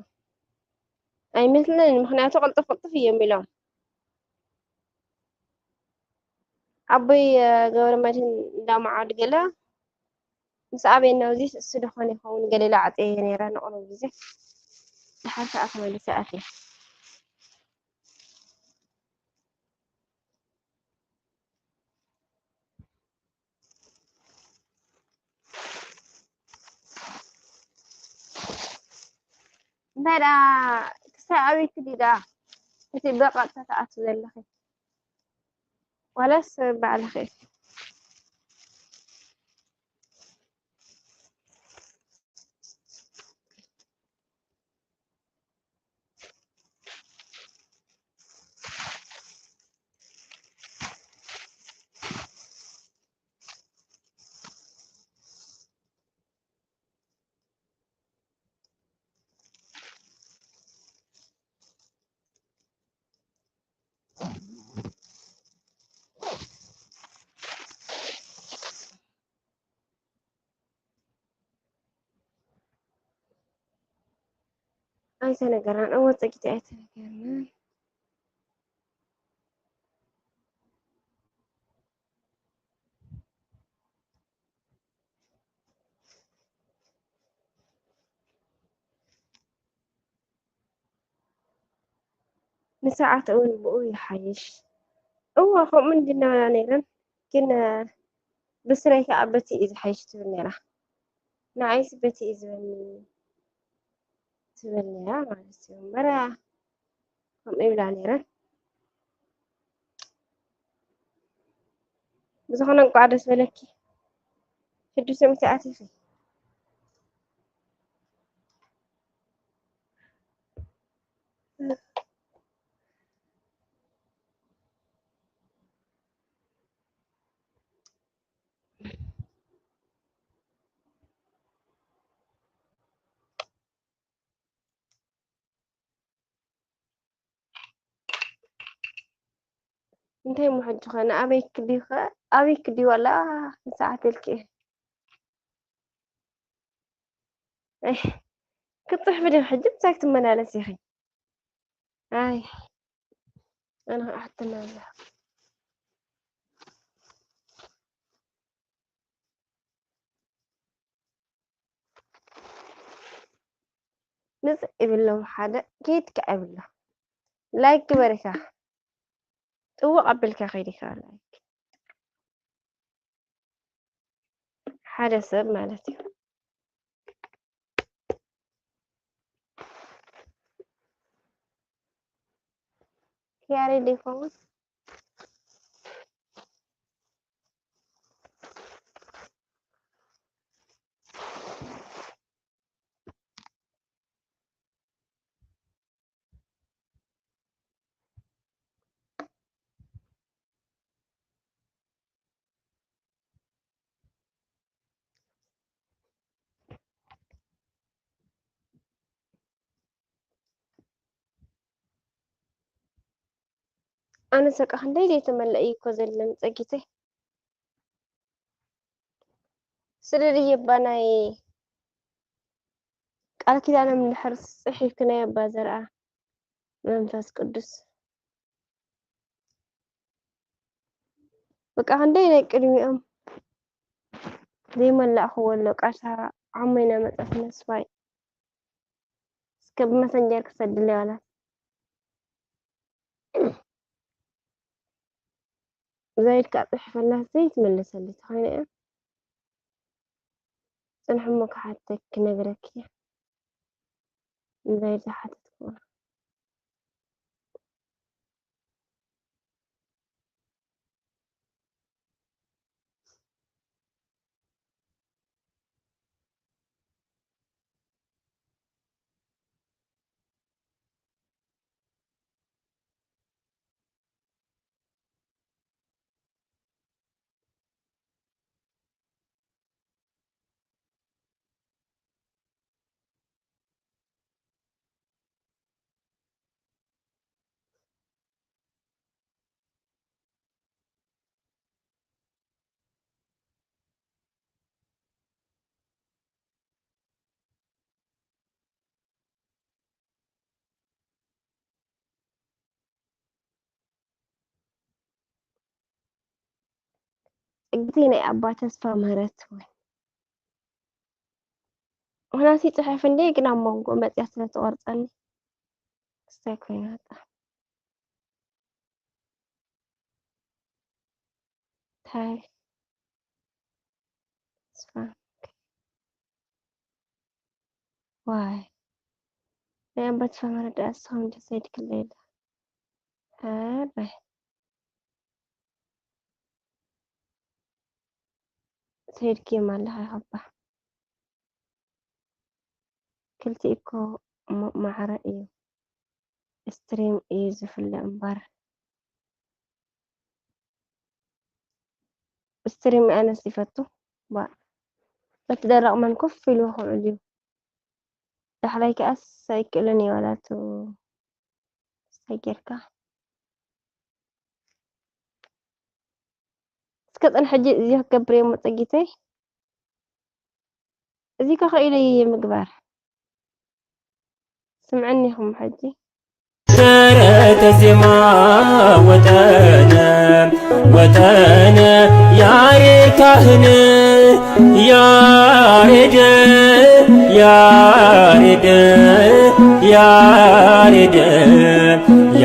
ኣይመስለንን ምክንያቱ ቅልጥፍ ቅልጥፍ እዮም ኢሎም ኣቦይ ገብረ መድህን እንዳመዓዱ ገለ ምስ ኣበይ እናውዚ እሱ ደኾነ ይኸውን ገለ ኢለ ዓፀየ ነይረ ንቕሩብ ግዜ ድሓር ከዓ ተመሊሰ ኣትየ እንታይ ደኣ ክሳብ ኣበይ ክዲ ደኣ እቲ ብቐጥታ ትኣቱ ዘለኺ ዋላስ ባዕልኺ ኣይተነገርናን እወ ፀጊት ኣይተነገርናን ንሰዓት እውን ብኡ ይሓይሽ እወ ከምኡ እንድናበላ ነይረን ግን ብስረይ ከዓ በቲ እዩ ዝሓይሽ ትብል ነይራ ንዓይስ በቲ እዩ ዝበኒ ትብል ነይራ ማለት እዩ እምበር ከምኡ ይብላ ነይረን ብዝኾነ እንቋዕ ደስ በለኪ ሕዱስ ምትኣቲኺ እንታይ እሞ ሕጂ ኸ ንኣበይ ክዲ ኸ ኣበይ ክዲ ዋላ ንሰዓት ኢልኪ ክትፅሕፊ ዲኺ ሕጂ ምሳይ ክትመላለስ ኢኺ ኣይ ኣነ ከዓ ሕትና ኣለኹ ምፅእ ይብሎም ሓደ ኪድ ከዓ ይብሎ ላይክ ግበሪካ እወ ኣቢልካ ከይድካ ላይክ ሓደ ሰብ ማለት እዩ። ያሬድ ይኸውን። ኣነ ሰቃ ክንደይ ዘይተመለእ እዩ እኮ ዘለን ጸጊተይ። ስለ ድየባ ናይ ቃል ኪዳኖም እንድሕር ጽሒፍክናዮ ኣባ ዘርኣ መንፈስ ቅዱስ። በቃ ክንደይ ናይ ቅድሚኦም ዘይመላእኽዎ ኣሎ። ቃልሳ ዓሞይ ናመጻት ነስፋይ እስከ ብመሰንጀር ክሰድለይ ዋላ። እዛ ኢድካ ጽሒፈላ ዘይትመልሰለይ ተኾይና እያ። ጽንሒ እሞ ክሓተኪ ክነግረኪ እያ። እዛ ኢድ ዝሓተትክዋ። ጽግተይ ናይ ኣባ ተስፋ ምህረት ወይ ምኽንያቱ ይጽሕፍ እንዴ ግን ኣብ መንጎ መጽያ ስለ ትቆርጸኒ ክስታይ ኮይና ኣጣ ታይ ተስፋ ዋይ ናይ ኣባ ተስፋ መረዳእ እስኹም እንደ ሰይድ ክለይላ ኣባይ ሰይድ ጌም ኣለኻ ይኸባ ክልቲኡ እኮ ሞ- ማዕረ እዩ። ስትሪም እዩ ዝፍለ እምበር ስትሪም ኣነስ ይፈቱ ባ በቲ ደረቕ መን ኮፍ ኢሉ ክውዕል እዩ። ዳሕራይ ከኣስ ኣይክእልን እዩ ዋላቱ እንታይ ጌርካ እስከ ጽን ሕጂ እዚ ክገብር እየ እሞ ጸጊተይ እዚ ከ ክኢለይ ምግባር ስምዕኒ ኢኹም ሕጂ ተረተ ዜማ ወጠነ ወጠነ ያሬድ ካህን ያሬድ ያሬድ ያሬድ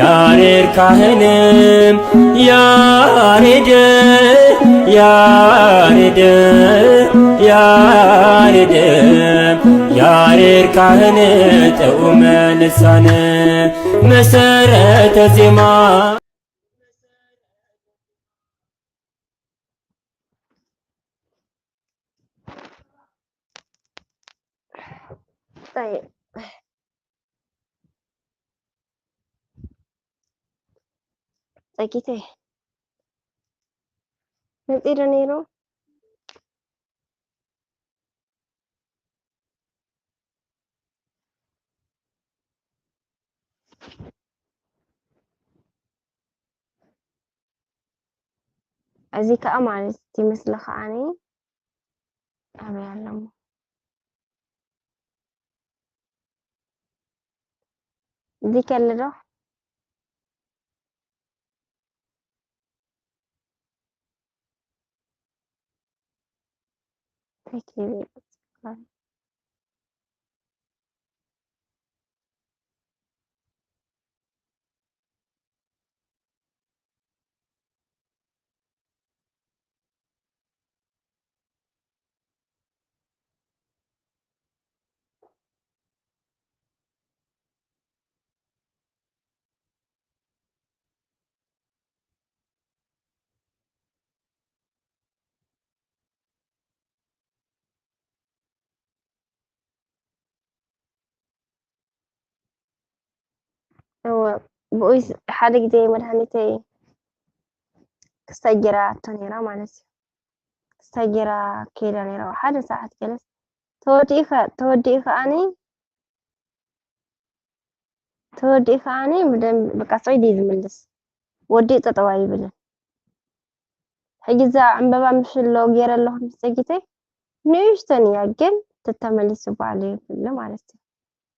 ያሬድ ካህን ያሬድ ያሬድ ያሬድ ያሬድ ካህን ጥዑመ ልሳን መሰረተ ዜማ طيب ጸጊተ መጺ ዶ ነይሩ? እዚ ከኣ ማለት እቲ ምስሊ ከዓኒ ኣበይ ኣሎ እሞ? እዚ ከሎ ዶ? ተኪቢ ብኡይ ሓደ ግዜ መድሃኒተይ ክስታይ ጌራ ኣቶ ነይራ ማለት እዩ። ክስታይ ጌራ ከይዳ ነይራ ሓደ ሰዓት ገለስ ተወዲኡ ከ- ተወዲኡ ከኣኒ ተወዲኡ ከኣኒ ብደንብ በቃ ጾይ ድዩ ዝምልስ ወዲኡ ጠጠው ኣይብልን። ሕጂ እዛ ዕምበባ ምሽሎ ገይረ ኣለኹ ምስ ጸጊተይ ንእሽተን እያ ግን ተተመሊሱ በዓሉ ይብል ማለት እዩ።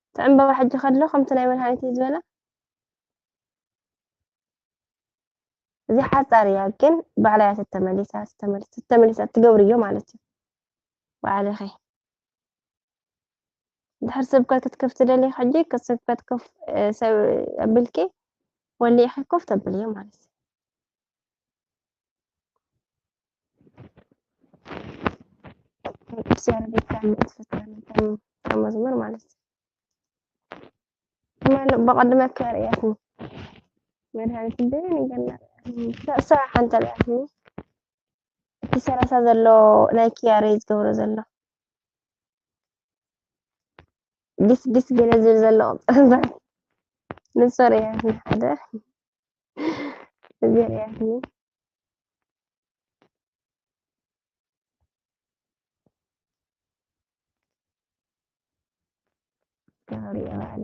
እቲ ዕምበባ ሕጂ ከሎ ከምቲ ናይ መድሃኒት እዩ ዝበላ እዚ ሓጻር እያ ግን ባዕላ እያ ተተመሊሳ ተመሊሳ ተመሊሳ ትገብርዮ ማለት እዩ። ባዕልኺ ድሕር ስብከት ክትከፍቲ ደሊኺ ሕጂ ስብከት ከፍ ሰብ ኣቢልኪ ወሊዕኺ ኮፍ ተብልዮ ማለት እዩ። ቅዱስ ያሬድ ይካል ትፈትወኒ ከም ከም መዝሙር ማለት እዩ። ትማሊ ብቐድመ ከርእያትኒ መድሃኒት ደይን ገና ርእያትኒ እሳ ሓንቲ ርእያትኒ እቲ ሰላሳ ዘሎ ናይ ኪያሬ ዝገብሮ ዘሎ ዲስ ዲስ ገለ ዝብል ዘሎ ቅርጽታት ንሱ ርእያትኒ ሓደ እዚ ርእያትኒ ክሪኦ ባዕለ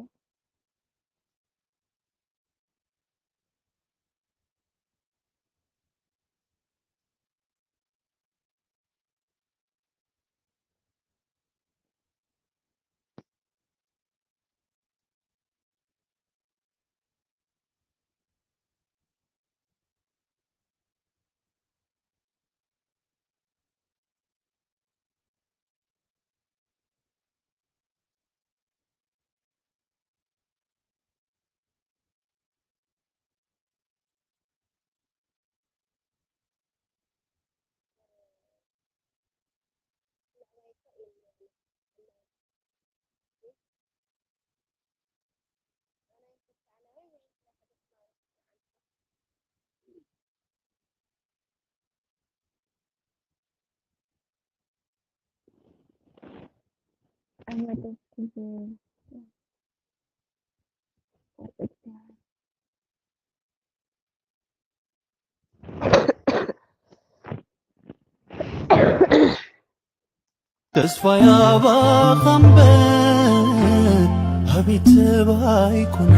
ተስፋይ ኣባኻ እምበር ኣቤት ሰብኣይ ኮነ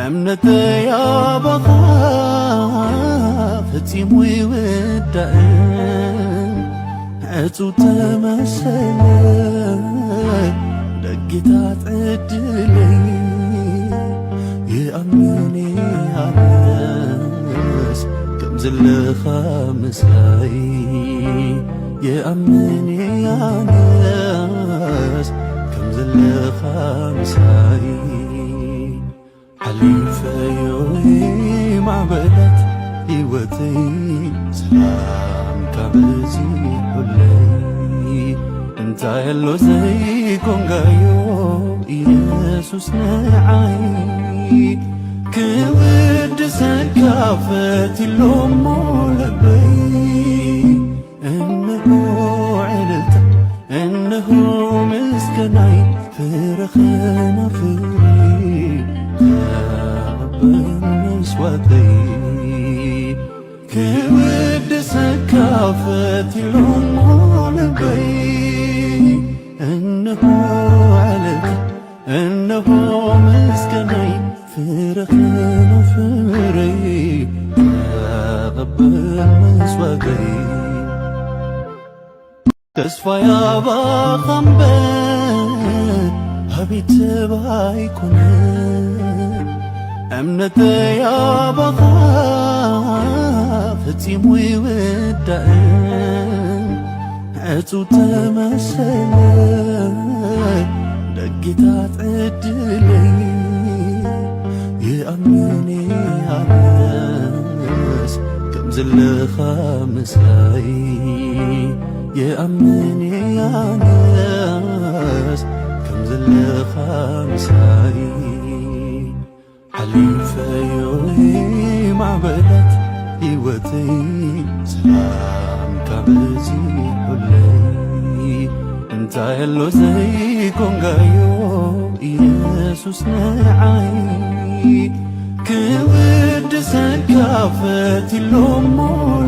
እምነተይ ኣባኻ ፈጺሙ ይውዳእ ዕጹ ተመሰለ ደጌታት ዕድለይ ይኣምን ኣነስ ከም ዘለኻ ምሳይ ይኣምን ኣነስ ከም ዘለኻ ምሳይ ሓሊፈዮ ማዕበላት ህይወተይ ሰላምካ በዚሑለይ እንታይ ኣሎ ዘይኮንካዮ ኢየሱስ ንዓይ ክውድሰካ ፈትሎ እሞ ልበይ እንሆ ዕልልታ እንሆ ምስጋናይ ፍረ ከናፍረይ ተቐበል መስዋዕተይ ክውድሰካ ፈትሎ እሞ ልበይ እንሆ ዕልልታ እንሆ ምስጋናይ ፍረ ከናፍረይ ተቐበል መስዋዕተይ ተስፋይ ኣባኻ እምበር ኣቤት ሰብ ኣይኮነን እምነተይ ኣባኻ ፈጺሙ ይውዳእን ዕጹ ተመሰለ ደጌታት ዕድለይ ይኣምን ኣነስ ከም ዘለኻ ምሳይ ይኣምን ኣነስ ከም ዘለኻ ምሳይ ሓሊፈዮ ማዕበላት ህይወተይ ሰላምካ በዚሑለይ እንታይ ኣሎ ዘይኮንካዮ ኢየሱስ ንዓይ፣ ክውድሰካ ፈትዩ ኣሎ እሞ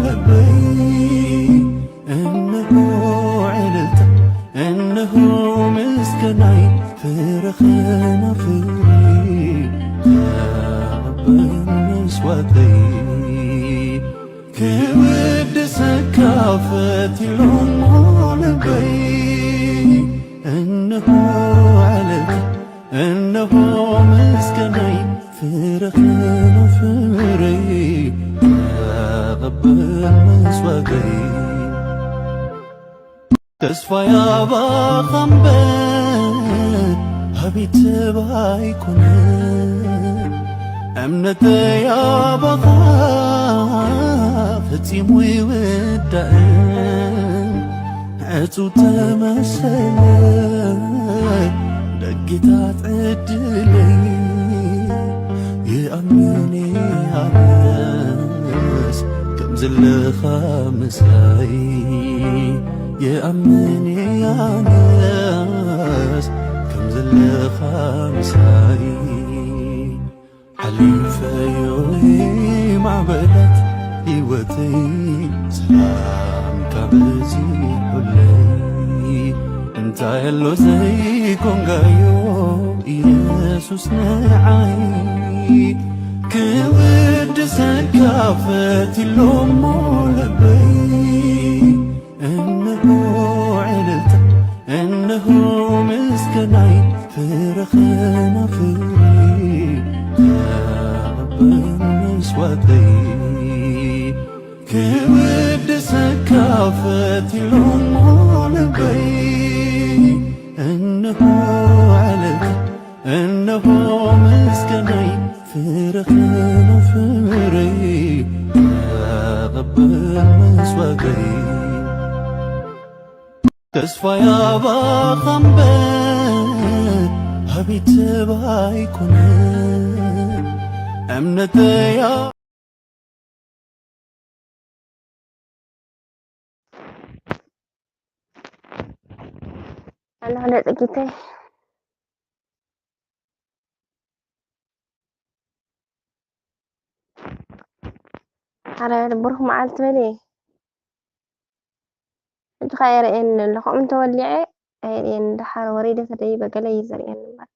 ልበይ። እንሆ ዕልልታ፣ እንሆ ምስጋናይ፣ ፍረ ከናፍረይ፣ ተቐበል መስዋዕተይ። ክውድሰካ ፈትዩ ኣሎ እሞ ልበይ። እንሆ ዕልልታ፣ እንሆ ምስጋናይ፣ ፍረ ከናፍረይ፣ ተቐበል መስዋዕተይ። ተስፋይ ኣባኻ እምበር ኣቤት ሰብ ኣይኮነ፣ እምነተይ ኣባኻ ፈጺሙ ይውዳእ። ዕጹው ተመሰለ ደጌታት ዕድለይ፣ ይኣምን እየ ኣነስ ከም ዘለኻ ምሳይ። ይኣምን እየ ኣነስ ከም ዘለኻ ምሳይ። ሓሊፈዮ ማዕበላት ህይወተይ፣ ሰላምካ በዚሑለይ። እንታይ ኣሎ ዘይኮንካዮ ኢየሱስ ንዓይ፣ ክውድሰካ ፈትዩ ኣሎ እሞ ልበይ። እንሆ ዕልልታ፣ እንሆ ምስጋናይ፣ ፍረ ከናፍረይ፣ ተቐበል መስዋዕተይ። ክውድሰካ ፈትዩ ኣሎ እሞ ልበይ። እንሆ ዕልልታ፣ እንሆ ምስጋናይ፣ ፍረ ከናፍረይ፣ ተቐበል መስዋዕተይ። ተስፋይ ኣባኻ እምበር ኣቤት ሰብ ኣይኮነ፣ እምነተይ ኣለኹ ዶ ጽጊተይ? ሓራይ ብሩኽ መዓልቲ በሊ። ሕጂ ኸኣ የርእየኒ ኣሎ። ከምኡ እንተወሊዐ ኣየርእየኒ። ደሓር ወሪደ ተደይበ ገለ እዩ ዘርእየኒ እምበር።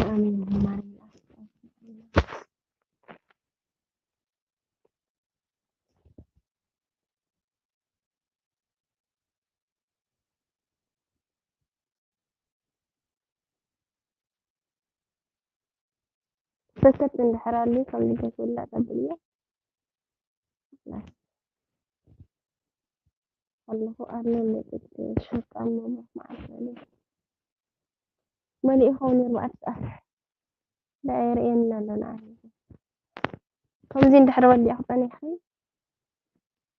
ኣሜን። ማርያም ሰተት እንድሕር ኣልዩ ከም ልደት ውላድ ኣብል እየ። ኣለኹ ኣሎ ልደት ሸቃ መብሩኽ መዓልቲ በሊ። መሊኡ ኸውን ኣርባዕተ ሰዓት። ዳ የርእየና ኣሎ ንዓይ። ከምዚ እንድሕር ወዲእኺ ጸኒሕኺ፣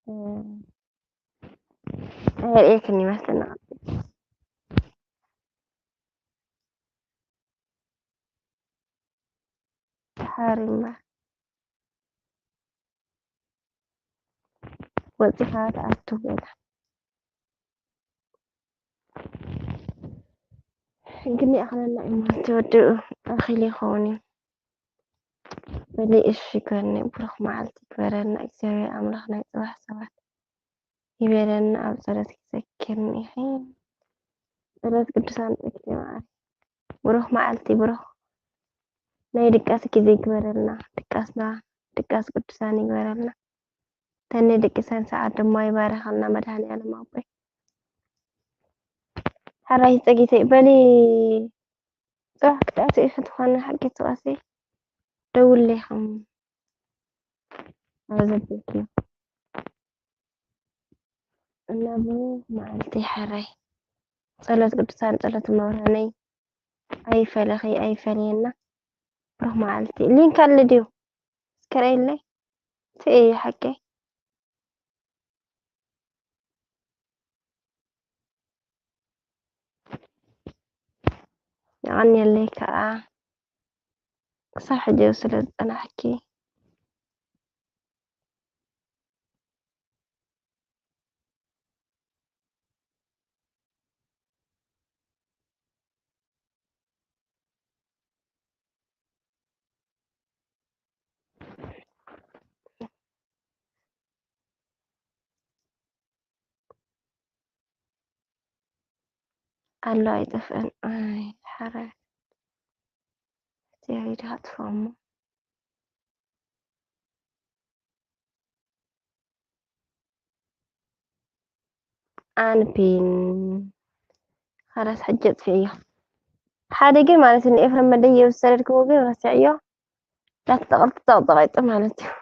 እ፣ ኣየርእየክን ይመስለኒ። ደሓር እምበር ወጺኻ ትኣቱ ገለ። ግን ይኣኽለና እዩ ማለት እዩ። ወዲ ኣኺሉ ይኸውን እዩ። በሊ እሺ፣ ይግበረኒ። ብሩኽ መዓልቲ ይግበረልና። እግዚኣብሔር ኣምላኽ ናይ ጽባሕ ሰባት ይበለና። ኣብ ጸሎት ይዘክርኒ ኢኺ። ጸሎት ቅዱሳን ጸጊተ መዓር። ብሩኽ መዓልቲ፣ ብሩኽ ናይ ድቃስ ግዜ ይግበረልና። ድቃስና ድቃስ ቅዱሳን ይግበረልና። ተን ድቅሰን ሰዓት ድማ ይባርኸልና መድኃኔዓለም ኣቦይ። ሓራይ ጸጊተይ በሊ ጽባሕ ክትኣትዊ ኢኺ ትኾኒ ሓቂ ትዋሲ ደውለይኹም ኣብ ዘበልክዮ። እና ብሩኽ መዓልቲ ሓራይ ጸሎት ቅዱሳን ጸሎት መብርሃነይ ኣይፈለኺ ኣይፈለየና። ብሩኽ መዓልቲ። ሊንክ ኣለ ድዩ? እስከ ርኣይለይ። እቲ እዩ ሓቀይ። የቐንየለይ ከዓ ክሳብ ሕጂ ስለ ዝጸናሕኪ። ኣሎ ኣይጠፍእን። ኣይ ሓራይ። እቲ ኣይዳ ኣጥፍኦሞ። ኣንፒን። ኸላስ ሕጂ ኣጥፍእዮ። ሓደ ግን ማለት ንኤፍረም መደየብ ዝሰደድክዎ ግን ረሲዕዮ። ዳተጠቐልቲ ጠቕጠቐይጡ ማለት እዩ።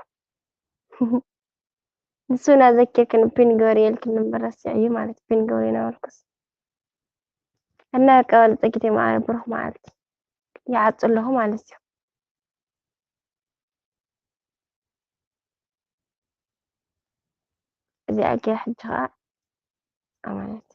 ንሱ ናዘኪርክን ፒን ገበርየልክን እምበር ረሲዕዩ ማለት ፒን ገበርዮ ነበርኩስ። እና ቀበል ጸጊተ ማዕረ ብሩኽ መዓልቲ። ይዓጹ ኣለኹ ማለት እዩ። እዚኣ ገይረ ሕጂ ኸዓ ኣማነት